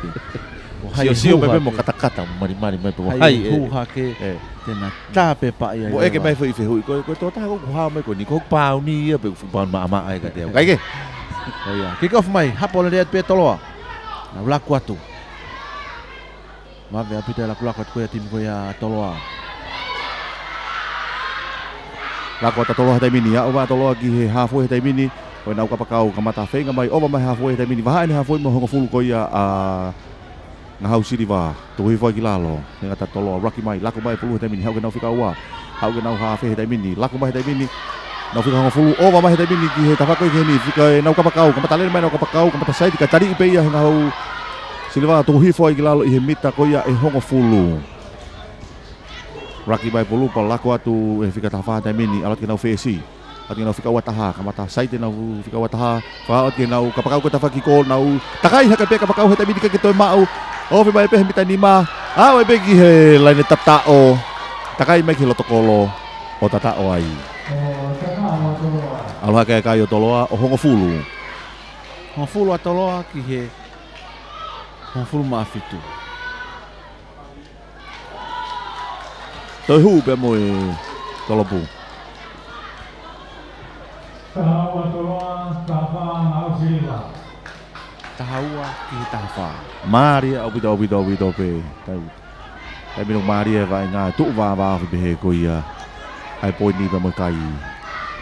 Ko hai ʻe hū hake. Sio, sio mai pē mo katakata, malimali mai pē. Ko hai ʻe hū hake. Ē. Te na tā pē paʻi ai. Mo ʻeke mai foʻi fehuʻi, ko e, ko e tokotaha ko ē kuo hao mai ko eni, ko hoku pāuni ia pe ko e fuʻu pāuni maʻamaʻa ē kiate au. Kae kehe. ʻO ia. Kick off mai, hapo lelei atu pē Toloa. Nau laku atu. Vave ʻaupito e lakulaku atu ko ia timi ko ia ʻa Toloa. Laku atu ʻa Toloa he taimi ni, aʻu mai ʻa Toloa ki he halfway he taimi ni, ko ʻenau kapakau kamata feinga mai, ova mai halfway he taimi ni, vahaʻa eni halfway mo e hongofulu ko ia ʻa Ngahau Siliva, tuku hifo ai ki lalo, feinga atu ʻa Toloa, raki mai, laku mai Pulu he taimi ni, haʻu ki heʻenau fika ua, haʻu ki heʻenau hafe he taimi ni, laku mai he taimi ni, nau fika hongofulu, ova mai he taimi ni ki he tafaʻaki ko ē ki heni, fika ʻenau kapakau, kamata lele mai ʻenau kapakau, kamata saiti, kae taliʻi pē ia ʻe he Ngahau Siliva, tuku hifo ai ki lalo ʻi he mita ko ia ʻe hongofulu. Raki mai Pulu pea laku atu ʻi he fika taha fā he taimi ni, ʻalu atu ki heʻenau fesi. ʻAlu atu ki heʻenau fika ua taha, kamata saiti ʻenau fika ua taha, fakaʻau atu ki heʻenau kapakau ko e tafaʻaki ko ē nau takai hake pē kapakau he taimi ni ʻikai ke toe maʻu. Ofi mai pē he mita nima, aʻu ai pē ki he laine tataʻo. Takai mai ki he loto kolo, ʻo tataʻo ai. ʻAlu hake ʻa e kai ʻo Toloa, ʻo hongofulu. Hongofulu ʻa Toloa ki he hongofulu mā fitu. Toe hū pea mo e tolopu. Taha ua Toloa, taha fā Ngahau Siliva. Taha ua ki he taha fā. Mālie ʻaupito, ʻaupito, ʻaupito pē. Tau. Taimi ʻoku mālie e vaʻinga, tuʻu vāvā ofi pehē ko ia. ʻA e poini pea mo e kai.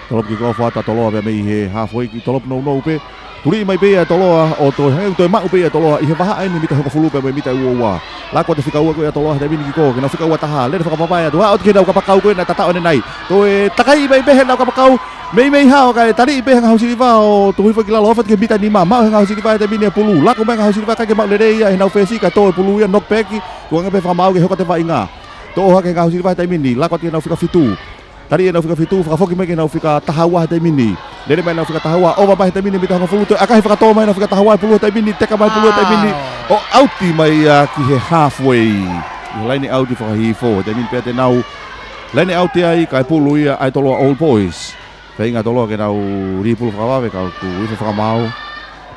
Tolopu kick off atu ʻa Toloa pea mei he halfway ki tolopu nounou pē. Tuli mai pē ia ʻa Toloa ʻo toe hangē ʻoku toe maʻu pē ia ʻa Toloa ʻi he vahaʻa eni mita hongofulu pea mo e mita ua ua. Laku atu e fika ua ko ia ʻa Toloa he taimi ni kick off, ki heʻenau fika ua taha. Lele fakapapau atu, aʻu atu ki heʻenau kapakau ko ē naʻe tataʻo ʻanenai. Toe takai mai pē heʻenau kapakau. Meimei hao kae taliʻi pē ʻe he Ngahau Siliva ʻo tuku hifo ki lalo, ofi atu ki he mita nima. Maʻu ʻe he Ngahau Siliva he taimi ni ʻa e Pulu. Laku mai ʻa e Ngahau Siliva ʻikai ke maʻu lelei ia ʻi heʻenau fesi kae tō ʻe Pulu ia knock back. Kuo ange pē fakamaau ke hoko atu e vaʻinga. Toʻo hake ʻe he Ngahau Siliva he taimi ni, laku atu ki heʻenau fika fitu. Tali ʻenau fika fitu, fakafoki mai ki heʻenau fika taha ua he taimi ni. Lele mai ʻenau fika taha ua, ova mai he taimi ni mita hongofulu, toe ʻakahi fakatō mai ʻenau fika taha ua ʻa Pulu he taimi ni, teka mai Pulu he taimi ni. Wow. ʻO ʻauti mai ia ki he halfway. ʻI he laine ʻauti fakahihifo, he taimi ni pea te nau laine ʻauti ai, kae Pulu ia ʻa e Toloa Old Boys. Feinga ʻa Toloa ke nau lī Pulu fakavave, ka ʻoku ʻi ai e fakamaau.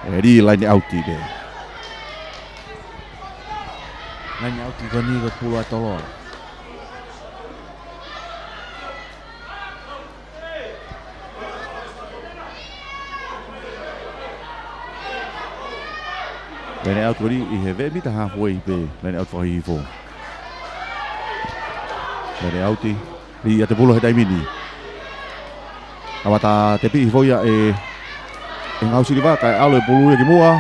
ʻE lī laine ʻauti pē. Laine ʻauti ko eni ko e Pulu ʻa Toloa. Laine ʻauti ko eni ʻi he veʻe mita halfway pē, laine ʻauti fakahihifo. Laine ʻauti, lī ʻa Tepulu he taimi ni. Kamata tepi hifo ia ʻe, ʻe Ngahau Siliva, kae ʻalu ʻe Pulu ia ki muʻa.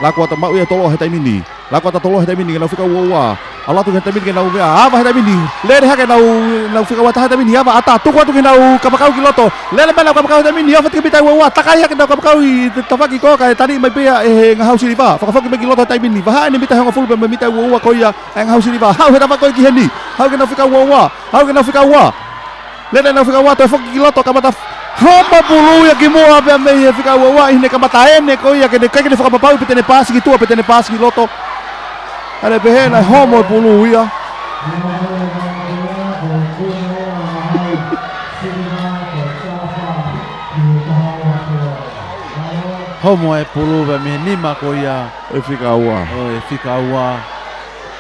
Laku atu maʻu ia ʻe Toloa he taimi ni. Laku atu ʻa Toloa he taimi ni, ki heʻenau fika ua ua. ʻAlu atu ki he taimi ni, ki heʻenau meʻa, ava he taimi ni. Lele hake ʻenau, ʻenau fika ua taha he taimi ni, ava, ʻatā, tuku atu ki heʻenau kapakau ki loto. Lele mai ʻenau kapakau he taimi ni, ofi atu ki he mita ua ua. Takai hake ʻenau kapakau ʻi he tafaʻaki ko ē kae taliʻi mai pē ia ʻe he Ngahau Siliva. Fakafoki mai ki loto he taimi ni. Vahaʻa eni mita hongofulu pea mo e mita ua ua ko ia ʻa e Ngahau Siliva. Haʻu he tafaʻaki ko ē ki heni. Haʻu ki heʻenau fika ua ua. Haʻu ki heʻenau fika ua. Lele ʻenau fika ua, toe foki ki loto, kamata f-, Homo e pulu ia ki muʻa pea mei he fika ua ua ʻi heʻene kamata ʻene ko ia ke ne, ke ne fakapapauʻi pe te ne paasi ki tuʻa pe te ne paasi ki loto. ʻA ia pehē naʻe homo e pulu ia. Homo e pulu pea mei he nima ko ia ʻo e fika ua. ʻO e fika ua.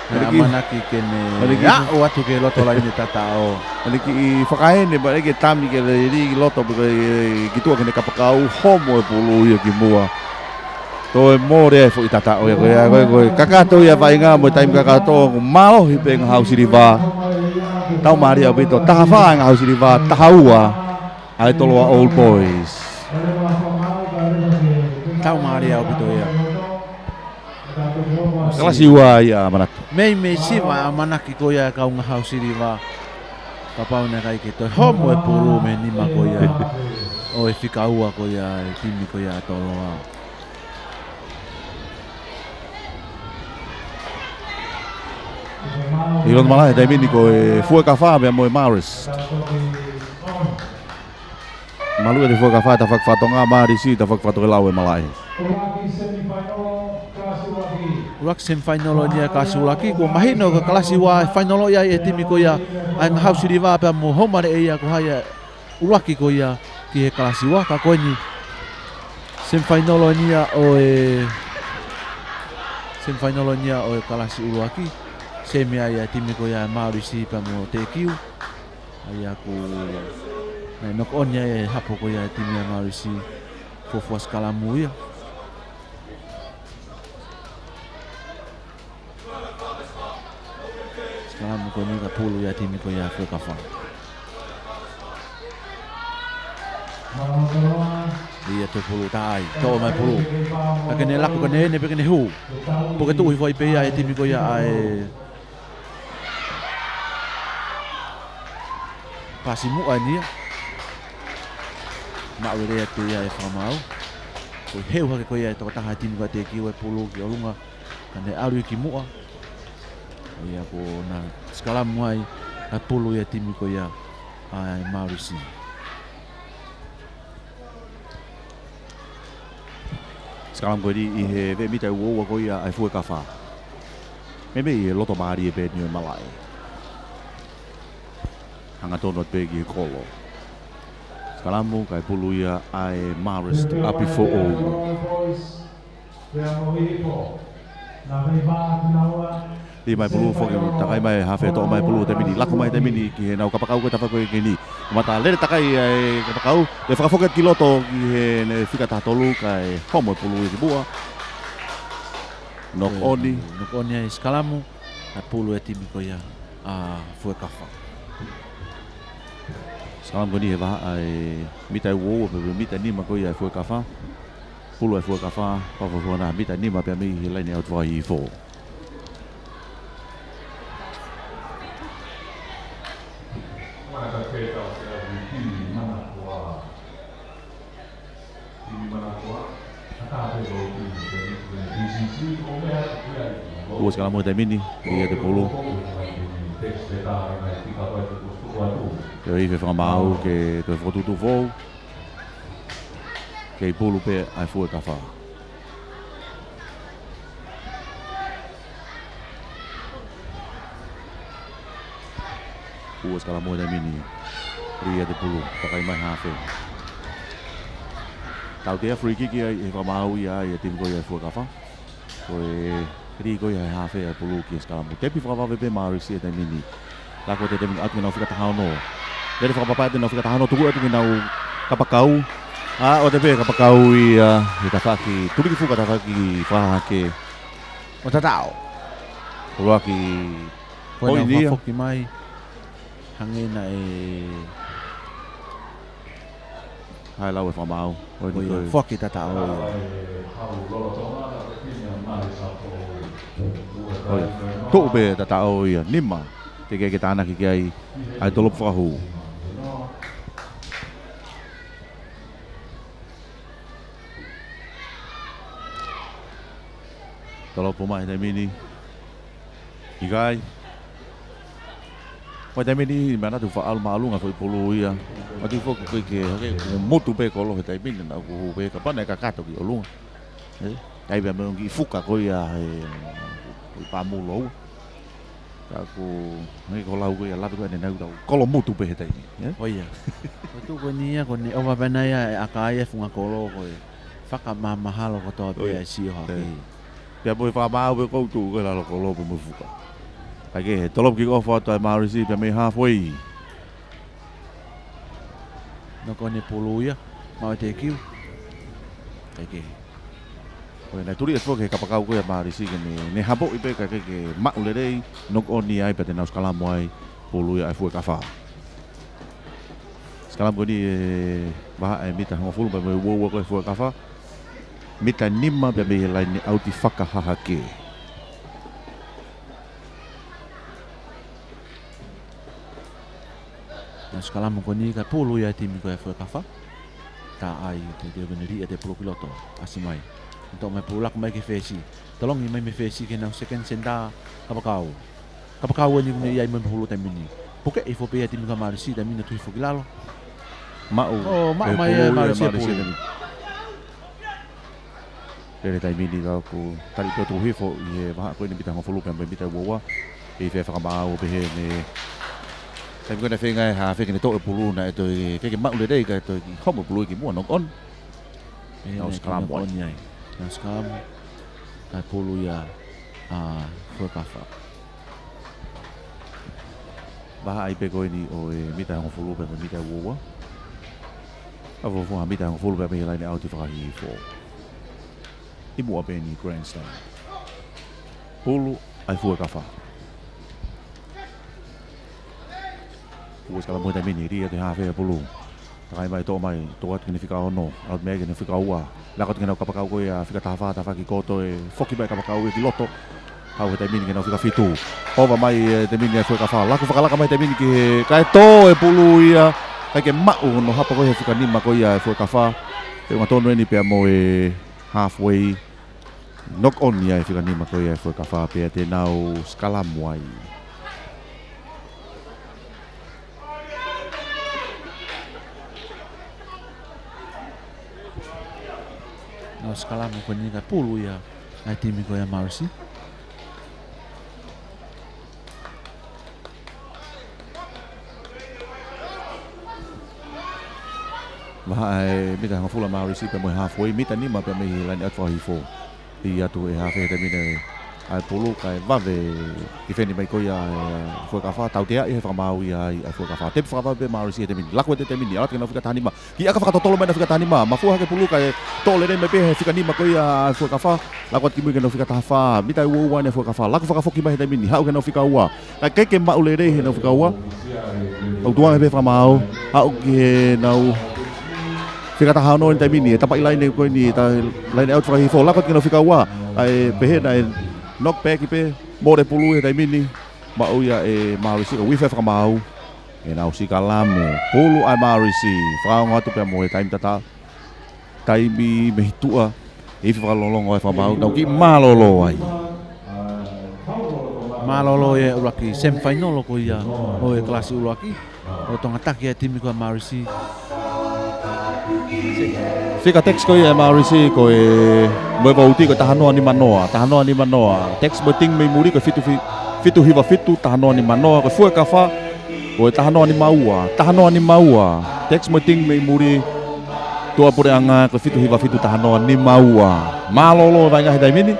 Naʻe ʻAmanaki ke ne ʻalu atu ki he loto laine tataʻo. ʻAmanaki ke fakaene, ʻamanaki ke tami ke lelei ki loto, pe ko e ki tuʻa ke ne kapakau, homo e pulu ia ki muʻa. Toe mole ai e foʻi tataʻo ia ko ia, ko e, ko e kakato ia vaʻinga mo e taimi kakato, kuo mālohi pē Ngahau Siliva. Tau mālie ʻaupito, taha fā Ngahau Siliva, taha ua ʻa e Toloa Old Boys. Tau mālie ʻaupito ia. Kalasi ua ia ʻamanaki. Meimei siva ʻamanaki ko ia e kau Ngahau Siliva. Kapau naʻe ʻikai ke toe homo e pulu mei he nima ko ia ʻo e fika ua ko ia e timi ko ia Toloa. ʻI loto malaʻe he taimi ni ko e Fuekafa pea mo e Marist. Maluʻi ʻe he Fuekafa tafaʻaki fakatonga, Marist tafaʻaki fakatokelau e malaʻe. ʻUluaki semifinal ʻeni ia e kalasi ʻuluaki, kuo mahino ko e kalasi ua e final ia e timi ko ia ʻa e Ngahau Siliva pea mo Houmareʻeia ko hai ʻa e ʻuluaki ko ia ki he kalasi ua, ka ko ʻeni semifinal ʻeni ia ʻo e, semifinal ʻeni ia ʻo e kalasi ʻuluaki, semi ai e timi ko ia Marist pea mo Teʻekiu. ʻA ia kuo nau knock on ai e hapo ko ia e timi ʻa Marist, fuofua sikalamu ia. Sikalamu ko ʻeni ka pulu ia e timi ko ia Fuekafa. ʻIo, toe pulu, taʻai, toʻo mai pulu. Ka ke ne laku, ke ne ʻene pe ke ne hū. Puke tuʻu hifo ai pē ia e timi ko ia ʻa e Pasi muʻa ʻeni ia. Maʻu lelei atu ia e fakamaau. Ko e heu hake ko ia e tokotaha e timi ko ia Teʻekiu e pulu ki ʻolunga. Ka ne ʻalu ia ki muʻa. ʻA ia kuo nau sikalamu ai, ka pulu ia e timi ko ia ʻa e Marist. Sikalamu ko ʻeni ʻi he veʻe mita ʻe ua ua ko ia ʻa e Fuekafa. Meimei ʻi he loto mālie pē ʻeni ʻo e malaʻe. Hangatonu atu pē ki he kolo. Sikalamu kae pulu ia ʻa e Marist ʻapi foʻou. Lī mai pulu foki, takai mai hafe, toʻo mai pulu he taimi ni, laku mai he taimi ni ki heʻenau kapakau ko e tafaʻaki ko ʻeni. Kamata lele takai ʻa e kapakau, toe fakafoki atu ki loto ki heʻene fika taha tolu kae homo e pulu ia ki muʻa. Knock on. Knock on ia e sikalamu, kae pulu e timi ko ia ʻa Fuekafa. Sikalamu ko ʻeni he vahaʻa ʻe mita ʻe ua ua pe mita ʻe nima ko ia ʻa e Fuekafa. Pulu e Fuekafa, papa fuana mita nima pea mei he laine ʻotu fakahihifo. Ua sikalamu he taimi ni, ʻi he pulu. Ke ʻi he fakamaau ke toe fokotuʻutuʻu foʻou. Kei pulu pē ʻa e Fuekafa. Ua sikalamu he taimi ni. Ria te pulu, takai mai hafe. Tautea free kick ia ʻi he fakamaau ia ʻa e timi ko ia ʻa e Fuekafa. Ko e lī ko ia he hafe ʻa e pulu ki he sikalamu. Tepi fakavave pē Marist he taimi ni. Laku atu he taimi ni ʻo aʻu ki heʻenau fika taha ono. Lele fakapapau atu heʻenau fika taha ono, tuku atu ki heʻenau kapakau. ʻA, ʻoatu pē kapakau ia he tafaʻaki, tuliki fuka tafaʻaki fakahake. ʻO tataʻo. ʻUluaki poini ia. Ko ʻenau fakafoki mai. Hangē naʻe ʻai lau e fakamaau. ʻOi, foaki tataʻo ia. ʻOi, tuʻu pē tataʻo ia. Nima. Teʻeki ke tānaki ki ai ʻa e tolopu fakahū. Tolopu mai he taimi ni. ʻIkai. Mo e taimi ni, manatu faʻa ʻalu māʻolunga foʻi pulu ia. Manatu foki ko e ke, ke, kuo motu pē kolo he taimi ni, naʻa ku hū pē ka pana e kakato ki ʻolunga. ʻE, ʻai pē mo e ongo kiʻi fuka ko ia he, he pāmu lou. Ka ko, he ko lau ko ia, lave ko ia ne nau tau kolo motu pē he taimi ni, ʻe? ʻO ia. Ko e tuʻu ko eni ia, ko ʻene ʻova pē ʻana ia, ʻe ʻaka ai e funga kolo ko e fakamamahalo kotoa pē ʻo ia. ʻE sio hake. ʻE. Pea mo e fakamaau pē ʻoku tuʻu ko e lalo kolo pē mo e fuka. Kae kehe, tolopu kick off atu ʻa e Marisi pea mei halfway. Knock on e pulu ia, maʻu e tekiu. Kae kehe. Ko e naʻe tuli atu foki he kapakau ko ia ʻa Marisi ke ne, ne hapoʻi pē kae kehe ke maʻu lelei, knock on ia ai pea te nau sikalamu ai, pulu ia ʻa e Fuekafa. Sikalamu ko eni ʻe vahaʻa e mita hongofulu pea mo e uaua ko e Fuekafa. Mita nima pea mei he laine ʻauti fakahahake. Nau sikalamu ko eni kae pulu ia e timi ko ia ʻa e Fuekafa. Tā ai, te teu kene liʻa te pulu ki loto. ʻAsi mai. Toʻo mai pulu laku mai ki he fesi. Tolongi mai mei he fesi ki heʻenau second center kapakau. Kapakau eni kuo ne ʻi ai mo e pulu taimi ni. Puke ʻi he foʻi pē ia timi ko ia ʻa Marisi, taimi ni tuhi foki lalo. Maʻu. ʻO, maʻu mai e Marisi e pulu. Lele taimi ni ka ʻoku tali pē ʻo tuku hifo ʻi he vahaʻa ko eni mita hongofulu pea mo e mita uaua. ʻI he fakamaau pē he ne. Taimi ko ē naʻe feinga e hafe ke ne toʻo e pulu naʻe toe ʻikai ke maʻu lelei kae toe kiʻi homo e pulu ki muʻa knock on. Nau sikalamu ai. Nau sikalamu. Kae pulu ia ʻa Fuekafa. Vahaʻa ʻi pē ko eni ʻo e mita hongofulu pea mo e mita uaua. ʻA fuofua mita hongofulu pea mei he laine ʻauti fakahihifo. ʻI muʻa pē eni grandstand. Pulu ʻa e Fuekafa. Ua sikalamu he taimi ni, liʻaki e hafe ʻa e pulu. Takai mai, toʻo mai, toʻo atu ki heʻene fika ono, ʻalu mai ki heʻene fika ua. Laku atu ki heʻenau kapakau ko ia fika taha fā, taha fā ki koto ʻe foki mai kapakau ia ki loto. Haʻu he taimi ni ki heʻenau fika fitu. ʻOva mai e taimi ni ʻa e Fuekafa. Laku fakalaka mai taimi ni ki he kae tō e pulu ia. ʻIkai ke maʻu hono hapo ko ia he fika nima ko ia ʻa e Fuekafa. Feʻunga tonu eni pea mo e halfway. Knock on ia e fika nima ko ia ʻa e Fuekafa pea te nau sikalamu ai. Nau sikalamu ko eni kae pulu ia ʻa e timi ko ia ʻa Marisi. Vahaʻa e mita hongofulu ʻa Marisi pea mo e halfway, mita nima pea mei he laine ʻauti fakahihifo. Liʻaki atu e hafe he taimi ni ʻa e pulu kae vave ki feni mai ko ia ʻa e Fuekafa, tauteaʻi he fakamaau ia ai ʻa e Fuekafa. Tepi fakavave pē Marisi he taimi ni. Laku atu he taimi ni, ʻalu atu ki heʻenau fika taha nima. Kiʻi ʻaka fakatotolo mai ʻenau fika taha nima. Mafua hake pulu kae toʻo lelei mai pē he fika nima ko ia ʻa e Fuekafa. Laku atu ki mui ki heʻenau fika taha fā. Mita uaua ʻa e Fuekafa. Laku fakafoki mai he taimi ni. Haʻu ki heʻenau fika ua. Kae ʻikai ke maʻu lelei heʻenau fika ua. ʻOku tuʻunga pē fakamaau. Haʻu ki heʻenau fika taha ono he taimi ni. ʻE tapaʻi laine ko eni, ta laine ʻauti fakahihifo. Laku atu ki heʻenau fika ua. Kae pehē naʻe knock back pē. Mole pulu he taimi ni. Maʻu ia ʻe Marisi ka ui fai fakamaau. ʻE nau sikalamu. Pulu ʻa e Marisi. Fakaongo atu pea mo e taimi tatau. Taimi mei tuʻa, ʻe ifi fakalongolongo e fakamaau, nau kiʻi mālōlō ai. Mālōlō e ʻuluaki semifinal ko ia ʻo e kalasi ʻuluaki. ʻO Tonga taki e timi ko ia ʻa Marisi. Fika tax ko ia ʻa Marisi ko e mo e vouti ko e taha noa nima noa, taha noa nima noa. Tax mo e team mei muli ko e fitu fi-, fitu hiva fitu, taha noa nima noa, ko e Fuekafa. Ko e taha noa nima ua, taha noa nima ua. Tax mo e team mei muli, tuʻapuleʻanga, ko e fitu hiva fitu taha noa nima ua. Mālōlō e vaʻinga he taimi ni.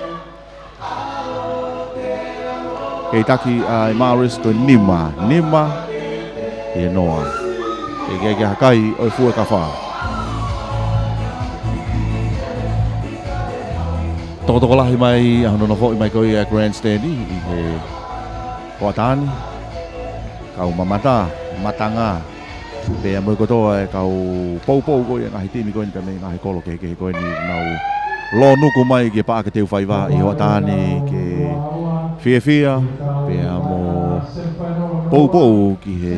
Kei taki ʻa e Marisi ko e nima, nima, ʻe noa. Kei, kei, kei hakai ʻo e Fuekafa. Tokotokolahi mai, ʻa hono nofoʻi mai ko ia grandstand ʻi he hoʻatā ni. Kau mamata, matanga, pea mo e kotoa e kau poupou ko ia ngaahi timi ko eni pea mei he ngaahi kolo kehekehe ko eni nau lōnuku mai ki he paʻake teu faiva ʻi he hoʻatā ni ke fiefia, pea mo poupou ki he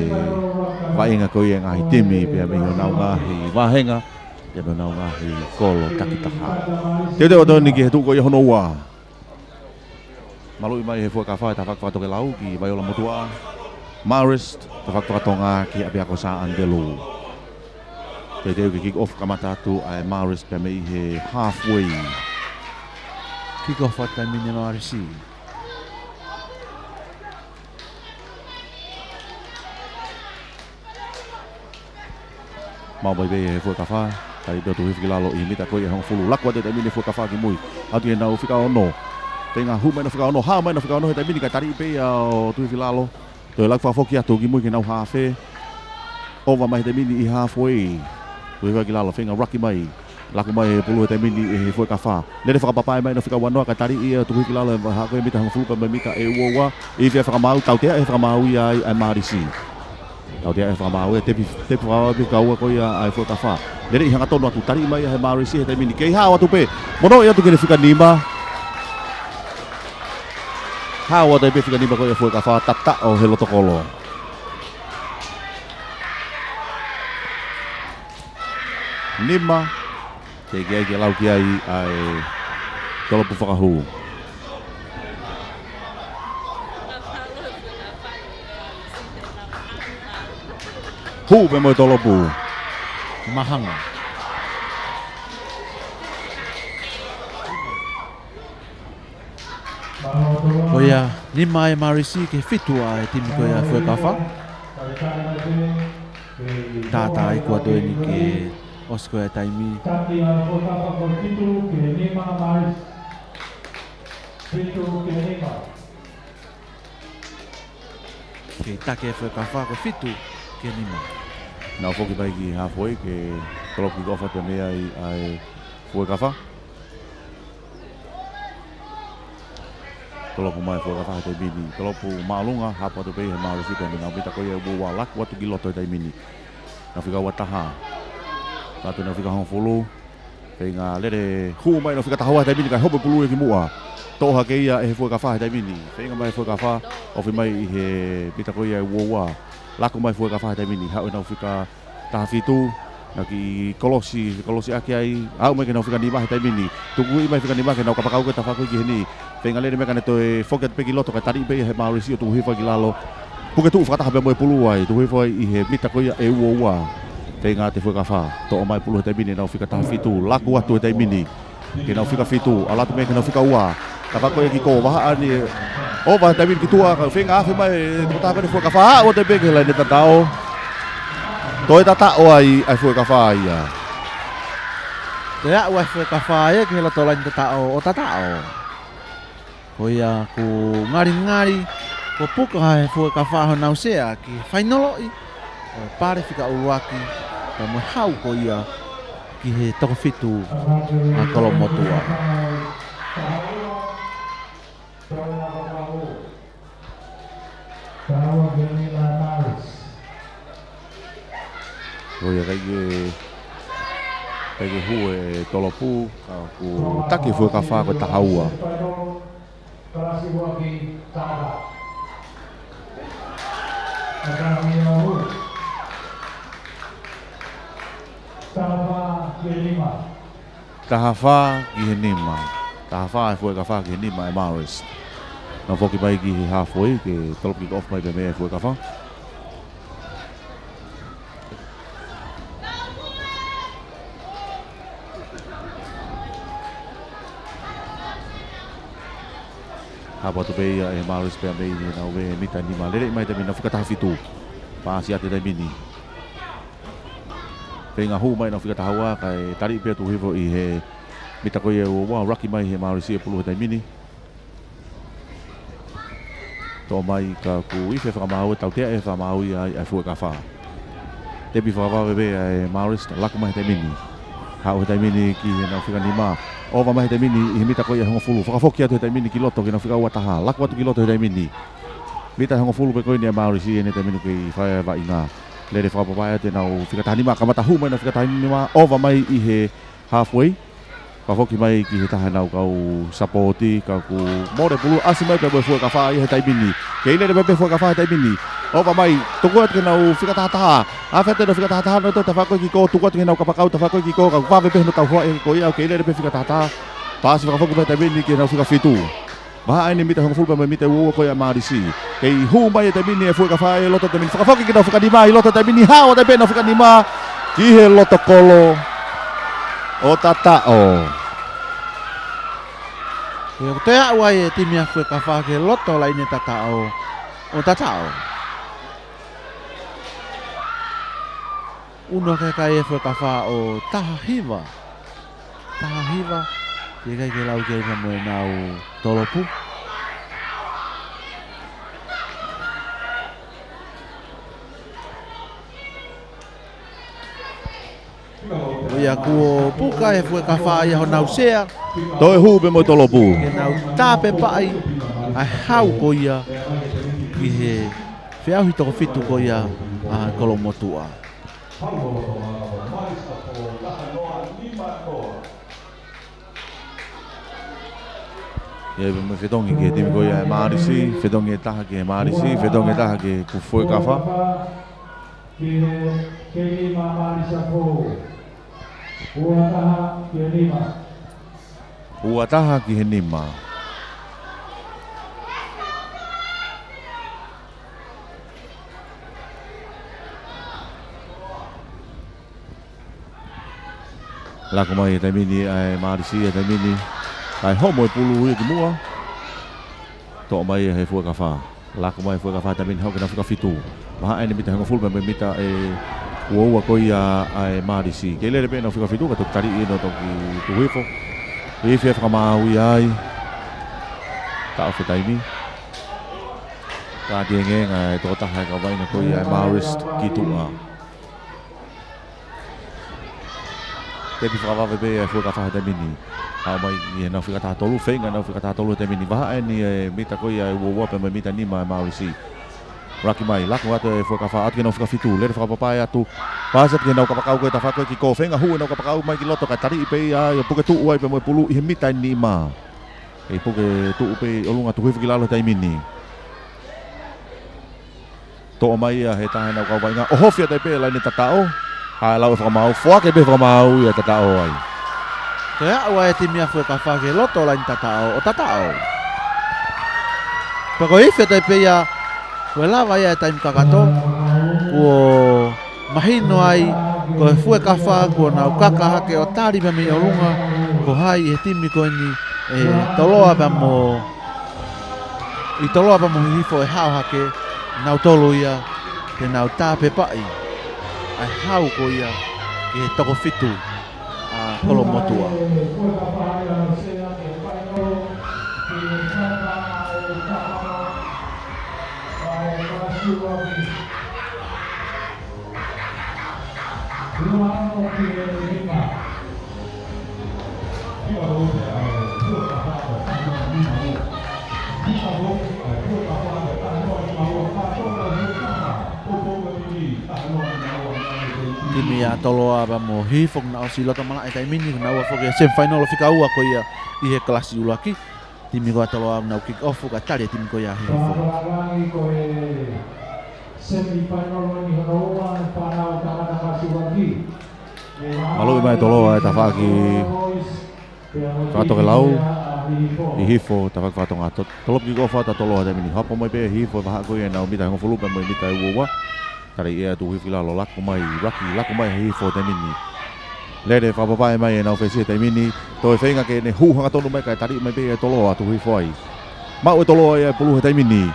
vaʻinga ko ia ngaahi timi pea mei honau ngaahi vāhenga, pea mei honau ngaahi kolo takitaha. Teuteu atu eni ki he tuʻu ko ia hono ua. Maluʻi mai he Fuekafa e tafaʻaki fakatokelau ki Vaiola Motuʻa. Marist, tafaʻaki faka-Tonga ki ʻapiako Sā ʻAnitelū. Teuteu ke kick off kamata atu ʻa e Marist pea mei he halfway. Kick off atu e taimi ni ʻa Marist. Maʻu mai pē ʻe Fuekafa, taliʻi pē ʻo tuku hifo ki lalo ʻi he mita ko ia ʻe hongofulu. Laku atu e taimi ni ʻe Fuekafa ki mui. ʻAtu ki heʻenau fika ono. Feinga hū mai ʻenau fika ono, hao mai ʻenau fika ono he taimi ni kae taliʻi pē ia ʻo tuku hifo ki lalo. Toe laku fakafoki atu ki mui ki heʻenau hafe. Ova mai he taimi ni ʻi halfway. Tuku hifo ki lalo, feinga ruck mai. Laku mai e pulu he taimi ni ʻe Fuekafa. Lele fakapapaʻi mai ʻenau fika ua noa kae taliʻi ia ʻo tuku hifo ki lalo he vahaʻa ko ia mita hongofulu pea mo e mita ʻe ua ua. Ivi ʻa e fakamaau, tautea e fakamaau ia ʻa Marist. Tautea e fakamaau ia, tepi, tepi fakamaau pē fika ua ko ia ʻa e Fuekafa. Lele ʻi he hangatonu atu, taliʻi mai ia ʻe Marist he taimi ni. Kei hao atu pē, monūʻia atu ki he fika nima. Hao atu pē fika nima ko ia ʻa e Fuekafa, tataʻo he loto kolo. Nima, teʻeki ai ke lau ki ai ʻa e tolopu fakahū. Hū pē mo e tolopu. Mahanga. Ko ia, nima ʻa e Marist ki he fitu ʻa e timi ko ia ʻa e Fuekafa. Tātā ai kuo toe ʻi ai ke ʻosi ko ia e taimi. Taki ʻa e Fuekafa ko e fitu ki he nima Marist. Fitu ki he nima. Kei taki e Fuekafa ko e fitu ki he nima. Nau foki mai ki halfway ke tolopu kick off atu mei ai ʻa e Fuekafa. Tolopu mai Fuekafa he taimi ni. Tolopu māʻolunga, hapo atu pē ʻe Marist pea mei heʻenau mita ko ia ʻe ua ua, laku atu ki loto he taimi ni. ʻEnau fika ua taha. Ka atu ʻenau fika hongofulu. Feinga lele hū mai ʻenau fika taha ua he taimi ni kae hopo e pulu ia ki muʻa. Toʻo hake ia ʻe Fuekafa he taimi ni. Feinga mai Fuekafa, ofi mai ʻi he mita ko ia ʻe ua ua. Laku mai Fuekafa he taimi ni. Haʻu ʻenau fika taha fitu, nau kiʻi kolosi, kolosi ʻaki ai, aʻu mai ki heʻenau fika nima he taimi ni. Tukuʻi mai fika nima ki heʻenau kapakau ko e tafaʻaki ki heni. Feinga lele mai ka ne toe foki atu pē ki loto kae taliʻi pē ia ʻe Marist ʻo tuku hifo ki lalo. Puke tuʻu fakataha pē mo e pulu ai, tuku hifo ai ʻi he mita ko ia ʻe ua ua. Feinga atu e Fuekafa, toʻo mai pulu he taimi ni ʻenau fika taha fitu, laku atu he taimi ni. Ki heʻenau fika fitu, ʻalu atu mei ai ki heʻenau fika ua. Tafaʻaki ko ia kiʻi kō vahaʻa ni, ova he taimi ni ki tuʻa, ka feinga afe mai e tokotaha ko eni Fuekafa, aʻu atu pē ki he laine tataʻo. Toe tataʻo ai ʻa e Fuekafa ia. Toe aʻu ʻa e Fuekafa ia ki he loto laine tataʻo ʻo tataʻo. Ko ia kuo ngalingali, kuo puka ʻe he Fuekafa honau sea ki he fainoloʻi ʻo e pale fika ʻuluaki, pea mo e hau ko ia ki he toko fitu ʻa Kolomotuʻa. Ko ia ʻikai ke, ʻikai ke hū e tolopu, ka kuo taki e Fuekafa ko e taha ua. Kalasi ua ki taha. Taha fā ki he nima. Taha fā ki he nima. Taha fā e Fuekafa ki he nima e Marist. Nau foki mai ki he halfway ke tolopu kick off mai pē mei ai e Fuekafa. Hapo atu pē ia ʻe Marist pea mei heʻenau ʻave mita nima. Lele mai he taimi ni ʻenau fika taha fitu. Paasi atu he taimi ni. Feinga hū mai ʻenau fika taha ua, kae taliʻi pē ʻo tuku hifo ʻi he mita ko ia ʻe ua ua, ruck mai ʻe Marist e pulu he taimi ni. Toʻo mai ka kuo ifi e fakamaau, tautea e fakamaau ia ʻa e Fuekafa. Tepi fakavave pē ʻa e Marist, laku mai he taimi ni. Haʻu he taimi ni ki heʻenau fika nima. Ova mai he taimi ni ʻi he mita ko ia ʻe hongofulu. Fakafoki atu he taimi ni ki loto ki heʻenau fika ua taha. Laku atu ki loto he taimi ni. Mita ʻe hongofulu pē ko eni ʻa e Marist ʻi he taimi ni kei fai e vaʻinga. Lele fakapapaʻi atu ʻenau fika taha nima, kamata hū mai ʻenau fika taha nima, ova mai ʻi he halfway. Fakafoki mai ki he taha ʻenau kau sapoti, ka kuo mole pulu, ʻasi mai pē mo e Fuekafa ia he taimi ni. Kei lele mai pē Fuekafa he taimi ni. Ova mai, tuku atu ki heʻenau fika taha taha. Afe atu ʻenau fika taha taha, nau toe tafaʻaki kiʻi kō, tuku atu ki heʻenau kapakau, tafaʻaki kiʻi kō, ka vave pē hono tauhoa e ko ia, kei lele pē fika taha taha. Paasi fakafoki mai he taimi ni ki heʻenau fika fitu. Vahaʻa eni mita hongofulu pea mo e mita ua ua ko ia ʻa Malisi. Kei hū mai he taimi ni e Fuekafa ʻi loto he taimi ni. Fakafoki ki heʻenau fika nima ʻi loto he taimi ni. Hao atu pē ʻenau fika nima ki he loto kolo ʻo tataʻo. Ko e toe aʻu ai e timi ʻa Fuekafa ki he loto laine tataʻo ʻo tataʻo. Unu hake e kai e Fuekafa ʻo taha hiva. Taha hiva. Teʻeki ai ke lau ki ai pea mo ʻenau tolopu. Ko ia kuo puka e Fuekafa ia honau sea. Toe hū pē mo e tolopu. Ke nau tāpepaʻi ʻa e hau ko ia ki he feʻauhi toko fitu ko ia ʻa Kolomotuʻa. Ia pē mo e fetongi ki he timi ko ia ʻa Malisi, fetongi ʻe taha ki he Malisi, fetongi ʻe taha ki he Fuekafa. Ki he, ki he nima Malisi ʻa ko. Ua taha ki he nima. Ua taha ki he nima. Laku mai he taimi ni ʻa e Malisi he taimi ni. Kae homo e pulu ia ki muʻa. Toʻo mai ia he Fuekafa. Laku mai Fuekafa he taimi ni hau ki heʻenau fika fitu. Vahaʻa eni mita hongofulu pea mo e mita ʻe ua ua ko ia ʻa e Malisi. Kei lele pē ʻenau fika fitu ka toki taliʻi ʻe nautolu ʻo toki tuku hifo. Ifi e fakamaau ia ai. Taʻofi e taimi. Ka tengē ngā e tokotaha e kau vaʻinga ko ia ʻa e Marist ki tuʻa. Tepi fakavave pē ʻa e Fuekafa he taimi ni. Haʻu mai ʻi heʻenau fika taha tolu, feinga ʻenau fika taha tolu he taimi ni. Vahaʻa eni e mita ko ia ʻe ua ua pea mo e mita nima ʻa e Malisi. Raki mai, laku atu e Fuekafa, atu ki heʻenau fika fitu, lele fakapapae atu. Pasi atu ki heʻenau kapakau ko e tafaʻaki ko ē ki kō, feinga hū ʻenau kapakau mai ki loto, kae taliʻi pē ia ʻo puke tuʻu ai pea mo e pulu ʻi he mita ʻe nima. ʻE puke tuʻu pē ʻi ʻolunga, tuku hifo ki lalo he taimi ni. Toʻo mai ia he taha ʻenau kau vaʻinga. ʻOhofi atu ai pē laine tataʻo. Haʻu e lau e fakamaau. Foaki pē fakamaau ia tataʻo ai. Toe aʻu ai e timi ʻa Fuekafa ki he loto laine tataʻo ʻo tataʻo. Pea ko e ifi atu ai pē ia. Kuo lava ia e taimi kakato. Kuo mahino ai ko e Fuekafa kuo nau kaka hake ʻo tali pē mei ʻolunga. Ko hai ʻi he timi ko eni ʻe Toloa pea mo ʻi Toloa pea mo Hihifo ʻe hao hake, nautolu ia, te nau tāpepaʻi ʻa e hau ko ia ki he toko fitu ʻa Kolomotuʻa. Timi ʻa Toloa pea mo Hihifo naʻe ʻosi loto malaʻe he taimi ni, naʻa nau foki he semifinal ʻo fika ua ko ia ʻi he kalasi ʻuluaki. Timi ko ia ʻa Toloa naʻa nau kick off ka tali e timi ko ia ʻa Hihifo. Maluʻi mai ʻe Toloa e tafaʻaki fakatokelau, Hihifo tafaʻaki fakatonga. To-, tolopu kick off atu ʻa Toloa he taimi ni. Hopo mai pē ʻa Hihifo he vahaʻa ko ia ʻenau mita hongofulu pea mo e mita ʻe ua ua. Tali ʻe ia, tuku hifo ki lalo, laku mai, raki, laku mai ʻa Hihifo he taimi ni. Lele fakapapae mai ʻenau fesi he taimi ni. Toe feinga ke ne hū hangatonu mai kae tali mai pē ʻe Toloa, tuku hifo ai. Maʻu ʻe Toloa ia e pulu he taimi ni.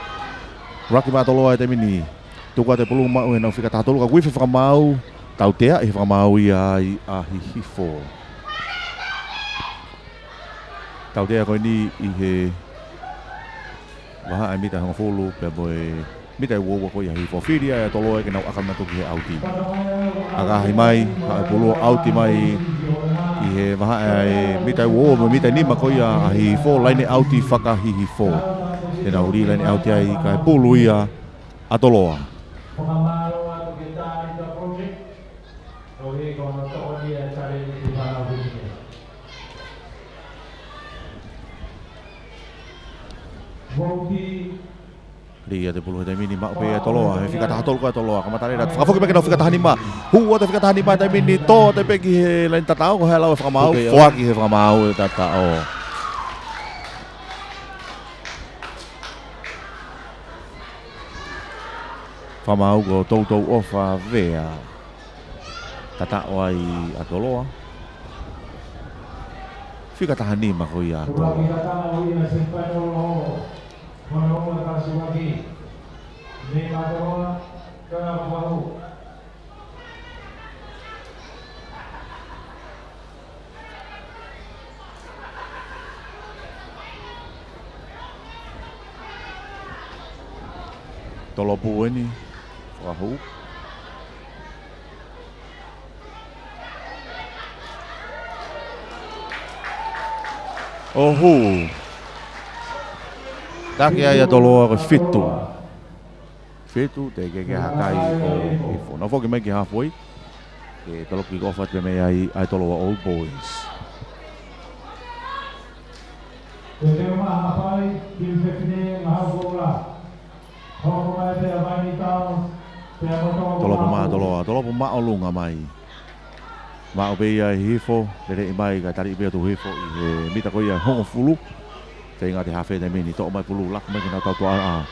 Raki mai ʻa Toloa he taimi ni. Tuku atu e pulu maʻu ʻe heʻenau fika taha tolu ka kuo ifi e fakamaau. Tautea ʻi he fakamaau ia ai ʻa Hihifo. Tautea ko eni ʻi he vahaʻa e mita hongofulu pea mo e mita ʻe ua ua ko ia ʻa Hihifo. Fili ai ʻa Toloa ke nau ʻaka nautolu ki he ʻauti. ʻAkahi mai, haʻu e pulu ʻo ʻauti mai ʻi he vahaʻa e mita ʻe ua ua mo e mita ʻe nima ko ia ʻa Hihifo, laine ʻauti faka-Hihifo. Te nau lī laine ʻauti ai kae pulu ia ʻa Toloa. Lī atu e pulu he taimi ni, maʻu pē ʻe Toloa, he fika taha tolu ko ia ʻa Toloa, kamata lele atu, fakafoki mai ki heʻenau fika taha nima, hū atu e fika taha nima he taimi ni, tō atu pē ki he laine tataʻo, ko e hā e lau e fakamaau, foaki he fakamaau e tataʻo. Fakamaau ko Toutou ʻOfa Vea. Tataʻo ai ʻa Toloa. Fika taha nima ko ia ʻa Toloa. Tolopū eni, fakahū. ʻO hū. Taki ai ʻa Toloa ko e fitu. Fitu, teʻeki ke hakai ʻo Hihifo. Nau foki mai ki he halfway. Ke toloki ko fat pemei ai ʻa e Toloa Old Boys. Ko te maha pai, ki fefine ngā hau koula. Hoko mai pea vai ni tau, pea mo tō Tolopu mā Toloa, Tolopu māʻolunga mai. Maʻu pē ia ʻe Hihifo, lele mai ka tali pē ʻa Tukuhifo ʻi he mita ko ia hongofulu. Feinga ʻa e halfway taimi ni, toʻo mai pulu, laku mai ki heʻenau tautuʻa.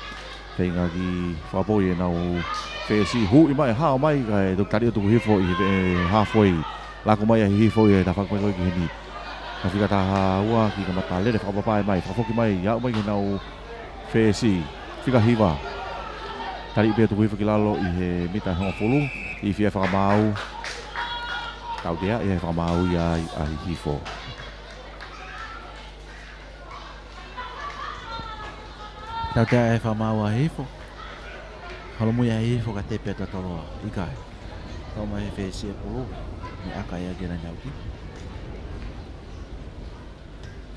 Feinga ki fakapoi ʻenau fesi, huʻi mai, hao mai, kae toki tali ʻa Tukuhifo ʻi he halfway. Laku mai ʻa Hihifo ʻi he tafaʻaki ko ē ki heni. Ka fika taha ua ki kamata lele fakapapae mai, fakafoki mai, aʻu mai ki heʻenau fesi. Fika hiva. Tali pē ʻa Tukuhifo ki lalo ʻi he mita hongofulu, ʻi fia fakamaau. Tautea ʻi he fakamaau ia ai ʻa Hihifo. Tautea ʻe he fakamaau ʻa Hihifo. Holomui ʻa Hihifo ka tepe atu ʻa Toloa. ʻIkai. Toʻo mai he fesi e pulu. Meʻa ʻaka ia ki he laine ʻauti.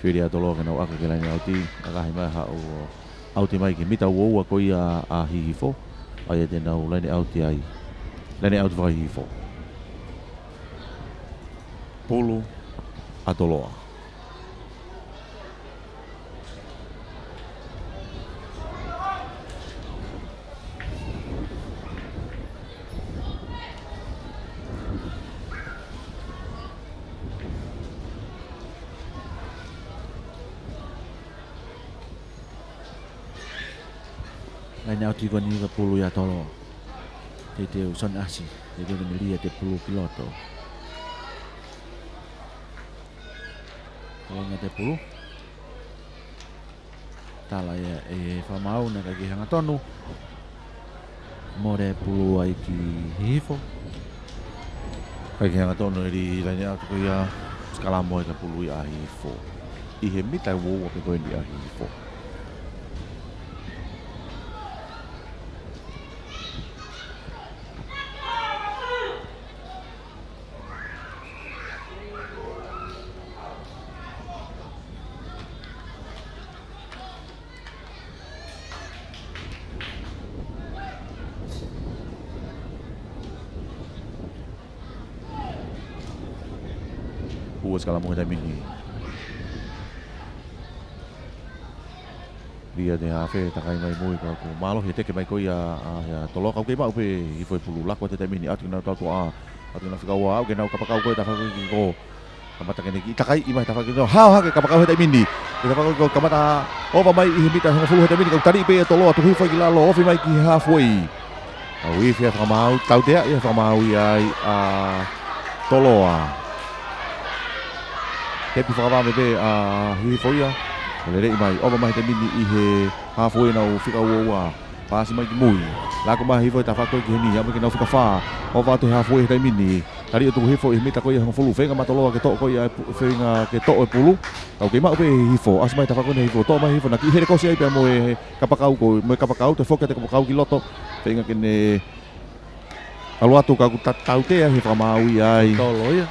Fili ʻa Toloa ke nau ʻaka ki he laine ʻauti. ʻAkahi mai haʻu ʻo ʻauti mai ki he mita uaua ko ia ʻa Hihifo. ʻA ia te nau laine ʻauti ai. Laine ʻauti faka-Hihifo. Pulu ʻa Toloa. Laine ʻauti ko eni ka pulu ia ʻa Toloa. Teuteu Soniasi, teuteu ke melia ʻa e pulu ki loto. Toloa ʻi he pulu. Tala ia ʻe he fakamaau naʻe ʻikai ke hangatonu. Mole pulu ai ki Hihifo. ʻIkai ke hangatonu ʻe he laine ʻauti ko ia, sikalamo ai ka pulu ia ʻa Hihifo. ʻI he mita uaua pē ko eni ʻa Hihifo. Ua sikalamo he taimi ni. Lia te hafe, takai mai mui ka ʻoku mālohi e teke mai ko ia ʻa, ʻa, ʻa Toloa, ka ʻoku kei maʻu pē Hihifo e pulu, laku atu he taimi ni, ʻatu ki heʻenau tautuʻa, ʻatu ki heʻenau fika ua, ʻoku kei nau kapakau ko e tafaʻaki ko ē. Kamata ke ne kiʻi takai, ʻi mai tafaʻaki ko ē, hao hake kapakau he taimi ni. Ko e tafaʻaki ko ē kamata ʻova mai ʻi he mita hongofulu he taimi ni, ka ʻoku tali pē ʻe Toloa, Tukuhifo ki lalo, ofi mai ki he halfway. ʻOku ʻi fia fakamaau, tautea ia fakamaau ia ai ʻa Toloa. Tepi fakavave pē ʻa Hihifo ia. Lele mai, ʻova mai he taimi ni ʻi he halfway ʻenau fika uaua. Pasi mai ki mui. Laku mai Hihifo he tafaʻaki ko ē ki heni, aʻu mai ki heʻenau fika fā. ʻOva atu he halfway he taimi ni. Tali ʻa Tukuhifo ʻi he mita ko ia hongofulu. Feinga mai Toloa ke toʻo ko ia e pu-, feinga ke toʻo e pulu. Ka ʻoku kei maʻu pē Hihifo. ʻAsi mai tafaʻaki ko ē ʻa Hihifo. Toʻo mai Hihifo naʻe kiʻi helekosi ai pea mo e kapakau ko, mo e kapakau, toe foki atu e kapakau ki loto. Feinga ke ne ʻalu atu ka ʻoku ta-, tautea he fakamaau ia ai. Tolo ia.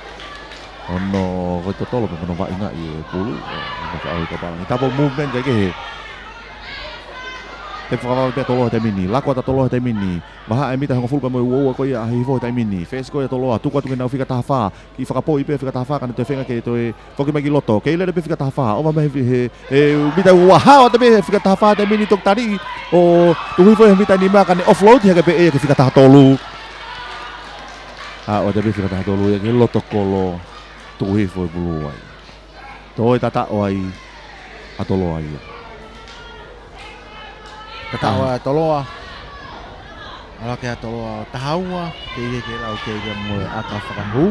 Ono ko e totolo pē mo hono vaʻingaʻi e pulu. Ono ka au i kapalani. Double movement ʻikai ke he. Tepi fakavave pē ʻa Toloa he taimi ni. Laku atu ʻa Toloa he taimi ni. Vahaʻa e mita hongofulu pea mo e uaua ko ia ʻa Hihifo he taimi ni. Fesi ko ia ʻa Toloa. Tuku atu ki heʻenau fika taha fā. Kiʻi fakapoi pē fika taha fā ka ne toe feinga ke toe foki mai ki loto. Kei lele pē fika taha fā. ʻOva mai he, he, he mita uaua. Hao atu pē he fika taha fā he taimi ni, toki tali ʻo Tukuhifo he mita nima ka ne offload hake pē ia ki he fika taha tolu. Hao atu pē fika taha tolu ia ki he loto kolo. Tukuhifo e pulu ai. Toe tataʻo ai ʻa Toloa ia. Tataʻo ai ʻa Toloa. Ala ke ʻa Toloa ʻo taha ua, teʻeki ke lau kei pea mo e ʻaka fakahū.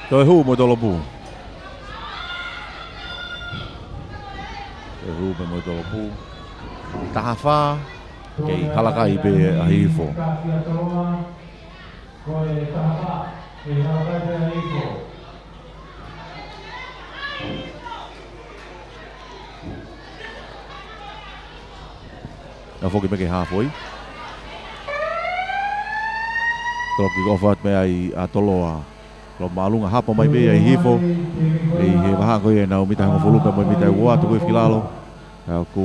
Toe hū mo e tolopū. Toe hū pē mo e tolopū. Taha fā, kei hala kai pē ʻa Hihifo. Ko e taha fā, kei hala kai pē ʻa Hihifo. Nau foki mai ki he hāfoi. Toe kick off atu mei ai ʻa Toloa. Lō māʻolunga, hapo mai pē ʻa Hihifo. ʻI he vahaʻa ko ia ʻenau mita hongofulu pea mo e mita ʻe ua, tuku hifo ki lalo. Ka ʻoku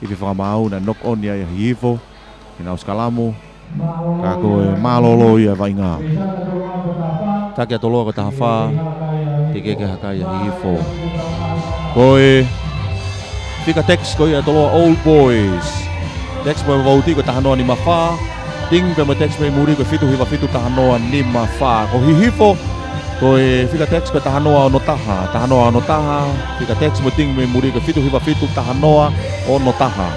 ifi fakamaau, naʻe knock on ia ʻe Hihifo. ʻI heʻenau sikalamu. Ka ko e mālōlō ia e vaʻinga. Taki ʻa Toloa ko e taha fā. Teʻeki ke hala kai ʻa Hihifo. Ko e fika text ko ia ʻa Toloa Old Boys. Text mo e vouti ko e taha noa nima fā. Team pea mo e text mei muli ko e fitu hiva fitu taha noa nima fā. Ko Hihifo, ko e fika text ko e taha noa ono taha, taha noa ono taha, fika text mo e team mei muli ko e fitu hiva fitu taha noa ono taha.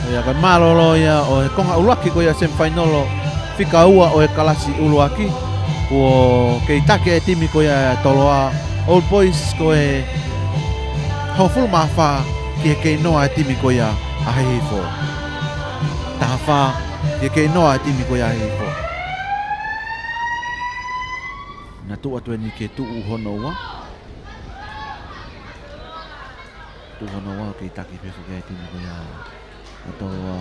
Ia, ko e mālōlō ia ʻo e konga ʻuluaki ko ia semifinal, fika ua ʻo e kalasi ʻuluaki. Kuo kei taki e timi ko ia ʻa Toloa Old Boys ko e hongofulu mā fā ki he kei noa e timi ko ia ʻa Hihifo. Taha fā ki he kei noa e timi ko ia ʻa Hihifo. Naʻa tuʻu atu eni ki he tuʻu hono ua. Tuʻu hono ua, kei taki pē foki e timi ko ia ʻa Toloa.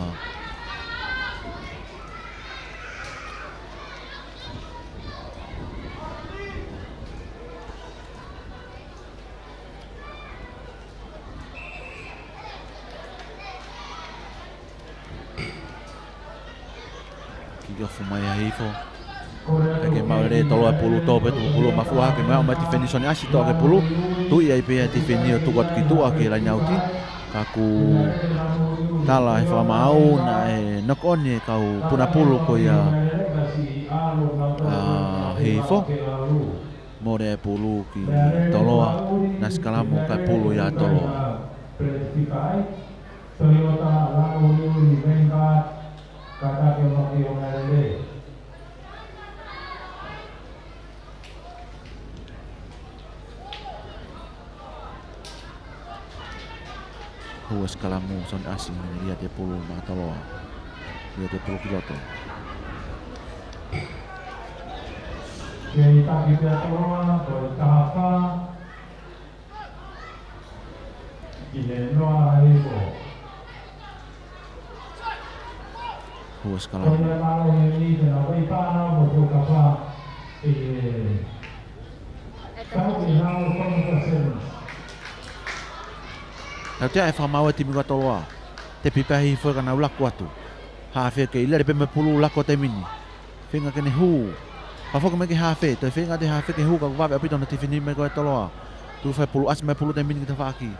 Kick off mai ʻa Hihifo. Kae kei maʻu lelei ʻe Toloa e pulu, tō pē tuku pulu mafua, kae maʻu mai tifeni Soni ʻAsi, toʻo hake pulu. Tuʻi ai pē ʻa e tifeni ʻo tuku atu ki tuʻa ki he laine ʻauti. Ka ʻoku tala he fakamaau naʻe knock on e kau puna pulu ko ia ʻa Hihifo. Mole e pulu ki Toloa, naʻe sikalamu kae pulu ia ʻa Toloa. Toyota Land Rover Vanguard, kātaki ʻo nofo ʻo mālōlō. Hū e sikalamu, Soni ʻAsi, liʻaki e pulu maʻa Toloa. Liʻaki e pulu ki loto. Kei taki pē ʻa Toloa, ko e taha fā. Ki he noa ʻa Hihifo. Hū e sikalamu. Ko ia mālō he ni te na wei pāna mo tō kapa ʻi he tau ki hao kono ka senu. Tautea e fakamaau e timi ko ia ʻa Toloa. Tepi pē ʻa Hihifo ka nau laku atu. Haafe kei lele pē mo e pulu, laku atu e mini. Feinga ke ne hū. Ka foki mai ki he haafe, toe feinga atu e haafe ke hū, ka vave ʻaupito hono tifeni mai ko ia ʻa Toloa. Tuku fai pulu, ʻasi mai pulu taimi ni ki tafaʻaki.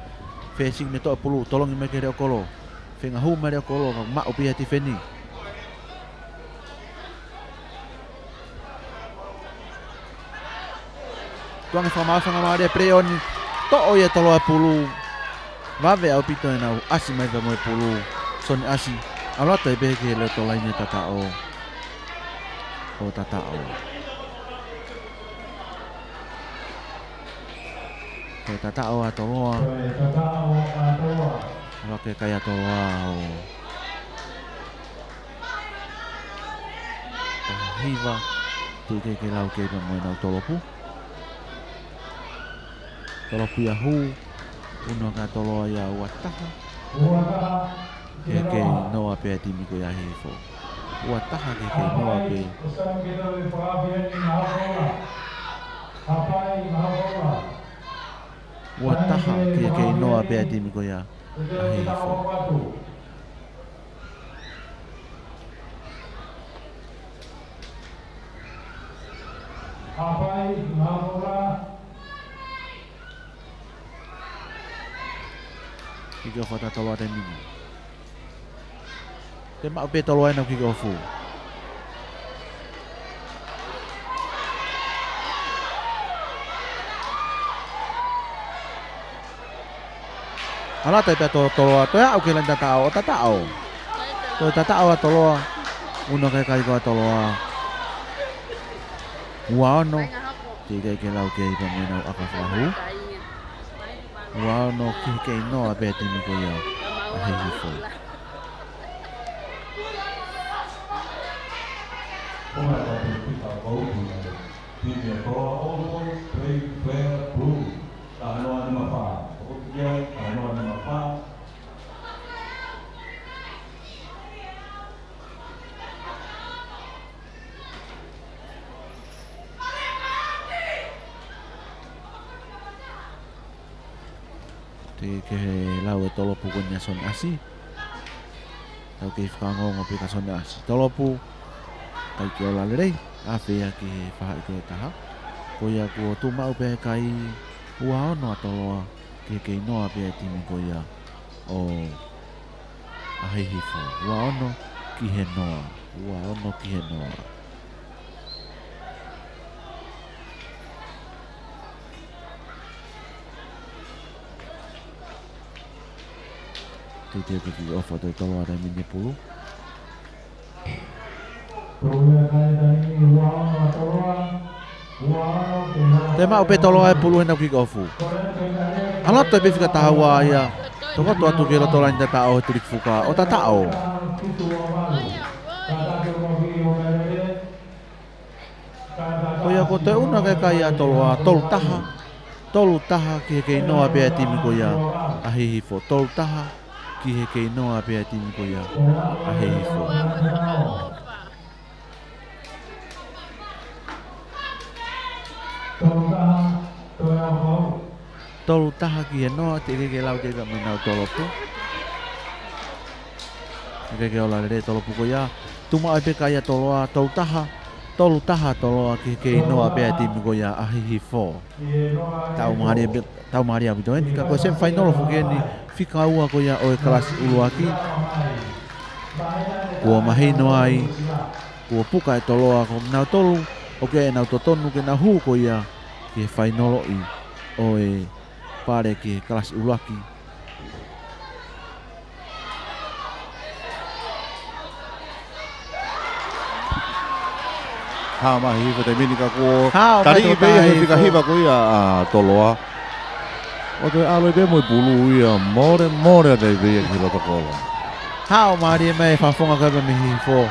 Fēsing ne toʻo pulu, tolongi mai ki he leʻo kolo. Feinga hū mai leʻo kolo, ka maʻu pē ia tifeni. Tuʻunga fakamaau, fakamaau e play on. Toʻo ia ʻe Toloa e pulu. Vave ʻaupito ʻenau ʻasi mai pea mo e pulu. Soni ʻAsi. ʻAlu atu ai pē ki he leʻo tō laine tataʻo. ʻO tataʻo. Ko e tataʻo ʻa Toloa. Ko e tataʻo ʻa Toloa. Vake kai ʻa Toloa ʻo taha hiva, teʻeki ke lau kei pea mo ʻenau tolopū. Tolopū ia hū, ʻunuaki ʻa Toloa ia ua taha. Ua taha. Ki he kei noa pē ʻa e timi ko ia ʻa Hihifo. Ua taha ki he kei noa pē. Ua taha ki he kei noa pē ʻa e timi ko ia ʻa Hihifo. Hapai, Ngamola. Kick off atu ʻa Toloa taimi ni. Toe maʻu pē ʻe Toloa ʻenau kick off. Ala atu pē ʻa Toloa, toe aʻu ki he laini tataʻo, ʻo tataʻo. Toe tataʻo ʻa Toloa, ʻuno kae kai ko ʻa Toloa. Ua ono, teʻeki ai ke lau ke ʻi ai pē mo ʻenau ʻaka fakahū. Ua ono ki he kei noa pē ʻa e timi ko ia ʻa Hihifo. Timi ʻa Toloa, Old Boys, Trade Fair, Blue. Taha noa nima fā. Toko ki ai, taha noa nima fā. Teʻeki ke lau ʻe Tolopu ko eni ʻa Sone ʻAsi. Tau kei fakaongoongo pē kia Sone ʻAsi. Tolopu, ʻikai ke ola lelei, afe ia ki he faʻahi ko ē ʻe taha. Ko ia kuo tuʻu maʻu pē ʻa e kai, ua ono ʻa Toloa, ki he kei noa pē ʻa e timi ko ia ʻo ʻa Hihifo. Ua ono ki he noa. Ua ono ki he noa. Teitei ke kick off atu ʻe Toloa taimi ni e pulu. Toe maʻu pē ʻe Toloa e pulu heʻenau kick off. ʻAlu atu pē fika taha ua ia. Tokoto atu ki he loto laini tataʻo he tuliki fuka ʻo tataʻo. Ko ia kuo toe ʻuno kae kai ʻa Toloa, tolu taha. Tolu taha ki he kei noa pē ʻa e timi ko ia ʻa Hihifo. Tolu taha ki he kei noa pē ʻa e timi ko ia ʻa Hihifo. Tolu taha ki he noa, teʻeki ke lau ke ʻi ai pē mo ʻenau Tolopu. ʻIkai ke ola lelei e Tolopu ko ia. Tuʻu maʻu ai pē e kai ʻa Toloa, tolu taha, tolu taha Toloa ki he kei noa pē ʻa e timi ko ia ʻa Hihifo. Tau mālie pē, tau mālie ʻaupito eni, ka ko e semifinal foki eni, fika ua ko ia ʻo e kalasi ʻuluaki. Kuo mahino ai, kuo puka ʻe Toloa ko kinautolu, ʻoku ʻi ai ʻenau totonu ke nau hū ko ia ki he fainolo ʻi ʻo e pale ki he kalasi ʻuluaki. Hao mai Hihifo taimi ni ka kuo Hao mai taliʻi pē ia he Hihifo. Fika hiva ko ia ʻa Toloa. ʻO toe ʻalu ai pē mo e pulu ia, mole, mole atu ai pē ia ki loto kolo. Hao mālie mai e fakafofonga ko ia mei Hihifo.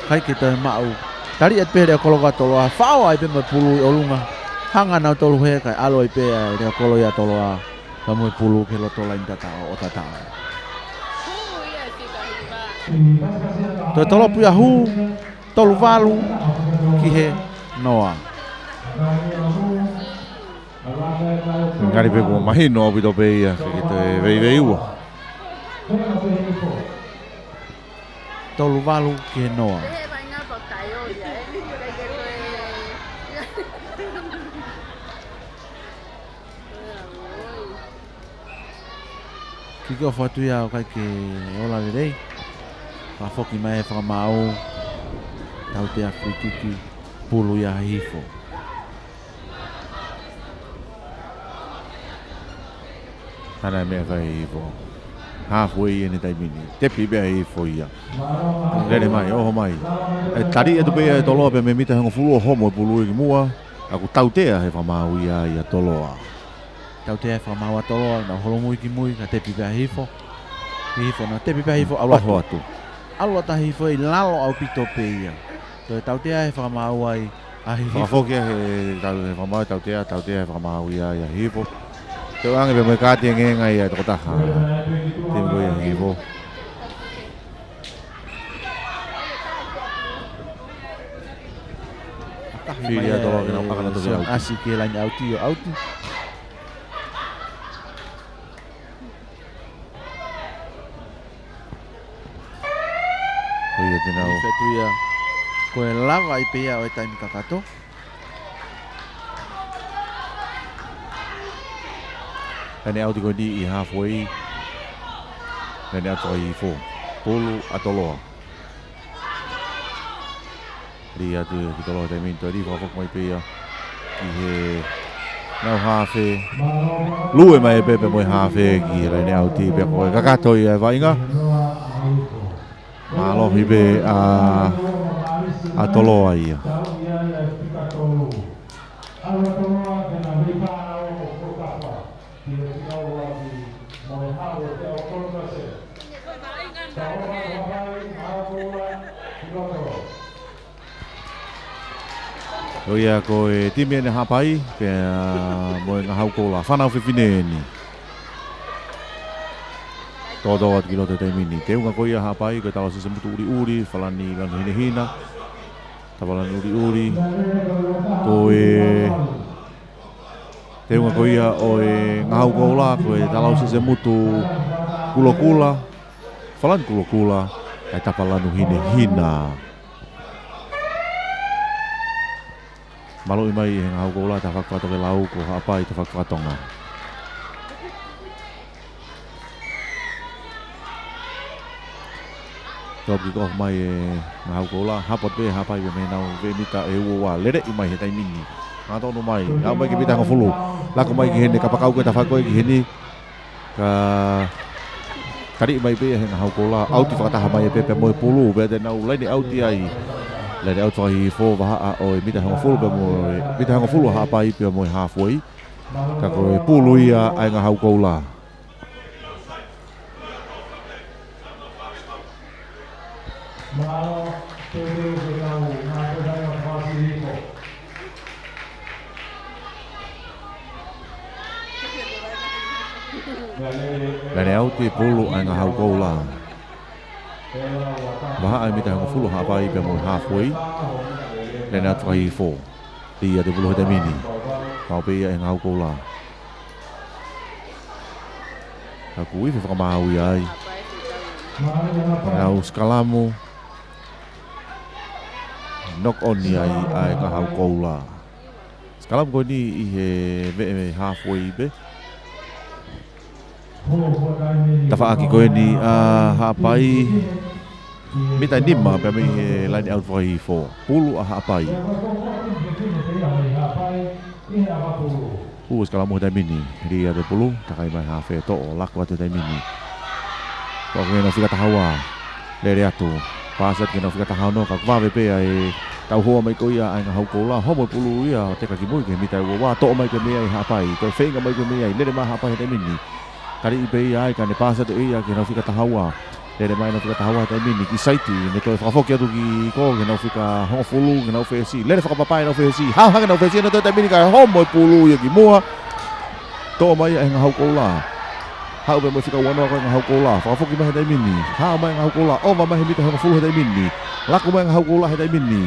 ʻIkai ke toe maʻu. Taliʻi atu pē he leʻo kolo ko ia ʻa Toloa. Faʻo ai pē mo e pulu ʻi ʻolunga. Hanga ʻe nautolu ʻo hē kae ʻalu ai pē ʻa e leʻo kolo ia ʻa Toloa. Ka mo e pulu ki he loto laini tataʻo ʻo tataʻo. Toe Tolopu ia hū, tolu valu ki he noa. Ngali pē kuo mahino ʻaupito pē ia, ke ke toe veiveiua. Tolu valu ki he noa. Kick off atu ia ʻoku ʻikai ke ola lelei. Fakafoki mai e fakamaau. Tautea free kick, pulu ia ʻa Hihifo. Hana e meʻa ʻe fai ʻe Hihifo. Halfway eni taimi ni. Tepi pē ʻa Hihifo ia. Lele mai, ʻoho mai. ʻE taliʻi atu pē ia ʻe Toloa pea mei he mita hongofulu ʻo homo e pulu ia ki muʻa. ʻOku tautea he fakamaau ia ʻa Toloa. Tautea he fakamaau ʻa Toloa, nau holomui ki mui, ka tepi pē ʻa Hihifo. Hihifo, nau tepi pē ʻa Hihifo, ʻalu atu. ʻOho atu. ʻAlu atu ʻa Hihifo ʻi lalo ʻaupito pē ia. Toe tautea he fakamaau ai ʻa Hihifo. Fakafoki ia he tau he fakamaau, tautea, tautea he fakamaau ia ʻa Hihifo. Toe ʻange pē mo e kaati engenga ia ʻa e tokotaha. Timi ko ia ʻa Hihifo. Fili ʻa Toloa ke nau ʻaka nautolu ke ʻauti. ʻAsi ki he laine ʻauti ʻo ʻauti. Ko ia te nau. Hifo atu ia. Ko e lava ai pē ia ʻo e taimi kakato. Laine ʻauti ko eni ʻi halfway. Laine ʻauti ko Hihifo. Pulu ʻa Toloa. Lī atu ki Toloa he taimi ni, toe lī fakafoki mai pē ia ki he Nau hafe. Lue mai pē pea mo e hafe ki he laine ʻauti pea ko e kakato ia e vaʻinga. Mālohi pē ʻa, ʻa Toloa ia. Ko ia ko e timi ʻeni Haʻapai, pea mo e Ngahau Koula. Fānau fefine ʻeni. Tōtō atu ki loto he taimi ni. Teunga ko ia Haʻapai, ko e Talausi Semutu ʻuliʻuli, Falani Lanu Hinehina. Tapa Lanu ʻuliʻuli. Ko e teunga ko ia ʻo e Ngahau Koula, ko e Talausi Semutu kulokula. Falani kulokula, ʻa e Tapa Lanu Hinehina. Maluʻi mai ʻe he Ngahau Koula tafaʻaki fakatokelau, ko Haʻapai tafaʻaki fakatonga. Top kick off mai ʻe Ngahau Koula, hapot pē Haʻapai pea mei heʻenau veʻe mita ʻe ua ua, leleʻi mai he taimi ni. Hangatonu mai, aʻu mai ki he mita hongofulu. Laku mai ki heni, kapakau ko e tafaʻaki ko ē ki heni. Ka kaliʻi mai pē ia ʻe he Ngahau Koula, ʻauti fakataha mai pē pea mo e pulu, pea te nau laine ʻauti ai. Laine ʻauti fakahihifo vahaʻa ʻo e mita hongofulu pea mo e, mita hongofulu Haʻapai pea mo e halfway. Ka ko e pulu ia ʻa e Ngahau Koula. Laine ʻauti pulu ʻa e Ngahau Koula. Vahaʻa e mita hongofulu Haʻapai pea mo e halfway. Laine ʻauti fakahihifo. Lī ʻa Tupulu he taimi ni. Maʻu pē ia ʻe he Ngahau Koula. Ka ʻoku ifi fakamaau ia ai. Nau sikalamu. Knock on ia ai ʻa e Ngahau Koula. Sikalamu ko eni ʻi he veʻe halfway pē. Tafaʻaki ko eni ʻa Haʻapai. Mita nima pea mei he laine ʻauti fakahihifo. Pulu ʻa Haʻapai. Ua sikalamu he taimi ni. Lī ʻa Tupulu, takai mai hafe toʻo, laku atu he taimi ni. Toʻo ki heʻenau fika taha ua. Lele atu. Paasi atu ki heʻenau fika taha ono, ka vave pē ʻa e tauhoa mai ko ia ʻa e Ngahau Koula. Homo e pulu ia, teka ki mui ki he mita ʻe ua ua, toʻo mai ko ē mei ai Haʻapai. Ko e feinga mai ko ē mei ai, lele mai Haʻapai he taimi ni. Kaliʻi pē ia ai, ka ne paasi atu ia ki heʻenau fika taha ua. Lele mai ʻenau fika taha ua he taimi ni ki saiti, ne toe fakafoki atu ki ko, ki heʻenau fika hongofulu, ki heʻenau fesi. Lele fakapapai ʻenau fesi. Hao hake ʻenau fesi, ʻenau toe taimi ni ka homo e pulu ia ki muʻa. Toʻo mai ʻe he Ngahau Koula. Haʻu pē mo e fika ua noa ko e Ngahau Koula. Fakafoki mai he taimi ni. Hao mai Ngahau Koula. ʻOva mai he mita hongofulu he taimi ni. Laku mai Ngahau Koula he taimi ni.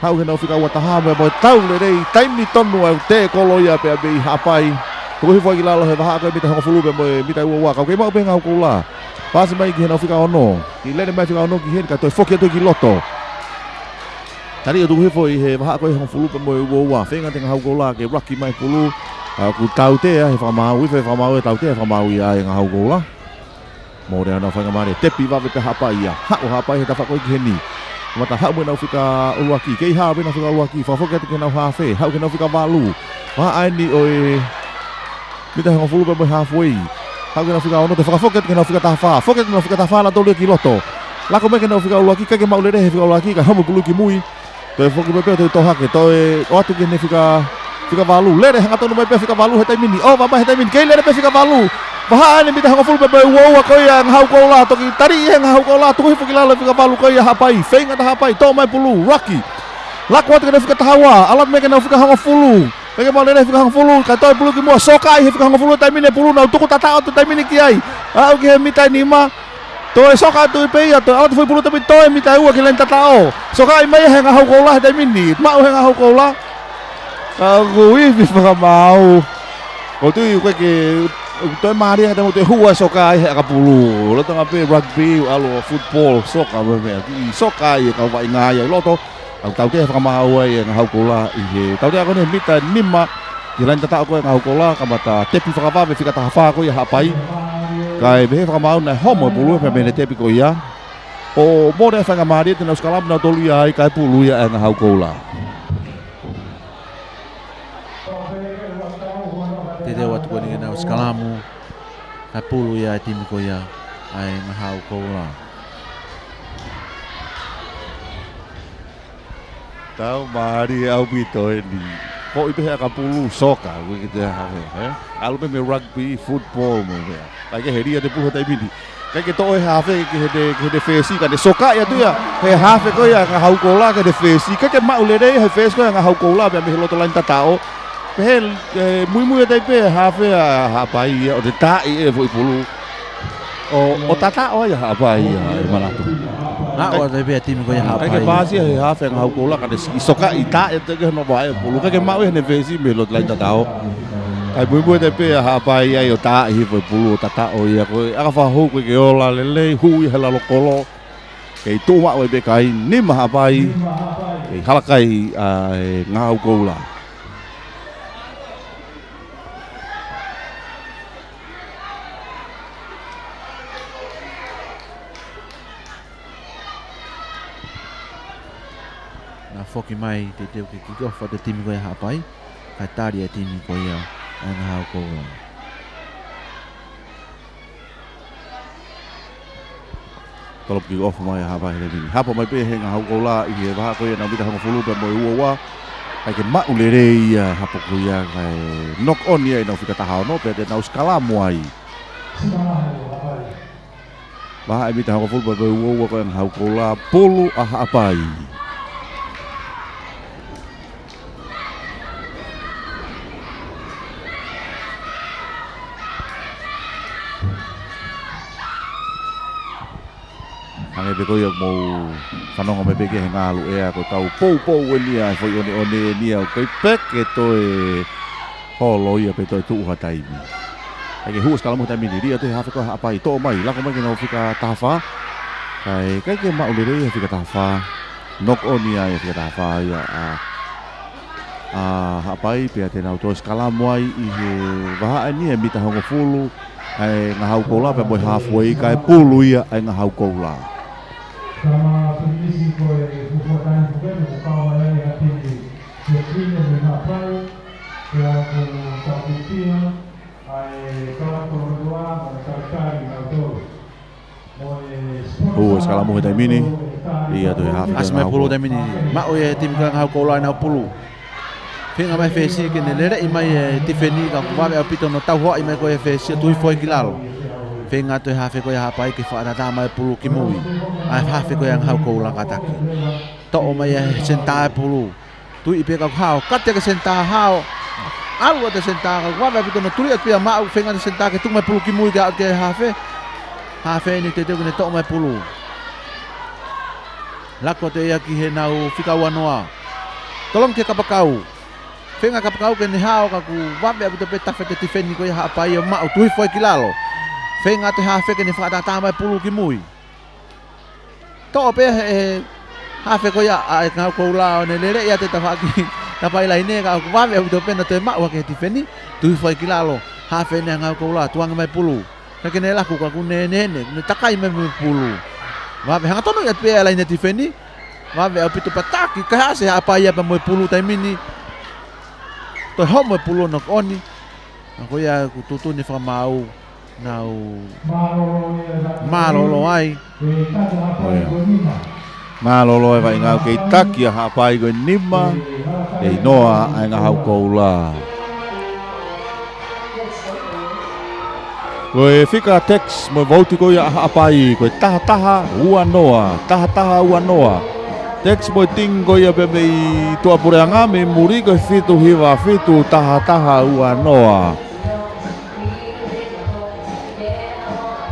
Haʻu ki heʻenau fika ua taha mo e, mo e tau lelei, taimi tonu ʻa e tēkolo ia pea mei Haʻapai. Tuku hifo ki lalo he vahaʻa ko e mita hongofulu pea mo e mita ua ua. Ka ʻoku kei maʻu pē Ngahau Koula. Paasi mai ki heʻenau fika ono. Ki lele mai fika ono ki heni ka toe foki atu ki loto. Tali ʻo tuku hifo ʻi he vahaʻa ko e hongofulu pea mo e ua ua. Feinga ʻe he Ngahau Koula ke ruck mai pulu. ʻA, ʻoku tautea he fakamaau, ifi fakamaau ʻe tautea he fakamaau ia ʻa e Ngahau Koula. Mole ʻenau faingamālie, tepi vave pē Haʻapai ia. Haʻu Haʻapai he tafaʻaki ko ē ki heni. Kamata haʻu mo ʻenau fika ʻuluaki. Kei hao pē ʻenau fika ʻuluaki. Fakafoki atu ki heʻenau hafe. Haʻu ki heʻenau fika valu. Vahaʻa ʻeni ʻo e mita hongofulu pea mo e halfway. Haʻu ki heʻenau fika ono, toe fakafoki atu ki heʻenau fika taha fā. Foki atu ki heʻenau fika taha fā, naʻa tolu ia ki loto. Laku mai ki heʻenau fika ʻuluaki, ʻikai ke maʻu lelei he fika ʻuluaki, ka homo pulu ki mui. Toe foki pē pea toe toʻo hake, toe ʻoatu ki heʻene fika, fika valu. Lele hangatonu mai pē fika valu he taimi ni. ʻOva mai he taimi ni. Kei lele pē fika valu. Vahaʻa ʻeni mita hongofulu pea mo e ua ua ko ia Ngahau Koula. Toki tali ʻe he Ngahau Koula. Tuku hifo ki lalo fika valu ko ia Haʻapai. Feinga ʻa Haʻapai. Toʻo mai pulu. Ruck. Laku atu ki heʻenau fika taha ua. ʻAlu atu mai ki heʻenau fika hongofulu. ʻIkai ke maʻu lelei he fika hongofulu. Ka toe pulu ki muʻa. Soka ʻi he fika hongofulu taimi ni pulu. Nau tuku tataʻo atu taimi ni ki ai. Aʻu ki he mita nima. Toe soka atu pē ia, toe ʻalu atu foʻi pulu taimi toe mita ua ki laine tataʻo. Sokaʻi mai he Ngahau Koula he taimi ni, maʻu he Ngahau Koula. Ka ʻoku ifi fakamaau. ʻOku ou tui ko e ke, toe mālie ange taimi toe hua soka ai he ʻakapulu. Lolotonga pē rugby, ʻalu ʻo football, soka, meʻa, meʻa, ʻi soka ai e kau vaʻinga ia ʻi loto. ʻOku tautea he fakamaau ai e Ngahau Koula ʻi he tautea ko eni he mita nima ki he laine tataʻo ko e Ngahau Koula, kamata tepi fakavave fika taha fā ko ia Haʻapai. Kae pehē fakamaau naʻe homo e pulu pea mei he tepi ko ia. ʻO mole e faingamālie te nau sikalamu nautolu ia ai kae pulu ia e Ngahau Koula. Teu atu ko eni ke nau sikalamu, kae pulu ia e timi ko ia ʻa e Ngahau Koula. Tau mālie ʻaupito eni. Foʻi pē he ʻakapulu soka, ʻoku ʻikai ke toe hā, ē? ʻAlu pē mei rugby, football mo e meʻa. ʻIkai ke heli ia te pulu he taimi ni. ʻIkai ke toʻo e hafe ki heʻene, ki heʻene fesi, ka ne sokaʻi atu ia he hafe ko ia Ngahau Koula ki heʻene fesi. ʻIkai ke maʻu lelei he fesi ko ia Ngahau Koula pea mei he loto laine tataʻo. Pehē, ē, muimui atu ai pē hafe ʻa Haʻapai ia ʻo ne taaʻi e foʻi pulu. ʻO, ʻo tataʻo ai ʻa Haʻapai ia, ʻe manatu. Naʻa ʻoatu ai pē timi ko ia ʻIkai ke Haʻapai. Paasi he hafe Ngahau Koula ka ne siʻi sokaʻi taaʻi atu ki hono vaʻe pulu. ʻIkai ke maʻu ia heʻene fesi mei loto laine tataʻo. Kae muimui atu ai pē ʻa Haʻapai ia ʻo taaʻi hifo e pulu ʻo tataʻo ia ko e ʻakafakahū ʻoku ʻikai ke ola lelei, hū ia he lalo kolo. Kei tuʻu maʻu ai pē kai, nima Haʻapai, kei hala kai ʻa e Ngahau Koula. Naʻa foki mai teuteu ke kick off atu e timi ko ia Haʻapai, kae tali e timi ko ia ʻa e Ngahau Koula. Tolopu kick off mai ʻa Haʻapai he taimi ni. Hapo mai pē he Ngahau Koula ʻi he vahaʻa ko ia ʻenau mita hongofulu pea mo e uaua. ʻIkai ke maʻu lelei ia hapo ko ia kae knock on ia ʻenau fika taha ono pea te nau sikalamu ai. Vahaʻa e mita hongofulu pea mo e uaua ko e Ngahau Koula, pulu ʻa Haʻapai. Hangē pē ko ia ʻoku mou fanongo mai pē ki he ngaahi ʻea ko e kau poupou eni ia, foʻi ʻoneʻone eni ia, ʻoku ʻikai pē ke toe holo ia pe toe tuʻu ha taimi. ʻIkai ke hū e sikalamu he taimi ni, lī atu he hafe ko ia Haʻapai, toʻo mai, lako mai ki heʻenau fika taha fā. Kae ʻikai ke maʻu lelei ia he fika taha fā. Knock on ia he fika taha fā ia ʻa, ʻa Haʻapai pea te nau toe sikalamu ai ʻi he vahaʻa eni e mita hongofulu ʻa e Ngahau Koula pea mo e halfway kae pulu ia ʻa e Ngahau Koula. Tama finisi ko e fufuatani fukenu ko kau mai ai ha timi. Ke tine me Haʻapai, ke aku taputia, ʻa e kau kolometua, mo e kalikali na tolu. Hū e sikalamu he taimi ni, lī atu he hafe. ʻAsi mai pulu taimi ni, maʻu e timi ko ia Ngahau Koula ʻenau pulu. Feinga mai fesi ke ne leleʻi mai e tifeni ka ʻoku vave ʻaupito hono tauhoaʻi mai ko ia e fesi ʻo tuhi foʻi ki lalo. Feinga atu e hafe ko ia Haʻapai ke fakatātā mai pulu ki mui. ʻA e hafe ko ia Ngahau Koula kātaki. Toʻo mai e senitā e pulu. Tuiʻi pē ka ʻoku hao, kati ake senitā hao. ʻAlu atu e senitā ka ʻoku vave ʻaupito hono tuli atu pē ia maʻu, feinga atu e senitā ke tuku mai pulu ki mui ke aʻu ki he hafe. Hafe eni teuteu ke ne toʻo mai pulu. Lako atu ia ki heʻenau fika ua noa. Tolongi ki he kapakau. Feinga kapakau ke ne hao ka ʻoku vave ʻaupito pē tafe atu e tifeni ko ia Haʻapai ʻo maʻu tuhi foʻi ki lalo. Feinga atu e hafe ke ne fakatātā mai pulu ki mui. Toʻo pē he, he hafe ko ia ʻa e Ngahau Koula ʻo ne leleʻi atu e tafaʻaki, tafaʻaki laine ka ʻoku vave ʻaupito pē hono toe maʻu hake he tifeni, tuhi foʻi ki lalo, hafe eni ʻa e Ngahau Koula, tukuange mai pulu. Kae ke ne laku ka ʻoku ne, ne, ne, ne takai mai mo e pulu. Vave hangatonu ia pē ʻa e laine tifeni, vave ʻaupito pea taki, kae haʻasi ʻa Haʻapai ia pea mo e pulu taimi ni. Toe homo e pulu ʻo knock on. ʻA ko ia ʻoku tuʻutuʻuni fakamaau. Nau mālōlō ai. ʻOia. Mālōlō e vaʻinga ʻoku kei taki ʻa Haʻapai ko e nima, kei noa ʻa e Ngahau Koula. Ko e fika text mo e vouti ko ia ʻa Haʻapai, ko e taha taha ua noa, taha taha ua noa. Text mo e ting ko ia pea mei tuʻapuleʻanga, mei muli ko e fitu hiva fitu taha taha ua noa.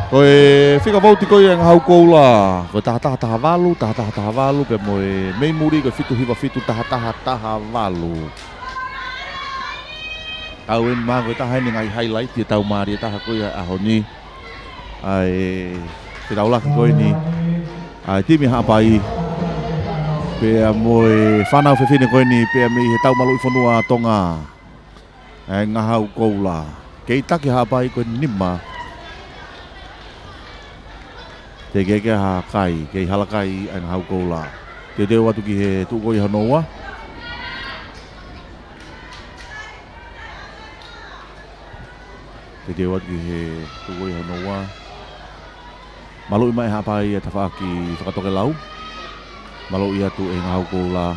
Ko e fika vouti ko ia Ngahau Koula, ko e taha taha taha valu, taha taha taha valu, pea mo e mei muli ko e fitu hiva fitu taha taha taha valu. Kau eni mo e taha eni ngaahi highlight ʻi he tau mālie taha ko ia ʻaho ni. ʻA e fetaulaki ko eni ʻa e timi Haʻapai pea mo e fānau fefine ko eni pea mei he tau maluʻi fonua Tonga. ʻA e Ngahau Koula. Kei taki Haʻapai ko e nima. Teʻeki ke ha kai, kei hala kai ʻa e Ngahau Koula. Teuteu atu ki he tuʻu ko ia hono ua. Te teu atu ki he tuku ia hono ua. Maluʻi mai ʻe Haʻapai ʻa e tafaʻaki fakatokelau. Maluʻi atu ʻe Ngahau Koula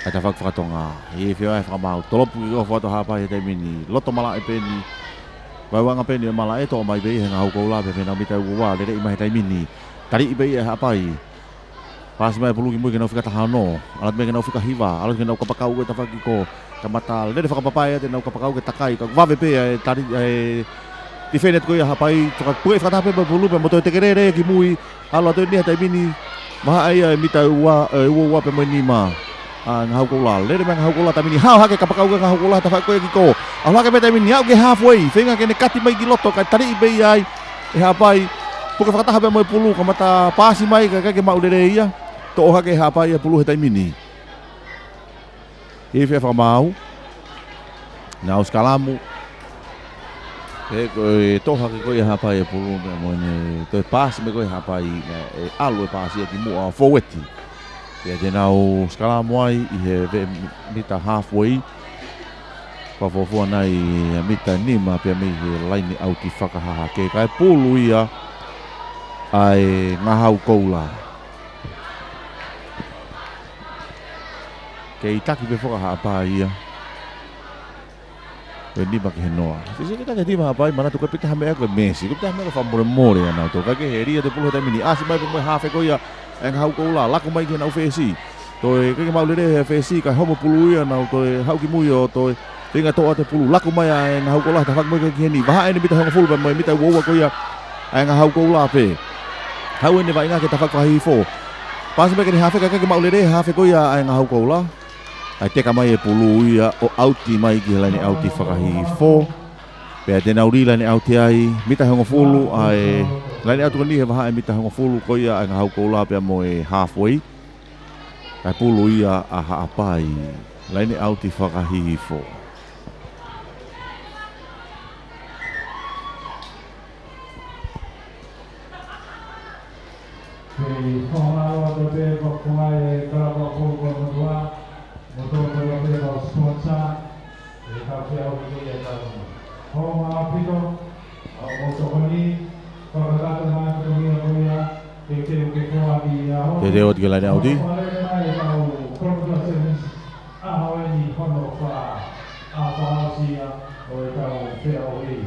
ʻa e tafaʻaki fakatonga. ʻI he fea ʻe fakamaau. Tolopu ki ʻofa atu Haʻapai he taimi ni. Loto malaʻe pē eni. Vaeuanga pē eni ʻo e malaʻe, toʻo mai pē ʻe Ngahau Koula pē mei heʻenau mita ua ua. Lele mai he taimi ni. Taliʻi pē ʻe Haʻapai. Paasi mai e pulu ki mui ki heʻenau fika taha ono. ʻAlu atu mei ai ki heʻenau fika hiva. ʻAlu atu ki heʻenau kapakau ko e tafaʻaki ko. Kamata lele fakapapae ʻa ʻenau kapakau ke takai. Ka vave pē ʻa e tali, ʻa e tifeni atu ko ia Haʻapai. Fakapuke fakataha pē mo e pulu pea mo toe tekelele ki mui. ʻAlu atu eni he taimi ni. Mahaʻa ia e mita ua, ʻe ua ua pea mo e nima. ʻA Ngahau Koula. Lele mai Ngahau Koula taimi ni. Hao hake kapakau ko ia Ngahau Koula he tafaʻaki ko ia ki kō. ʻAlu hake pē taimi ni. Aʻu ki he halfway. Feinga ke ne kati mai ki loto. Kae taliʻi pē ia ai ʻe Haʻapai. Puke fakataha pē mo e pulu, kamata paasi mai, kae ʻikai ke maʻu lelei ia. Toʻo hake ʻe Haʻapai ʻa e pulu he taimi ni. ʻI he fea fakamaau. Nau sikalamu. He ko e toʻo hake ko ia ʻe Haʻapai ʻa e pulu, pea mo ʻene toe paasi mai ko ia ʻe Haʻapai, ʻe ʻalu e paasi ia ki muʻa fōueti. Pea te nau sikalamu ai ʻi he veʻe mita halfway. Fakafuofua nai ʻa e mita nima pea mei he laine ʻauti fakahahake. Kae pulu ia ʻa e Ngahau Koula. Kei taki pē foki ʻa Haʻapai ia. Ko e nima ki he noa. Sisi ke taki e nima Haʻapai, manatu ko e pita ha meʻa ko e mēsi. Ko e pita ha meʻa ko e fakamolemole ʻanautolu. Kae kehe, lele atu e pulu he taimi ni. ʻAsi mai pē mo e hafe ko ia ʻa e Ngahau Koula. Laku mai ki heʻenau fesi. Toe ʻikai ke maʻu lelei he fesi, kae homo pulu ia, nau toe haʻu ki mui ʻo toe feinga toʻo atu e pulu. Laku mai ʻa e Ngahau Koula, tafaʻaki mai ki heni. Vahaʻa ʻene mita hongofulu pea mo e mita ua ua ko ia ʻa e Ngahau Koula pē. Haʻu ʻene vaʻinga ki he tafaʻaki fakahihifo. Paasi mai ki heʻene hafe, kae ʻikai ke maʻu lelei he hafe ko ia ʻa e Ngahau Koula. ʻAi teka mai e pulu ia ʻo ʻauti mai ki he laine ʻauti fakahihifo. Pea te nau lī laine ʻauti ai, mita hongofulu ʻa e laine ʻauti ko eni he vahaʻa e mita hongofulu ko ia ʻa e Ngahau Koula pea mo e halfway. Kae pulu ia ʻa Haʻapai. Laine ʻauti fakahihifo. Kei fakamaau atu pē ko e kalapa ko Motuʻa, mo tō kalapa pē ko e sponsor, ʻe kau ke au ke ia kau. Homa ʻaupito, ʻa mo tokoni, fakakata mai ko ia ko ia, ke ke ke koa ki ia o. Te teu atu ki he laine ʻauti. Fakamaau mai kau Congratulations, ʻa hoi ni hono fa, ʻa fakaʻosi ia, ʻo e kau fea o e.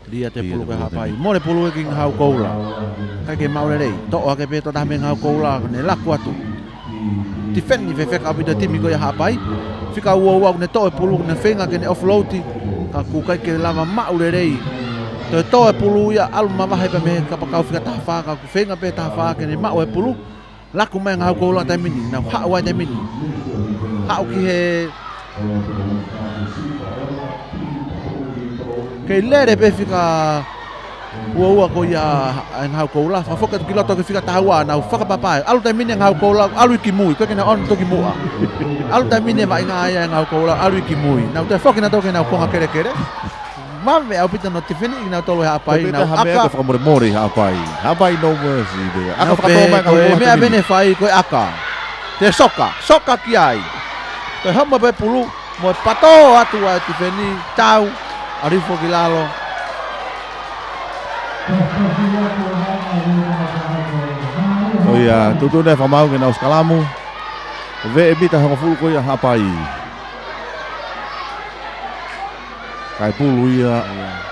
Lī atu e pulu ko ia ʻa Haʻapai. Mole pulu ʻe ki Ngahau Koula. ʻIkai ke maʻu lelei. Toʻo hake pē toʻa taha mei Ngahau Koula, ne laku atu. Tifeni fefeka ʻaupito e timi ko ia ʻa Haʻapai. Fika ua ua, ne toʻo e pulu, ne feinga ke ne offload. Ka ʻoku ʻikai ke lava maʻu lelei. Toe toʻo e pulu ia, ʻalu mavahe pē mei he kapakau fika taha fā, ka ʻoku feinga pē taha fā ke ne maʻu e pulu. Laku mai Ngahau Koula taimi ni, nau haʻu ai taimi ni. Haʻu ki he. Kei lele pē fika ua ua ko ia ʻa e Ngahau Koula, fakafoki atu ki loto ki he fika taha ua, nau fakapapae. ʻAlu taimi ni Ngahau Koula, ʻalu ki mui, ʻikai ke nau ʻalu toki muʻa. ʻAlu taimi ni vaʻinga ia ʻa e Ngahau Koula, ʻalu ki mui. Nau toe foki nautolu ki heʻenau konga kelekele. Mame ʻaupito hono tifeni ʻe nautolu ʻe Haʻapai, nau ʻaka. Ko e pita ha meʻa ko e fakamolemole ʻa Haʻapai. Haʻapai no mercy pē. ʻAka fakatō mai Ngahau Koula taimi ni. Ko e meʻa pē ʻe fai, ko e ʻaka. Te soka, soka ki ai. Toe homo pē pulu, mo e pato atu ʻa e tifeni, tau, ʻalu hifo ki lalo. ʻO ia, tuʻutuʻuni e fakamaau ke nau sikalamu. Veʻe mita hongofulu ko ia ʻa Haʻapai. Kae pulu ia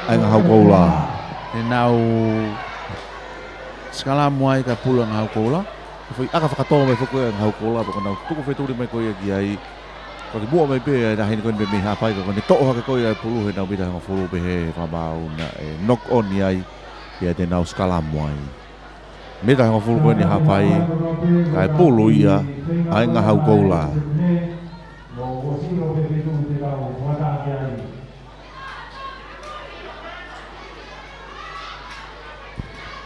ʻa e Ngahau Koula. Te nau sikalamu ai kae pulu ʻa e Ngahau Koula. Foʻi ʻaka fakatō mai foki ʻa e Ngahau Koula, pea ko ʻenau tuku fetuli mai ko ia ki ai. Ko e kimuʻa mai pē ʻa e lahi ni ko eni mei Haʻapai, ka ko ʻene toʻo hake ko ia e pulu heʻenau mita hongofulu pehē fakamaau naʻe knock on ai, pea te nau sikalamu ai. Mita hongofulu ko eni ʻa Haʻapai, kae pulu ia ʻa e Ngahau Koula.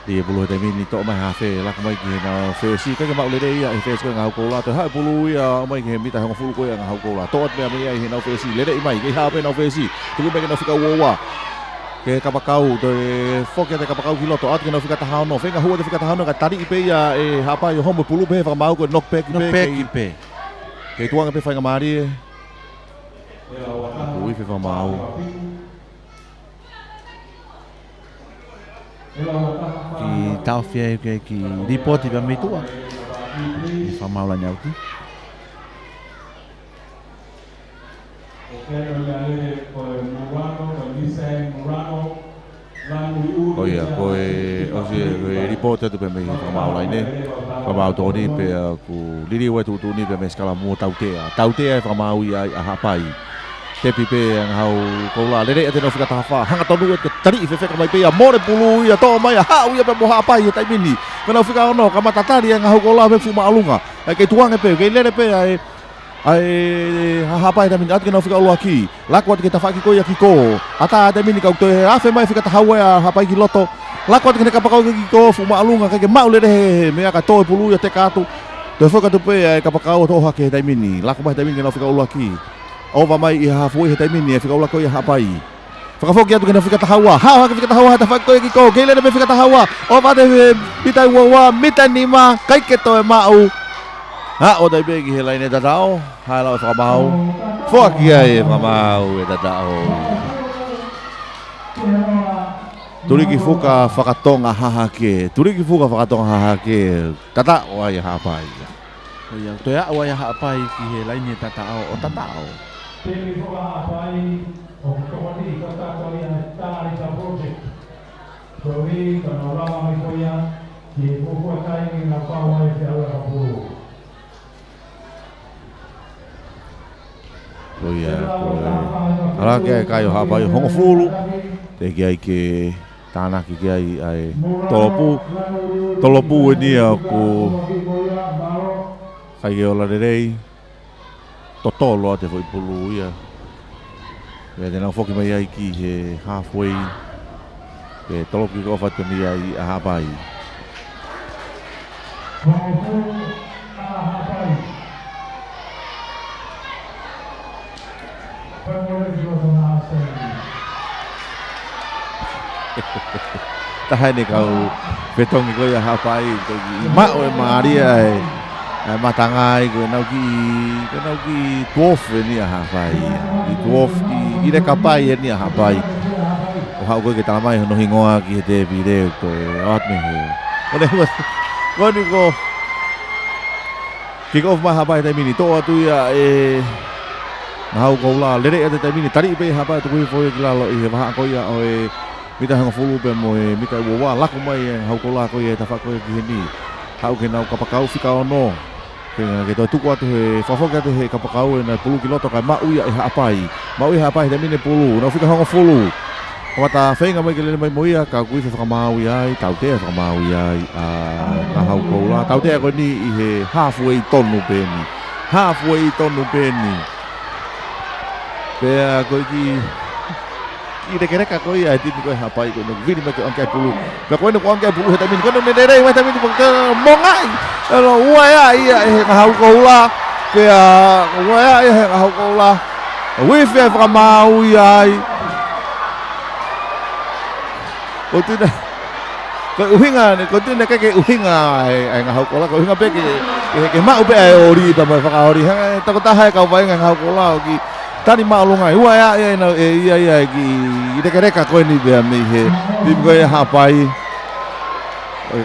Lī e pulu he taimi ni toʻo mai hafe, laku mai ki heʻenau fesi, ʻikai ke maʻu lelei ia ʻe he fesi ko ia ʻa e Ngahau Koula, toe haʻu e pulu ia mai ki he mita hongofulu ko ia ʻa e Ngahau Koula. Toʻo atu meʻa mei ai heʻenau fesi, lele mai, kei hao pē ʻenau fesi, tuku mai ki heʻenau fika ua ua. Ke kapakau, toe foki atu e kapakau ki loto, ʻalu ki heʻenau fika taha ono, feinga hū atu e fika taha ono, ka taliʻi pē ia ʻe Haʻapai ʻo homo e pulu pehē fakamaau ko e knock back pē, knock back pē. Kei tuʻunga pē faingamālie. Uife fakamaau. Kiʻi taʻofi ai ke kiʻi lipooti pea mei tuʻa. Kiʻi fakamaau laine ʻauti. ʻO ia, ko e, ʻosi e, ko e lipooti atu pē mei he fakamaau laine. Fakamaau Tōni pea kuo liliu e tuʻutuʻuni pē mei he sikalamu ʻo Tautea. Tautea ʻe fakamaau ia ai ʻa Haʻapai. Tepi pē ʻa e Ngahau Koula, lele ʻa e nofo fika taha fā, hanga tonu ʻo taliʻi fefeka mai pē ia, mole pulu ia, toʻo mai ʻa haʻu ia pē mo Haʻapai he taimi ni. Pea nau fika ono, kamata tali ʻa e Ngahau Koula pē fuʻu māʻolunga. ʻAi kei tukuange pē, kei lele pē ʻa e ʻa e Haʻapai he taimi ni, ʻalu ki he nofo fika ʻuluaki. Laku atu ki he tafaʻaki ko ia kikō. ʻAtā he taimi ni ka ʻoku toe afe mai fika taha ua ʻa Haʻapai ki loto. Laku atu ki he kapakau kikō, fuʻu māʻolunga, ʻikai ke maʻu lelei he, he meʻa ka tō e pulu ia teka atu. Toe foki atu pē ʻa e kapakau ʻo toʻo hake he taimi ni. Laku mai he taimi ni ki he nofo fika ʻuluaki. ʻOva mai ʻi he haafuei he taimi ni, ʻa e fika ʻuluaki ko ia ʻa Haʻapai. Fakafoki atu ki he nofo fika taha ua. Haʻu hake fika taha ua, ha tafaʻaki ko ia kikō. Kei lele pē fika taha ua. ʻOva atu he mita ua ua, mita nima, ʻikai ke toe maʻu. Aʻu atu ai pē ki he laine tataʻo, haʻu e fakamaau. Foaki ai e fakamaau ʻe tataʻo. Tuliki Fuka Fakatonga Hahake. Tuliki Fuka Fakatonga Hahake. Tataʻo ai ʻa Haʻapai. ʻO ia, toe aʻu ai ʻa Haʻapai ki he laine tataʻo ʻo tataʻo. Temi Fuka Haʻapai, ʻoku tokoni ʻi he tataʻo ia ʻa e Tangata Project. Koeʻuhi ka nau lava mai ko ia ki he fuofua taimi naʻa nau kau ai he feʻauakapulu. Ko ia, ko e ʻalu hake ʻa e kai ʻo Haʻapai ʻo hongofulu. Teʻeki ai ke tānaki ki ai ʻa e tolopu. Tolopu eni ia ʻoku ʻikai ke ola lelei. Totolo atu e foʻi pulu ia. Pea te nau foki mai ai ki he halfway. Ke tolopu kick off atu mei ai ʻa Haʻapai. Taha eni e kau fetongi ko ia ʻa Haʻapai, ko e kiʻi maʻu e mālie ʻa e, ʻa e matangai, ko ʻenau kiʻi, ko ʻenau kiʻi dwarf eni ʻa Haʻapai. Kiʻi dwarf, kiʻi, kiʻi leka pai eni ʻa Haʻapai. ʻO haʻu ko ē ke tala mai hono hingoa ki he tēpile ko e ʻoatu mei he. Ko ʻene hua, ko eni ko kick off mai Haʻapai he taimi ni, toʻo atu ia ʻe Ngahau Koula, lele atu he taimi ni, taliʻi pē ʻe Haʻapai, tuku hifo ia ki lalo ʻi he vahaʻa ko ia ʻo e mita hongofulu pea mo e mita ua ua, laku mai ʻe Ngahau Koula ko ia he tafaʻaki ko ia ki heni. Haʻu ki heʻenau kapakau fika ono. Ke, ke toe tuku atu he, fakafoki atu he kapakau ʻenau pulu ki loto kae maʻu ia ʻe Haʻapai. Maʻu ʻe Haʻapai he taimi ni e pulu, nau fika hongofulu. Kamata feinga mai ke lele mai mo ia, ka ʻoku ʻi he fakamaau ia ai, tautea fakamaau ia ai ʻa Ngahau Koula. Tautea ko eni ʻi he halfway tonu pē eni. Halfway tonu pē eni. Pea ko e kiʻi, kiʻi lekeleka ko ia ʻa e timi ko ē ʻa Haʻapai ko ē, nau vili mai ke ʻoange ʻa e pulu. Pea ko eni kuo ʻoange ʻa e pulu he taimi ni, ko eni ne lele mai he taimi ni, ko e mongaʻi. ʻElo, ua ʻe ʻai ia ʻe he Ngahau Koula. Pea ua ʻe ʻai ia ʻe he Ngahau Koula. Uifi ʻa e fakamaau ia ai. Ko e tuna, ko e ʻuhinga, ko e tuna ke, ke ʻuhinga ʻa e, ʻa e Ngahau Koula, ko e ʻuhinga pē ke, ke, ke maʻu pē ʻa e ʻoli, tama e fakaʻoli. Hanga ʻe he tokotaha e kau vaʻinga ʻa e Ngahau Koula ʻo kiʻi tali māʻolunga ai. Ua ʻe ʻai ia ʻe, ʻe ia ia e kiʻi lekeleka ko eni pea mei he timi ko ē ʻa Haʻapai.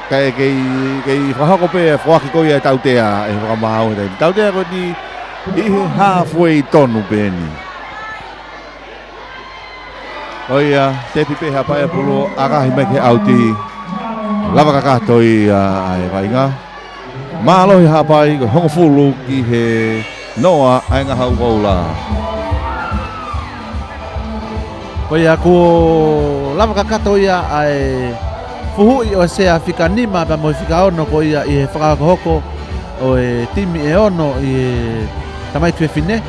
Kae kei, kei fakahoko pē e foaki ko ia ʻa e tautea ʻe he fakamaau he taimi. Tautea ko eni ʻi he halfway tonu pē eni. ʻO ia, tepi pē ʻe Haʻapai ʻa e pulu, ʻakahi mai ki he ʻauti. Lava kakato ia ʻa e vaʻinga. Mālohi Haʻapai, ko e hongofulu ki he noa ʻa e Ngahau Koula. Ko ia kuo lava kakato ia ʻa e fuhuʻi ʻo e sea fika nima pea mo e fika ono ko ia ʻi he fakahokohoko ʻo e timi ʻe ono ʻi he tamaiki fefine.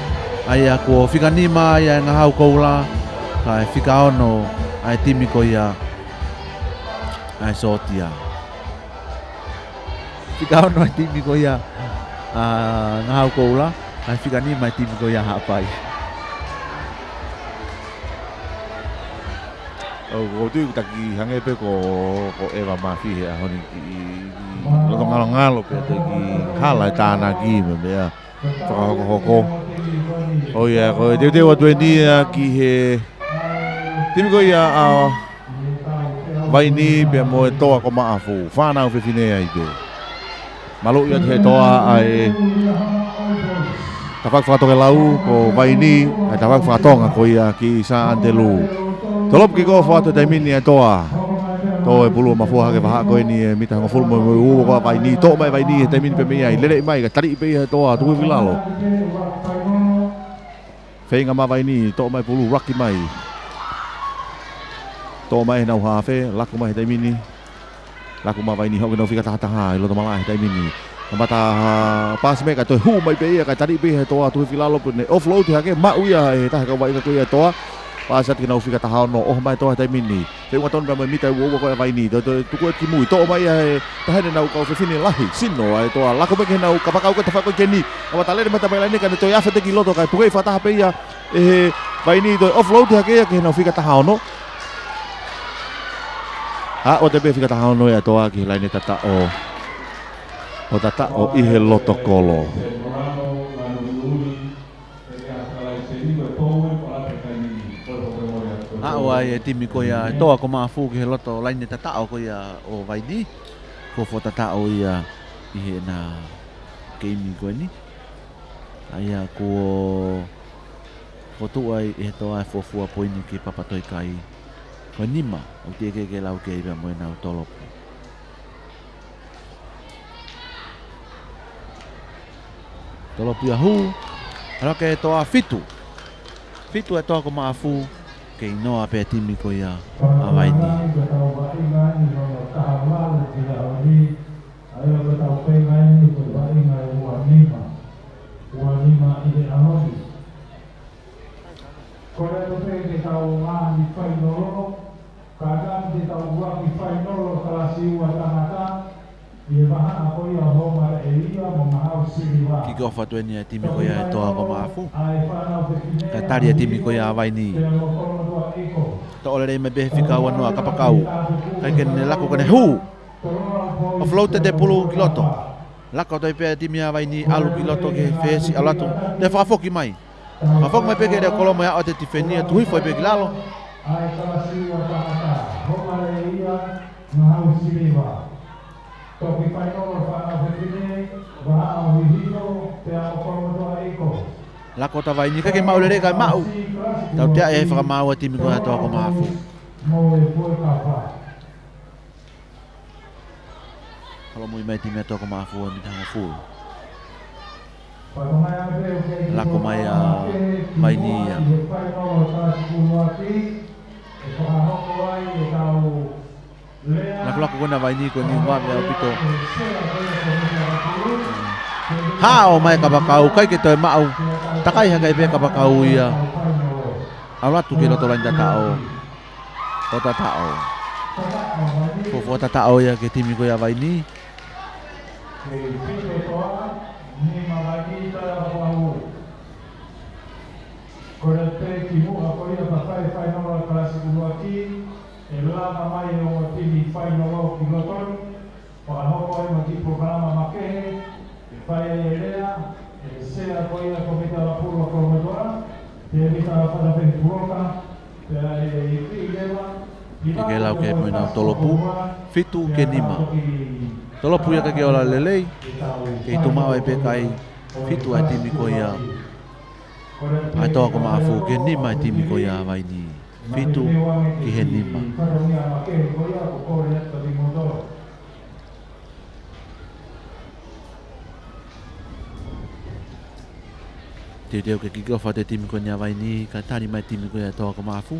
ʻA ia kuo fika nima ia ʻa e Ngahau Koula, kae fika ono ʻa e timi ko ia ʻa e Sōtia. Fika ono ʻa e timi ko ia ʻa Ngahau Koula, kae fika nima ʻa e timi ko ia ʻa Haʻapai. ʻOku ou tui ʻoku taki hangē pē ko, ko ʻEva Mafi he ʻaho ni kiʻi, kiʻi loto ngalongalo pē, te kiʻi hala e tānaki mo e meʻa fakahokohoko. ʻOiauē, ko e teuteu atu eni ia ki he timi ko ia ʻa Vainī pea mo e Toa ko Maʻafu. Fānau fefine ai pē. Maluʻi atu he Toa ʻa e tafaʻaki fakatokelau ko Vainī, ʻa e tafaʻaki fakatonga ko ia ki Sā ʻAnitelū. Tolopu kick-off atu he taimi ni ʻa e Toa. Tō e pulu ʻo mafua hake vahaʻa ko eni e mita hongofulu mo e ua ko ia ʻa Vainī. Toʻo mai Vainī he taimi ni pē mei ai. Lele mai, kae taliʻi pē ia he Toa, tuku hifo ki lalo. Feinga mai Vainī, toʻo mai pulu, ruck mai. Toʻo mai heʻenau haafe, laku mai he taimi ni. Laku mai Vainī, hoko ke nau fika tahataha ʻi loto malaʻe he taimi ni. Kamata paasi mai kae toe hū mai pē ia, kae taliʻi pē ia he Toa, tuku hifo ki lalo pea ne offload hake, maʻu ia ʻe he taha e kau vaʻinga ko ia ʻa e Toa. Paasi atu ke nau fika taha ono, ʻoho mai Toa he taimi ni. Feʻunga tonu pea mo e mita ua ua ko ia ʻa Vainī. Toe, toe tuku atu ki mui. Toʻo mai ia he taha ʻenau kau fefine lahi. Sino ʻa e Toa. Laku mai ki heʻenau kapakau ko e tafaʻaki ko eni. Kamata lele mai he tapailai ni kae ne toe afe atu ki loto kae puke fakataha pē ia ʻe he Vainī, toe offload hake ia ki heʻenau fika taha ono. Aʻu atu pē fika taha ono ia ʻa e Toa ki he laine tataʻo. ʻO tataʻo ʻi he loto kolo. Aʻu ai e timi ko ia ʻa e Toa ko Maʻafu ki he loto laine tataʻo ko ia ʻo Vainī. Ko e fuofua tataʻo ia ʻi heʻena keimi ko eni. ʻA ia kuo fotu ai ʻe he Toa e fuofua poini ki Papatoʻi Kai. Ko e nima, ʻoku teʻeki ke lau ki ai pea mo ʻenau tolopu. Tolopu ia hū, ʻalu hake e Toa, fitu. Fitu e Toa ko Maʻafu, kei noa pē timi ko ia ʻa Vainī. Ko e ʻalu pē ke tau ngaahi fainolo, ka tau te tau ua ki fainolo kalasi ua tangata, ʻi he vahaʻa ko ia ʻo Homa ʻElia mo Mahau Siliva. Kick-off atu eni ʻa e timi ko ia ʻa e Toa ko Maʻafu. Kae tali ʻe he timi ko ia ʻa Vainī. Toʻo lelei mai pē he fika ua noa kapakau. ʻIkai ke ne laku ka ne hū. Offload atu e pulu ki loto. Laku atu ai pē ʻa e timi ʻa Vainī, ʻalu ki loto ki he fesi, ʻalu atu. Toe fakafoki mai. Fakafoki mai pē ki he leʻo kolo mo e aʻu atu e tifeni ʻo tuku hifo ai pē ki lalo. ʻAi kalasi ua tangata, Homa ʻElia, Mahau Siliva. Toki fainolo fānau fefine, vahaʻa ʻo Hihifo, pea mo Kolomotuʻa Eagles. Laku atu ʻa Vainī, ʻikai ke maʻu lelei kae maʻu. Tautea e fakamaau ʻa e timi ko ia ʻa e Toa ko Maʻafu. Mo e pue kapa. Holomui mai e timi ʻa e Toa ko Maʻafu ʻa e mita hongofulu. Laku mai ʻa Vainī ia. Lakulaku ko ena ʻa Vainī ko eni, vave ʻaupito. Haʻo mai e kapakau, ʻikai ke toe maʻu. Takai hake ai pē kapakau ia. ʻAlu atu ki loto laine tataʻo. ʻO tataʻo. Fuofua tataʻo ia ki he timi ko ia ʻa Vainī. Ko e pē kimuʻa ko ia ka fai fainolo kalasi ʻuluaki, ʻe lava mai e ongo timi fainolo ki loto ni. Fakahoko ai mo e kiʻi polokalama makehe, ʻe fai ai e lea, ʻe sea ko ia ko Mita Lapulu ʻa Kolomotuʻa, pea Mita Fata Peni Puloka, pea ʻe ifi leva, ʻIkai ke lau ke mo ʻenau tolopu, fitu ki he nima. Tolopu ia ʻikai ke ola lelei, kei tuʻu maʻu ai pē kai, fitu ʻa e timi ko ia ʻa e Toa ko Maʻafu, ki he nima e timi ko ia ʻa Vainī. Fitu ki he nima. Teuteu ke kick off atu e timi ko eni ʻa Vainī, kae tali mai e timi ko ia ʻa e Toa ko Maʻafu.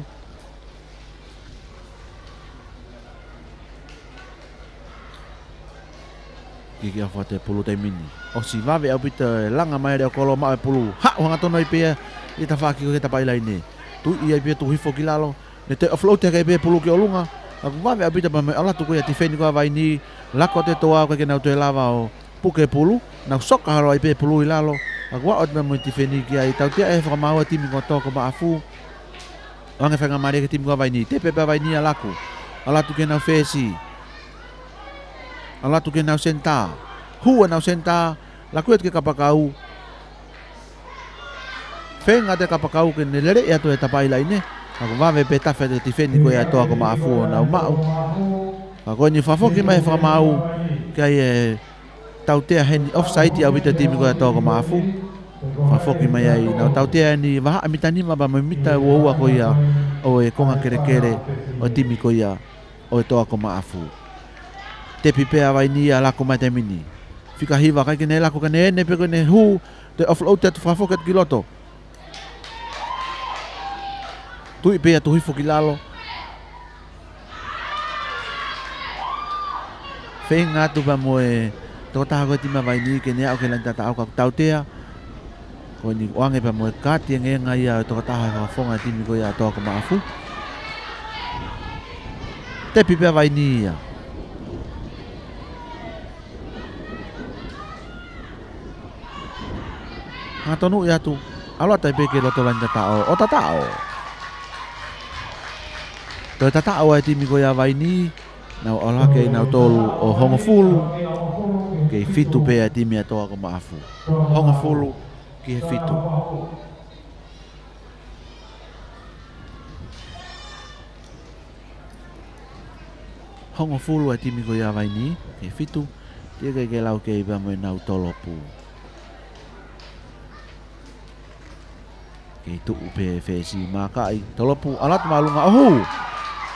Kick off atu e pulu taimi ni. ʻOsi vave ʻaupito e langa mai e leʻo kolo maʻu e pulu. Haʻu hangatonu ai pē ia ʻi he tafaʻaki ko ia he tapaʻi laine. Tuʻi ai pē ia tuku hifo ki lalo. Ne toe offload hake ai pē ia e pulu ki ʻolunga. Ka kuo vave ʻaupito pea mo e ʻalu atu ko ia e tifeni ko ia ʻa Vainī. Laku atu e Toa ʻikai ke nau toe lava ʻo puke e pulu. Nau soka holo ai pē ia e pulu ʻi lalo. Ka kuo aʻu atu pea mo e tifeni ki ai. Tautea e fakamaau ʻa e timi ko ia ʻa e Toa ko Maʻafu. ʻOange faingamālie ki he timi ko ia ʻa Vainī. Tepe pē ʻa Vainī ʻo laku. ʻAlu atu ki heʻenau fesi. ʻAlu atu ki heʻenau senitā. Hū ʻenau senitā. Laku atu ki he kapakau. Feinga atu e kapakau ke ne lele atu e tapa ʻi laine. Ka kuo vave pē tafe atu e tifeni ko ia ʻa Toa ko Maʻafu ʻo nau maʻu. Ka ko eni fakafoki mai e fakamaau ki ai e tautea heni, offside ʻaupito e timi ko ia ʻa Toa ko Maʻafu. Fakafoki mai ai, nau tautea eni vahaʻa mita nima pea mo e mita ua ua ko ia ʻo e konga kelekele ʻo e timi ko ia ʻo e Toa ko Maʻafu. Tepi pē ʻa Vaini ia, lako mai taimi ni. Fika hiva, ʻikai ke ne lako, ka ne ʻene pē ko ʻene hū, toe offload atu fakafoki atu ki loto. Tuʻi pē ia, tuʻu hifo ki lalo. Feinga atu pea mo e tokotaha ko e timi ʻa Vaini ke ne aʻu ki he laine tataʻo, ka kuo tautea. Ko eni ʻoange pea mo e kaati e ngeenga ia ʻo e tokotaha e fakafofonga e timi ko ia ʻa Toa ko Maʻafu. Tepi pē ʻa Vaini ia. Hanga tonuʻi atu, ʻalu atu ai pē ki loto laine tataʻo, ʻo tataʻo. Toe tataʻo ai e timi ko ia ʻa Vaini, nau ʻalu hake ʻe nautolu ʻo hongofulu ki he fitu pē ʻa e timi ʻa Toa ko Maʻafu. Hongofulu ki he fitu. Hongofulu ʻa e timi ko ia ʻa Vaini, ki he fitu, teʻeki ke lau kei pea mo ʻenau tolopu. Kei tuʻu pē fesi mākaʻi, tolopu, ʻalu atu māʻolunga, ʻoho!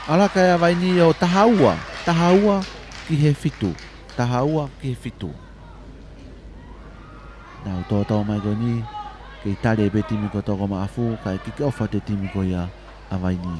ʻAlu hake ʻa Vaini ʻo taha ua, taha ua ki he fitu, taha ua ki he fitu. Nau tōtō mai ko eni, kei tali pē timi ko Toa ko Maʻafu, kae kick off atu e timi ko ia ʻa Vaini.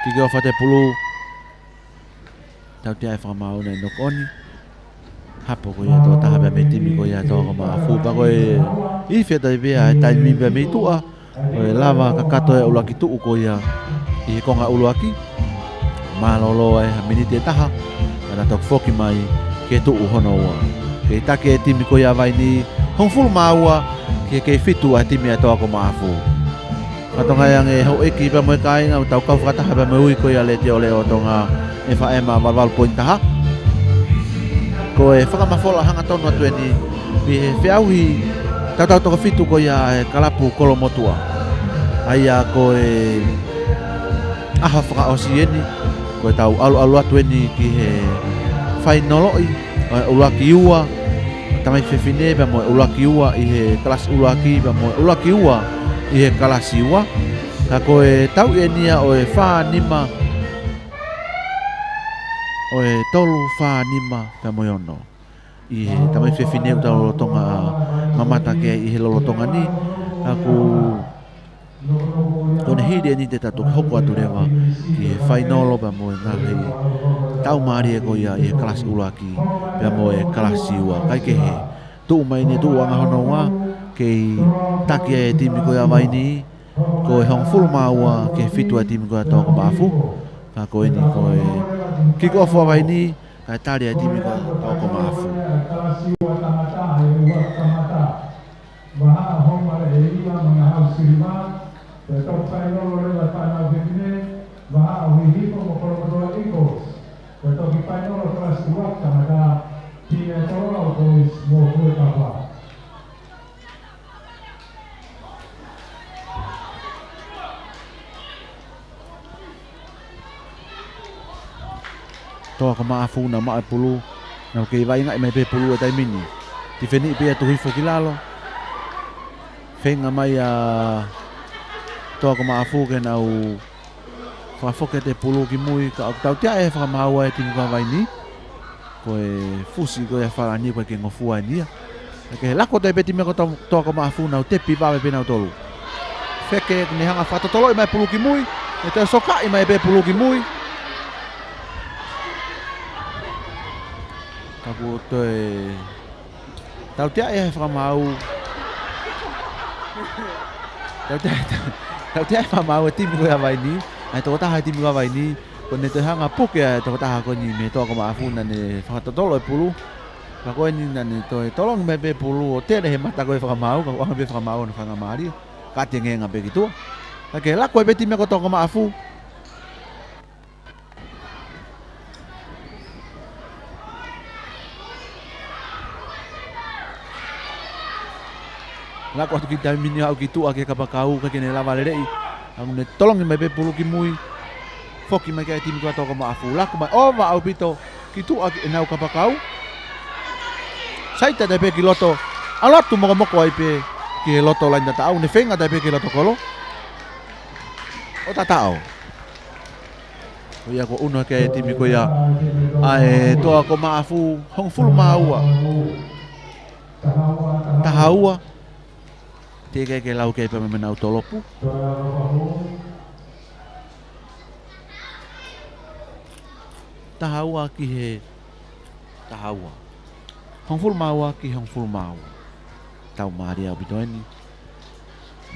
Kick off atu e pulu. Tautea e fakamaau naʻe knock on. Hapo ko ia tokotaha pea mei he timi ko ia ʻa Toa ko Maʻafu, pea ko e ifi atu ai pē ʻa e taimi pea mei tuʻa. Ko e lava kakato e ʻuluaki tuʻu ko ia ʻi he konga ʻuluaki. Mālōlō ai ha miniti ʻe taha, ka na toki foki mai ki he tuʻu hono ua. Kei taki e timi ko ia ʻa Vaini, hongofulu mā ua ki he kei fitu ʻa e timi ʻa Toa ko Maʻafu. Fakatokangaʻi ange houʻeiki pea mo e kāinga, ʻoku tau kau fakataha pea mo e ui ko ia ʻa e Letiō Leʻo ʻo Tonga, F M valu valu poini taha. Ko e fakamafola hangatonu atu eni ʻi he feʻauhi tautau toko fitu ko ia ʻa e kalapu Kolomotuʻa. ʻA ia ko e ʻaho fakaʻosi eni, ko e tau ʻaluʻalu atu eni ki he fainoloʻi ʻo e ʻuluaki ua, tamaiki fefine pea mo e ʻuluaki ua ʻi he kalasi ʻuluaki pea mo e ʻuluaki ua ʻi he kalasi ua. Ka ko e tau eni ia ʻo e fā nima, ʻo e tolu fā nima pea mo e ono. ʻI he tamaiki fefine ʻoku tau lolotonga mamata ki ai ʻi he lolotonga ni, ka ʻoku ko ʻene hili eni te tau toki hoko atu leva ki he fainolo pea mo e ngaahi tau mālie ko ia ʻi he kalasi ʻuluaki pea mo e kalasi ua. Kae kehe, tuʻu mai eni e tuʻuʻanga hono ua, kei taki ai e timi ko ia ʻa Vaini, ko e hongofulu mā ua ki he fitu ʻa e timi ko ia ʻa Toa ko Maʻafu. Ka ko eni ko e kick off ʻa Vaini, kae tali ʻa e timi ko ia ʻa Toa ko Maʻafu. Vahaʻa Homare ʻe ia mo Ngahau Siliva, pea toki fainolo leva e fānau fefine, Vahaʻa ʻo Hihifo mo Kolomotuʻa Eagles, pea toki fainolo kalasi ua tangata, Pine Koloa Boys mo Fuekapa. Toa ko Maʻafu nau maʻu e pulu, nau kei vaʻingaʻi mai pē pulu he taimi ni. Tifeni pē ia tuʻu hifo ki lalo. Feinga mai ʻa Toa ko Maʻafu ke nau fakafoki atu e pulu ki mui, ka ʻoku tautea e fakamaau ʻa e timi ko ia ʻa Vaini. Ko e fusi ko ia ʻa Falani ko e ke ngofua eni ia. Kae kehe, lako atu ai pē timi ko Toa, Toa ko Maʻafu, nau tepi vave pē nautolu. Feke, ne hanga fakatotoloʻi mai pulu ki mui, ne toe sokaʻi mai pē pulu ki mui. Ka kuo toe tautea e fakamaau. Tautea, tautea e fakamaau e timi ko ia ʻa Vaini. ʻA e tokotaha e timi ko ia ʻa Vaini. Ko ʻene toe hanga puke ʻa e tokotaha ko eni mei Toa ko Maʻafu naʻa ne fakatotolo e pulu. Ka ko eni naʻa ne toe tolongi mai pē pulu ʻo tele he mata ko ē fakamaau, ka ʻoange pē fakamaau ʻo ne faingamālie. Ka tengenga pē ki tuʻa. Ka ke laku ai pē timi ko ē Toa Maʻafu. Laku atu ki he taimi ni ʻo aʻu ki tuʻa ki he kapakau, ʻikai ke ne lava leleʻi. Ka ne tolongi mai pē pulu ki mui. Foki mai ki ai e timi ko ē Toa Maʻafu. Laku mai ʻova ʻaupito ki tuʻa ki heʻenau kapakau. Sai atu ai pē ki loto. ʻAlu atu mokomoko ai pē ki he loto laine tataʻo. Ne feinga atu ai pē ki he loto kolo. ʻO tataʻo. Ko ia kuo ʻunu hake ai e timi ko ia ʻa e Toa Maʻafu, hongofulu mā ua, taha ua. Teʻeki ai ke lau ki ai pea mo ʻenau tolopu. Taha ua ki he taha ua. Hongofulu mā ua ki he hongofulu mā ua. Tau mālie ʻaupito eni.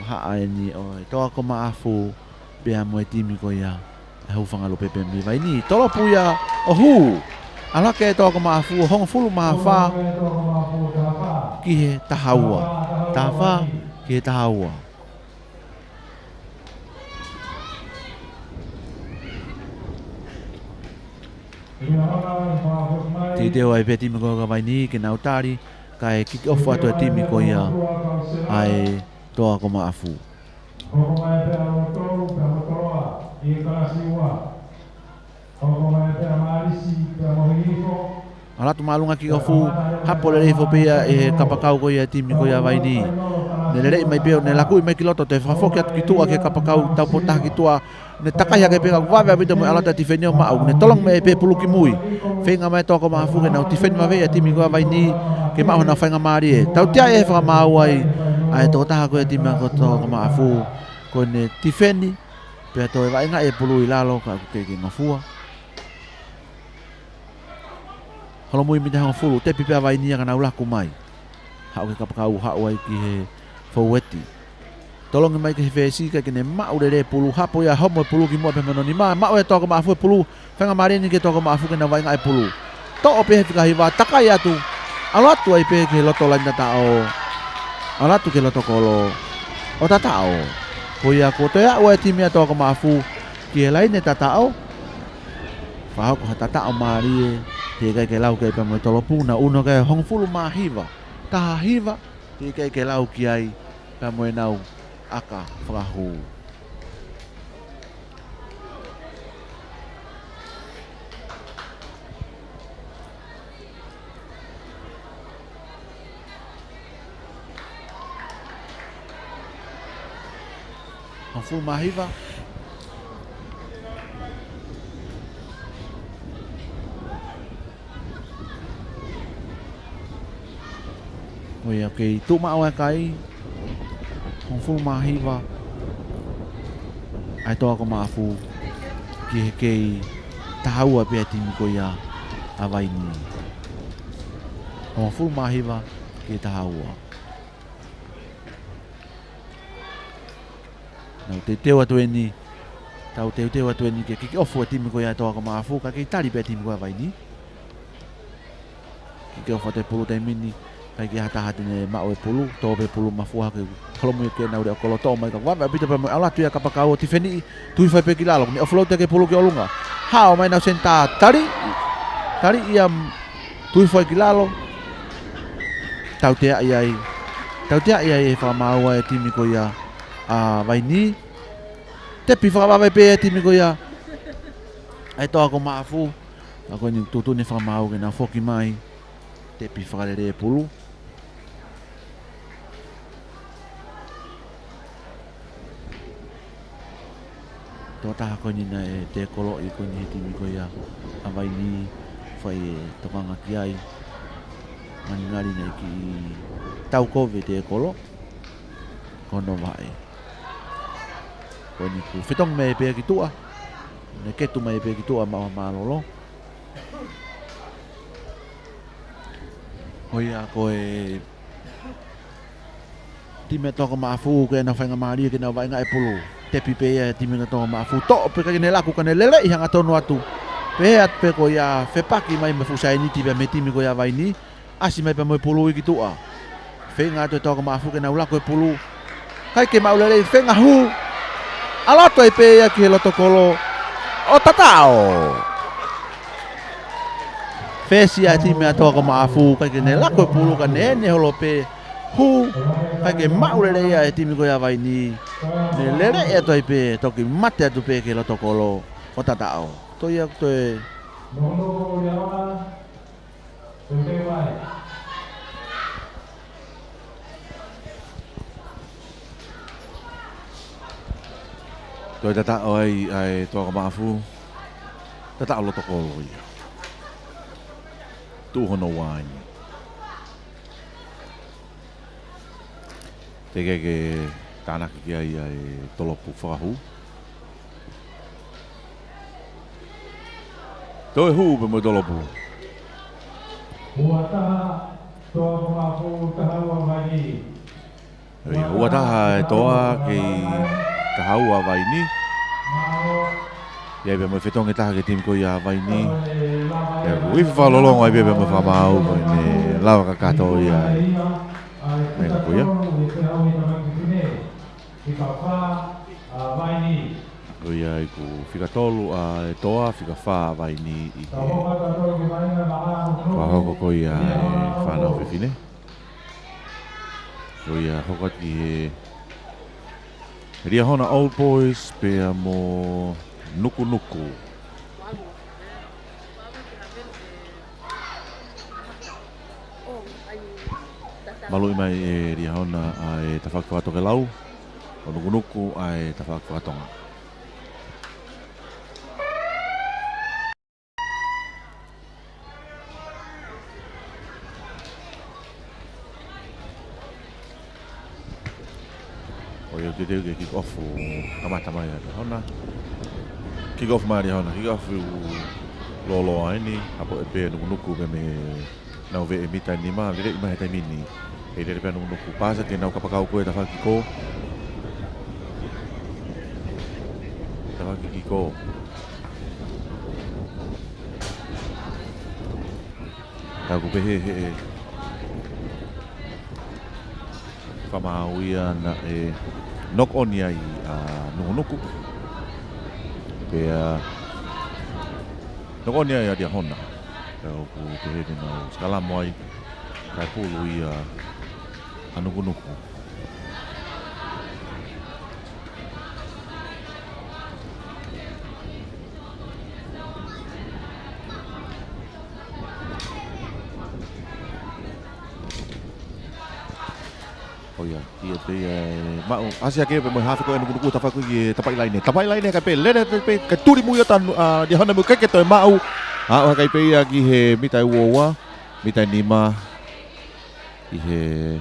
Mahaʻa eni ʻo e Toa Maʻafu pea mo e timi ko ia ʻa e Hūfanga Lupe pea mei Vainī. Tolopu ia ʻo hū. ʻAlu hake e Toa Maʻafu ʻo hongofulu mā fā ki he taha ua. Taha fā ki he taha ua. Teuteu ai pē timi ko ia Vainī ke nau tali, kae kick off atu e timi ko ia ʻa e Toa Maʻafu. Hoko mai pē ʻa Lotolu, pea mo Toloa, ʻi he kalasi ua. Hoko mai pē ʻa Malisi, pea mo Hihifo. ʻAlu atu māʻolunga kick off, hapo lelei foki pē ia ʻe he kapakau ko ia e timi ko ia Vainī. Ne leleʻi mai pē ʻo ne lakuʻi mai ki loto, toe fakafoki atu ki tuʻa ki he kapakau, tau pō taha ki tuʻa. Ne takai hake pē ka vave ʻaupito mo e ʻalu atu e tifeni ʻo maʻu. Ne tolongi mai pē pulu ki mui. Feinga mai Toa Maʻafu ke nau tifeni vave e timi ko ia Vainī ke maʻu honau faingamālie. Tautea e fakamaau ai ʻa e tokotaha ko ia e timi ko Toa Maʻafu. Ko ʻene tifeni, pea toe vaʻinga e pulu ʻi lalo ka ʻoku ʻikai ke ngofua. Holomui mita hongofulu, tepi pē ʻa Vainī ka nau laku mai. Haʻu ki he kapakau, haʻu ai ki he foueti. Tolongi mai ki he fesi, ʻikai ke ne maʻu lelei e pulu, hapo ia homo e pulu ki muʻa pea mo hono nima, maʻu ʻe Toa Maʻafu e pulu, faingamālie eni ki he Toa Maʻafu ke nau vaʻinga e pulu. Toʻo pē he fika hiva, takai atu, ʻalu atu ai pē ki he loto laine tataʻo, ʻalu atu ki he loto kolo, ʻo tataʻo. Ko ia kuo toe aʻu e timi ʻa Toa Maʻafu ki he laine tataʻo, fakahoko ha tataʻo mālie, teʻeki ai ke lau ki ai pea mo e tolopu, naʻe ʻunu hake hongofulu mā hiva, taha hiva, teʻeki ai ke lau ki ai pea mo ʻenau ʻaka fakahū. Hongofulu mā hiva. Ko ia kei tuʻu maʻu e kai, hongofulu mā hiva ʻa e Toa Maʻafu ki he kei taha ua pē ʻa e timi ko ia ʻa Vainī. Hongofulu mā hiva ki he taha ua. Nau teuteu atu eni, tau teuteu atu eni ke kick off e timi ko ia Toa Maʻafu, ka kei tali pē e timi ko ia Vainī. Kick off atu e pulu taimi ni, ʻikai ke ʻi ai ha taha te ne maʻu e pulu, tō pē pulu mafua ke holomui ke nau lea kolo toʻo mai ka vave ʻaupito pea mo e ʻalu atu ia kapakau ʻo tifeni, tui fai pē ki lalo, ne offload ʻaki e pulu ki ʻolunga. Hao mai nau senitā, tali, tali ia, tui fai ki lalo. Tauteaʻi ai, tauteaʻi ai e fakamaau ʻa e timi ko ia ʻa Vainī. Tepi fakavave pē e timi ko ia ʻa e Toa Maʻafu. Ka ko eni tuʻutuʻuni e fakamaau ke nau foki mai. Tepi fakalele e pulu. Tokotaha ko eni naʻe tēkoloʻi ko eni he timi ko ia ʻa Vainī, fai e tokanga ki ai. Ngalingali naʻe kiʻi tau kovi e tēkolo. Ko hono vaʻe. Ko eni kuo fetongi mai pē ki tuʻa. Ne ketu mai pē ki tuʻa maʻu ha mālōlō. Ko ia ko e timi Toa Maʻafu ke nau faingamālie ke nau vaʻinga e pulu. Tepi pē ia e timi Toa Maʻafu. Toʻo pē ka ʻikai ke ne laku ka ne leleʻi hangatonu atu. Pehē atu pē ko ia fepaki mai mo e fuʻu saianiti pē mei he timi ko ia Vainī. ʻAsi mai pea mo e pulu ia ki tuʻa. Feinga atu e Toa ko Maʻafu ke nau lako e pulu. ʻIkai ke maʻu lelei, feinga hū. ʻAlu atu ai pē ia ki he loto kolo ʻo tataʻo. Fesi ʻa e timi ʻa Toa ko Maʻafu, ʻikai ke ne lako e pulu ka ne ʻene holo pē. Hū, ʻikai ke maʻu lelei ʻa e timi ko ia ʻa Vaini. Ne lele atu ai pē, toki mate atu pē ki he loto kolo ʻo tataʻo. Toe ia, toe Toe tataʻo ai ʻa e Toa ko Maʻafu. Tataʻo loto kolo ia. Tuʻu hono ua eni. Teʻeki ke tānaki ki ai ʻa e tolopu fakahū. Toe hū pē mo e tolopu. Ua taha, Toa ko Maʻafu, taha ua Vaini. Ui, ua taha e Toa kei taha ua Vaini. ʻI ai pē mo e fetongi taha ki he timi ko ia ʻa Vaini. ʻIo, ui fakalolongo ai pē mo e fakamaau ko ʻene lava kakato ia. Meʻa ko ia. Ko ia ʻoku fika tolu ʻa e Toa, fika fā ʻa Vaini ʻi he fakahoko ko ia e fānau fefine. Ko ia hoko atu ki he Liahona Old Boys pea mo Nukunuku. Maluʻi mai ʻe Liahona ʻa e tafaʻaki fakatokelau ʻo Nukunuku ʻa e tafaʻaki fakatonga. ʻO ia ʻoku teuteu ke kick off, kamata mai ʻa Liahona. Kick off mai ʻa Liahona, kick off ʻoku lōloa eni, ʻapo ʻe pē Nukunuku pē mei nau veʻe mita ʻe nima, lele mai he taimi ni. ʻE lele pē Nukunuku, pasa ke nau kapakau ko e tafaʻaki kiko. Tafaʻaki kiko. Tau ku pehē he fakamaau ia naʻe knock on ai ʻa Nukunuku. Pea knock on ai ʻa Liahona. Pea ʻoku pehē ke nau sikalamo ai. Kae pulu ia ʻa Nukunuku. ʻO ia, ʻio pē ia ʻe maʻu. ʻAsi hake pē mo e hafe ko ē ʻa Nukunuku, tafaʻaki ki he tapaʻi laine. Tapaʻi laine kae pē, lele atu pē, kae tuli mui atu ʻa Liahona mo e ʻikai ke toe maʻu. ʻA, ʻo hake pē ia ki he mita ʻe ua ua, mita ʻe nima. ʻI he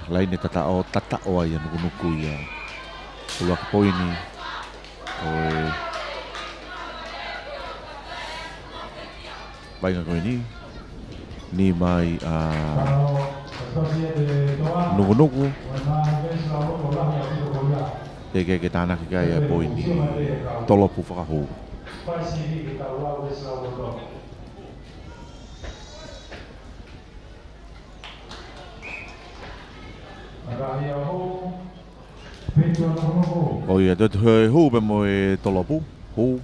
laine tataʻo, tataʻo ai ʻa Nukunuku ia. ʻUluaki poini ʻo e vaʻinga ko eni. Nima ai ʻa Nukunuku. Teʻeki ke tānaki ki ai ʻa e poini. Tolopu fakahū. ʻO ia, toe toe hū pē mo e tolopu, hū.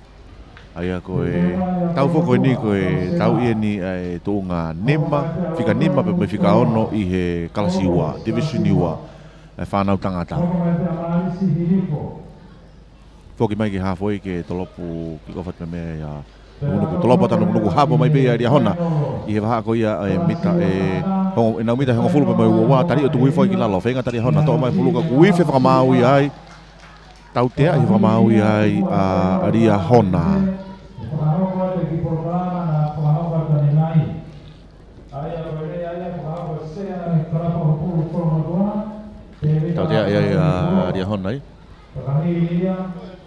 ʻA ia ko e tau foki eni ko e tau ʻi heni ʻa e tuʻunga nima, fika nima pē mo e fika ono ʻi he kalasi ua, Division ua, ʻa e fānau tangata. Foki mai ki he halfway ke tolopu kick off atu mei ai ʻa Nukunuku. Tolopu atu ʻa Nukunuku, hapo mai pē ʻa Liahona. ʻI he vahaʻa ko ia ʻe mita ʻe hongo, ʻenau mita ʻe hongofulu pē mo e ua ua, tali ʻo tuku hifo ai ki lalo. Feinga ʻa Liahona, toʻo mai pulu ka ʻoku ifi e fakamaau ia ai. Tautea ʻi he fakamaau ia ai ʻa Liahona. Tautea ia ʻa Liahona ai. Fakahili ia,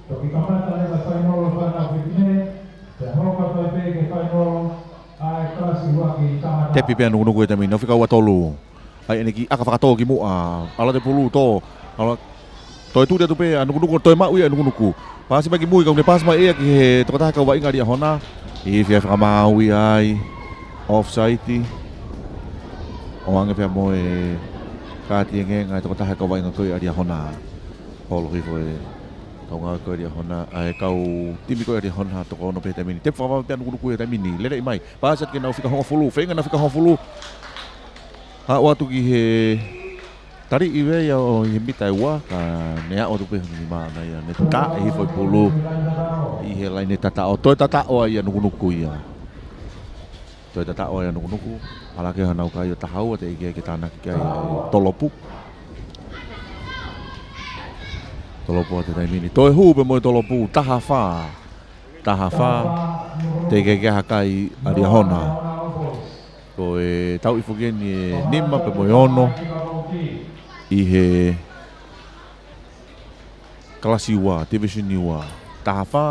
toki kamata leva e fainolo fānau fefine, pea hoko atu ai pē ki he fainolo ʻa e kalasi ua ki tangata. Tepi pē ʻa Nukunuku he taimi ni, fika ua tolu. ʻAi ʻene kiʻi ʻaka fakatō ki muʻa, ʻalu atu e pulu tō, ʻalu, toe tuli atu pē ʻa Nukunuku, toe maʻu ia ʻe Nukunuku. Pasi mai ki mui, ka ʻoku ne pasi mai ia ki he tokotaha kau vaʻinga ʻa Liahona. Ifi e fakamaau ia ai, offside. ʻOange pea mo e kaati engeenga e tokotaha e kau vaʻinga ko ia ʻa Liahona. Holo hifo e kau ngāue ko ia ʻa Liahona, ʻa e kau timi ko ia ʻa Liahona, toko ono pē he taimi ni. Tepu fakavave pē ʻa Nukunuku he taimi ni. Lele mai. Pasi atu ki he nau fika hongofulu. Feinga nau fika hongofulu. Haʻu atu ki he tali ʻi vei ʻo ʻi he mita ʻe ua, ka ne aʻu atu pē he nima ʻana ia. Ne taʻe hifo e pulu ʻi he laine tataʻo. Toe tataʻo ai ʻa Nukunuku ia. Toe tataʻo ai ʻa Nukunuku, ʻalu hake hanau kai ʻo taha ua teʻeki ai ke tānaki ki ai ʻa e Tolopu. Tolopu ʻa e taimi ni. Toe hū pē mo e Tolopu, taha fā. Taha fā, teʻeki ai ke ʻi ai ha kai ʻa Liahona. Ko e tau ifo ki eni e nima pē mo e ono ʻi he kalasi ua, Division ua, taha fā,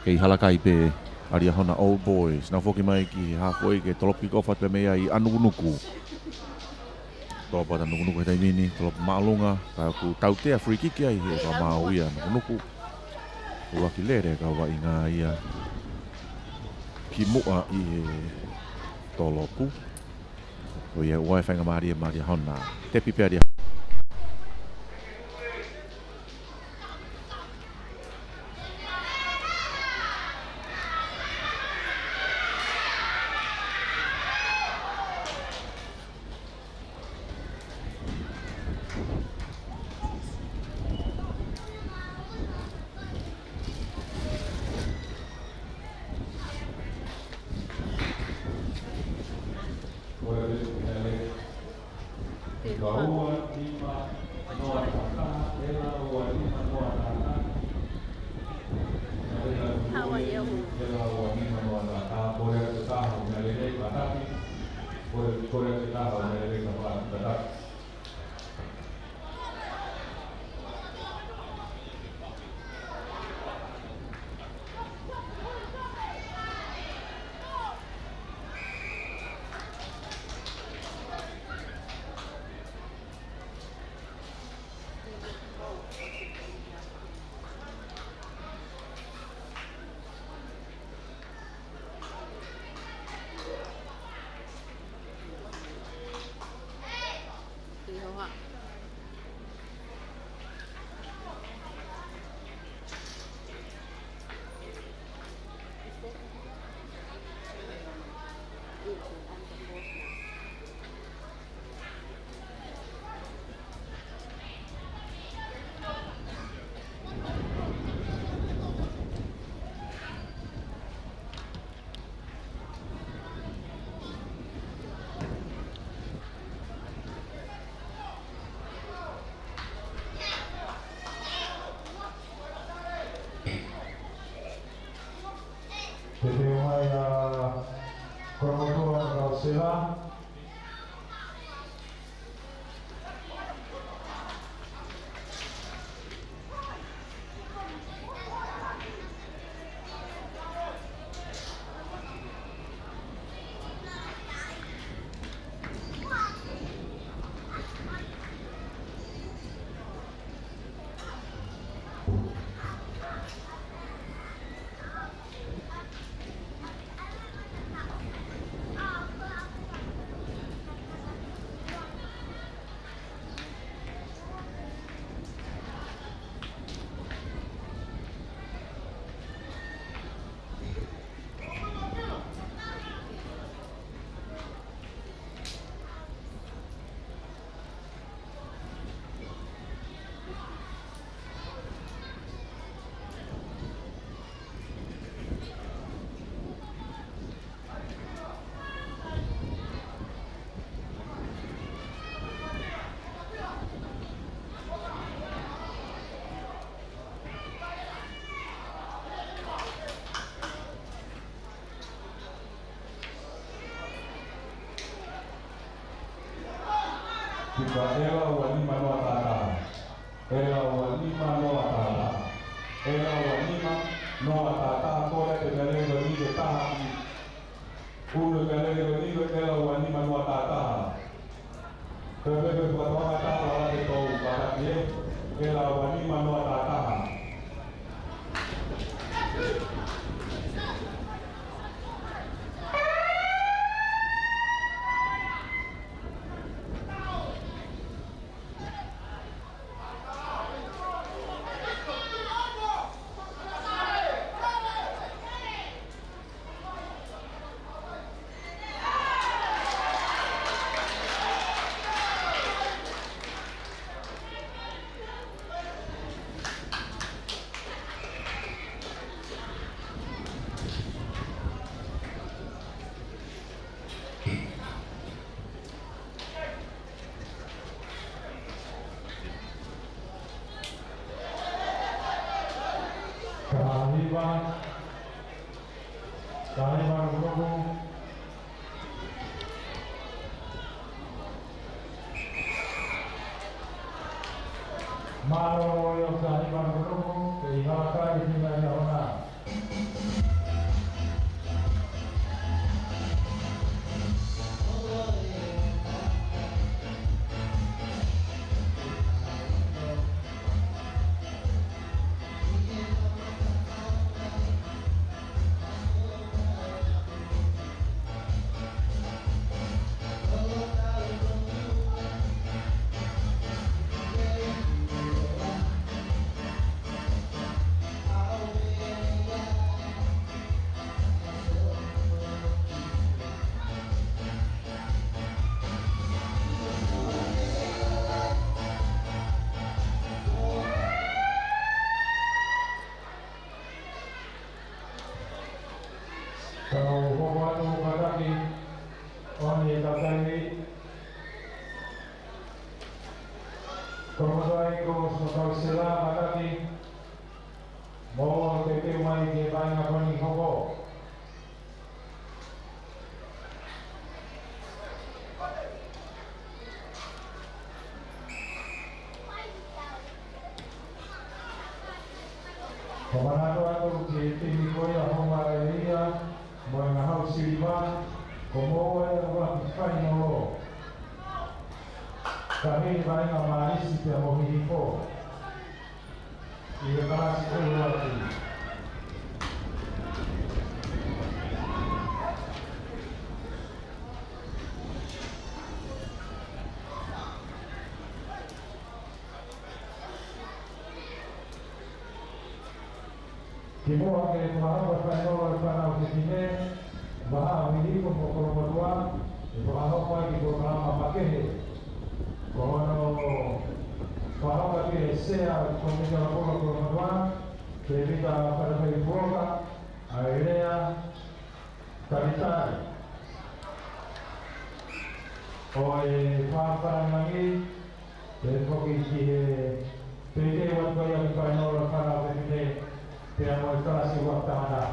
kei hala kai pē ʻa Liahona Old Boys. Nau foki mai ki he halfway ke tolopu kick off atu pē mei ai ʻa Nukunuku. Tolopu atu ʻa Nukunuku he taimi ni, tolopu māʻolunga, ka ʻoku tautea free kick ai he ka mau ia Nukunuku. ʻUluaki lele e kau vaʻinga ia ki muʻa ʻi he tolopu. Ko ia ʻoku ʻi ai e faingamālie maʻa Liahona. Tepi pē ʻa Liahona. Te teu mai ʻa Koromotua Kausela. Tika ʻela ua nima noa taha taha. ʻEla ua nima noa taha taha. ʻEla ua nima noa taha taha, kole atu e Meʻalele ko eni ke taha ki ʻUnu e Meʻalele ko eni ko e ʻela ua nima noa taha taha. Ko e meʻa ko e fakatoanga taha ala ke tau fakahā ē, ʻela ua nima noa taha taha. Mālō ʻo e ʻOtua ni manu kunuku, ke i halakai i tina ia ona. Tau hoko atu kātaki ʻo e taimi. Ko e motuʻa ko Sotau Sela kātaki, mou teuteu mai ki he vaʻinga ko eni hoko. Ko e manatu atu ki he timi ko ia Homa Elia mo e Ngahau Siliva, ko moua ia ʻa e fainolo. Ka hili vaʻinga mālisi pea mo hihifo. ʻI he kalasi ʻuluaki. Kimuʻa ke fakahoko e fainolo ʻa e fānau fefine, vahaʻa ʻo hihifo mo kolomotuʻa, ʻe fakahoko ai e polokalama makehe. Ko hono fakahoko ʻe he Sea ʻo e Kōmiti ʻAlapula Kolomotuʻa, Tēvita Fatafehi Puloka, ʻa e lea talitali ʻo e fakafalangi, pea foki ki he teuteu atu ko ia ki he fainolo ʻa e fānau fefine, pea mo e kalasi ua tangata.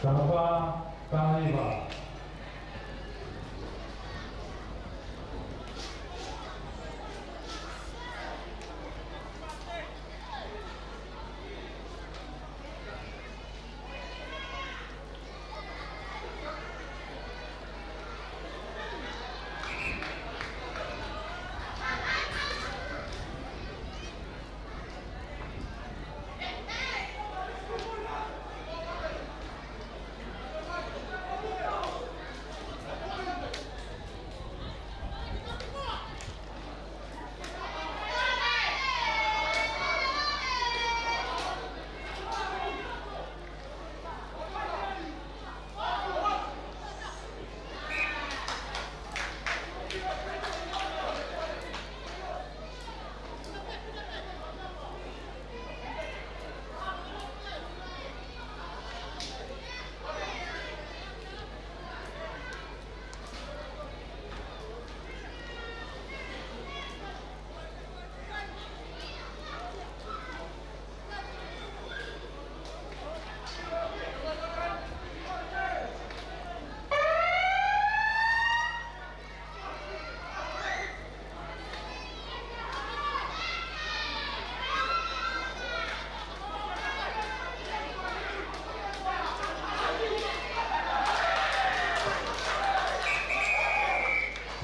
Taha fā, taha hiva.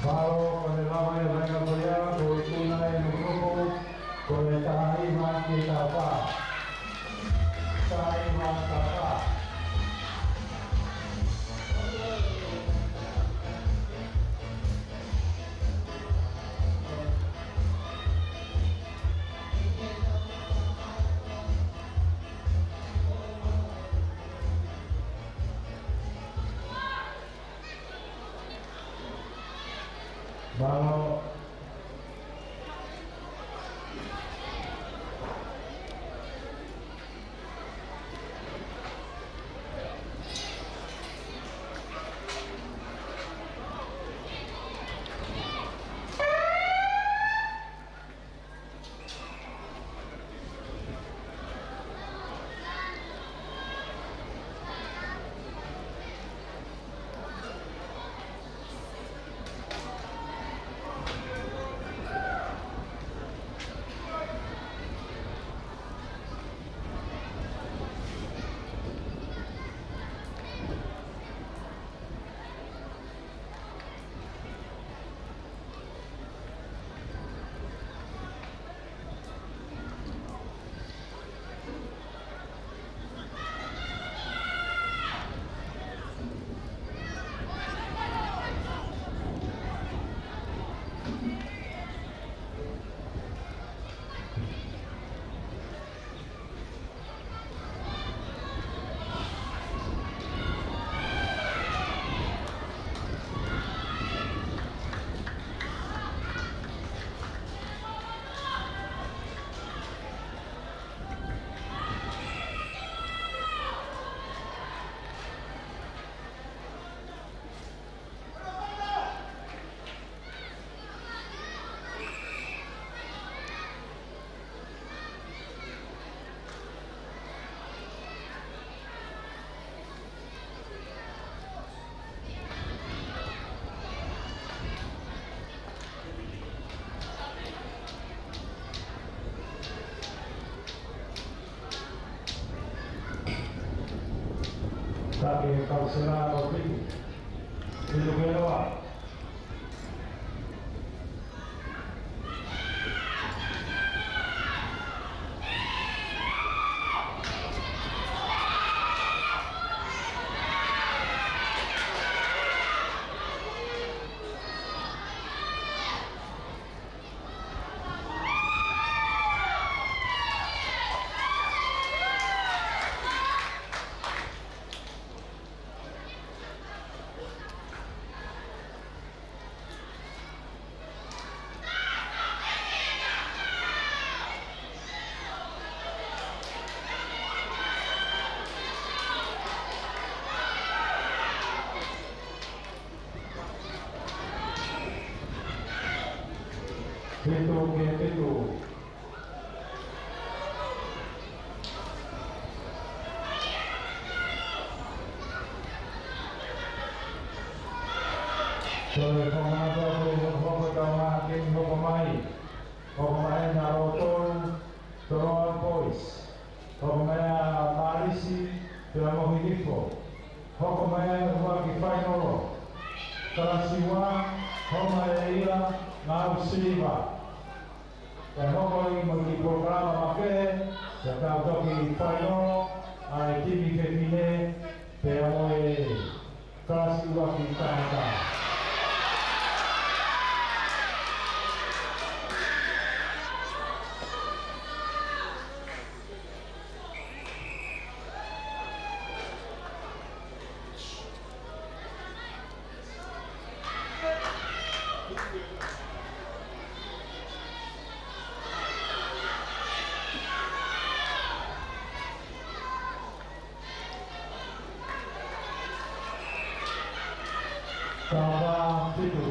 Mālō, ko e lava e vaʻinga ko ia, ko e ikuna ʻe he koko, ko e taha hiva ki he taha fā. Taha hiva taha fā. Mālō. Taha ke kau sela kau piku. Piku ke loa. Fitu ki he fitu. Toe fakamanatu atu e hokohoko ʻetau ngaahi kemi hoko mai. Hoko mai ʻa Lotolu, Toloa Boys. Hoko mai ʻa Malisi, Pea Mohi Nifo. Hoko mai ʻa e ʻuluaki fainolo. Kalasi ua, hoko mai ʻa Ngāue Siliva. Pea hoko ai mo e kiʻi polokalama makehe, pea tau toki fainolo ʻa e timi fefine, pea mo e kalasi ua ki Kanata. Kava fitu.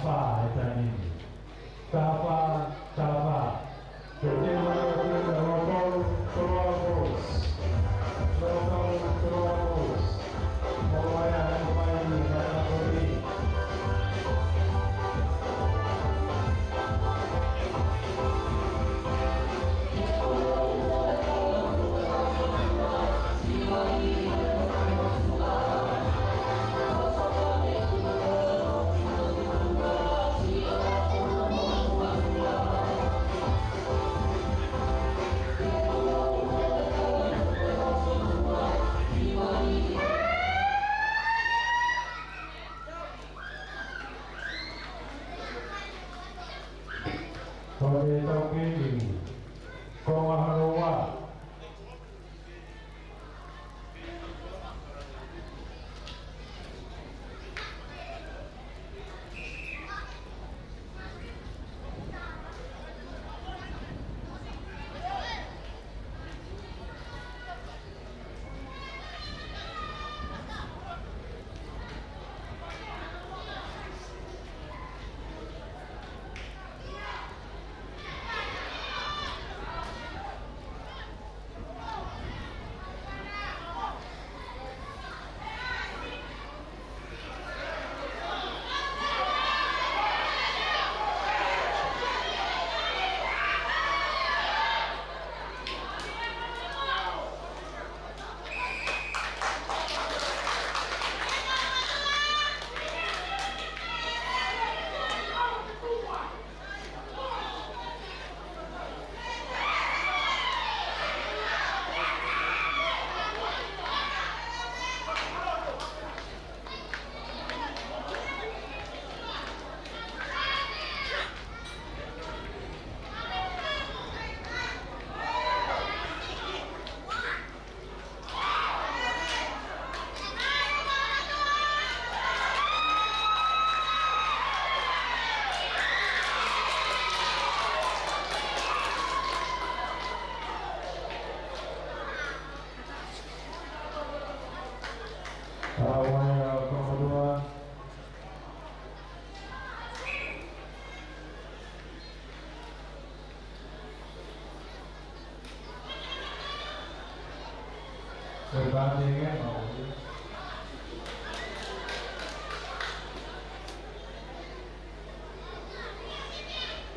Fā he taimi ni. Taha fā, taha fā. Ke tēnā o tēnā, Lotolu, Toloa Bulls. Lotolu, Toloa Bulls. Moloaea, Lani Paini, Lani Paini. Ko e taukei ni, ko Mahanoa.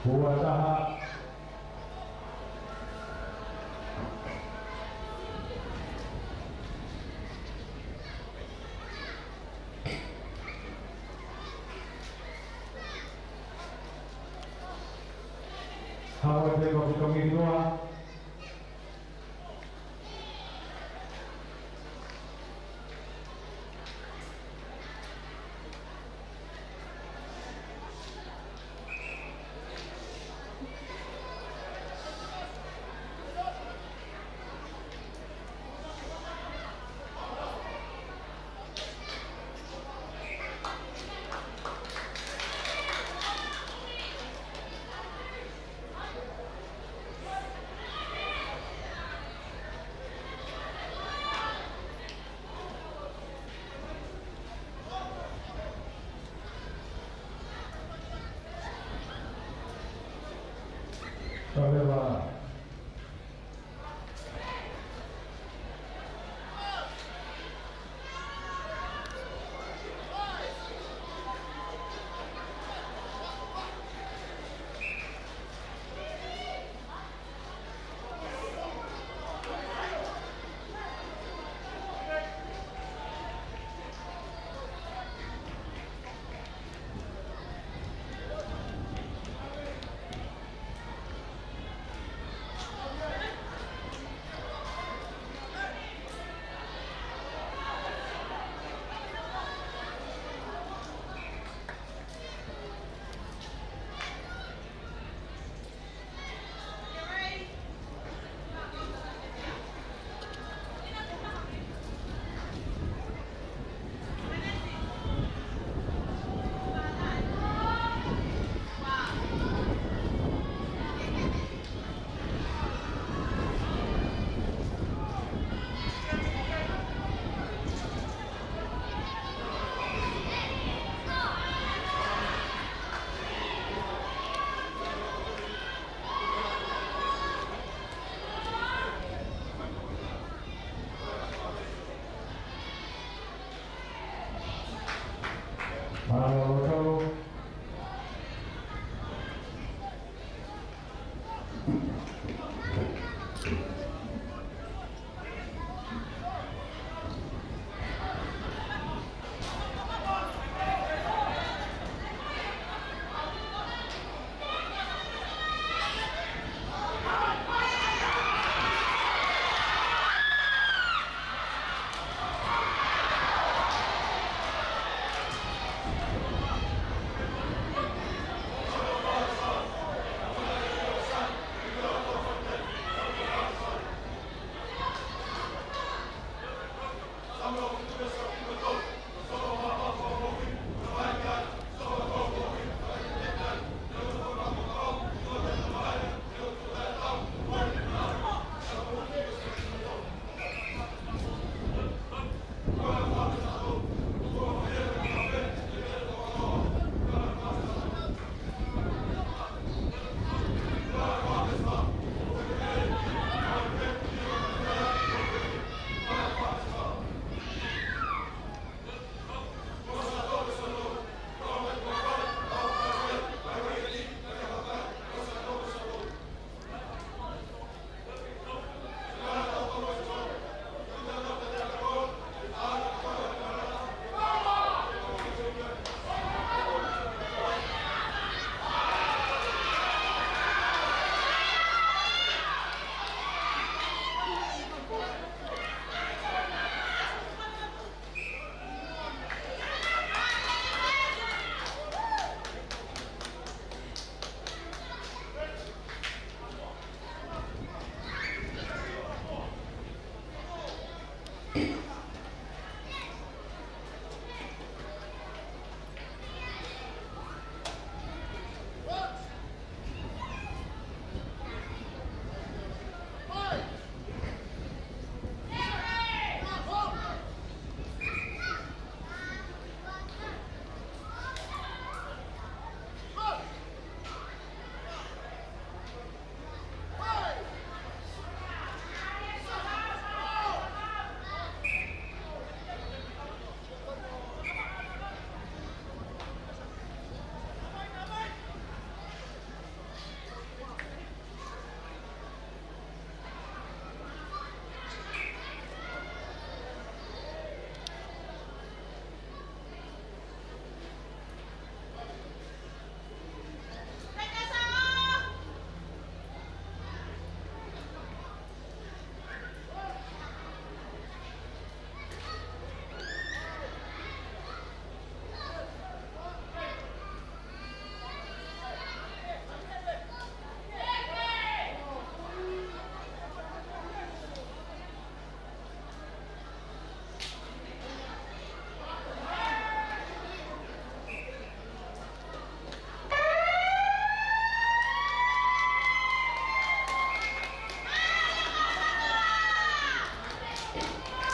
Ua taha. Haʻu e tēkofi ko Minoa.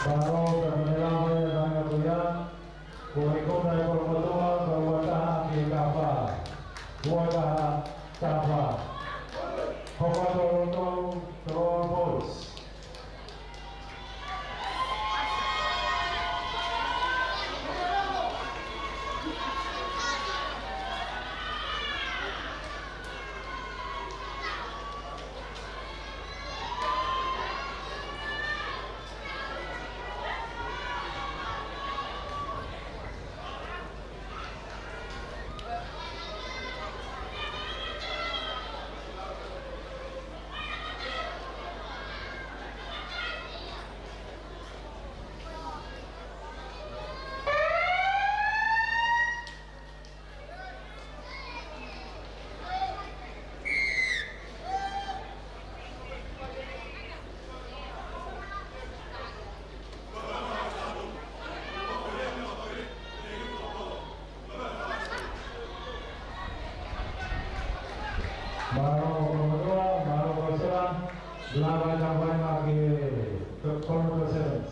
Mālō, ka mea lava ia, nanga ko ia. Ko e kona e kolomotuʻa, ko e ua taha ki he taha fā. Ua taha, taha fā. Hoko atu ʻa Loto, Toloa Boys. Mālō, mālō, mālō, mālō. Lava e tafaʻaki ki he Tokoni Sevens.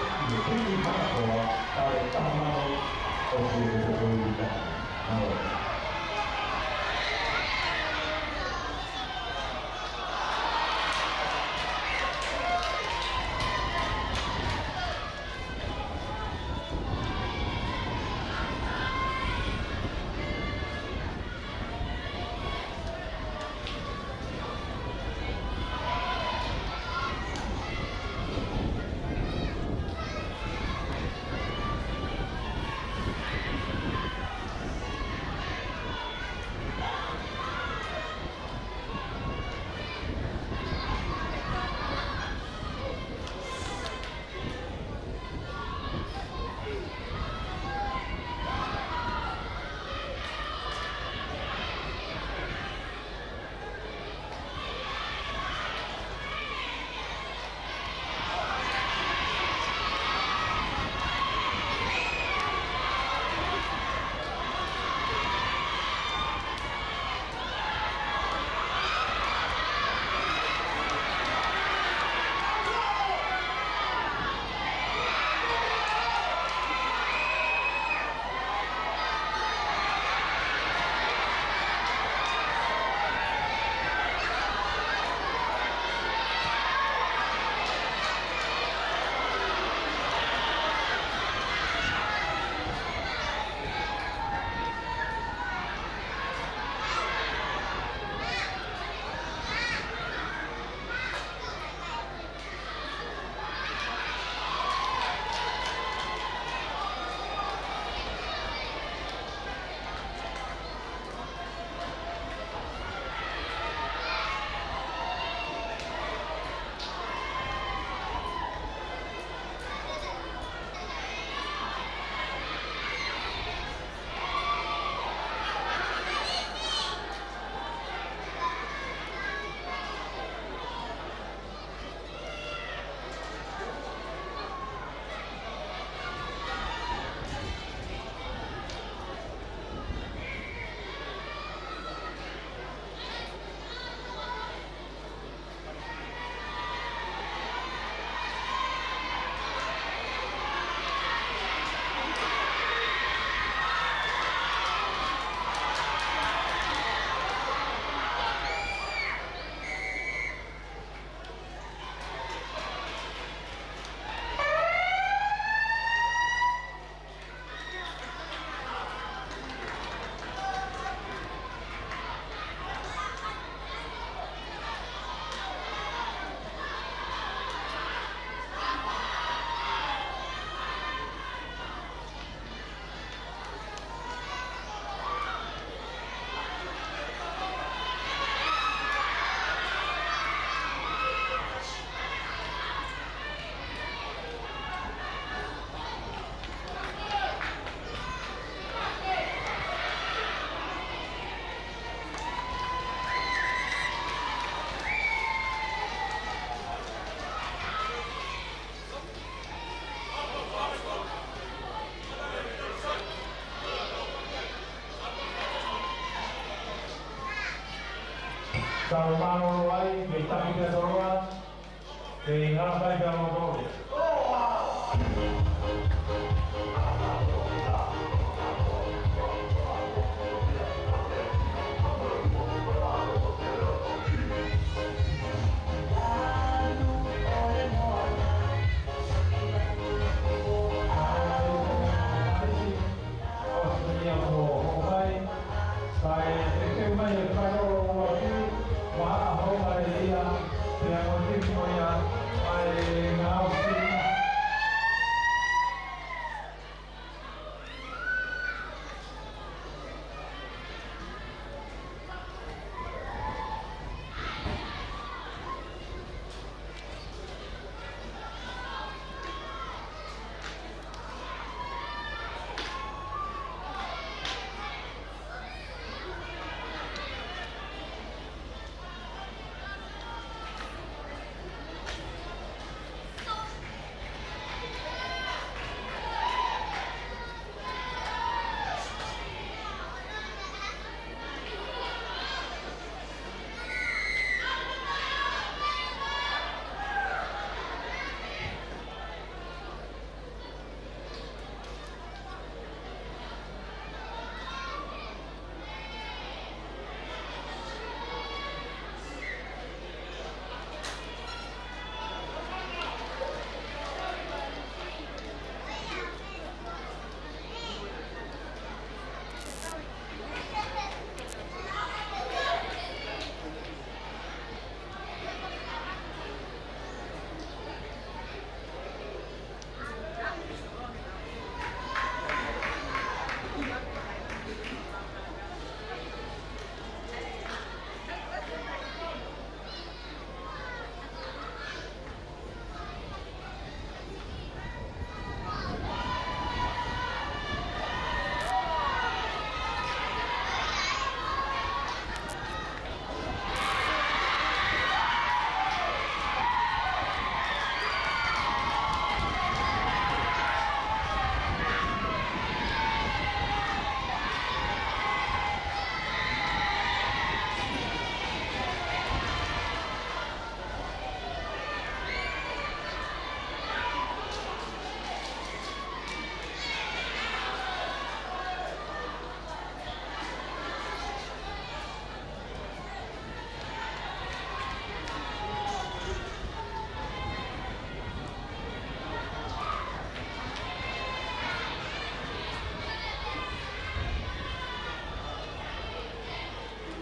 ʻi he tiki mātuʻa ʻa e Tamai ʻo Sihova ʻi ʻItani. Mālō. Tau mālōlō ai, mei Takipea Toloa, mei Halapai pea mo Toloa.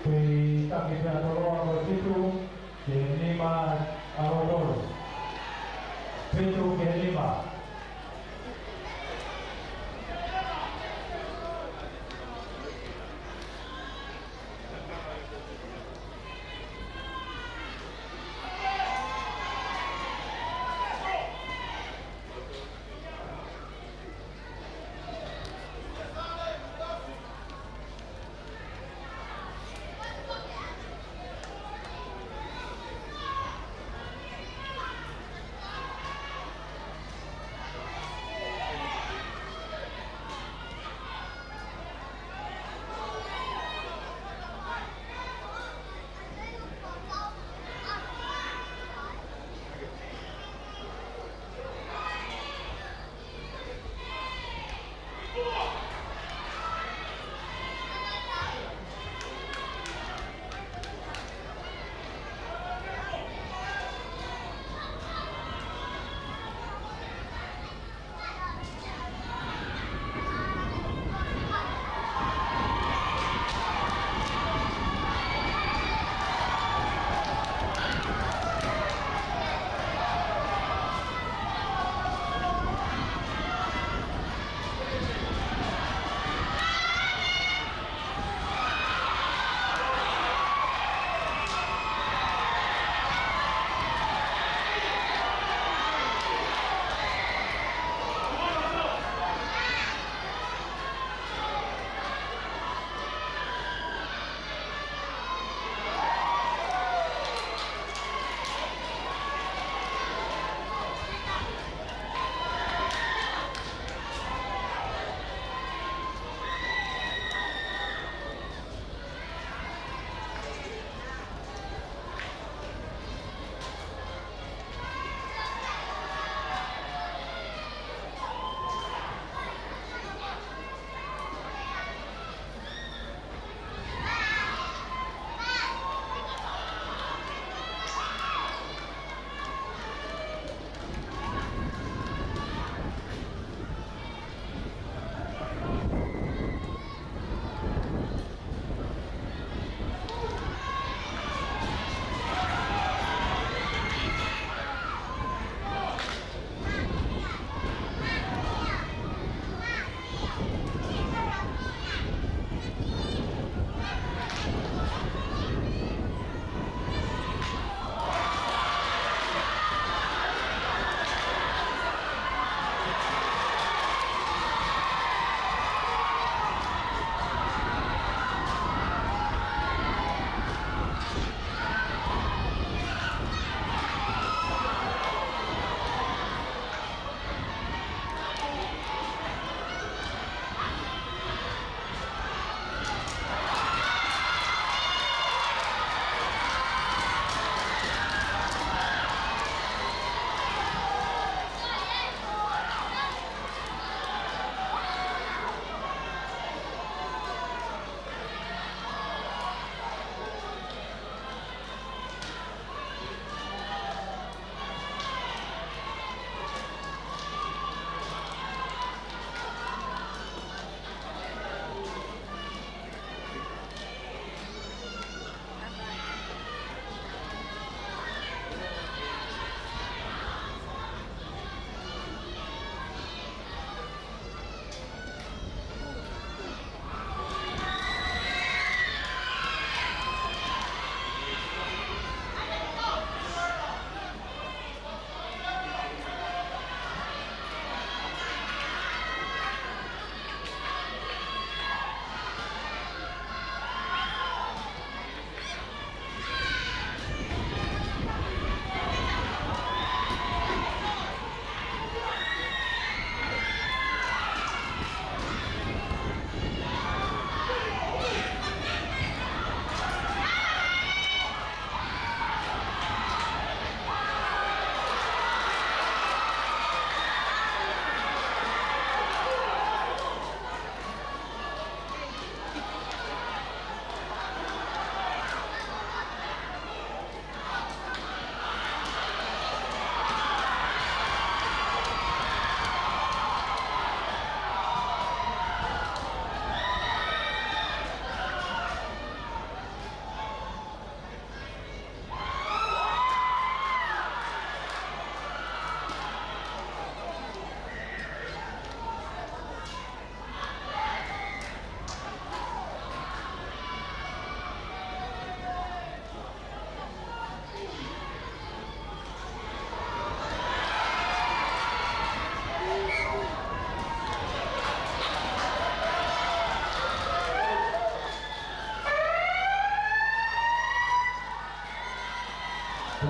Pea taki pea tolo ʻa Lotitu, ki he nima ʻa Lotolo. Fitu ki he nima.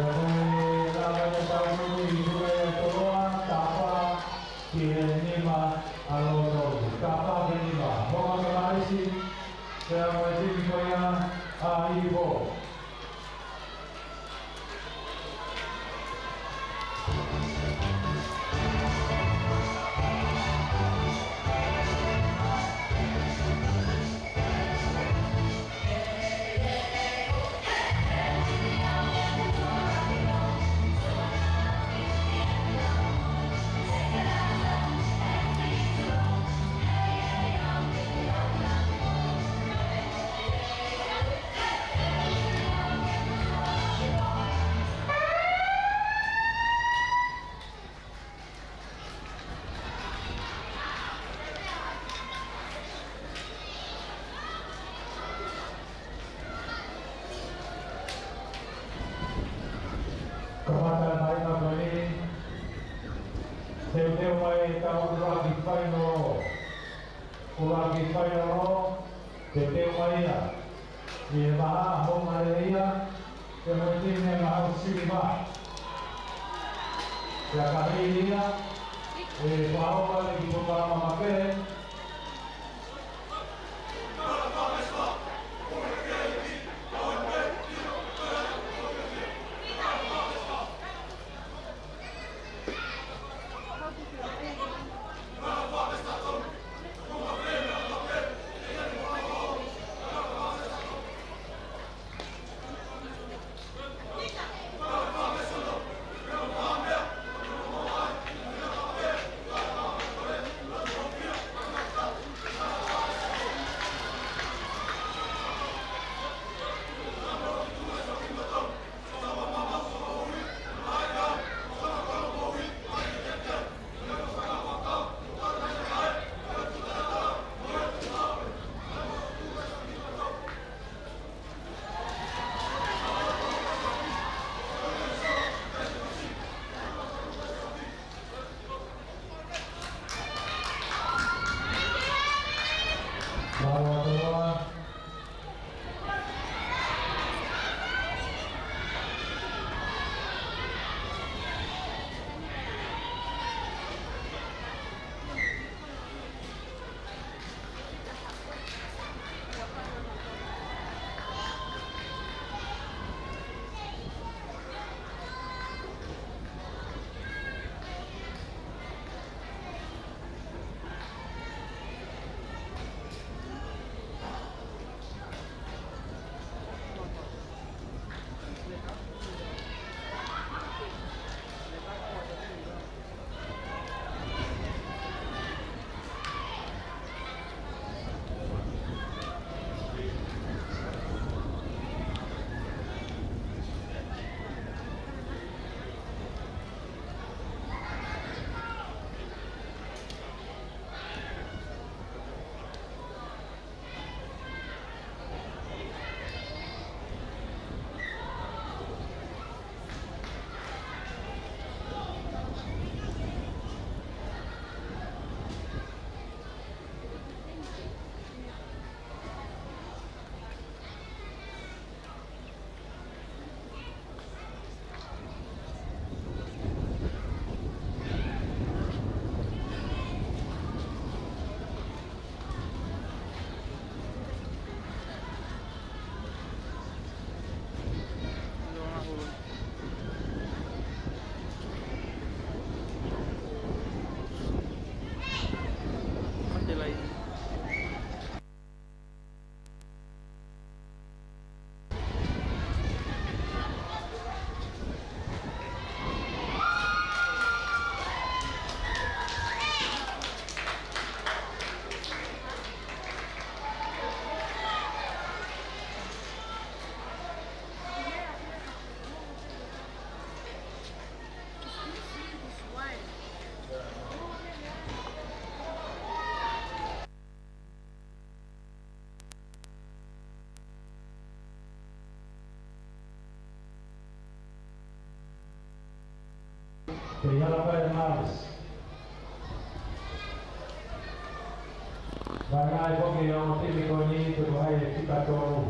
Ko e lava ia tau nui, nui ia Toloa, tapa ki he nima ʻa Lotolu. Tapa ki he nima. Mo ka ka maisi, pea mo e timi ko ia ʻa Hihifo. Kamata mai ʻa Mani. Teuteu mai ʻetau ʻuluaki fainolo. ʻUluaki fainolo. Teuteu mai ia ʻi he vahaʻa houngaʻia, pea mo e timi ʻa Ngaahi Siliva. Pea ka hili ia, ʻe fakaʻofa ʻi he polokalama makehe. Pea ʻi he hala pea ʻe Maris. Vakai foki ʻa e ongo timi ko eni, te ko hai e fika tolu.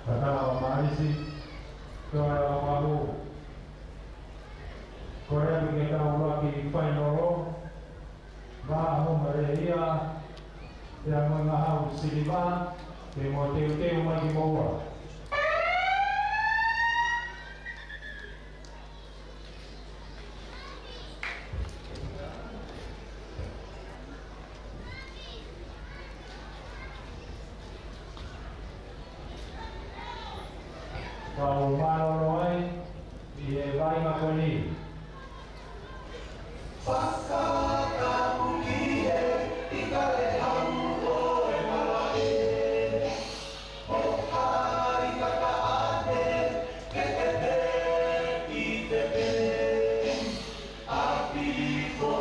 Tatala ʻo Malisi, toe ʻo Malu. Kole atu ke tau ʻuluaki fainolo, Vahaʻa Homaleia, pea mo e Ngahau Siliva, ke mo teuteu mai ki moua. Kau mālōlō ai ʻi he vaʻinga ko eni. Fakatapu ki he ʻIkale Hau ʻo e Malaʻe. ʻO hai kakaʻane ke te pē ʻi te pē. ʻApi ko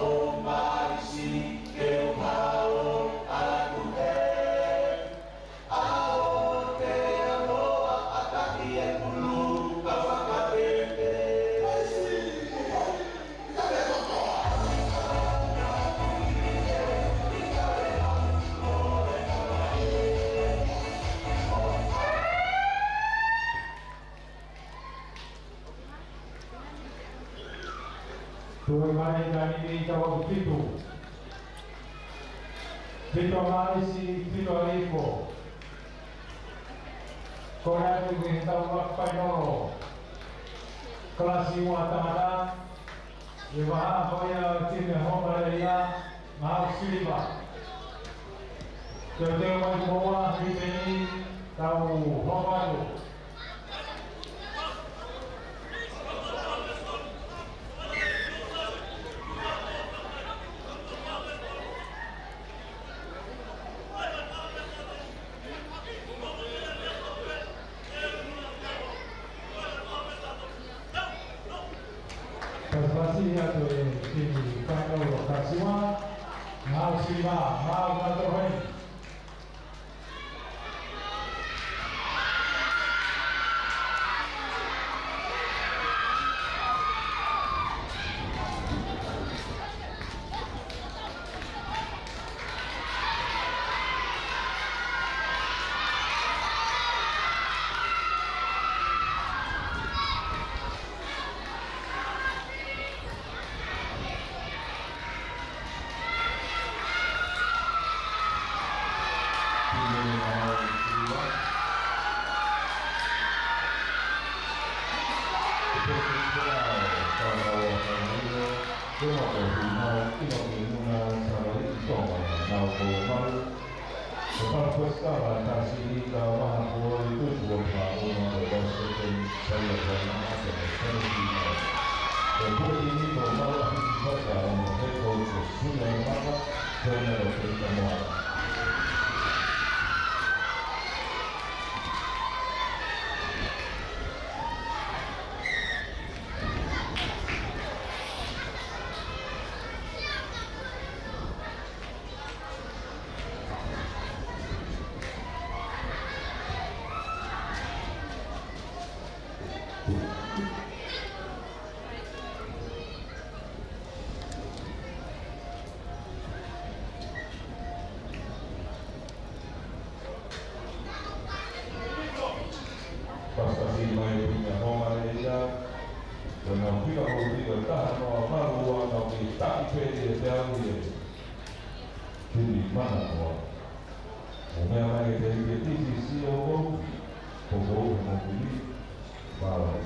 Malisi ke u hao atu he ʻao te aloa ʻa tahi e pulu ka fakapēpē. Tuʻu mai ka ni ni tau fitu. Fitu ʻa Malisi, fitu ʻa Ifo. Kole atu ke tau ʻuluaki fainolo. Kalasi ua tangata. ʻI he vahaʻa ko ia ʻo e timi Homaleia, Ngahau Siliva. Teuteu mai ki moua, hipeni, tau hoko atu. Pasipasi atu e timi fainolo ʻo Kasiwa, Ngahau Siliva, Ngahau Natoheni. Pasipasi mai e timi Homaleia, ko e nau fika ko e fika taha noa valu ua nau ki taki pē ʻi he teau ʻi he timi Mananoa. ʻO meʻa mai ke te ʻi he tisi sio ko, ko ko he mokuli, mālō.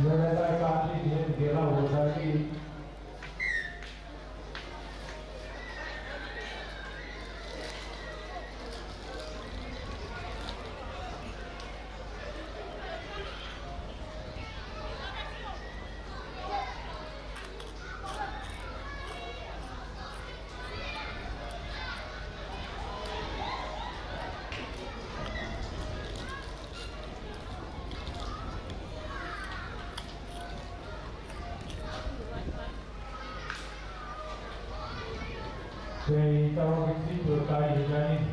Lele kai kāti ki heni ke lau ʻo saki. Kei tau ke fitu e kai he taimi ni.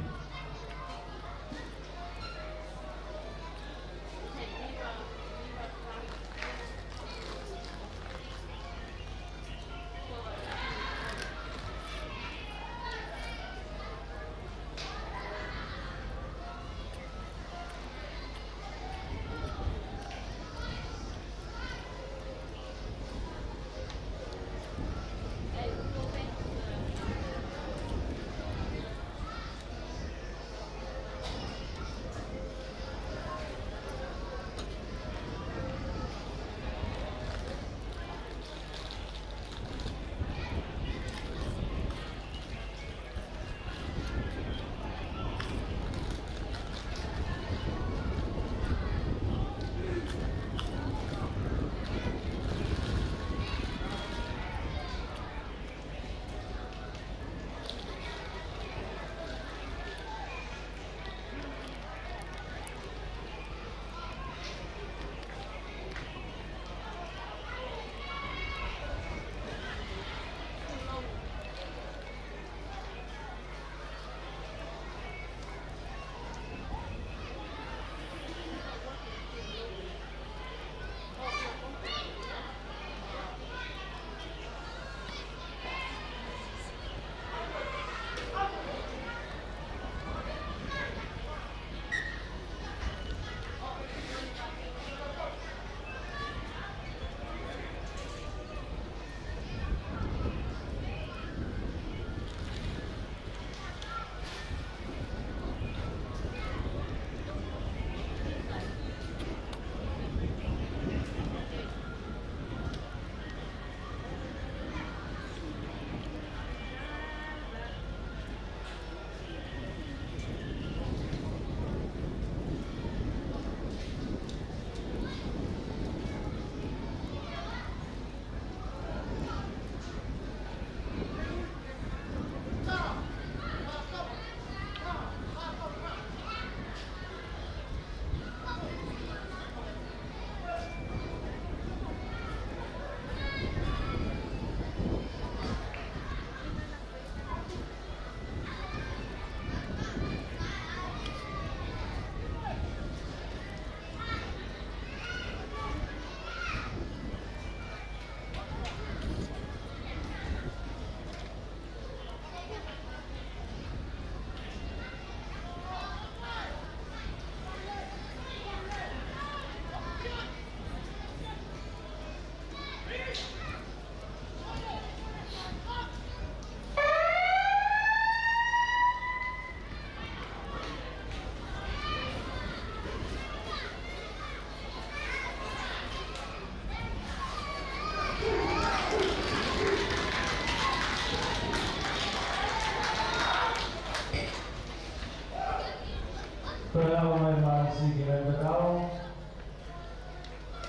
Pea ʻoua mai māsi ki he tatau.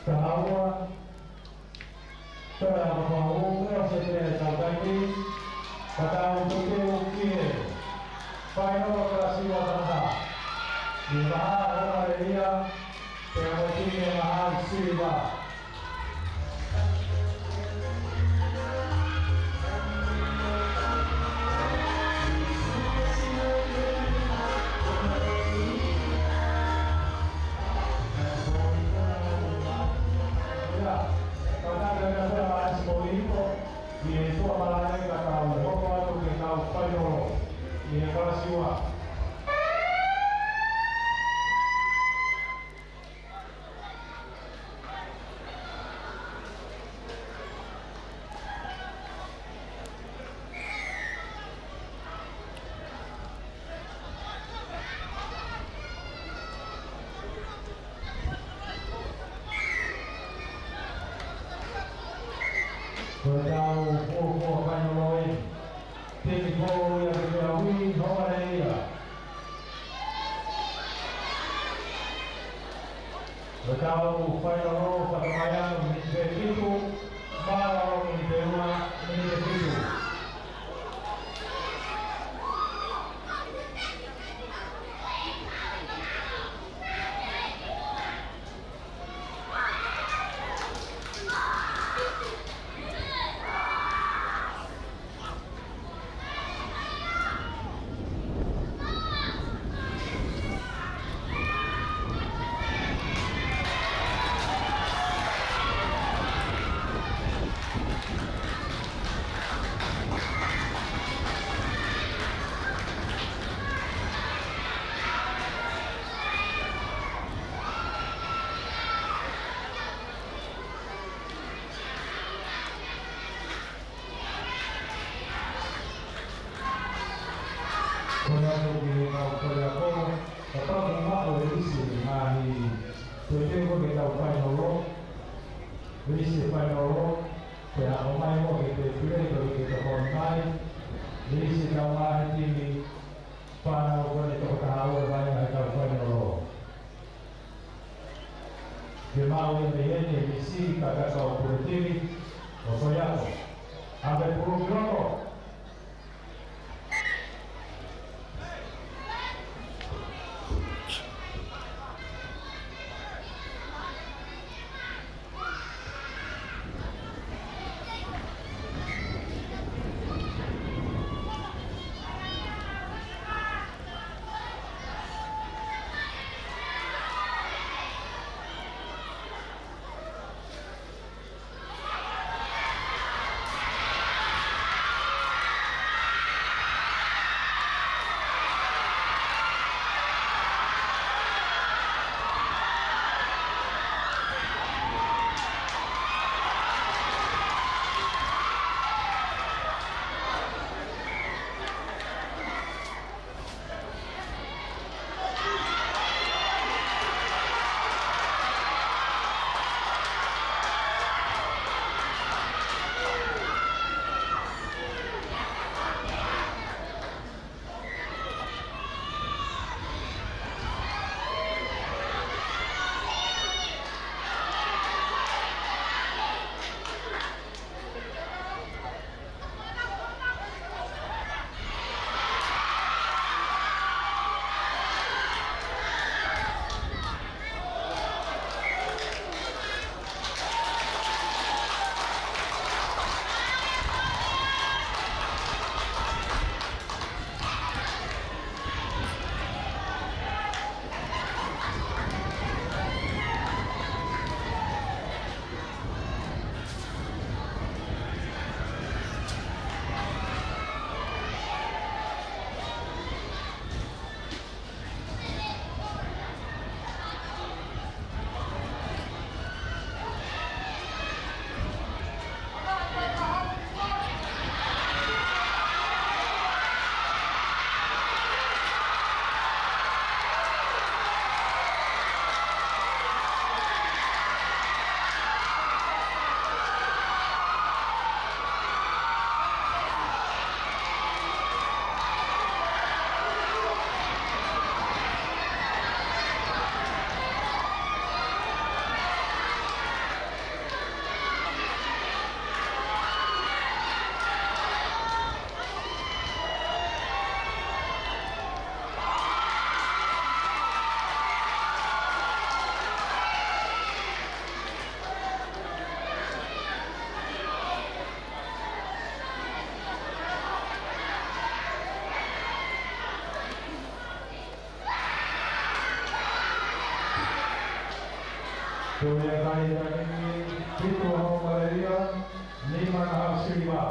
Taua. Pea kapau ʻoku ʻi ai ha taha ʻoku ʻikai ke tau taimi, ka tau tuku ki he fainolo kalasi ua tangata. ʻI he vahaʻa ʻo Malelia, pea mo e timi ʻa e vahaʻa ʻo Siliva. ʻIo, ka tau ka tau ʻa e sipo ipo, ʻi he tuʻa malanga ka tau hoko atu ke tau fainolo, ʻi he kalasi ua. Ko e tau fuofua fainolo eni. Timi foʻou ia ki he ʻaho ni, Hōmale ia. Ko e tau fainolo, fakamai atu miniti pē fitu, mālōlō miniti pē ua, miniti pē fitu. Ko ia ko e kau faiako, kapau ʻoku maʻu e lisi ʻa e ngaahi toitei ko e kau fainolo, lisi fainolo, pea ʻomai ko e kau tefito ko e kau tokoni mai, lisi ʻa e ngaahi timi fānau ko eni ʻe toko taha ua ʻe ʻomai ʻa e kau fainolo. Ke maʻu ia mei heni e lisi, kātaki ʻo pule timi, ʻo faiako. ʻAve pulu ki loto. Ko ia kai ʻe fitu ʻa Hōmale ia, nima ʻa Siliva.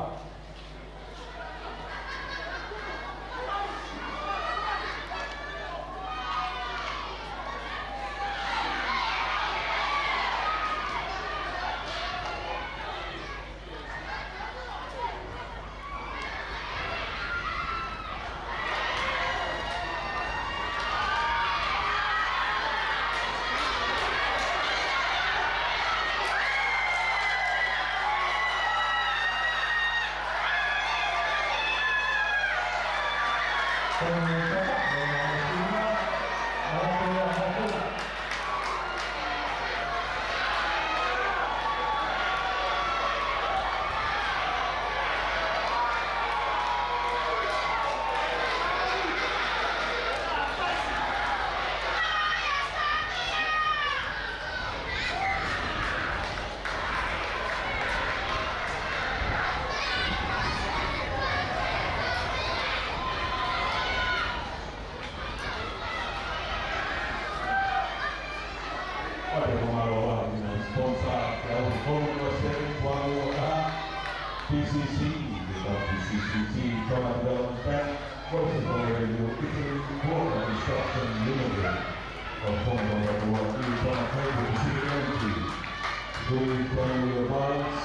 Pea ko e mālō lahi ʻi he sponsor, ʻa e Holo Koseke, Tuanu Ota, P C C, the P C C C, Tonga Development Bank, Voice of Tonga Radio Italy, Broadband Construction Limited, of Tonga, Papua, New Tonga Cable, Pacific Energy, Green Family Alliance,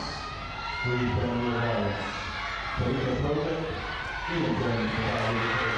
Green Family Alliance, Toyota Project, Green Family Alliance,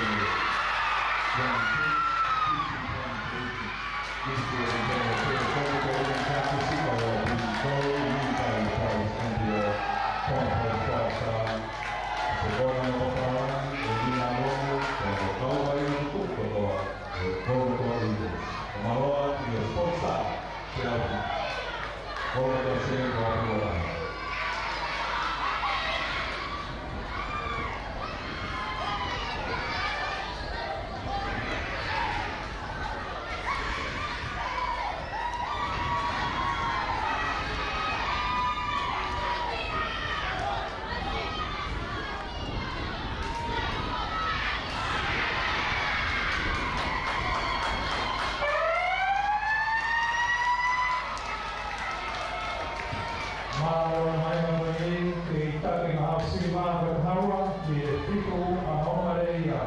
Mālō mai ʻa e kei taki maha sima ka hawa ki he fitu ʻa Homalea.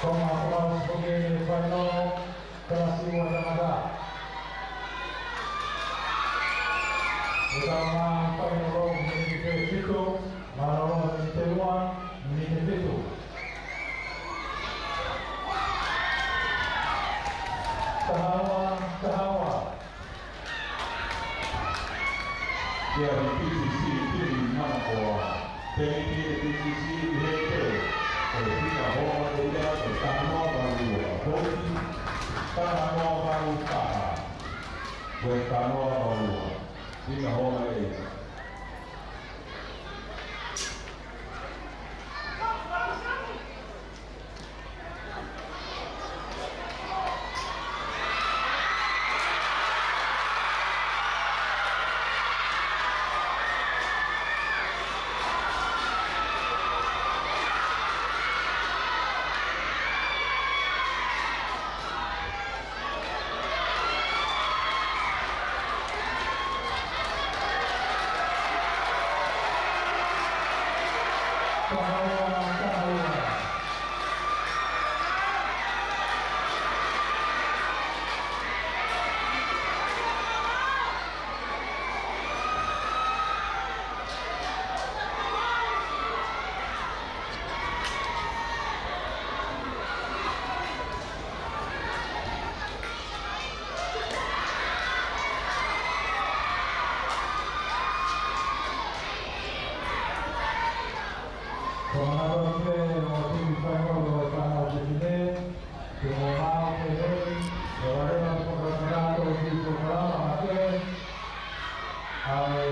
Ko e maʻu foki ʻe he fainolo, kalasi ua tangata. Ko e tau maʻu fainolo, miniti fitu, mālōlō miniti ua, miniti fitu. Taha ua, taha ua. Kia P T C, timi Manakoa. Tēniti e P T C ʻi he teu. Ko e fika homa ʻe ia, ko e taha noa valu ua. Houti, taha noa valu taha. Ko e taha noa valu ua. Fika homa ʻe ia. Ko e maʻu pē ʻo e timi fainolo ʻo e Fānau Fefine, ke mo maʻu pē ʻe he, ʻo vale na ko e kamata ʻo e timi fainolo, ʻa e, ʻa e,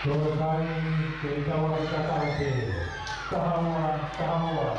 Ko e kai, ke tau ʻai ka tau pē. Taha ua, taha ua.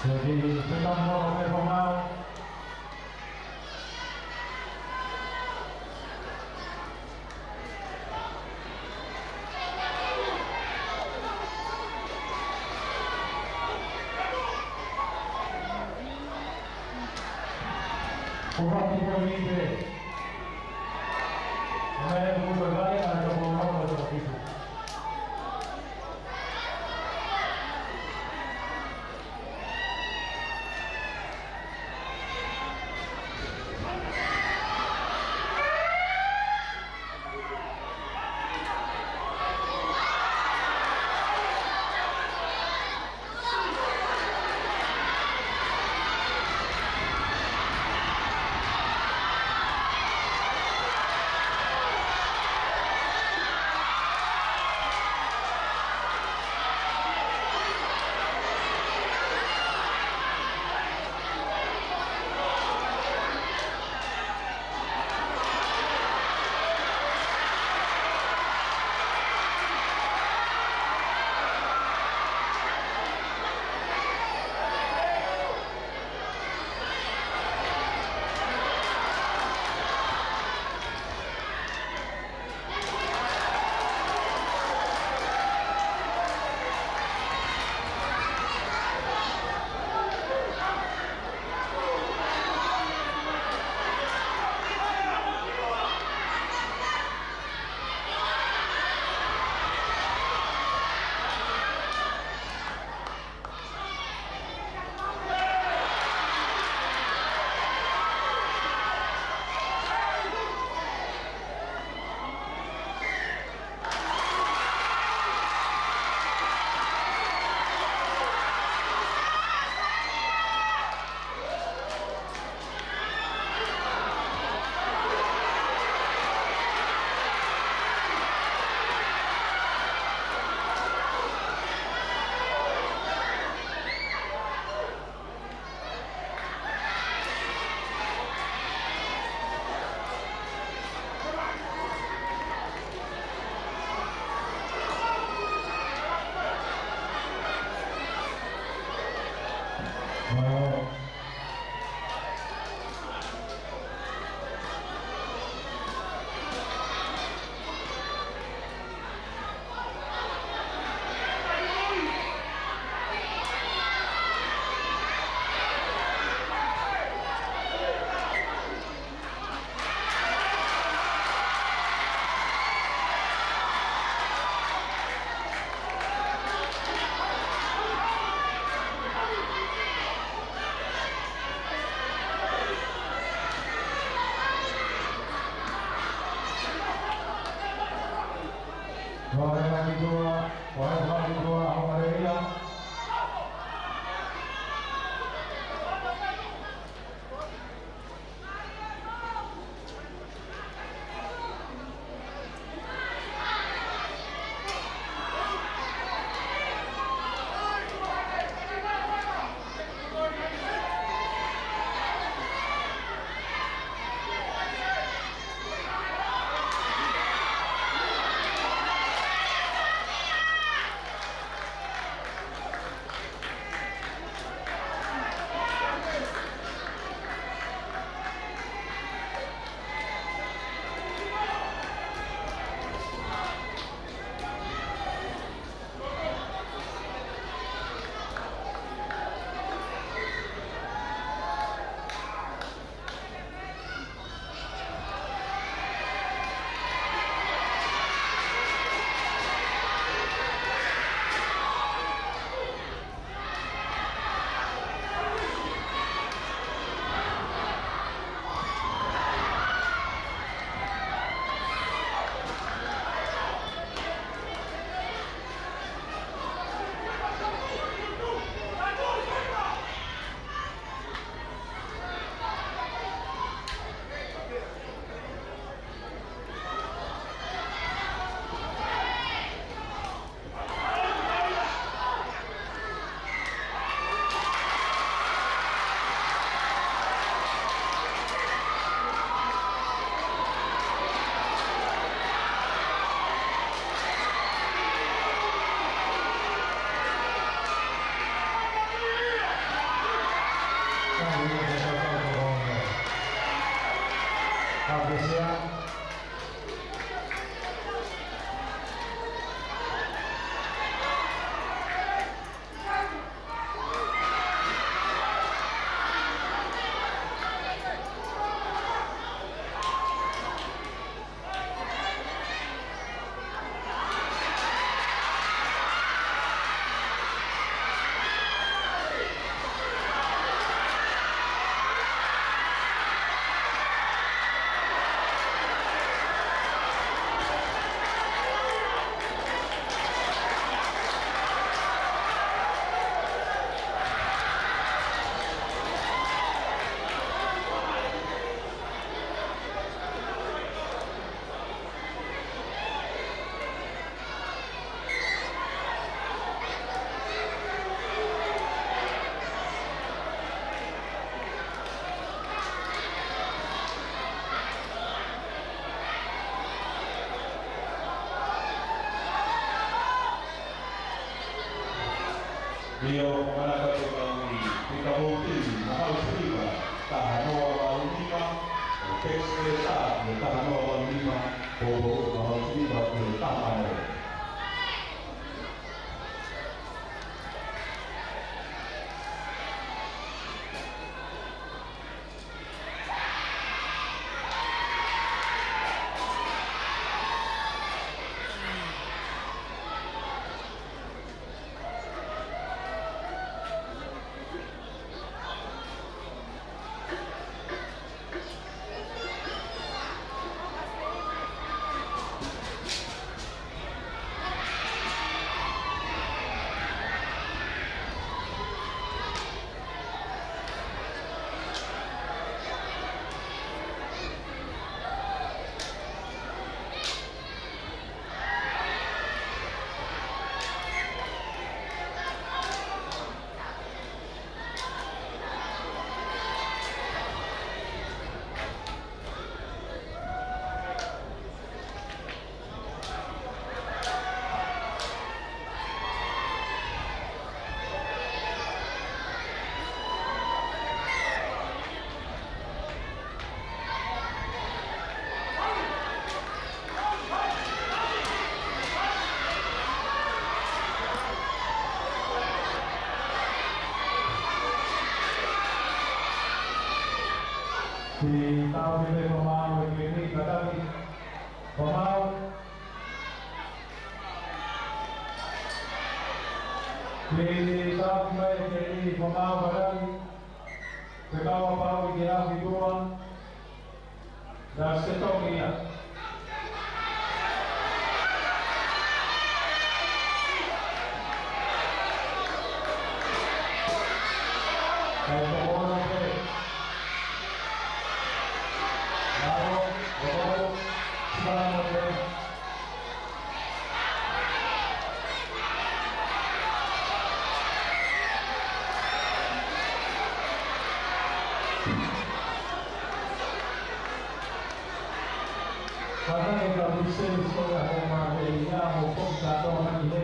Jadi, kita mau ke Pemau. Kuva kuva mite. Mai kuva vai a kuva kuva kuva. ʻIo, manako atu ka ui, Pita Mouti, Mahau Siliva, taha noa valu nima, ʻo Tex Lesa, mo taha noa valu nima, ʻo Mahau Siliva, ʻo taha noa. Kiʻi tau pē, pē, Famau, ʻe kei ni, ka taki. Famau. Kiʻi tau mai, ʻe kei ni, Famau, ka taki. Pea kapau ʻe kei ʻalu ki tuʻa, that's the talk here. Kae tokona pē. Lalo, lalo, sipa lalo pē. Fakahā e ka Miseli Sikola Homa e ia mo Foki Tatoa Maki he.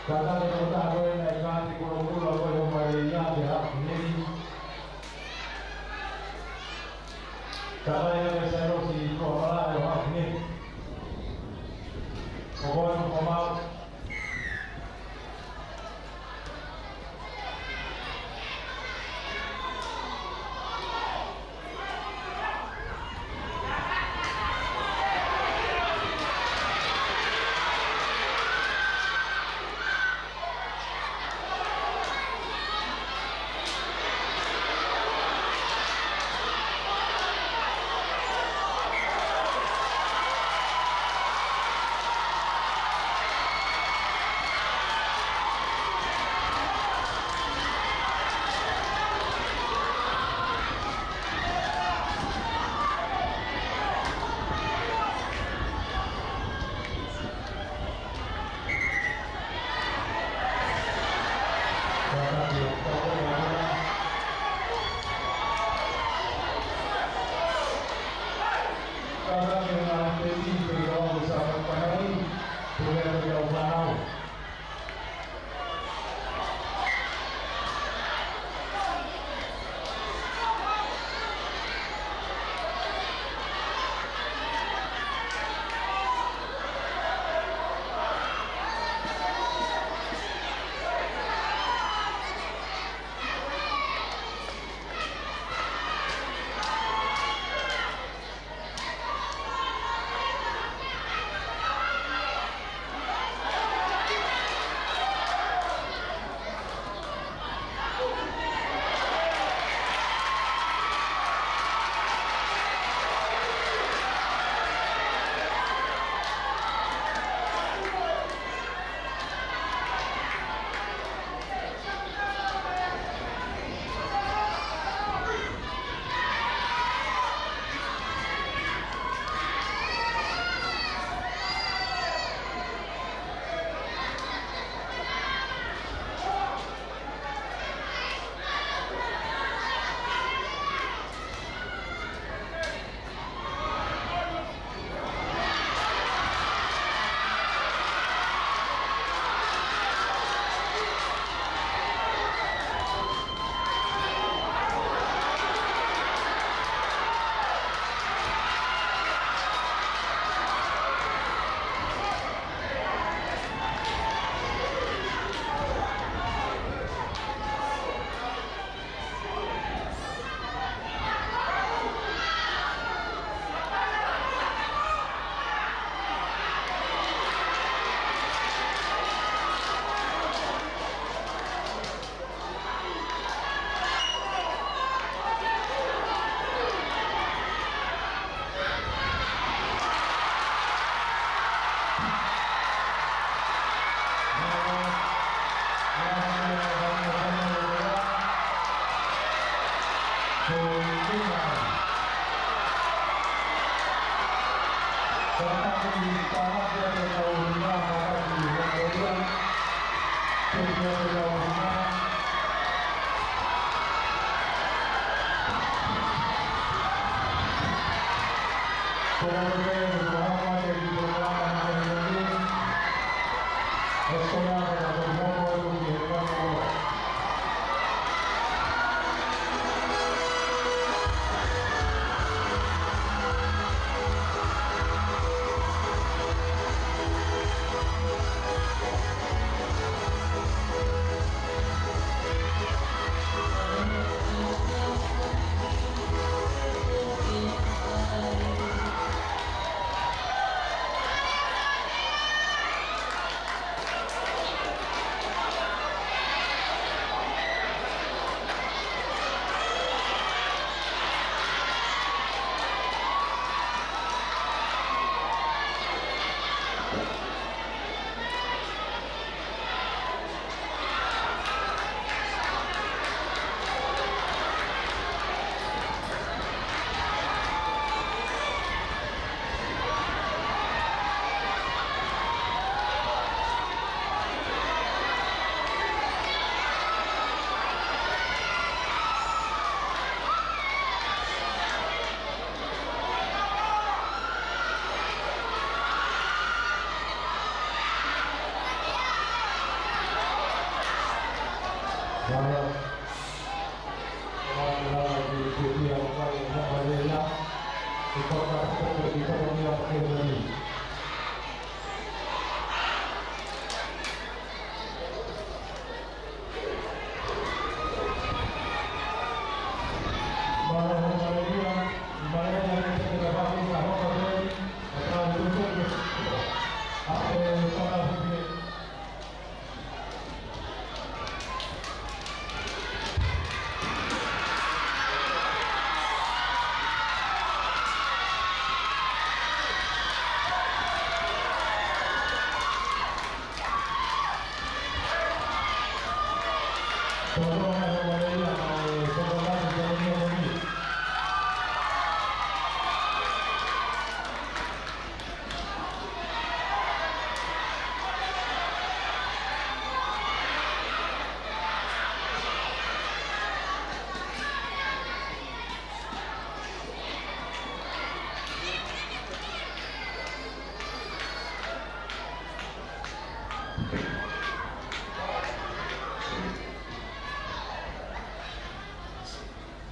Kātaki e tokotaha ko ē naʻe kātaki e kolomuʻa ko ē ʻo Maleia ki he haʻu ki heni. Kātaki ʻa e Sailosi Tuʻamalaʻe ʻo haʻu ki heni. ʻOku ou ʻoatu ko mau.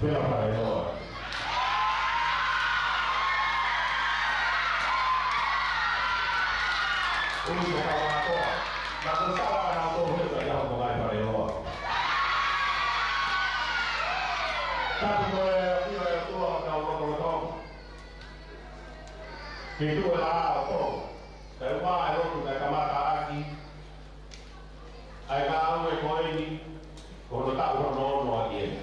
Pea fale loa. Ui ko ka wā toa. Na ko sa wā na tō he ka ia ko ngai fale loa. Tapu mo e ʻafio ʻa e ʻOtua ʻoku tau lotolotonga. Ke tuʻu e laʻā ʻo Tonga. Kae ʻumaʻā e lotu naʻe kamata ʻaki ʻa e ngāue ko eni, ko hono taʻu hono ono ʻaki eni.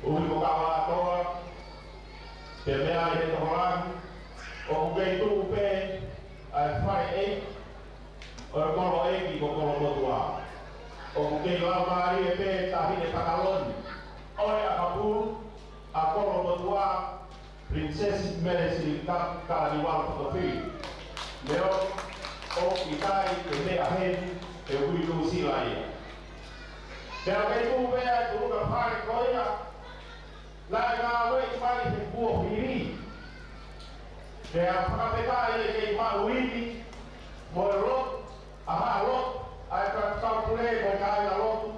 Ui ko ka wā toa, pea meʻa ʻi he tokolahi, ʻoku kei tuʻu pē ʻa e fale ʻeiki ʻo e kolo ʻeiki ko Kolomotuʻa. ʻOku kei laumālie pē taʻahine pataloni ʻo e ʻakapulu ʻa Kolomotuʻa, Princess Mele Silikia Kalaniuala Potofili. Meo ʻoku ʻikai ke meʻa heni he ui Nuʻusila ia. Pea kei tuʻu pē ʻa e tuʻunga fale ko ia, naʻe ngāueʻi mai he kuo hili. Pea fakafetaʻi e kei maʻu ivi mo e lotu, ʻa haʻa lotu, ʻa e kau pule mo e kāingalotu,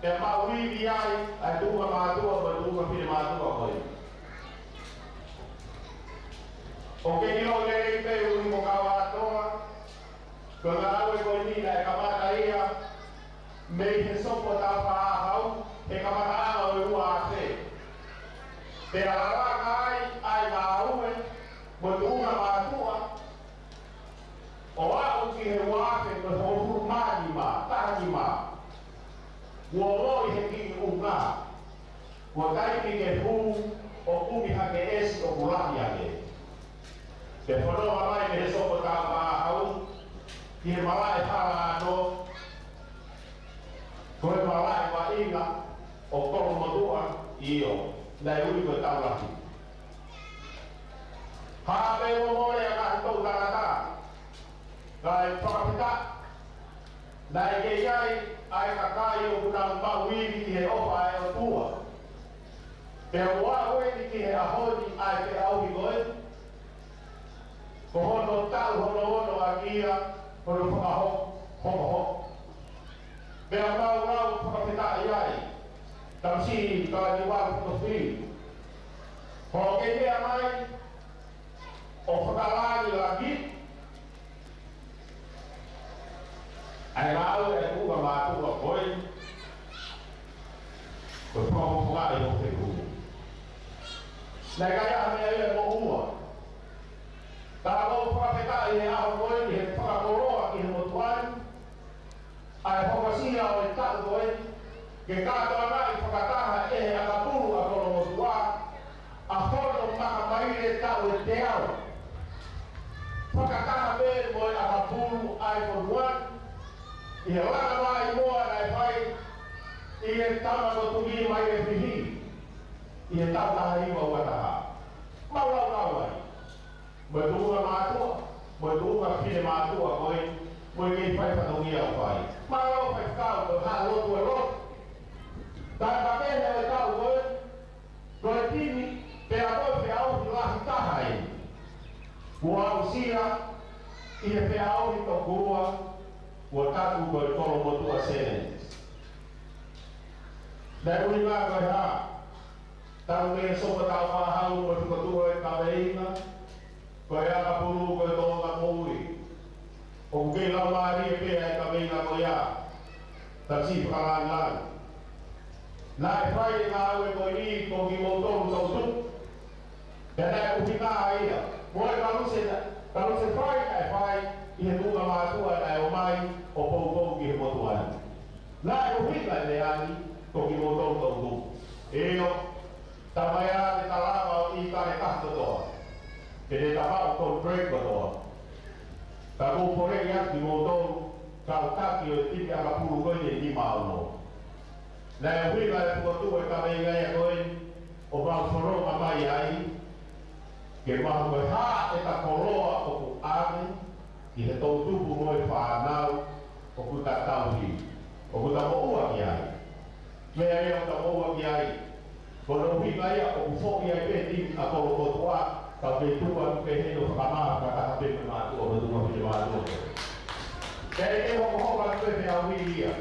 pea maʻu ivi ai ʻa e tuʻunga mātuʻa mo e tuʻunga finemātuʻa ko ia. ʻOku ke ʻilo lelei pē ui mo ka wā toa, ko e ngāue ko eni naʻe kamata ia mei he Sopu ʻo Tāufaʻāhau, he kamataʻanga ʻo e ua afe. Pea lalaga ai ʻa e ngāue mo e tuʻunga mātuʻa, ʻo aʻu ki he ua afe mo e hongofulu mā nima, taha nima. Kuo moʻui he kiʻi ʻunga. Kuo taimi ke hū ʻo kumi hake ʻesi ʻoku lahi ange. Ke fononga mai mei he Sopu ʻo Tāufaʻāhau ki he malaʻe hala ʻanō, ko e malaʻe vaʻinga ʻo Kolomotuʻa, ʻio, naʻe ui ko e Taulahi. Haʻu pē mo mole ʻa e ngaahi toʻu tangata, kae fakafetaʻi naʻe kei ʻi ai ʻa e kakai ʻoku nau maʻu ivi ki he ʻofa ʻa e ʻOtua. Pea ʻoku aʻu eni ki he ʻaho ni ʻa e feʻauhi ko ē, ko hono taʻu hono ono ʻaki ia hono fakahoko, hokohoko. Pea mau lau fakafetaʻi ai, Tausi Kalaniuala Potofili, hoʻo kei meʻa mai ʻo fakalāngilangiʻi ʻa e ngāue ʻa e tuʻunga mātuʻa ko ē, ko e fakafofongaʻi ʻo e fehuhu. Naʻe ʻikai ha meʻa ia moʻua. Ka ʻoku ou fakafetaʻi he ʻaho ko eni he fakakoloa ki he motuʻa ni, ʻa e hokosia ʻo e taʻu ko ē, ke kātoangaʻi fakataha ʻe he ʻakapulu ʻa Kolomotuʻa ʻa hono makamaile taʻu ʻe teau. Fakataha pē mo e ʻakapulu ʻa e fonua ni, ʻi he langa maʻimoa naʻe fai ʻi he tama ko Tuʻi Mailefihi, ʻi he taʻu taha hiva ua taha. Mau lau kau ai. Mo e tuʻunga mātuʻa, mo e tuʻunga finemātuʻa ko ē, mo e kei fai fatongia ʻoku fai. Mālō Faifekau, ko e haʻa lotu e lotu. Taimi pē he ʻo e taʻu ko ē, ko e timi, pea ko e feʻauhi lahi taha eni. Kuo aʻusia ʻi he feʻauhi tokua, kuo taku ko e Kolomotuʻa Sevens. Naʻe ʻuhinga ko e hā? Tau mei sopa tau fāhau mo e fokotuʻu e kaveinga, ko e ʻakapulu ko e tōʻonga moʻui. ʻOku kei laumālie pē ʻa e kaveinga ko ia, tau siʻi fakalāngilangi. Naʻe fai e ngāue ko eni ko kimoutolu toʻutupu. Pea naʻe ʻuhinga ia, mo e paluse, paluse fai naʻe fai ʻi he tuʻunga mātuʻa naʻe ʻomai ʻo poupou ki he motuʻa ni. Naʻe ʻuhinga e meʻa ni ko kimoutolu toʻutupu. ʻIo, tau mai ā ke tau lava ʻo ʻi kale kaha kotoa. Ke ne tau ʻo contract kotoa. Ka ʻoku ou poleʻi atu kimoutolu, kau taki ʻo e timi ʻakapulu ko eni ʻe nima ono. Naʻe ʻuhinga e fokotuʻu e kaveinga ia ko eni, ʻo mau fononga mai ai, ke maʻu ko e hā ʻeta koloa ʻoku ʻave ki he toʻutupu mo e fānau ʻoku ta tauhi, ʻoku ta moʻua ki ai. Meʻa ia ʻoku ta moʻua ki ai, ko hono ʻuhinga ia ʻoku foʻi ai pē timi ʻa Kolokotuʻa, ka ke tuku atu pē heni ʻo fakamā fakataha pē mo e mātuʻa, ʻo tuku atu pē mātuʻa. Pea ʻe hokohoko atu pē he ʻaho ni ia,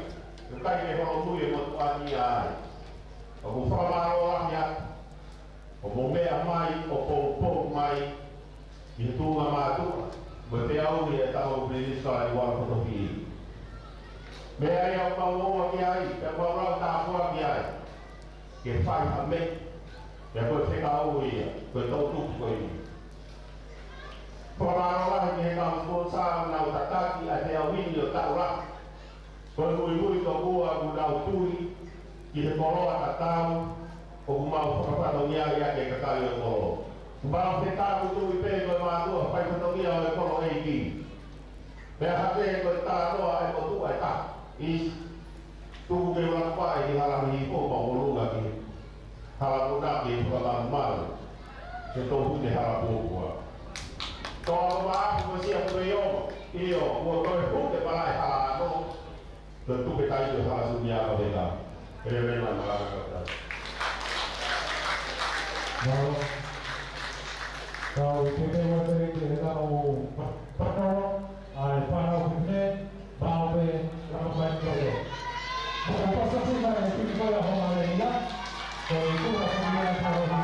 ʻoku ʻikai ke holomui e motuʻa ni ai. ʻOku ou fakamālō lahi atu, ʻo mou meʻa mai, ʻo poupou mai, ʻi he tuʻunga mātuʻa, mo e peau ʻi he tama ʻo Minisitā ʻi Uala Fotofi. Meʻa ia ʻoku mau moʻua ki ai, pea mau lau tāpuaki ki ai. Ke fai ha meʻa, pea ko e fekau ia, ko e toʻutupu ko eni. Fakamālō lahi ki he kau sponsor ʻoku nau tataki ʻa e peau ni ʻo taʻu lahi. Ko e muimui tokua ʻoku nau tui ki he koloa tatau ʻoku mau fakafatongia ai ʻa e kakai ʻo e kolo. Mau fetapu tui pē ko e mātuʻa fai fatongia ʻo e kolo ʻeiki. Pea hake ko e tānoa e motuʻa ʻe taha. ʻIsi, tuku ke ulakupaʻi ki hala ni ko mau ʻolunga ki Hala Puna ke fakamalumalu, ke tau hune hala puapua. Tau ako maʻaku mo sia kuei ongo, ʻio, ua toe hute pala e hala ano, ke tupe tai ke hala sumia ka vena. Ke le vena malanga ka tai. Mālō. Kau pepe ua tere ke he tau pa-, patolo, ʻa e fānau pene, Maʻu pē, lava mai koe. Ko e pasa sina e tiki koe a homa le ia. Ko e kura ko ia e karohi.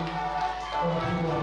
Ko e kura.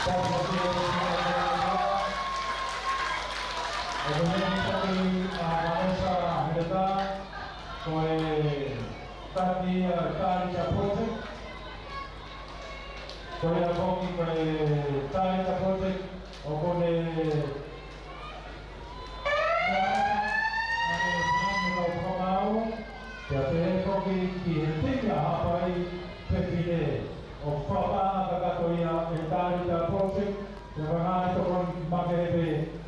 Ko e taki ʻa e Talita Project. Ko ia foki ko e Talita Project ʻoku ne ʻa e Fāmili ʻo Kamau, pea pehē foki ki he timi ʻa Haʻapai Fefine, ʻoku fakataha kakato ia e Talita Project, pea ko e ngaahi tokoni makehe pē,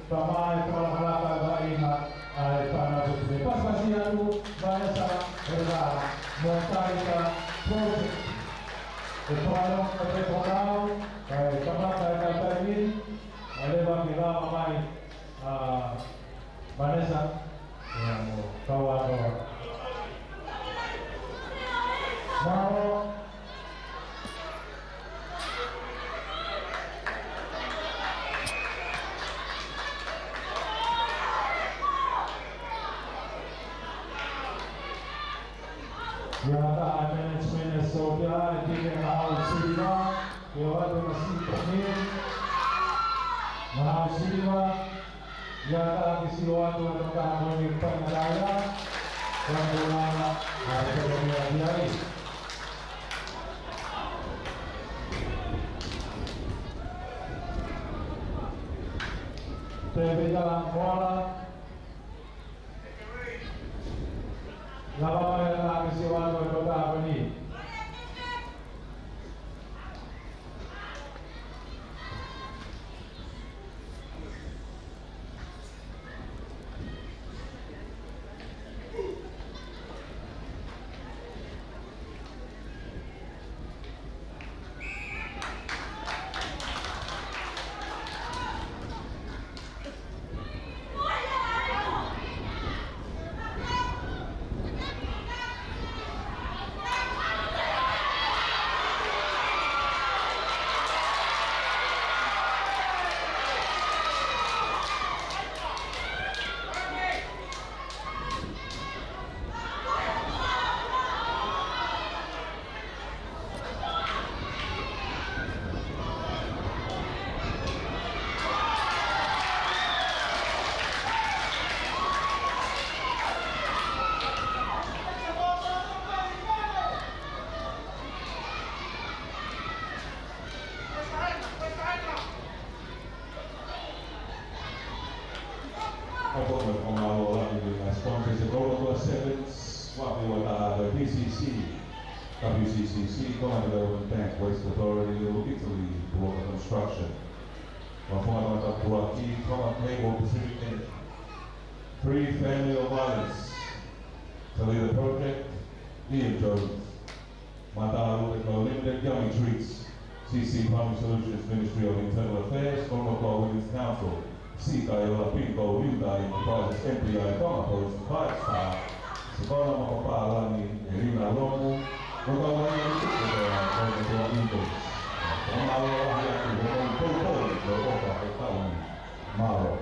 pea mo e fakalakalaka ʻa e vaʻinga ʻa e fānau fefine. Pasipasi atu, Vanessa, ʻe la, mo e Talita Project. ʻE fakalongo pē ko ʻenau, ʻe kamata e kau taimi, ʻe leva ke lava mai, ʻa Vanessa, ia mo Kauato. Mālō. Ia ka ʻa e management ʻa e sōtia, ʻe keke Ngahau Siliva, ke ʻoatu e masiʻi tokoni. Ngahau Siliva, ia ka ke sio atu ʻa e tokotaha ko eni ʻoku fai ngataʻanga, ʻoku ʻi ai e tokoni ʻaki ai. Tēvita Moala, lava mai ʻa e masiʻi ʻoatu ʻa e tokotaha ko eni. ʻA ko e ʻoku mālō lahi ʻa e sponsors, ʻa e Global Sevens, ʻa e P C C, W C C C, Tonga Development Bank, Waste Authority, Little Italy, Buloka Construction. Ua fonga tangata puaki, Tonga Cable, Pacific Energy. Free Family of Violence, Talita Project, Ian Jones. Mataʻu Eco Limited, Yummy Treats, C C Plumbing Solutions, Ministry of Internal Affairs, Northern Women's Council, Sea Kaiola, Pinnacle Hyundai Enterprises, M P I, Tonga Post, Five Star, Savannah Mapapālangi, Elina Lomu, Mokauai Aluku, Mokauai Aluku, Mokauai Aluku, Mokauai Aluku, Mokauai Aluku, Mālō.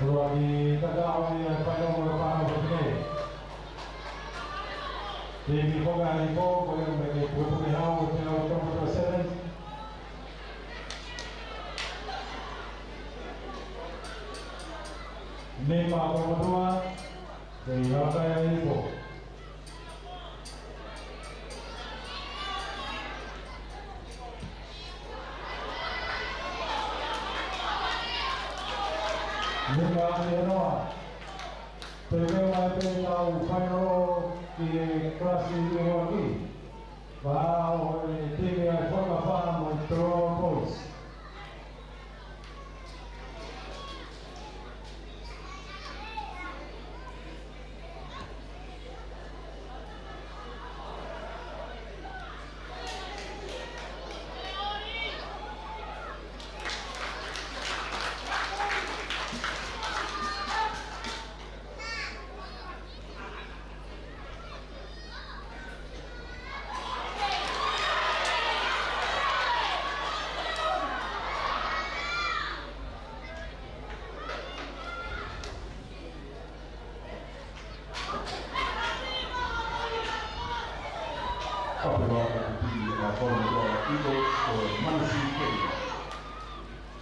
Ua ki takaʻo ia e painongo ʻo e fānau fefine. Tēvita Koka ʻi he ko, ko ia me ke pukepuke hau, te au toko to seven. Nei mā ko matua, te i halakai ai ko. Nei mā te noa. Te mea mai pē tau final ki he kalasi ʻuluaki. Pea ʻoku ʻi he timi ʻa e Fakafā mo e Toloa Boys. Ko Manisi Keita.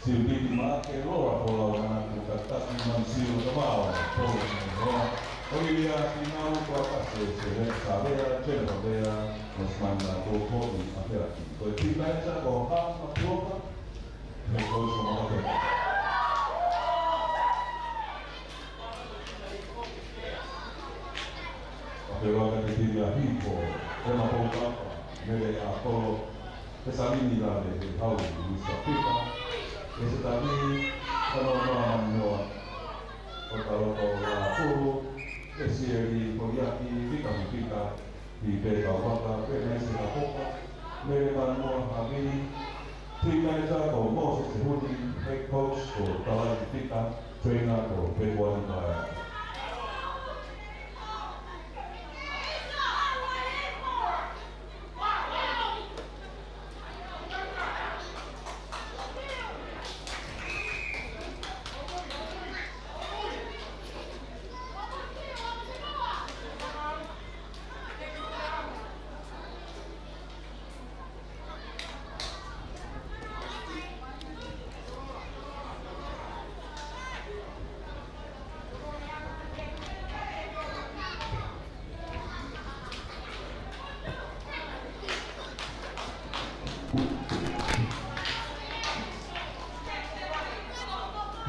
Siutiti Maʻake Loa Folau Manatu, Takitaki Manisi Lokamau Folau Manatu. ʻOiauē, Finau Kuakase, Sele Savea, Jennifer Vea, Osmanda Kokoʻi Apeaki. Ko e team manager ko Hama Puoka, head coach ko Makapeka. ʻA e waka te tiri a Hifo, Ema Poutapa, Mele Apolo, Pesalini Lave, he Hau, Luisa Pita, Esetani, Kanoa Noa, ʻOtaloto Laʻapulu, Esieli Koliaki, Pita Mupita, Pipe Kaumata, Penaise Kapoka, Mele Manua Havili, team manager ko Moses Huni, head coach ko Talai Pita, trainer ko Pekoani Paea.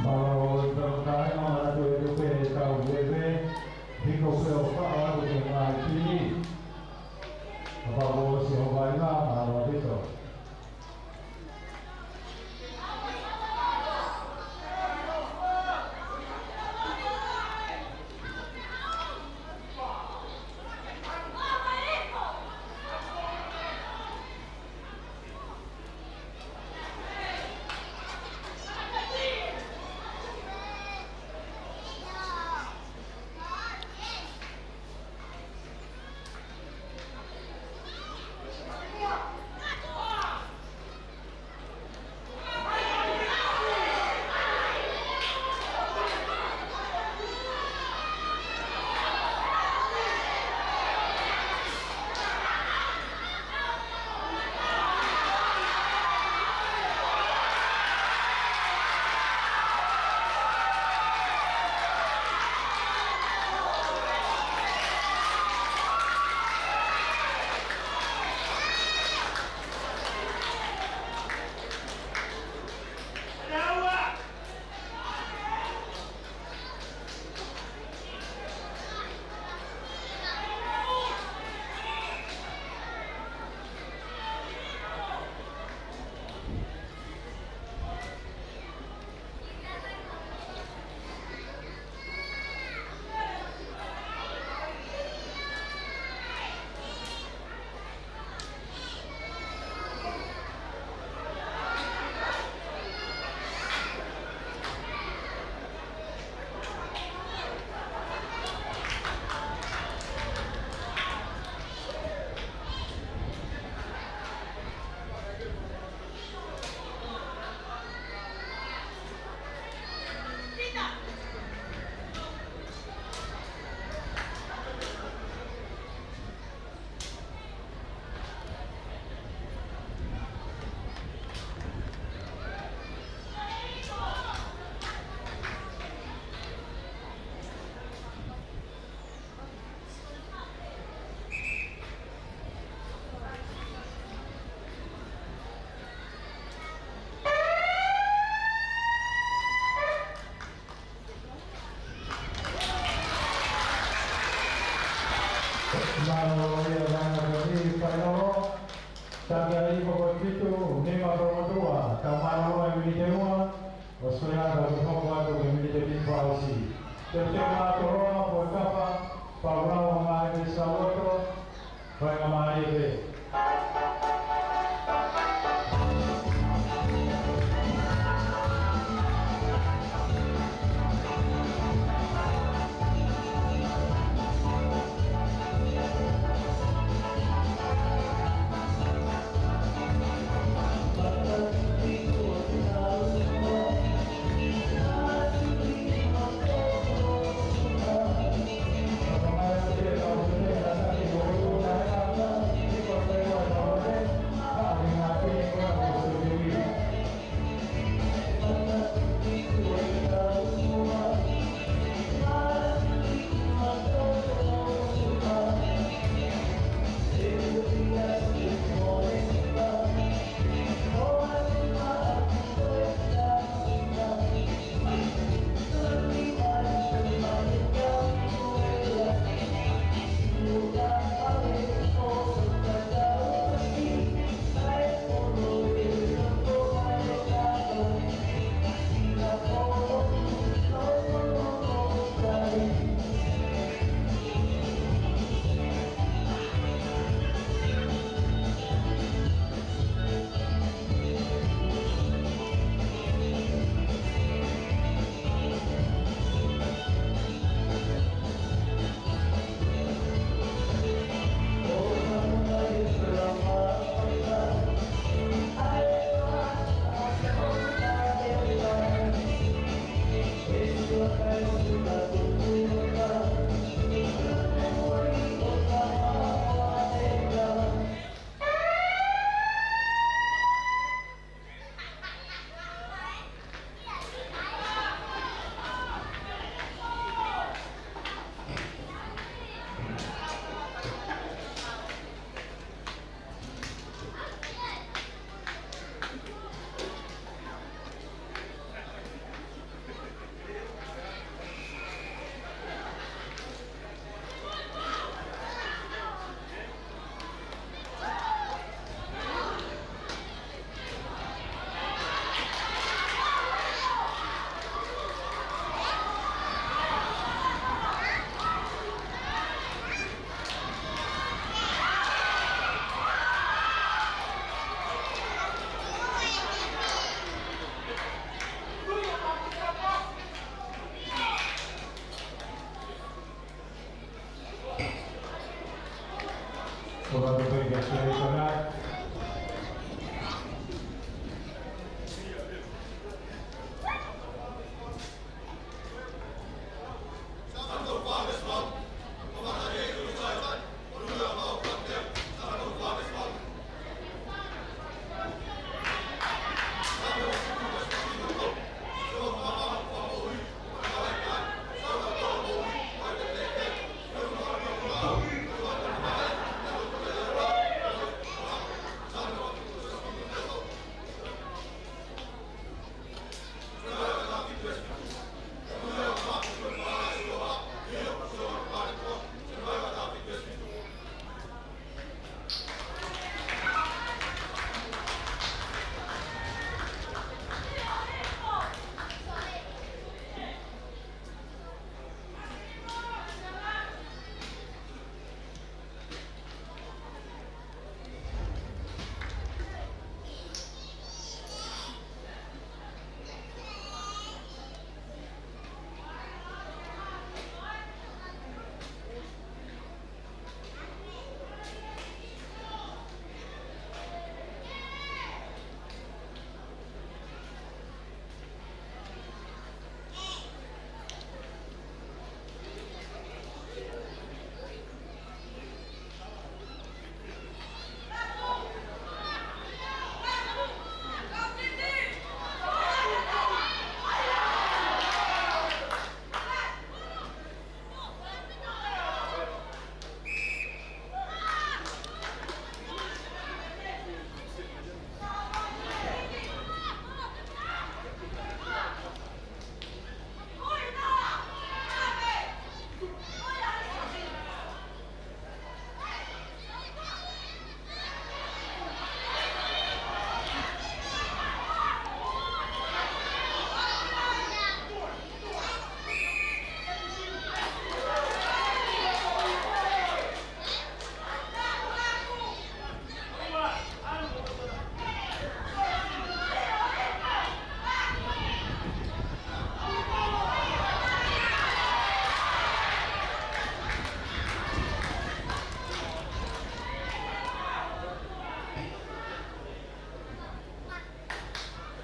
Mālō e kau kāinga, manatu atu pē ʻetau veve, hiko pē ʻo faʻa atu ke ngaahi pili. Kapau ʻosi hoʻo vaʻinga, mālō ʻaupito. Mālō ia, Laina Toni, Pailolo. Taki ai ko e fitu nima Tolotua, tau mālōlō e miniti ʻe ua, ʻo sio atu ki he hoko atu ki he miniti fitu fakaʻosi. Te te mātoloa, ko e kapa, pau lau ʻa e ngaahi meʻa ʻi Savuatu, fai ngā mālie pē.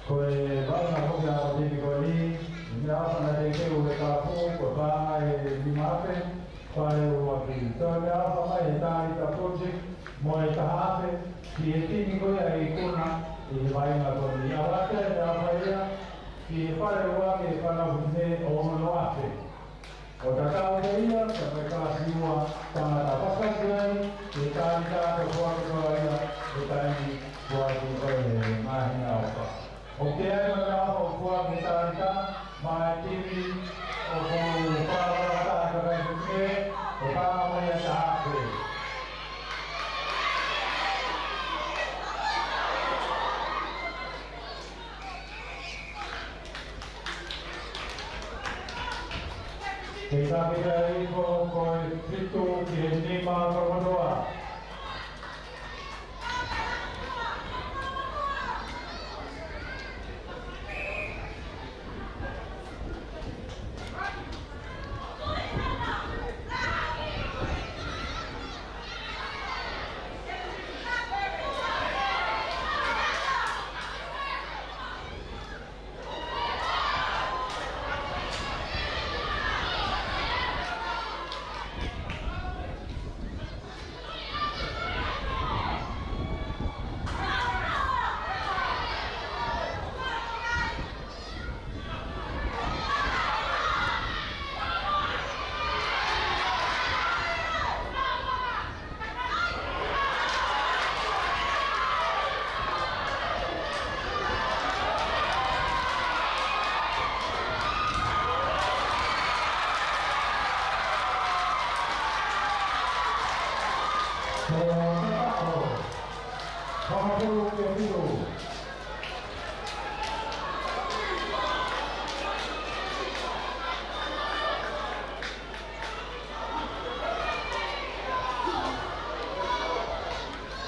Ko e vaʻinga foki ʻa e timi ko eni, meʻaʻofa naʻe teuteu he kalapu, ko e paʻanga ʻe nima afe, fale ʻuluaki. Toe meʻaʻofa mai he Talita Project, mo e taha afe, ki he timi ko ia ʻa e ikuna, ʻi he vaʻinga ko eni. ʻAlu atu e meʻaʻofa ia, ki he fale ʻuluaki ʻa e Fānau Fefine ʻo e ono afe. ʻO tatau pē ia, ka ko e kalasi ua tangata. Pasipasi ai, ʻe Talita, ka ko e ʻuluaki ko ia, ʻe Taimi, ko e ʻuluaki ko e māhina ʻofa. ʻOku ʻi ai e meʻaʻofa ʻoku fua ʻe Talita, maʻa e timi ʻoku fakaʻatā ʻa e kakai fefine, ʻo paʻanga mai ʻa e taha afe. Ke taki ai ko, ko e fitu ki he nima, Kolomotuʻa.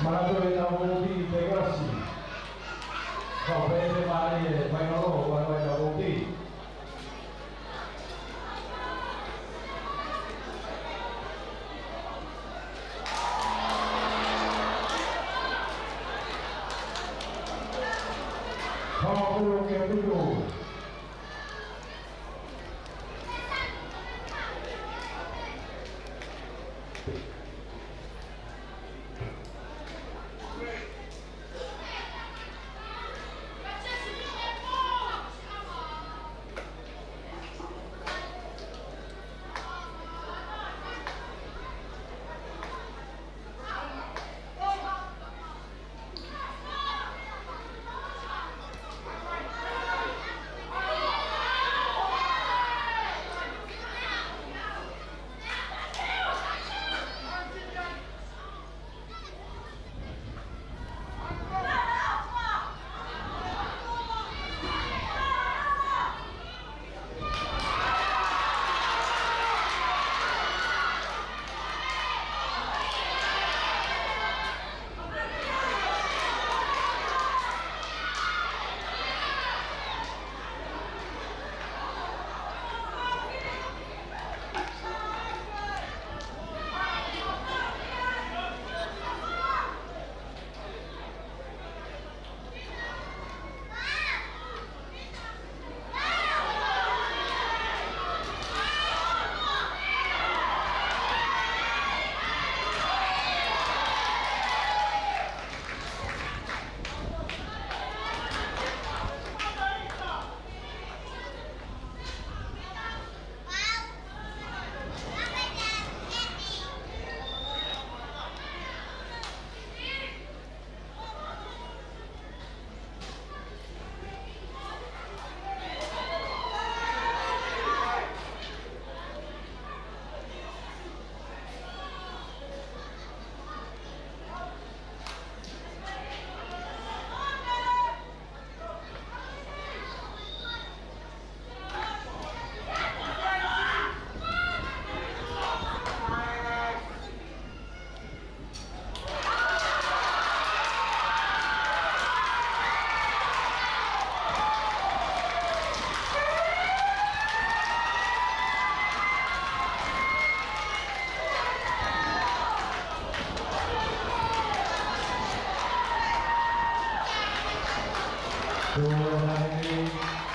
Manatu e tau vouti ʻi he kalasi. Kau pē te mali e fainolo, ua noa e tau vouti. Hongofulu ki he fitu. Tuʻu ʻa e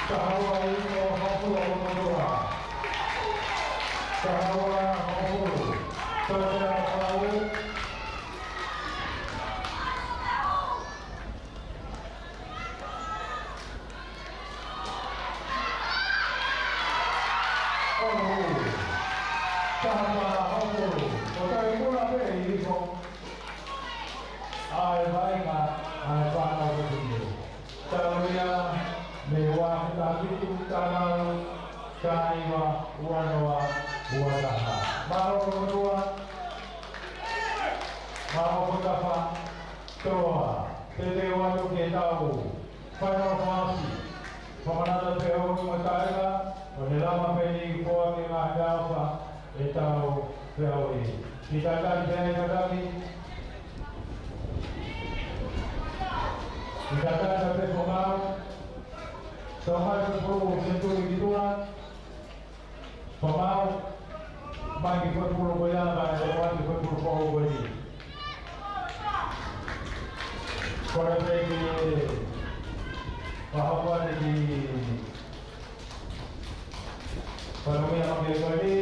taha ua ʻi he hoko ʻo e motuʻa. Taha ua hoko. Tokea Palau. ʻO hoko. Taha ua hoko. ʻO taimi kula pē ʻi he hoko. ʻA e vaʻinga, ʻa e fānau ko eni. Tau ia, mei he ua taha fitu, taha valu, taha hiva, ua noa, ua taha. Mālō e motuʻa. Mālō e kau tafa. Toa, teuteu atu ki he tau. Fai mau fāsi. Fakamanatu pē ʻoku mau taʻeka, ʻo ne lava pē ni koa ke ngā he ʻaofa, ʻe tau pē au ē. Ki tātā ni pē ai kātaki. Ki tātā ni pē ko mau. Tau mai ko pulu, senturi ki tuʻa. Ko mau, mai ki he pulu ko ia, mai ki he pulu ko ia. Ko e pē ke, pahapa ni ki, pahapa ni ki ko ni.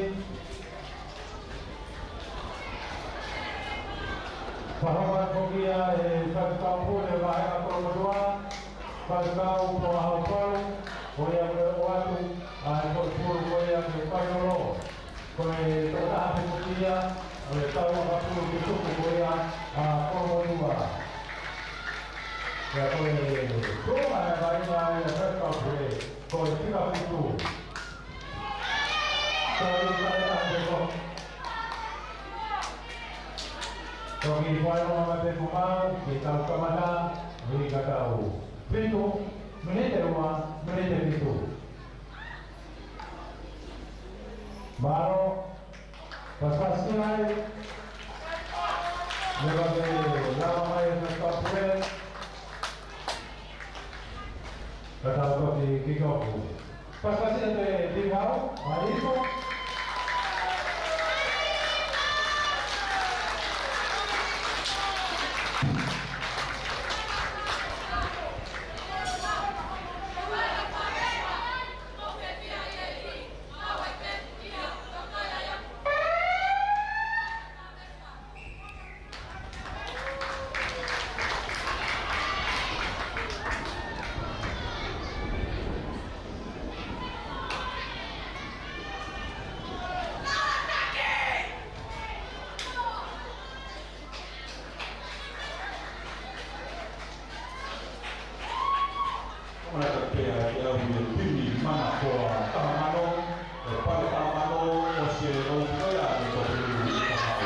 Pahapa ko ia e faifekau pule, mai a ko motuʻa. Faifekau Pō Haʻapalu, ko ia ko e ʻoatu ʻa e ko e pulu ko ia ke painolo. Ko e tokotaha pē ko ia, ʻo e tau ʻa pulu ke tuku ko ia ʻa ko motuʻa. Ia ko e tuʻunga e vaʻinga ia faifekau pule, ko e fika fitu. Ko e fika fitu. Toki fai ʻo mate ko mau, ke tau kamata, ui ka tau. Fitu, miniti ua, miniti fitu. Mālō, pasipasi ai. Leva ke lava mai e faifekau pule. Ka tau toki kick off. Pasipasi atu e Pihau, mai ifo. Ona ka pea ke au me pini mana ko a taha mano, e pale taha mano, ʻo se o koe a me ko pulu i ka hau.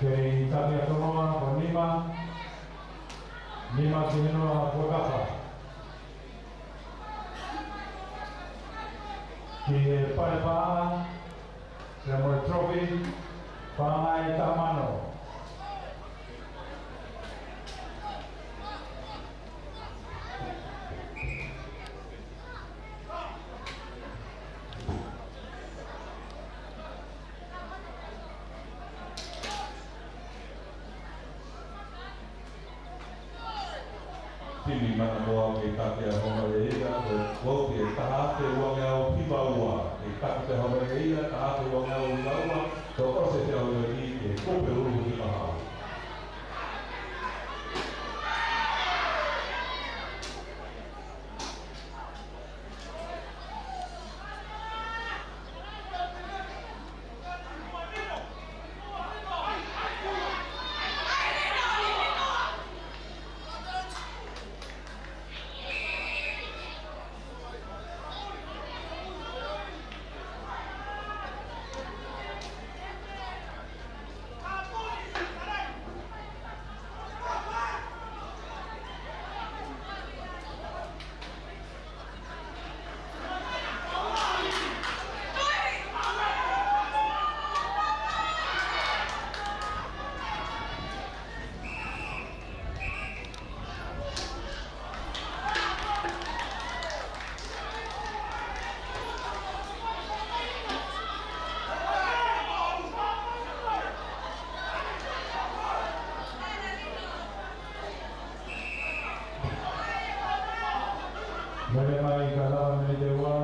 Kei Tapiakoloa ko nima, nima ki he noa Fuakava. Ki he Pale Paʻa, pea mo e trophy, paʻanga ʻe taha mano. Timi Manamoa mei Tapiakoloa, ko e vouti ʻe taha afe uangeau hiva ua, ʻe Tapiakoloa, taha afe uangeau hiva ua, tokosiʻi ʻa e ʻaho ni ki he kupe ʻuluaki ʻi Mahaʻu. Mele mai ka lava mele te ua.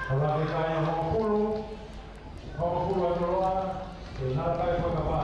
Lalahi kai hongofulu, hongofulu ʻa Toloa, ke nau kai fakapā.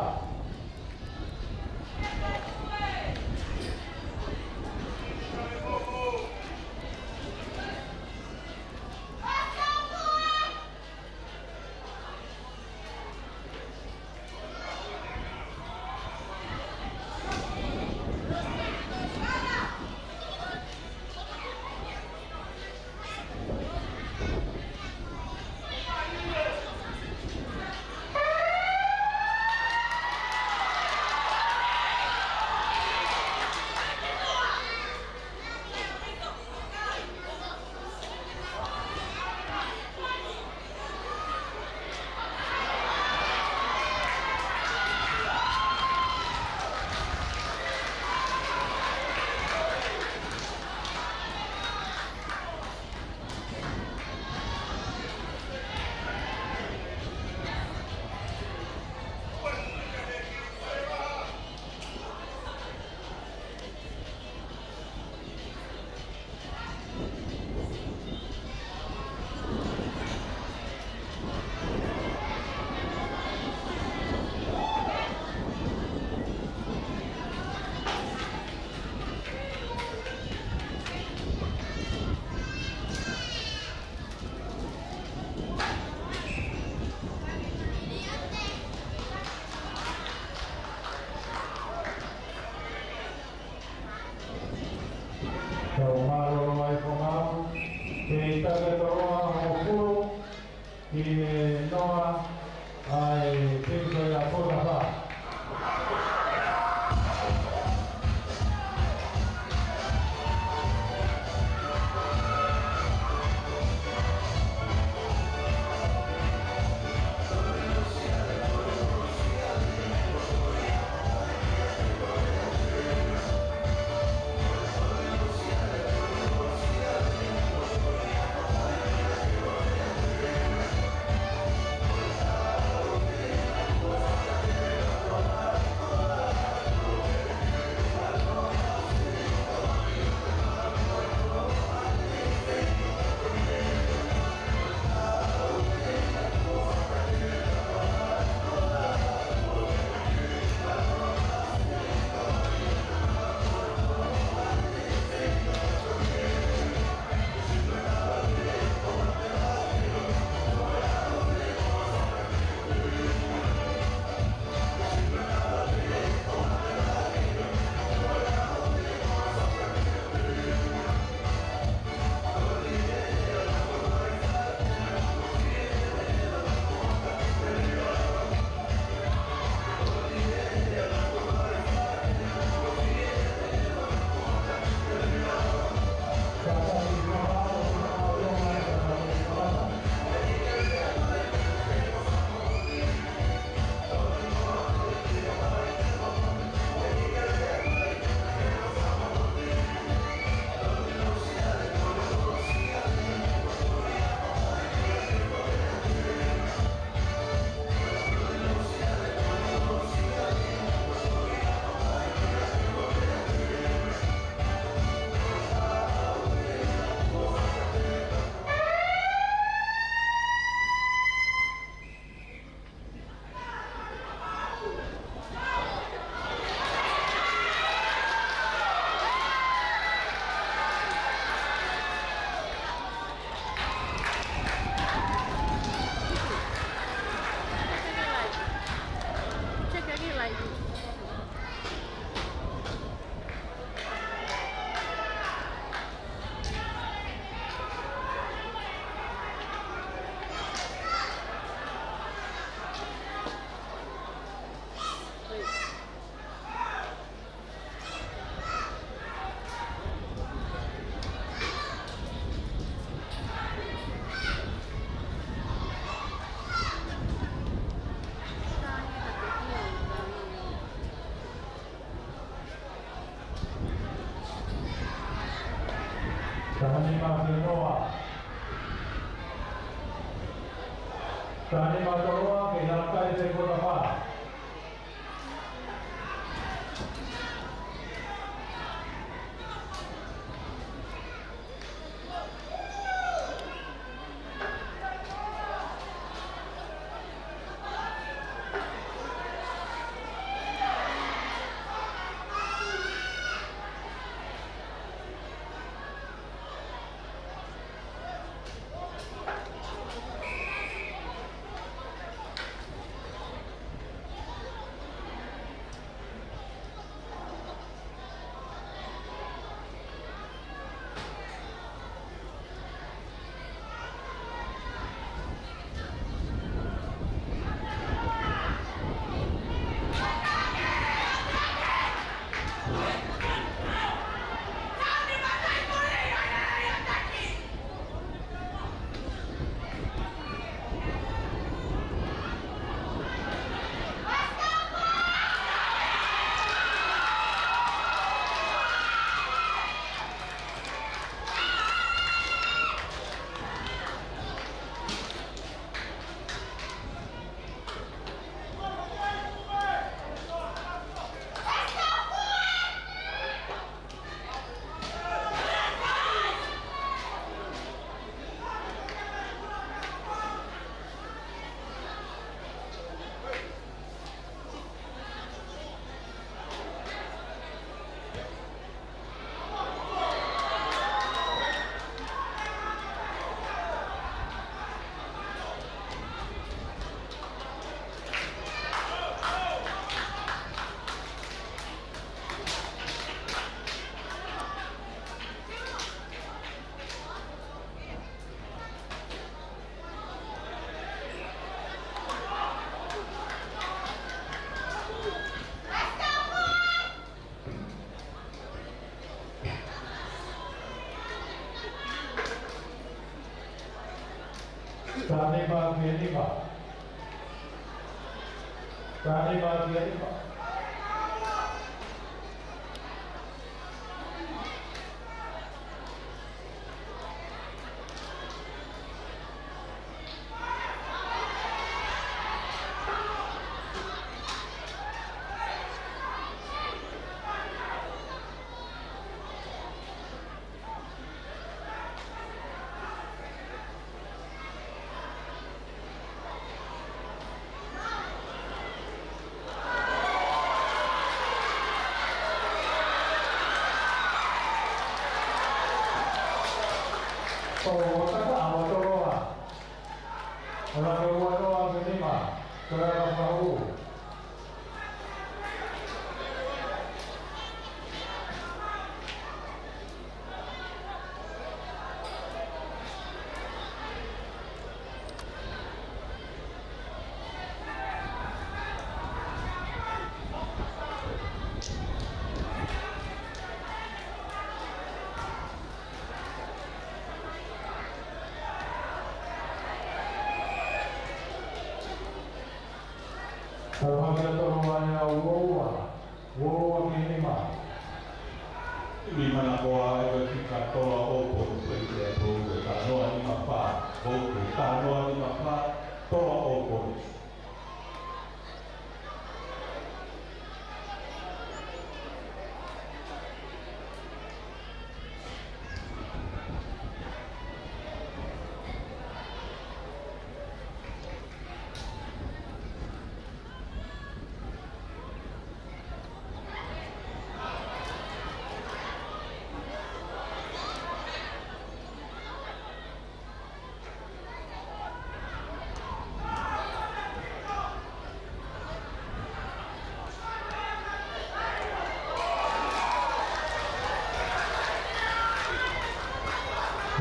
Tau mālōlō ai ko mau, ke ʻita ke Toloa hongofulu, ki he noa ʻa e Pink Floyd ʻa Potapā. Taha nima ki he noa. Taha nima Toloa, ke nau kai pē Potapā. Taha nima ki he nima. Taha nima ki he nima. ʻO, ʻo tata, ʻo toloa. ʻO la ke ua noa ke nima. Toloa la fau. Tau hake atu ʻo ua ua, ua ua ki he nima. Nima na koa e ka ki ka tola o po pe te po te ka noa nima pa, po te ka noa nima pa, tola o po.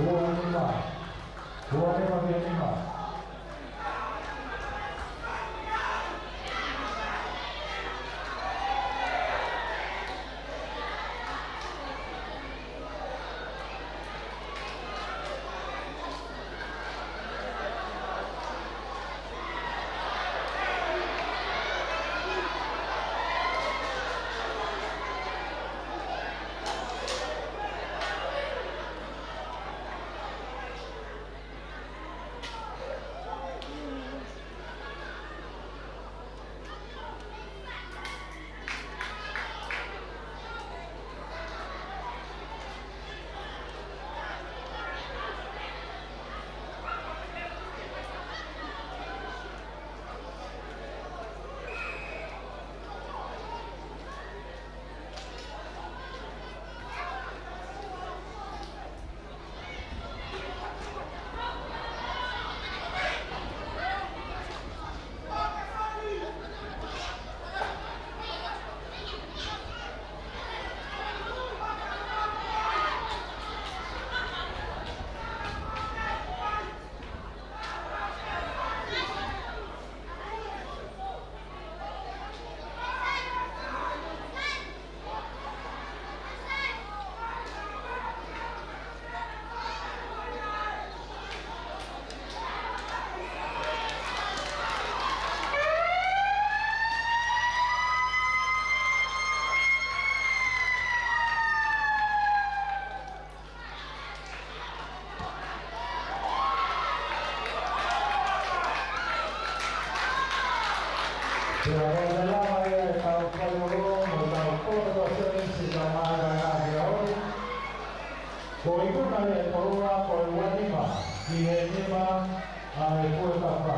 Ua nima. Ua nima ki he nima. Pea ko e lava ia ʻetau fai ʻo lolo, mo ʻetau kona ko Sione si ka mai mai ake ʻaho ni. Ko e ikuna ia ʻe tolu ua, ko e ua nima ki he nima ʻa e Puekapā.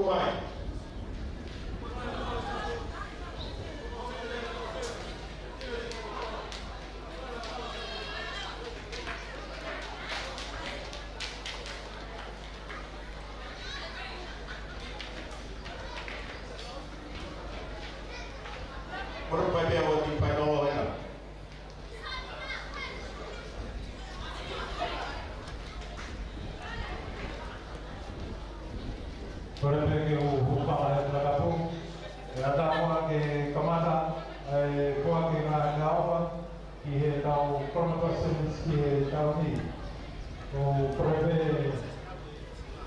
tuku mai. Moro mai pea ʻo ki paino ena. Kole pē ke u hūfanga he fakatapu. ʻE ʻatā muʻa ke kamata ʻa e foaki ʻa e ngaahi ʻaofa ki heʻetau kolono palesiteni ki he taʻu ni. ʻOku kole pē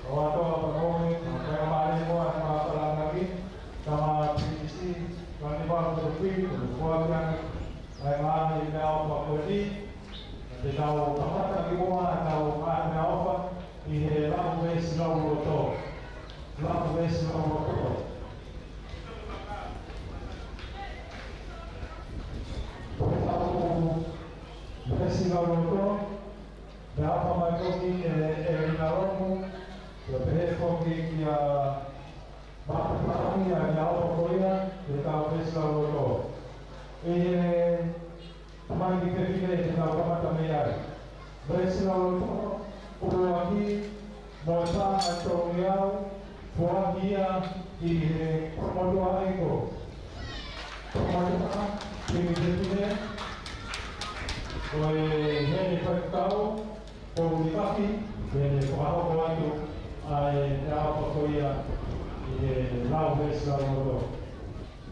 ʻo ʻatā ʻa e pāmoʻoni, ʻo kau mai muʻa ʻa e maʻu fakalāngilangi, tama P T C, Kanivalu Tokui, ʻo foaki ange ʻa e ngaahi meʻaʻofa ko eni. Te tau kamata ki muʻa ʻetau ngaahi meʻaʻofa ʻi he Laʻu Veesi Lauloto. Laʻu Veesi Lauloto. Laʻu Veesi Lauloto. Meʻaʻofa mai foki ʻe, ʻe Rinalomu, pea pehē foki kia Matapaʻi ʻa e meʻaʻofa ko ia, ʻi heʻetau veesi lauloto. ʻI he tamai fefine te tau kamata mei ai. Veesi lauloto, ʻuluaki, mo e paʻanga ʻe tolungeau, foaki ia ki he kolomotuʻa ʻeiki. Kolomotuʻa, tamai fefine, ko e heni faifekau, ko Ulikaki, ke ne fakahoko atu ʻa e meʻaʻofa ko ia ʻi he Laʻu Veesi Lauloto.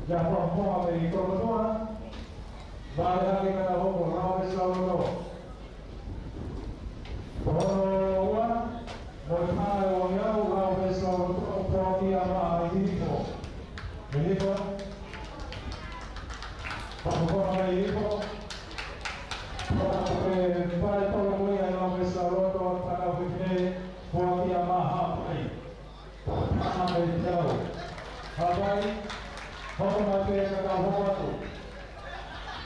ʻIa, fakafofonga mei kolomotuʻa, vale hake ka tau hoko Laʻu Veesi Lauloto. Ko hono ua, mo e paʻanga ʻe uangeau, Laʻu Veesi Lauloto, foaki ia maʻa Hihifo. Hihifo. Fakafofonga mei Hihifo. Ko e paʻanga ʻe tolu ko ia ʻa Laʻu Veesi Lauloto, tamai fefine, foaki ia maʻa Haʻapai. Paʻanga ʻe teau. Haʻapai, hoko mai pē ka tau hoko atu.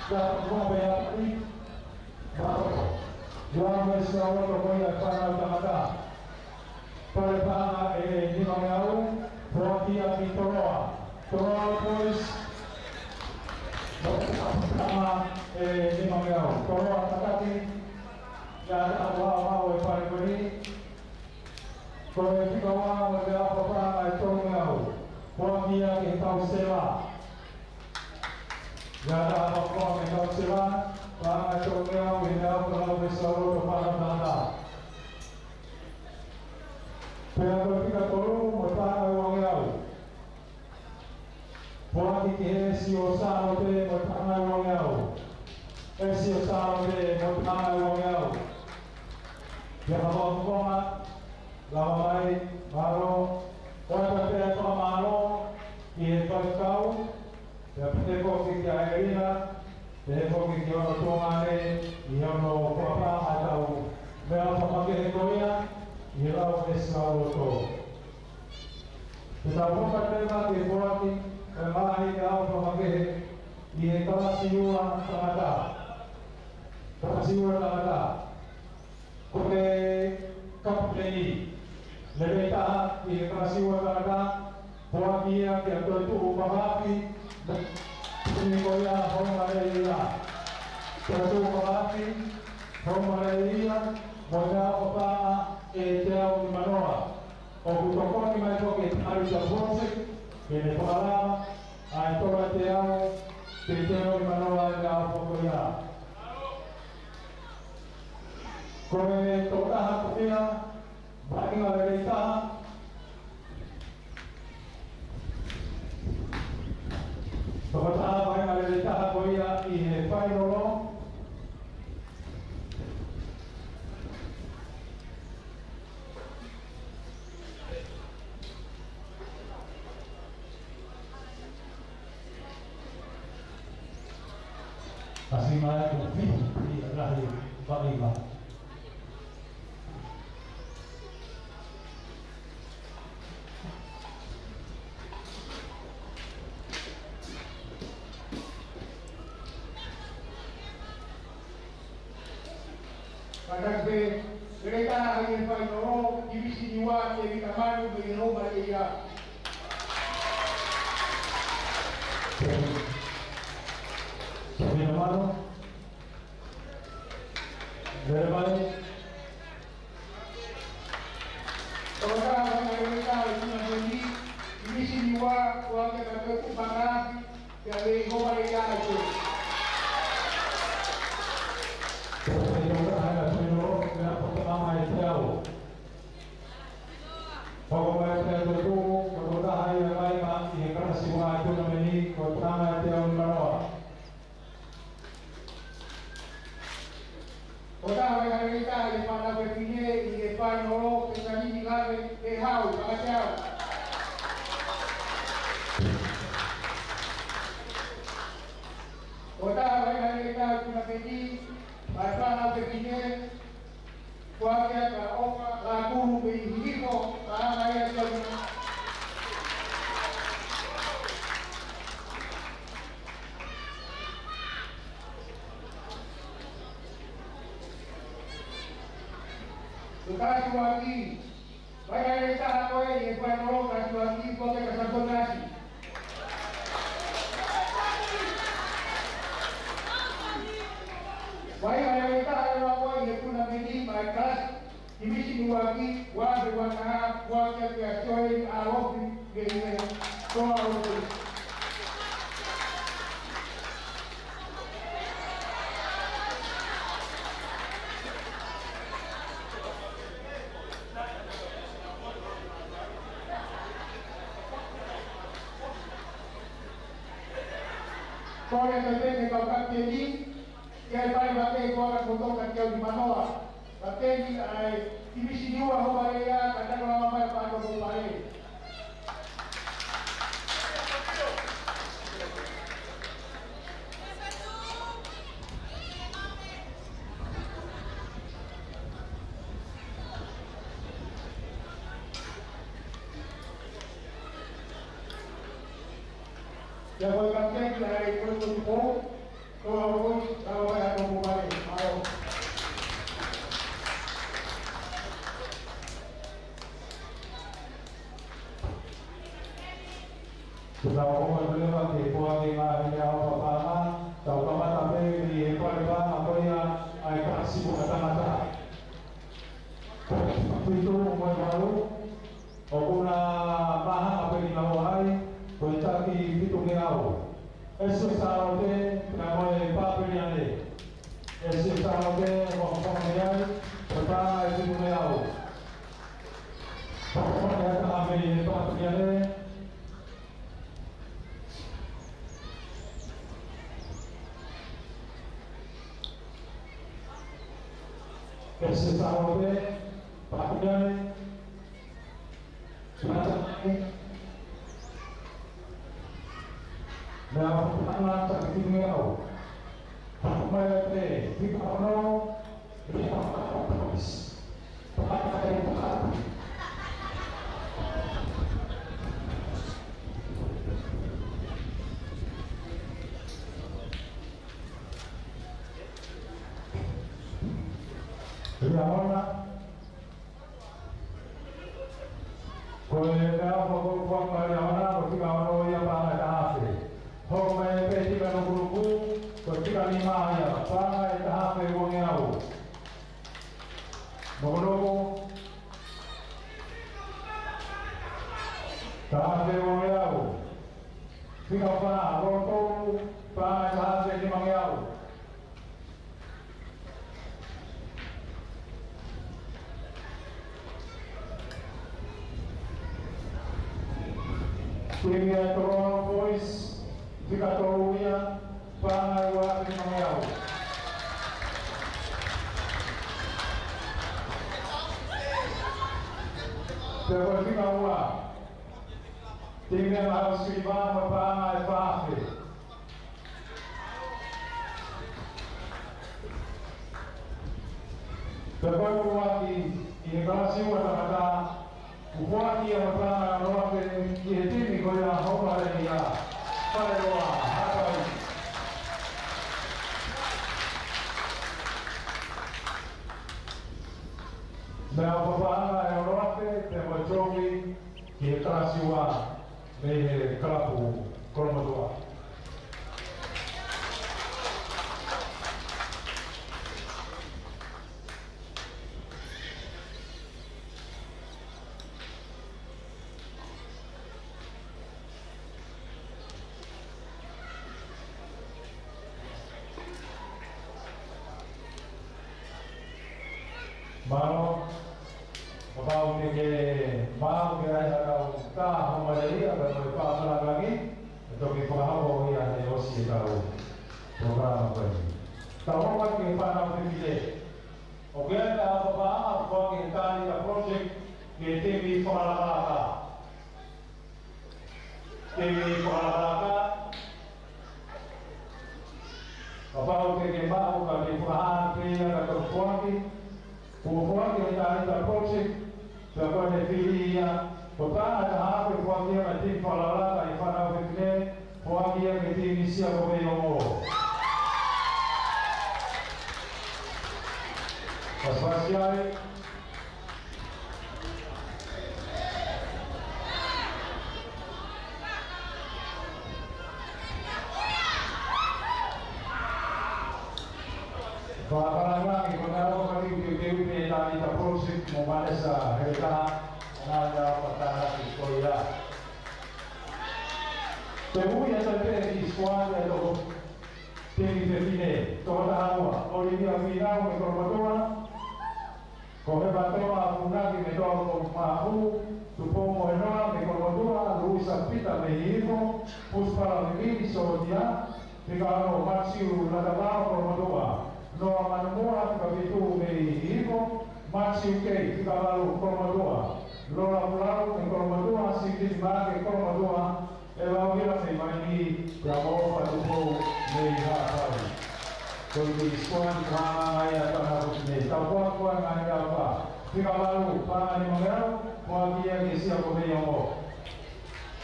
Ka hoko mai pē Haʻapai. Laʻu Veesi Lauloto ko ia ʻa e fānau tangata. Ko e paʻanga ʻe nimangeau, foaki ia ki Toloa. Toloa Boys. Paʻanga ʻe nimangeau. Toloa Tataki. ʻIa, tau ʻalu ʻo e fale ko eni. Ko e fika ua mo e meʻaʻofa, paʻanga ʻe tolungeau. Foaki ia ki he Tau Sela. ʻIa, tau fakafofonga mei Tau Sela, paʻanga ʻe tolungeau, ʻi he meʻaʻofa Laʻu Veesi Lauloto fānau tangata. Pea ko e fika tolu mo e paʻanga ʻe uangeau. Foaki ki he ʻEsi ʻo Sālote mo e paʻanga ʻe uangeau. ʻEsi ʻo Sālote mo e paʻanga ʻe uangeau. ʻIa, fakafofonga, lava mai, mālō. ʻOatu pē ʻa e fakamālō ki he faifekau, pea pehē foki kia ʻElina, pehē foki ki hono tuongaʻane, ʻi hono fakapā ʻa ʻetau meʻaʻofa makehe ko ia, ʻi he Laʻu Veesi Lauloto. Te tau hoko atu leva ki he foaki ʻo e ngaahi meʻaʻofa makehe ʻi he kalasi ua tangata. Kalasi ua tangata. Ko e kapiteni lelei taha ʻi he kalasi ua tangata, foaki ia kia Toetuʻu Mavafi, peni ko ia Houmalei ia. Toetuʻu Mavafi, Houmalei ia, mo e meʻaʻofa, paʻanga ʻe teau nimanoa. ʻOku tokoni mai foki ʻa e Tangata Project, ke ne fakalava ʻa e tola teau, ke teau nimanoa ʻa e meʻaʻofa ko ia. Ko e tokotaha ko ia, vaʻinga lelei taha. Tokotaha vaʻinga lelei taha ko ia ʻi he fainolo. Kasi mai ko Fifi ʻa e ngaahi vaʻinga. Kātaki pē, lelei taha ʻi he fainolo, Tivisi Niua, Tēvita Manu, mei he Homa Leia. Tēvita Manu. Lelei mai. Tokotaha fainolo lelei taha ʻi he tuna meni, Tivisi Niua, ʻoku ʻikai ke toe kupa ngaahi, Pea mei Homa Leia ʻa e tō. Pea mei Tokotaha ʻi he fainolo, pea poto mai e teau. Hoko mai e teau tuʻo tolu, ko Tokotaha ia mai mei he kalasi ua ʻi he tuna meni, ko Tokotaha ʻi he teau nimanoa. Tokotaha fainolo lelei taha ʻi he fānau fefine ʻi he fainolo, Pesalini Lave, ʻe hau, fakateau. Tokotaha fainolo lelei taha ʻi he tuna meni, ʻa e fānau fefine, ko Akeaka ʻOfa Lakulu mei Hihifo, paʻanga ia ʻa e teau. Ko Kasiwaki, fainolo lelei taha ko ē ʻi he fainolo, Kasiwaki, ko Akeaka Sakonasi. Fainolo lelei taha ʻe ua ko ē ʻi he tuna meni, mei he kalasi Tivisi Niua ki, ua afe ua taha, ua kia kia Soeli ʻAlofi, mei he Toa Alofi. Kole atu pē ki he kau kapiteni, ke ʻai pale vake ko aka kotoka ki au ni manoa. Kapiteni ʻa e Tivisi Niua Homa Leia, ka tau lava mai pato ko pale. Pea ko e kapiteni ʻa e Kole Kotupo, ko au ko i, ka o ai a toku mai, ʻao. Ke tau ʻomai leva ke poa ke ngaahi meʻa ʻo paʻanga, tau kamata pē mei he pale paʻanga ko ia ʻa e kalasi ua ʻa tangata. Fitu mo e valu, ʻoku na maha a peni na o ai, ko e taki fitungeau. ʻEsi Sālote, pea mo e Papeliane. ʻEsi Sālote, ʻoku fakameʻa ai, ko e paʻanga ʻe fitungeau. Papeliane, taha mei he Papeliane. ʻEsi Sālote, Papeliane. Mea o pānga taki fitungeau. Mai ate, fika ono, fika ono. Ia ona. Ko e meʻa ʻoku ou fakaʻamu mai ʻaho ni, ko e fika ono ia paʻanga ʻe taha afe. Hoko mai pē fika nukunuku, ko e fika nima ia, paʻanga ʻe taha afe uangeau. Nukunuku, taha afe uangeau. Fika fā, loto, paʻanga ʻe taha afe nimangeau. Timi ʻa e Tokologa Boys, fika tolu ia, paʻanga ʻe ua afe nimangeau. Pea ko e fika ua, timi ʻa e Mahausiliva mo e paʻanga ʻe fā afe. Pea ko e ʻuluaki ʻi he kalasi ua tangata, kuo foaki ia mo e paʻanga ʻe ono afe ki he timi ko ia Homa Leia. Faleloa, Haʻapai. Siua mei he kalapu Kolomotuʻa. Mālō, kapau te ke maʻu ke ʻai haʻatau tā houngaʻia pea mo e fakalangi, ʻe toki fakahoko ia he ʻosi ʻetau polokalama ko eni. Tau hoko atu ki he fānau fefine. ʻOku ʻi ai ʻetau paʻanga ʻoku foaki ʻe he Talita Project ki he timi fakalakalaka. Timi fakalakalaka. Kapau te ke maʻu ka ke fakahā pē ia ka toki foaki. Kuo foaki ʻe he Talita Project, pea ko ʻene fili ia, ko e paʻanga ʻe taha pē foaki ia mei he timi fakalakalaka ʻa e fānau fefine, foaki ia ki he timi Siakoveiongo. Pasipasi ai. Fakalangi, ko e ʻaho ko eni ʻoku teuteu pē ʻe he Talita Project mo Manesa Heletaha, ʻa ia ʻoku tānaki ko ia. Toe ui atu pē ki he sikuāti ʻa e toko timi fefine, toko taha ua, ʻOlivia Fīnau mei Kolomotuʻa, ko Hepatoa Funaki mei Toa ko Maʻafu, Tupou Mohenoa mei Kolomotuʻa, Luisa Pita mei Hihifo, Pusipala Vivini Sōtia, fika ono Matiu Latavao Kolomotuʻa, Noa Manumua fika fitu mei Hihifo, Matiu Kei fika valu Kolomotuʻa, Lola Pulau mei Kolomotuʻa, Singitini Maake Kolomotuʻa, ʻEvauhila mei Maini, pea mo ʻOfa Tupou mei Haʻapai. Ko e kiʻi sikuāti ko ia ʻa e fānau fefine. Tau kuakua ngaahi ʻafa. Fika valu, paʻanga ʻe nimangeau, foaki ia ki he Siakoveiongo.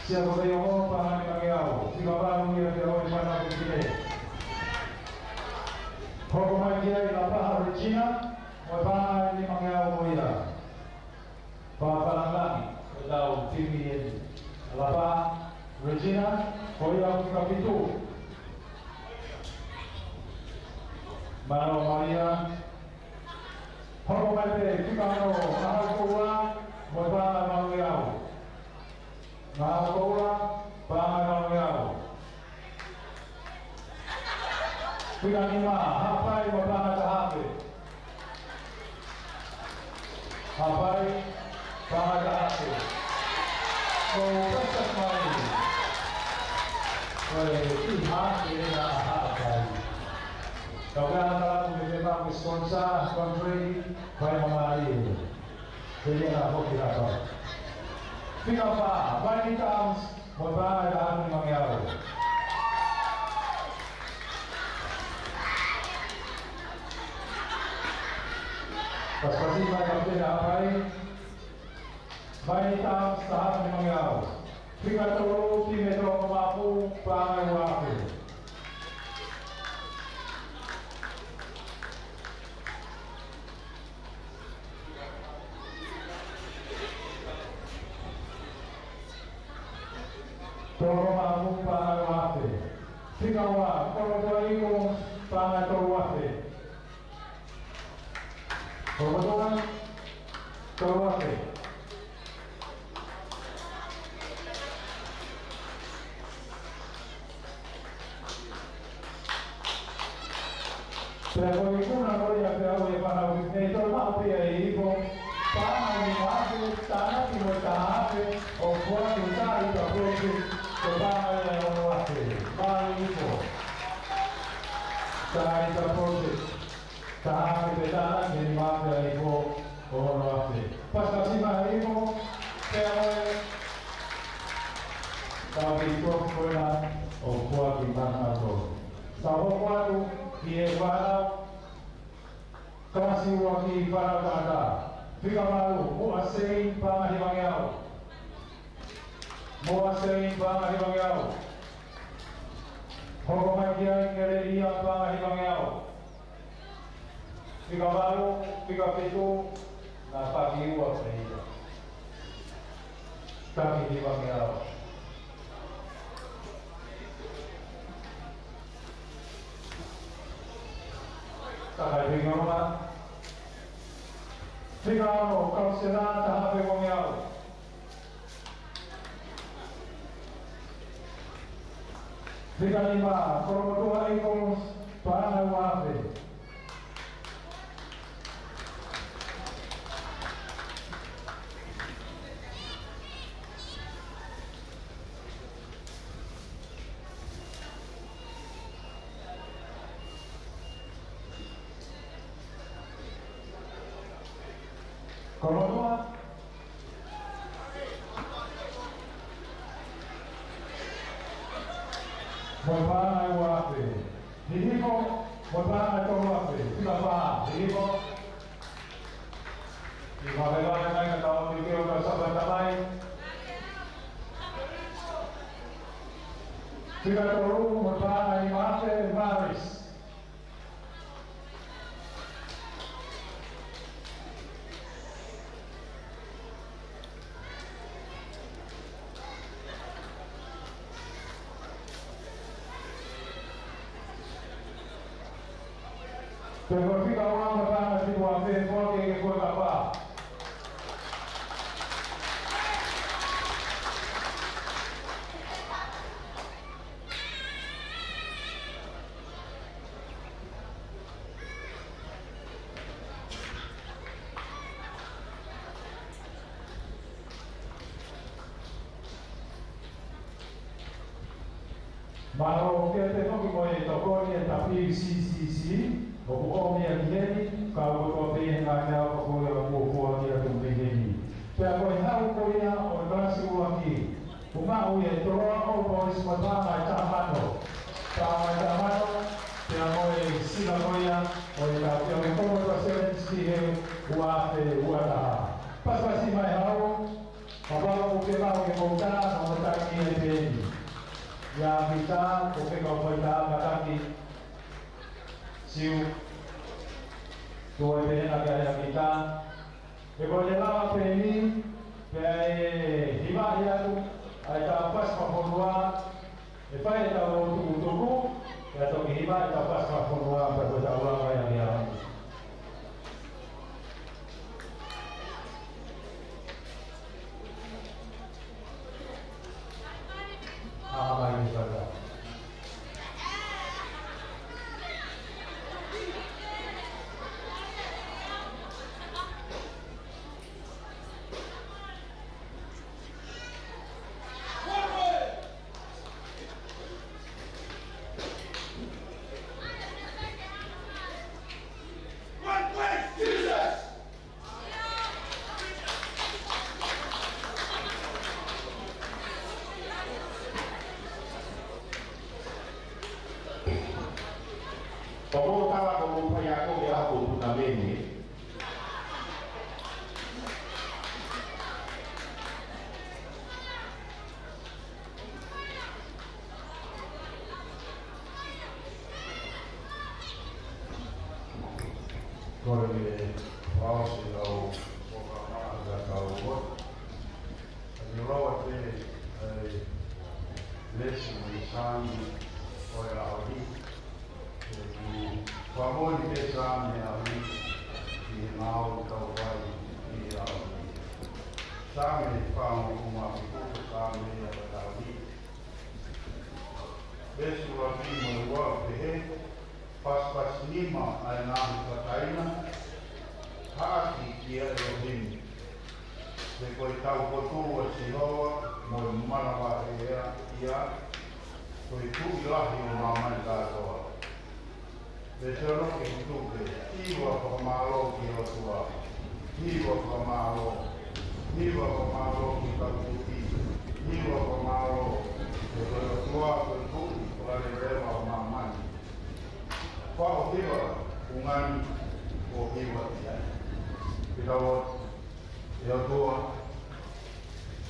Siakoveiongo, paʻanga ʻe nimangeau, fika valu ia ki he fānau fefine. Hoko mai ki ai Lapaha Regina, mo e paʻanga ʻe nimangeau mo ia. Fakalangi, ko ʻetau timi eni. Lapaha Regina, ko ia fika fitu. Mālō Malia. Hoko mai pē, fika ono, Ngahau Koula, mo e paʻanga ʻe nimangeau. Ngahau Koula, paʻanga ʻe nimangeau. Fika nima, Haʻapai mo e paʻanga ʻe taha afe. Haʻapai, paʻanga ʻe taha afe. Ko Pasipasi mai. Ko e kiʻi haʻapai ʻa Haʻapai. Kau ka ʻatā atu mei he fāmili sponsor, Country, fai mo Malia. Pea ʻi ai ʻa e foki ʻa Haʻapai. Fika fā, Maini Towns, mo e paʻanga ʻe taha afe nimangeau. Pasipasi mai kapiteni Haʻapai. Maini Towns, taha afe nimangeau. Fika tolu, timi Toa ko Maʻafu, paʻanga ʻe ua afe. Toa ko Maʻafu, paʻanga ʻe ua afe. Fika ua, Kolomotuʻa Eagles, paʻanga ʻe tolu afe. Kolomotuʻa, tolu afe. Pea ko e ikuna ko ia pea ʻoku ʻi ai e fānau fefine, toe maʻu pē ia ʻe Hihifo. Paʻanga ʻe nima afe, tānaki mo e taha afe, ʻo foaki ʻe he Talita Project, ko e paʻanga ia ʻe ono afe. Mālō Hihifo. Talita Project. Taha afe pē tānaki, nima afe ʻa Hihifo, ʻo ono afe. Pasipasi mai Hihifo, pea mo e tau kiʻi trophy ko ena ʻoku foaki maʻanautolu. Tau hoko atu ki he fānau, kalasi ua ki he fānau tangata. Fika valu, Moa Sein, paʻanga ʻe nimangeau. Moa Sein, paʻanga ʻe nimangeau. Hoko mai ki ai Ngeleia, paʻanga ʻe nimangeau. Fika valu, fika fitu, naʻa paki ua pē ia. Taki hivangeau. Takai hivangeau. Fika ono, Kausela, taha hivangeau. Fika nima, Kolomotuʻa Eagles, paʻanga ua afe. Kolomotuʻa. Mo e paʻanga ua afe. Hihifo, mo e paʻanga tolu afe. Fika fā, Hihifo. Kiʻi vave vave mai ka tau ō ki he ʻo ka sapa tamai. Fika tolu, mo e paʻanga nima afe, Maris. Pea ko e fika ua mo e paʻanga fitu afe, foaki ke kua kapa. Mālō kiate koe mo e tokoni ʻa e W C C C, ʻoku ʻomi ʻaki heni, ka ʻoku tō pē he ngaahi ʻaho ko ia ʻoku fuofua ki atu mei heni. Pea ko e haʻu ko ia ʻo e kalasi ʻuluaki, ʻoku maʻu ia ʻe Toloa All Boys mo e paʻanga ʻe taha mano. Paʻanga ʻe taha mano, pea mo e sila ko ia ʻo e tau kia me komo tua Sevens ki he ua afe ua taha. Pasipasi mai haʻu, kapau ʻoku ke maʻu ke mou tā, ka mo taki e peni. ʻIa kita, ko ke kau fai tā, ka taki. Siu. Tuʻu e peni ʻaki ʻa kita. He ko e lava pē ni, pea ʻe hivaʻi atu ʻa e tau pasi fakafonua, ʻe fai e tau tukutuku, pea toki hivaʻi e tau pasi fakafonua, pea ko e tau lava ia mea. ʻA mai ni fai. Ko mo tala ko mo fai ako ke ako tuna meni. Ko e fakaʻosi ʻa e ʻofa maʻa ka tau ot. ʻA e loa te, ʻa e lesi mo e sāmi ʻo e ʻaho ni. ʻOku fakamoʻoni pē sāmi ʻaho ni, ki he ngāue ʻoku tau fai ʻi he ʻaho ni. Sāmi fāngofulu mā fitu, sāmi ʻa e ʻaho ni. Veesi ʻuluaki mo e ua pehē, pasipasi nima ʻa e ngaahi fakataina, haʻaki kia ʻElohimi. He ko e taupotu ʻa Sihova mo e manavahē ia, ko e Tuʻi lahi ʻo māmani kātoa. Pea sio ki he tupe, hiva fakamālō ki he ʻOtua, hiva fakamālō, hiva fakamālō ki he kau tuʻi, hiva fakamālō, he ko e ʻOtua ko e Tuʻi, ko e leleva ʻo māmani. Faʻo hiva, ʻungani, ʻo hiva ki ai. Ke tau ʻoatu, ʻe ʻOtua,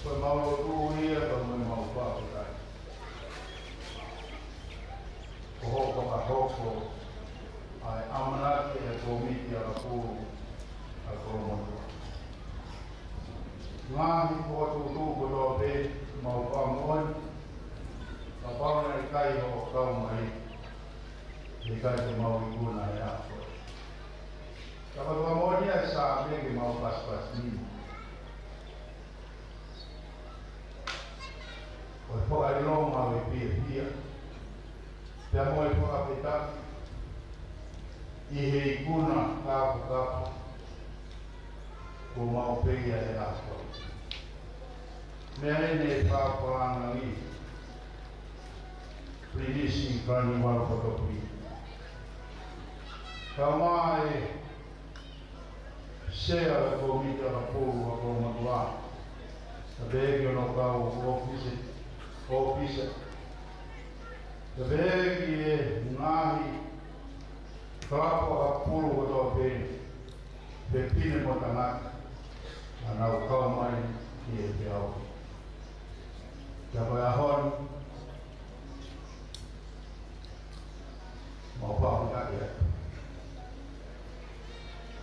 ko e mau lotu ia, ko e mau fakafetaʻi. Ko hoʻo fakahoko ʻa e ʻamanaki ʻa e kōmiti ʻa e pulu ʻa Kolomotuʻa. Ngaahi fokotuʻutuʻu kotoa pē, mau fakamoʻoni, kapau naʻe ʻikai hoʻo kau mai, ʻikai te mau ikuna he ʻaho ko ē. Ka ko e fakamoʻoni ʻa e Saame ke mau pasipasi ni. Ko e fakaʻilonga ʻo e fiefia, pea mo e fakafetaʻi ʻi he ikuna kāfakafa kuo mau pekia he ʻaho ko ē. Meʻa eni ʻe fakalangi, Pilinisi Kalauni Valu Fatopi. Kae ʻumaʻā e Sea ʻo e Kōmiti ʻAkapulu ʻa Kolomotuʻa. Pea pehē ki hono kau ʻōfisa, ʻōfisa. Pea pehē ki he ngaahi kalapu ʻakapulu kotoa pē, fefine mo tangata, naʻa nau kau mai ki he peau. Pea ko e ʻaho ni, mau fakafetaʻi atu.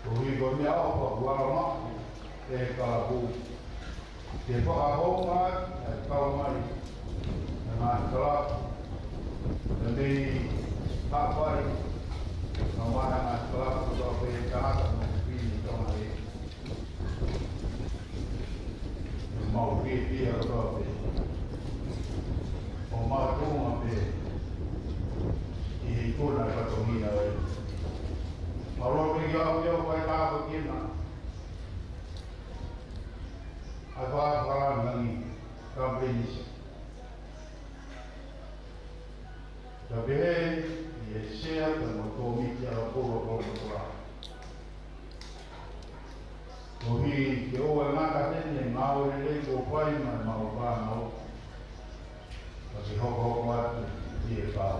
Koeʻuhi ko e meʻaʻofa kuo ala mai ʻe he kalapu ke fakahounga ʻa e kau mai ʻa e ngaahi kalapu, pea mei Haʻapai, kau mai ʻa e ngaahi kalapu kotoa pē, tangata mo fefine, Tonga ni. Mau fiefia kotoa pē. ʻO mau tuʻunga pē ʻi he ikuna ʻa e fatongia ē. Mau lotu pē ki he ʻAfio, fai tāpuekina ʻa e fakalangi, ka Pilinisi. Pea pehē ki he Sea pea mo e Kōmiti ʻAkapulu ʻa Kolomotuʻa. Koeʻuhi ke ʻoua ʻe ngata heni e ngāue lelei kuo fai maʻa ʻemau fānau, ka ke hokohoko atu ki he pau.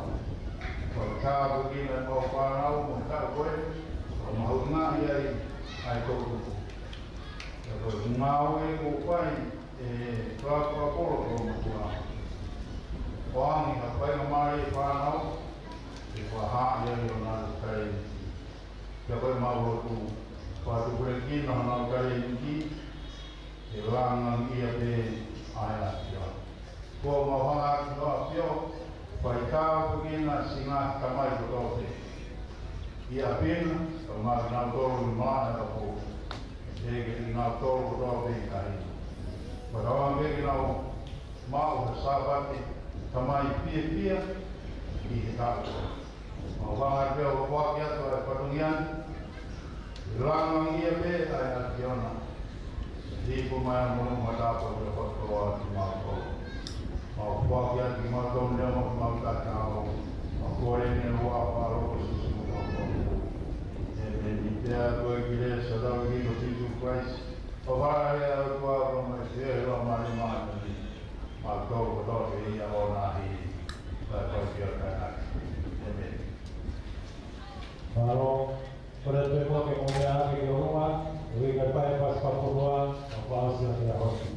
Fai tāpuekina ʻemau fānau mo e taʻu ko ē, ʻo mahuʻingaʻia ai ʻa e toʻutupu. Pea ko e ngāue kuo fai ʻe he kalapu ʻa Kolomotuʻa, ʻo ʻoange ha faingamālie ki he fānau ke fakahaaʻi ai honau taleniti. Pea ko ʻemau lotu, fakatupulekina honau taleniti, ke langilangiʻia pē ʻa e ʻAfio. Ko ʻemau hanga atu ki he ʻAfio, fai tāpuekina siʻi ngaahi tamai kotoa pē ʻi ʻapi na, kae ʻumaʻā kinautolu ʻi malaʻe ʻakapulu. Pehē kiate kinautolu kotoa pē ʻi tahi. Pea tauange pē ke nau maʻu ha Sāpate Tamai fiefia ʻi he taʻu. Mau hanga pē ʻo foaki atu ʻa e fatongia ni, langilangiʻia pē ʻa e ʻAfiona. Hoko mai ʻa e moʻunga tāpuaki ʻo e ʻAfio kiate kimautolu. Mau foaki atu kimautolu ni mo homau taʻehāmai. Mau kole ni ʻi he huafa ʻo Sīsū ko homau Fakamoʻui. ʻĒmeni. Pea ko e kelesi ʻa hotau ʻEiki ko Sīsū Kalaisi, ʻofa ʻa e ʻOtua, pea mo e feohi ʻa e Laumālie Māʻoniʻoni, ʻiate kimautolu kotoa pē ʻo ʻoua ʻe hili, kae fai pē ʻo taʻengata. ʻĒmeni. Mālō. Kole atu pē ke mou meʻa hake ki ʻolunga, ʻo ʻikai pē ʻa e pasipasi pea ʻoku ʻosi ʻa e ʻaho ni.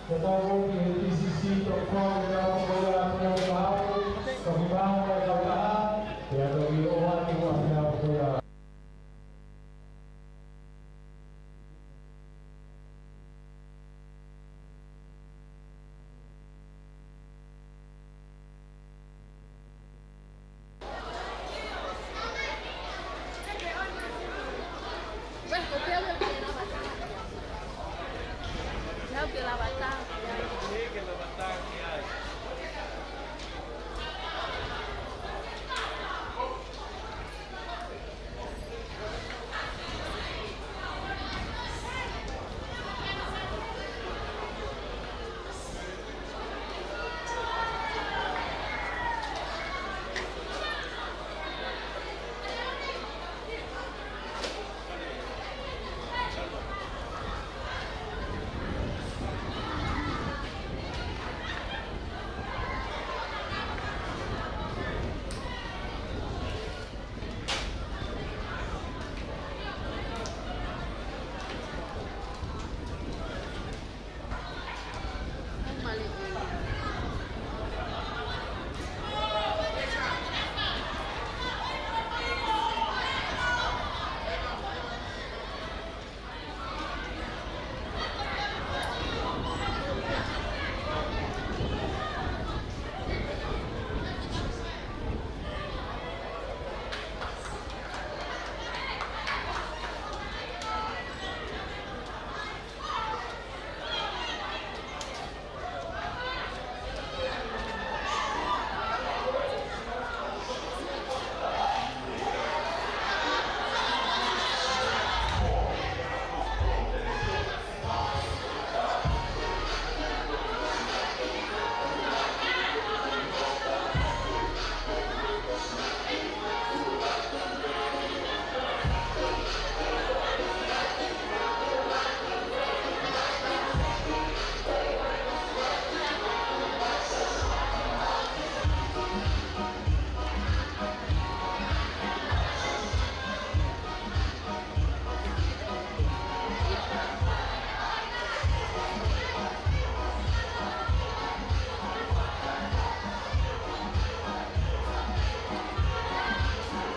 Tatau foki he T C C toko fā